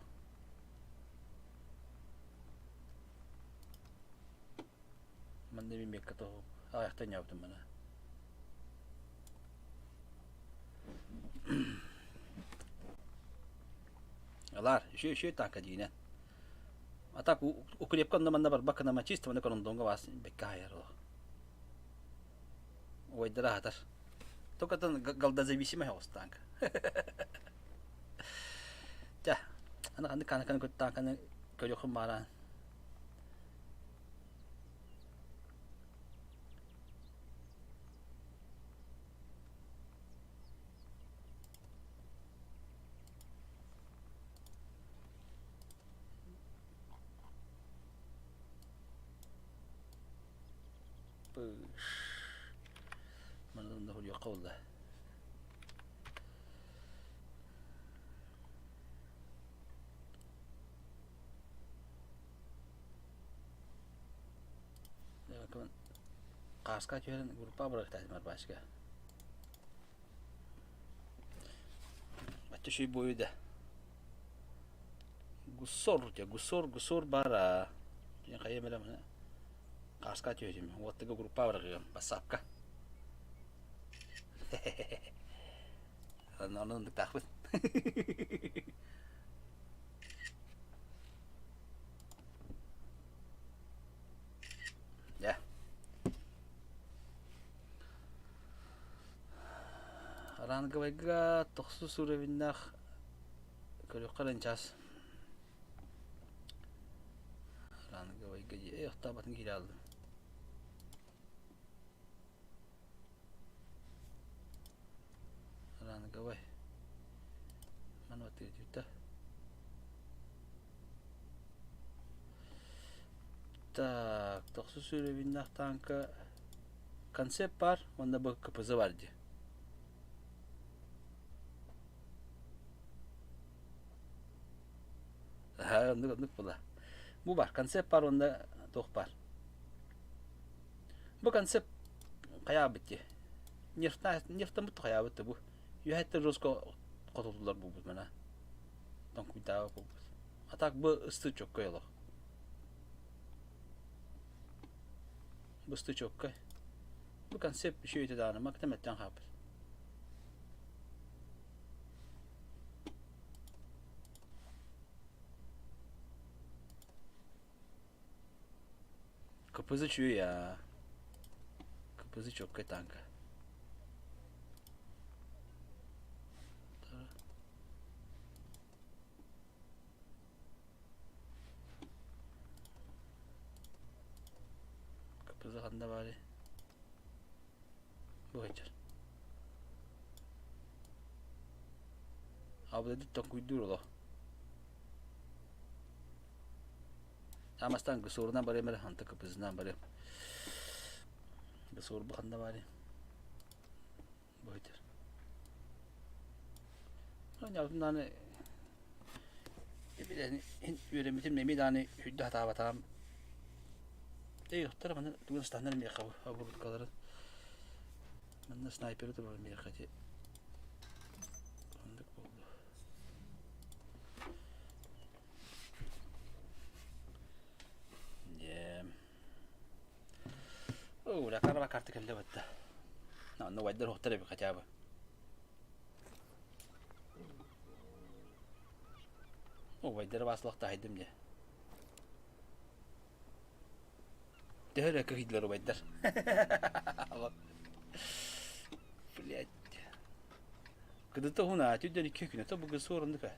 Манна би метка того. Аяқтан яптым мана. Алар, еще еще танка дигинен. А так укрепка онно манна барбакка нама чисто манна конондонга бас бекка хайар олох. Ойдара хатар. Только тан голдозависимый оҕус танк. Чэ, аны ханнык канаканы көт танканы көрүөххүн бааран. Пыш. Манна хуруйахха буолла. Хааска түһэрэн группа бырахтаатым Арбашка. Бачча шүй буойу да. Гусор те гусор гусор бара. Дьин хайа мэлэ мана хааска түһэтим. Уоттага группа бырахыам бассаапка. Аны ындыктаахпын. Дьэ. Ранговайга тохсус уровеннаах көрүөххэ эрэн час. Ранговайга дии охтообатын киирэ алдым. Ранговай. Маны баттыыр Так, тохсус уровеннаах тааҥка концепт баар уонна бу КПЗ бар дии. Оннук оннук була. Бу бар, концепт бар уонна туох бар. Бу концепт хайаабыт дии. Нефтамыт хайаабыт бу. Үөһэттэн жестко хотуллар буолбут мана. Тоҥкуйдаабыт буолбут. А так бу ысты чоккой олох. Бу ысты чоккой. Бу концепт үчүгэй даҕаны мактам эттэн хаалбыт. КПЗ үчүгэй аа. КПЗ чоккой танка. КПЗ ханна баарый? Бу сылдьар. Абыдайдык тоҥкуйдуур олох. Амастан ГСУРунан барыам эрэ, онто КПЗ-нан барыам. ГСУР бу ханна баарый? Бу сылдьар. Дааны үөрэммитим эмиэ дааны үрдэ сатаабатаҕым. Эй, маны тугун станнар миэхэ оборудкаларын. Манна снайперы турар миэхэ ити. Оннук буолла. Дьэ. Оо, карба карта кэллэ батта. Онно вайдар охтар эби хотя бы. Убайдары баасылах таһайдым дьэ. Төһө эрэ кыһыйдылар убайдар. Блядь. Кыдыта уһун түүдэн икки күнэ то бугы суоруннук э.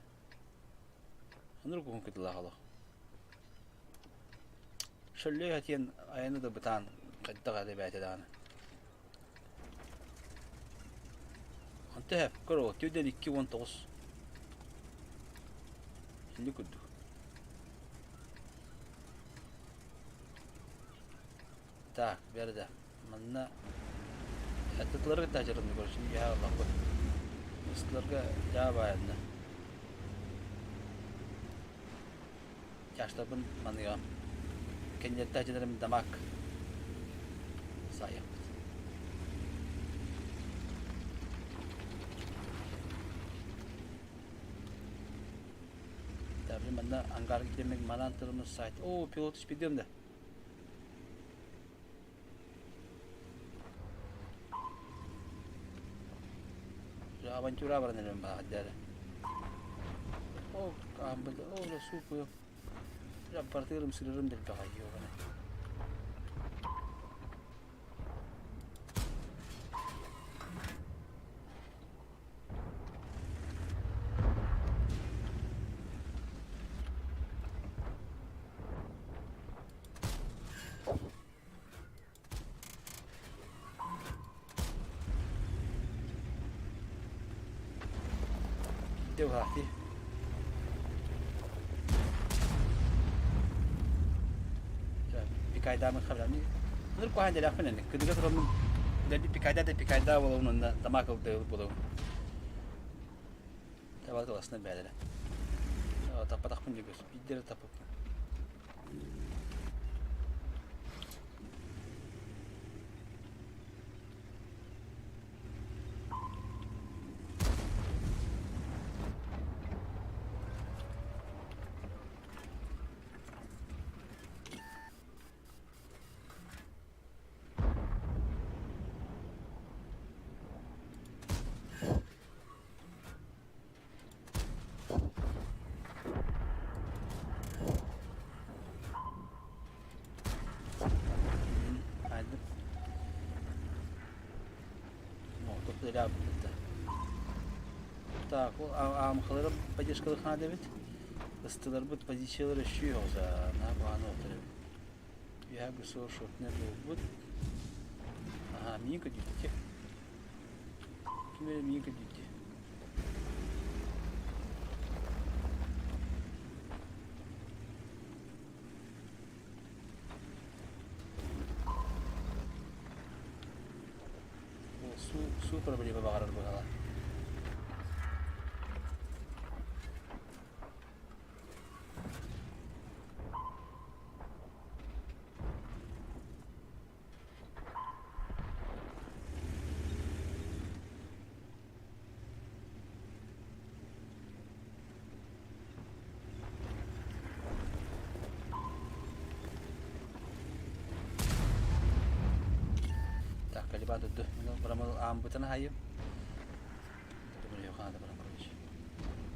Онур куһун кыдылаах олох. Шөллөй хатиэн айаны да бытаан хайдах эрэ бээтэ даҕаны. Онто көр ол түүдэн 2.19. Инник курдук. Так, бэрдэ. Манна аттытыларга таажарымны көрсүн яа Аллахпыт. Ыстыларга дьаа баайанна. Чаштарбын маныаҕым. Кэннилэртэ дьыларым дамак саайыахпыт. Tabii манна ангарга киирэммин манаан туруммут сайт. Оо, пилот испидиэм да. Авантюра баран эрэн баҕа Оо, хаамбыт, оо, супуйу. Бартыырым сырырым дэлбэҕэ йуобана. Tiêu hả đi. Пикайдаамын хабыланы. Ныр куһаан дэлэхпин ини. Кыдыга тураммын дэлби пикайда да пикайда буолабын онно тамаак ылдыгыл буолабын. Таба тыласына бээлэрэ. Таппатахпын дьөгөс. Биирдэ эрэ таппыппын. Так, ол аамхалары поддержкалыхна дебит. Ыстыларбыт позициялары шүйөҕүза на бааны отыр. Я гысо шотне буолбут. Ага, миин көдүүтте. Ким эрэ миин көдүүтте. Суу, суу проблема баҕарар быһала. Так, Калибан турду. Бырамал аамбытын хайым.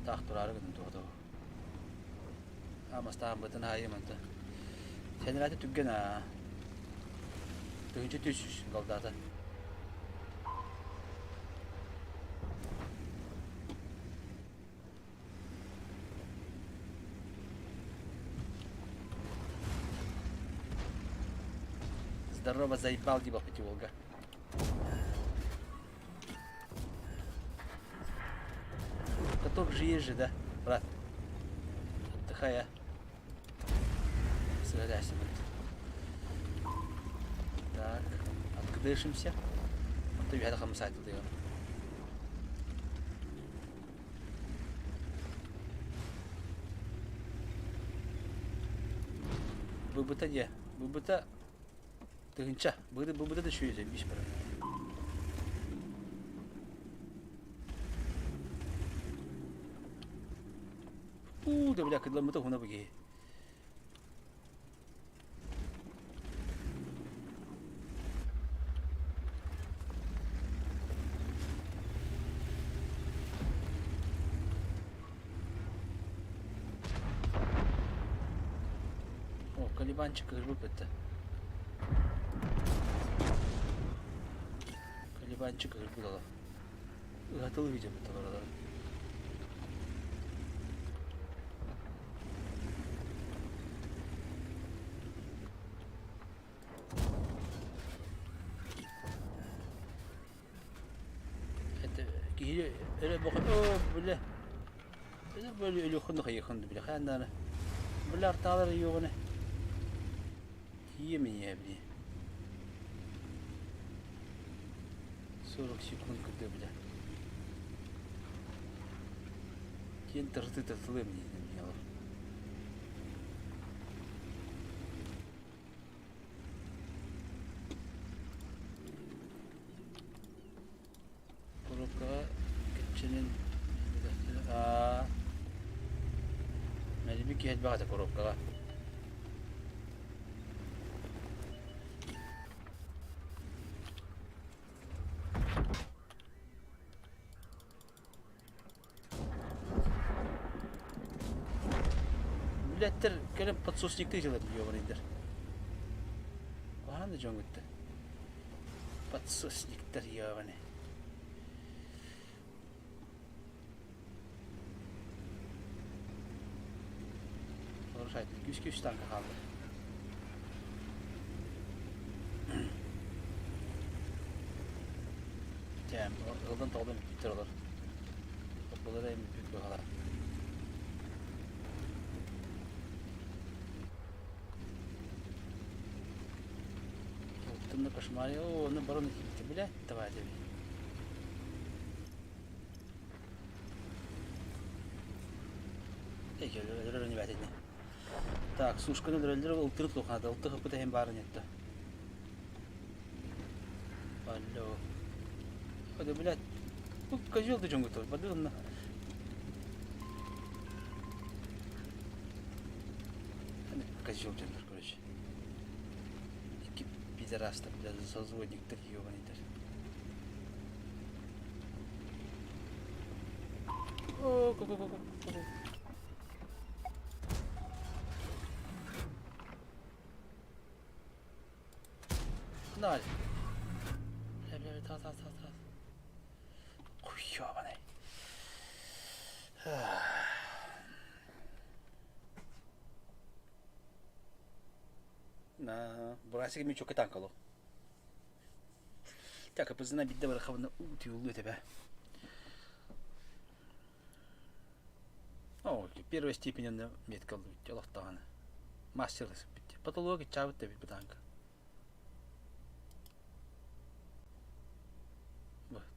Таах тураары гынан туһата. Аамастаамбытын хайым анта. Сэнэрээти түргэн аа. Тыһыынча түс голдаата. Здорово, заебал дебафать Волга. Каток же есть же, да, брат? Отдыхай, а. Сгоряйся, вот. Так, откдышимся. А то я хамсайт Быбыта дьэ, быбыта тыһыынча, быбыта да үчүгэй биш барар. Уу, да бля, кыдламмыта хуна бу киһи. О, Калибанчик кыһырбыт бытта. Калибанчик кыһырбыт ала. Ыһатыл видео бытта баралар. Это киһи өрө бохо бile böyle өлүөххүн хайыхын бile хааннаана бile артаалар юоҕуна тиийэ били 40 секунд кыды бile Тиэн тырты тыртылы мне. Мин аа Мэлими киһи элбэх этэ коробкаҕа. Үлэттэр кэлэн подсосниктыы дьылар ёбаныйдар. Куһаҕан да дьоҥҥуттар. Подсосниктар ёбаны. Күүс-күүс танка хаалла. Дьэ, ылдан тоҕдон бүттэр олор. Былыр эми бүт быһалар. Ылтын да кошмар, о, оны барон кибите, бля, давай, давай. Так, сушканы өлөрөллөр, ылтырыт луханата, ылтых ыппыт иһин баарын етті. Алло. Да, блядь, ну, козел ты чем готов, подумай. Козел дьоннор, короче. Икки пидорастар, блядь, созводниктар, ебаныйдар. О, ко ко ко ко Ноль. Бля, бля, та, та, та, та. Ой, ёбаный. На, бурасик ми чөкө танкало. Так, апызына бидде барахабына утюлу тебе. О, первой степени метка олохтоҕуна. Мастер Потолок иччаабыт да бит танка.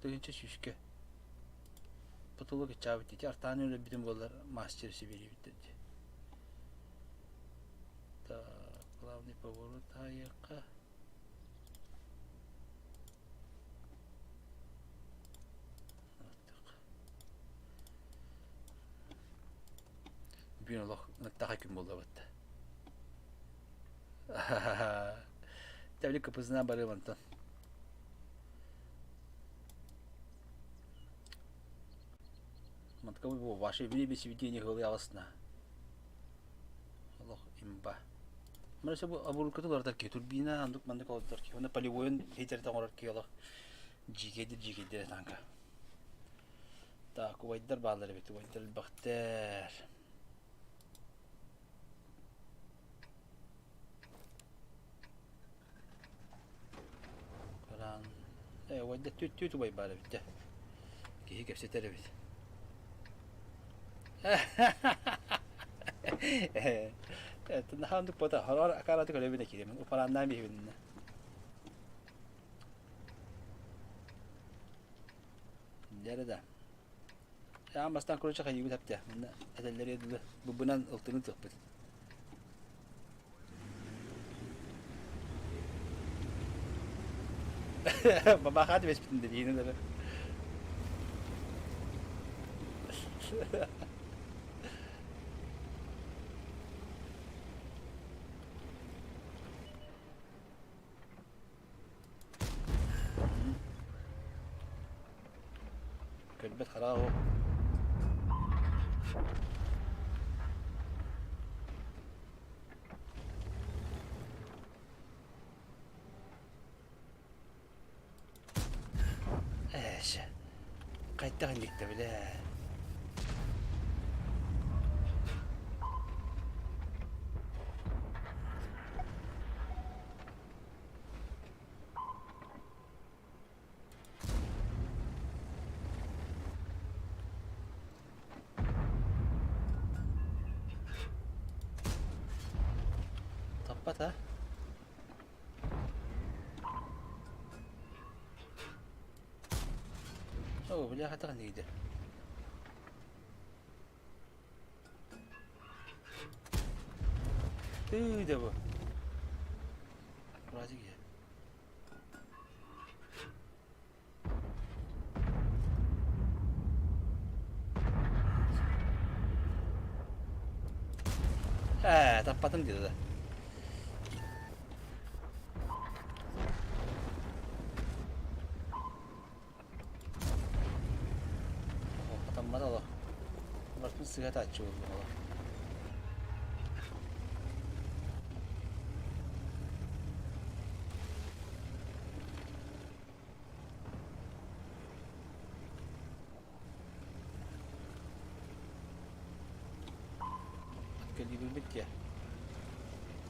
Тыһыынча сүүскэ. Потолок иччаабыт ити артааны өлөрбүтүм буоллар мастер сибири бит. Так, главный поворот айыкка. Бүгүн олох ыныртаха күн буолла батта. Тэбили кыпызына барыам онтон. Мантка бу ваше время сведения хылы аласына. Олох имба. Мына бу абурукаты улардар ки турбина андук мандык олордар ки. Оны полевойын хейтерде оҥорор ки олох жигедир жигедир танка. Так, убайдар баалар эбит, убайдар элбэхтэр. Коран. Э, убайдар түт түт убай баар эбит дьэ. Киһи кэпсэтэр эбит. Наһаа пота хорор акараты көрөбүн киремин упараннаан биһибиннэ. Дьэрэ да. Аан бастаан короче хайыыбыт эптэ. Манна этэллэри дылы бубунан ылтыгын тыахпыт. Бабахаа түбэспитин да диин ылары. Көрбөт хараҕа ол. Ээшэ. Хайдах инниктэ билээ. Таппат а? Оо, бля, хатаҕын иийдэ. Тыы да бу. Вроде Ээ, таппатым диэтэ да. Хатаммат олох. Барытын сыыһа тааччы буоллум олох. Кэлиибирбит дьэ.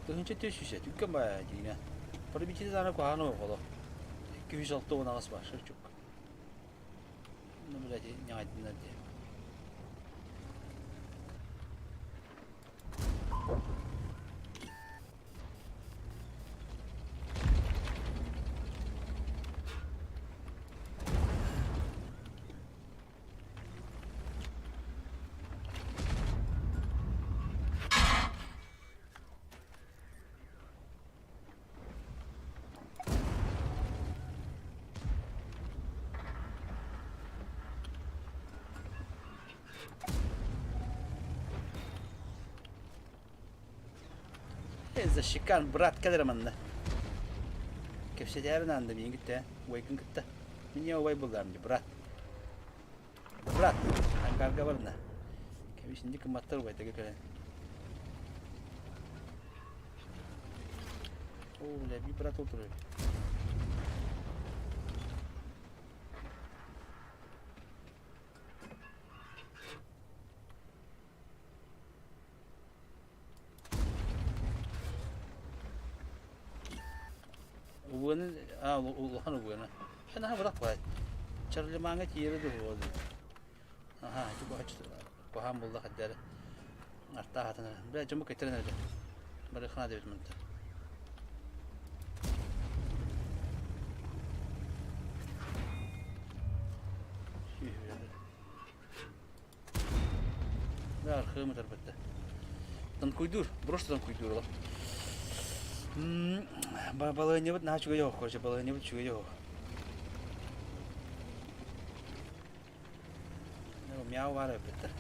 1400 түккэ баа диинэ. Пробитие даана куһаҕан оҕоло. 268 баар шырчук. Ну, блядь, ньаҕайдыннар дии. Защикан брат кэлэр манна. Кэпсэтээрин аанда миигин кытта, убайгын кытта. Меня убай булларым дии, брат. Брат, ангарга барна. Кэбис инди кымматтар убайдага кэлэн. О, бля, би брат отырыр. Убуганы, а, улахан убуганы. Наһаа бырах баай. Чарлемаҥҥа тиийэрэ дуу Аһаа, ити куһаҕан буолла хайда эрэ. Артаах атын эрэ. Бля, дьоммут кэттэрэн эрэ. Барыаххына диэбит мантан. Бля, архыым ытарбатта. Танкуйдуур, просто танкуйдуур олох. Балаһыанньабыт наһаа үчүгэй оһох, короче, балаһыанньабыт үчүгэй оһох. Мяу баар эбиттэр.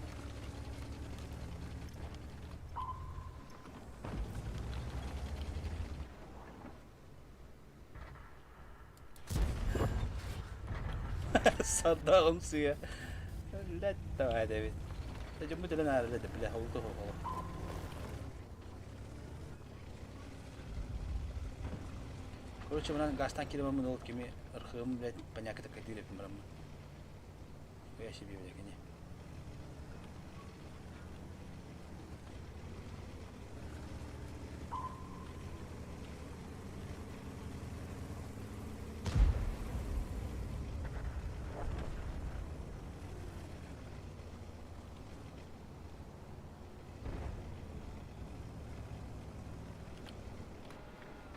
Сардаҕым сыа. Лэт давай эбит. Дьоммут элен аарыла да бile oldu оҕоло. Короче, мынан газтан киремамын ол кими ырхыым блядь поняката кэтиир эпим бараммын. Я себе блядь,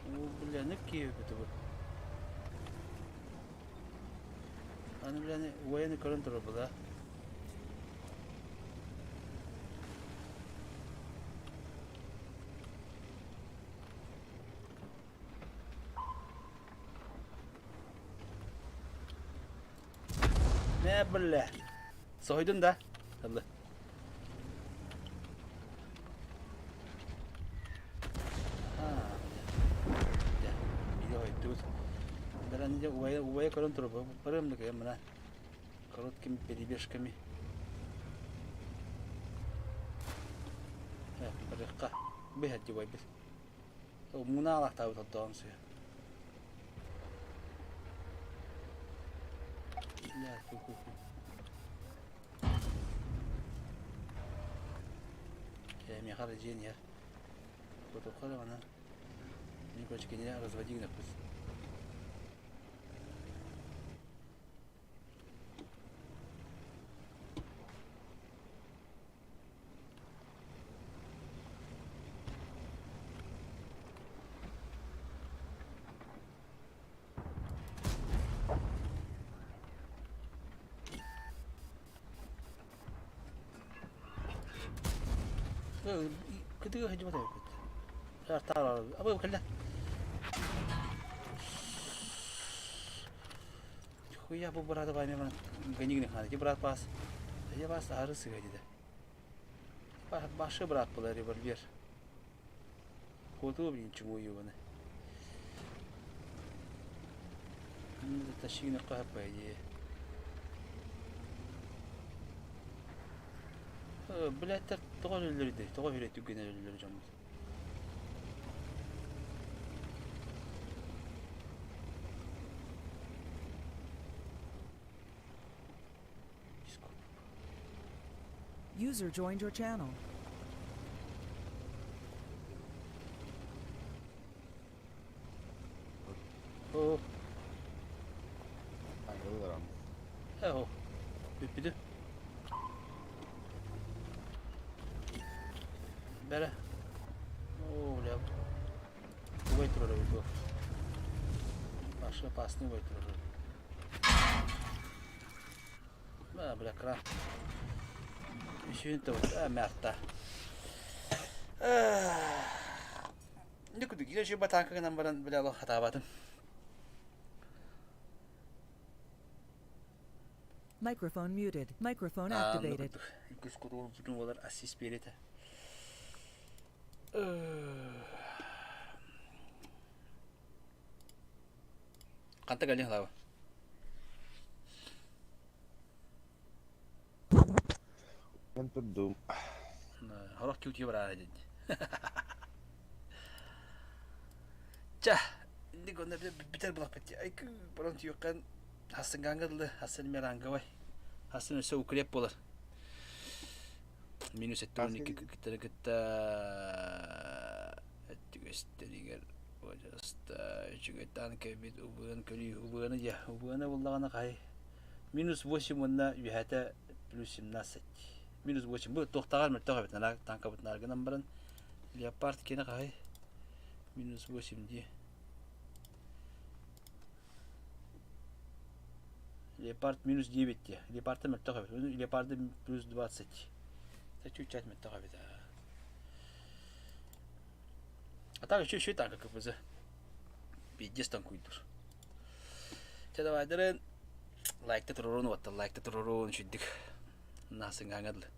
О, бля, не киэбит бу. Аны бля, военный көрөн турар бу да. Не бля. Соһуйдун да? Ылы. Убайа көрөн турар барыам да мына короткими перебежками барыахха быһа убайбыт муна алахтаабыт отдоон сыа Миэхэ эрэ дьиэн иһэр. Хотуохха даҕаны. Мин короче кинини разводи гынаппыт. Кытыга сылдьыбат эбиппит. Абы кэллэ. Хуя бу брата бай мен гонигин хана. Ти брат бас. Я бас ары сыга диде. Башы брат була револьвер. Куотуо блин чему ебаны. Тащи на по идее. Блядь, тоҕо өлөллөрүй тоҕо үрэ түгэн өлөллөр дьоммут. User joined your channel. Оо, Ангыларам. Оо, бүппүтү. Бэрэ. Оо, бля. Угай турар эбит бу. Башы опасный угай турар. А, бля, кран. Үсүн табыт. А, мярта. Никуда кире şu батанка гынан баран бля алох хатаабатым. Microphone muted. Microphone activated. Үкүс куруул бүтүн болар ассист берете. Канта галин хлава. Мен турдум. Хорох кютье бараа дед. Ча, инди гонна битер булак бит. Ай баран түйөккан хасынганга дылы, хасын мерангавай. Хасын өсө укреп болар. Минус 12 кыттары кытта өттүгөстөригер Пожалуйста, үчүгэй танка бит убыан көрүү убыаны дьэ убыаны буллаҕына хай минус 8 уонна үһэтэ плюс 17 минус 8 бу туохтааҕар мөлтөх эбит нара танкабытын аргынан баран леопард кини хай минус 8 дии леопард минус 9 дии леопарда мөлтөх эбит леопарды плюс 20 чуть-чуть мөлтөх эбит А так еще еще танка КПЗ. Пиздец танкуйдур. Чэ давайдарын лайкта турурун уоттар лайкта турурун үчүйдүк. Насыҥаҥа дылы.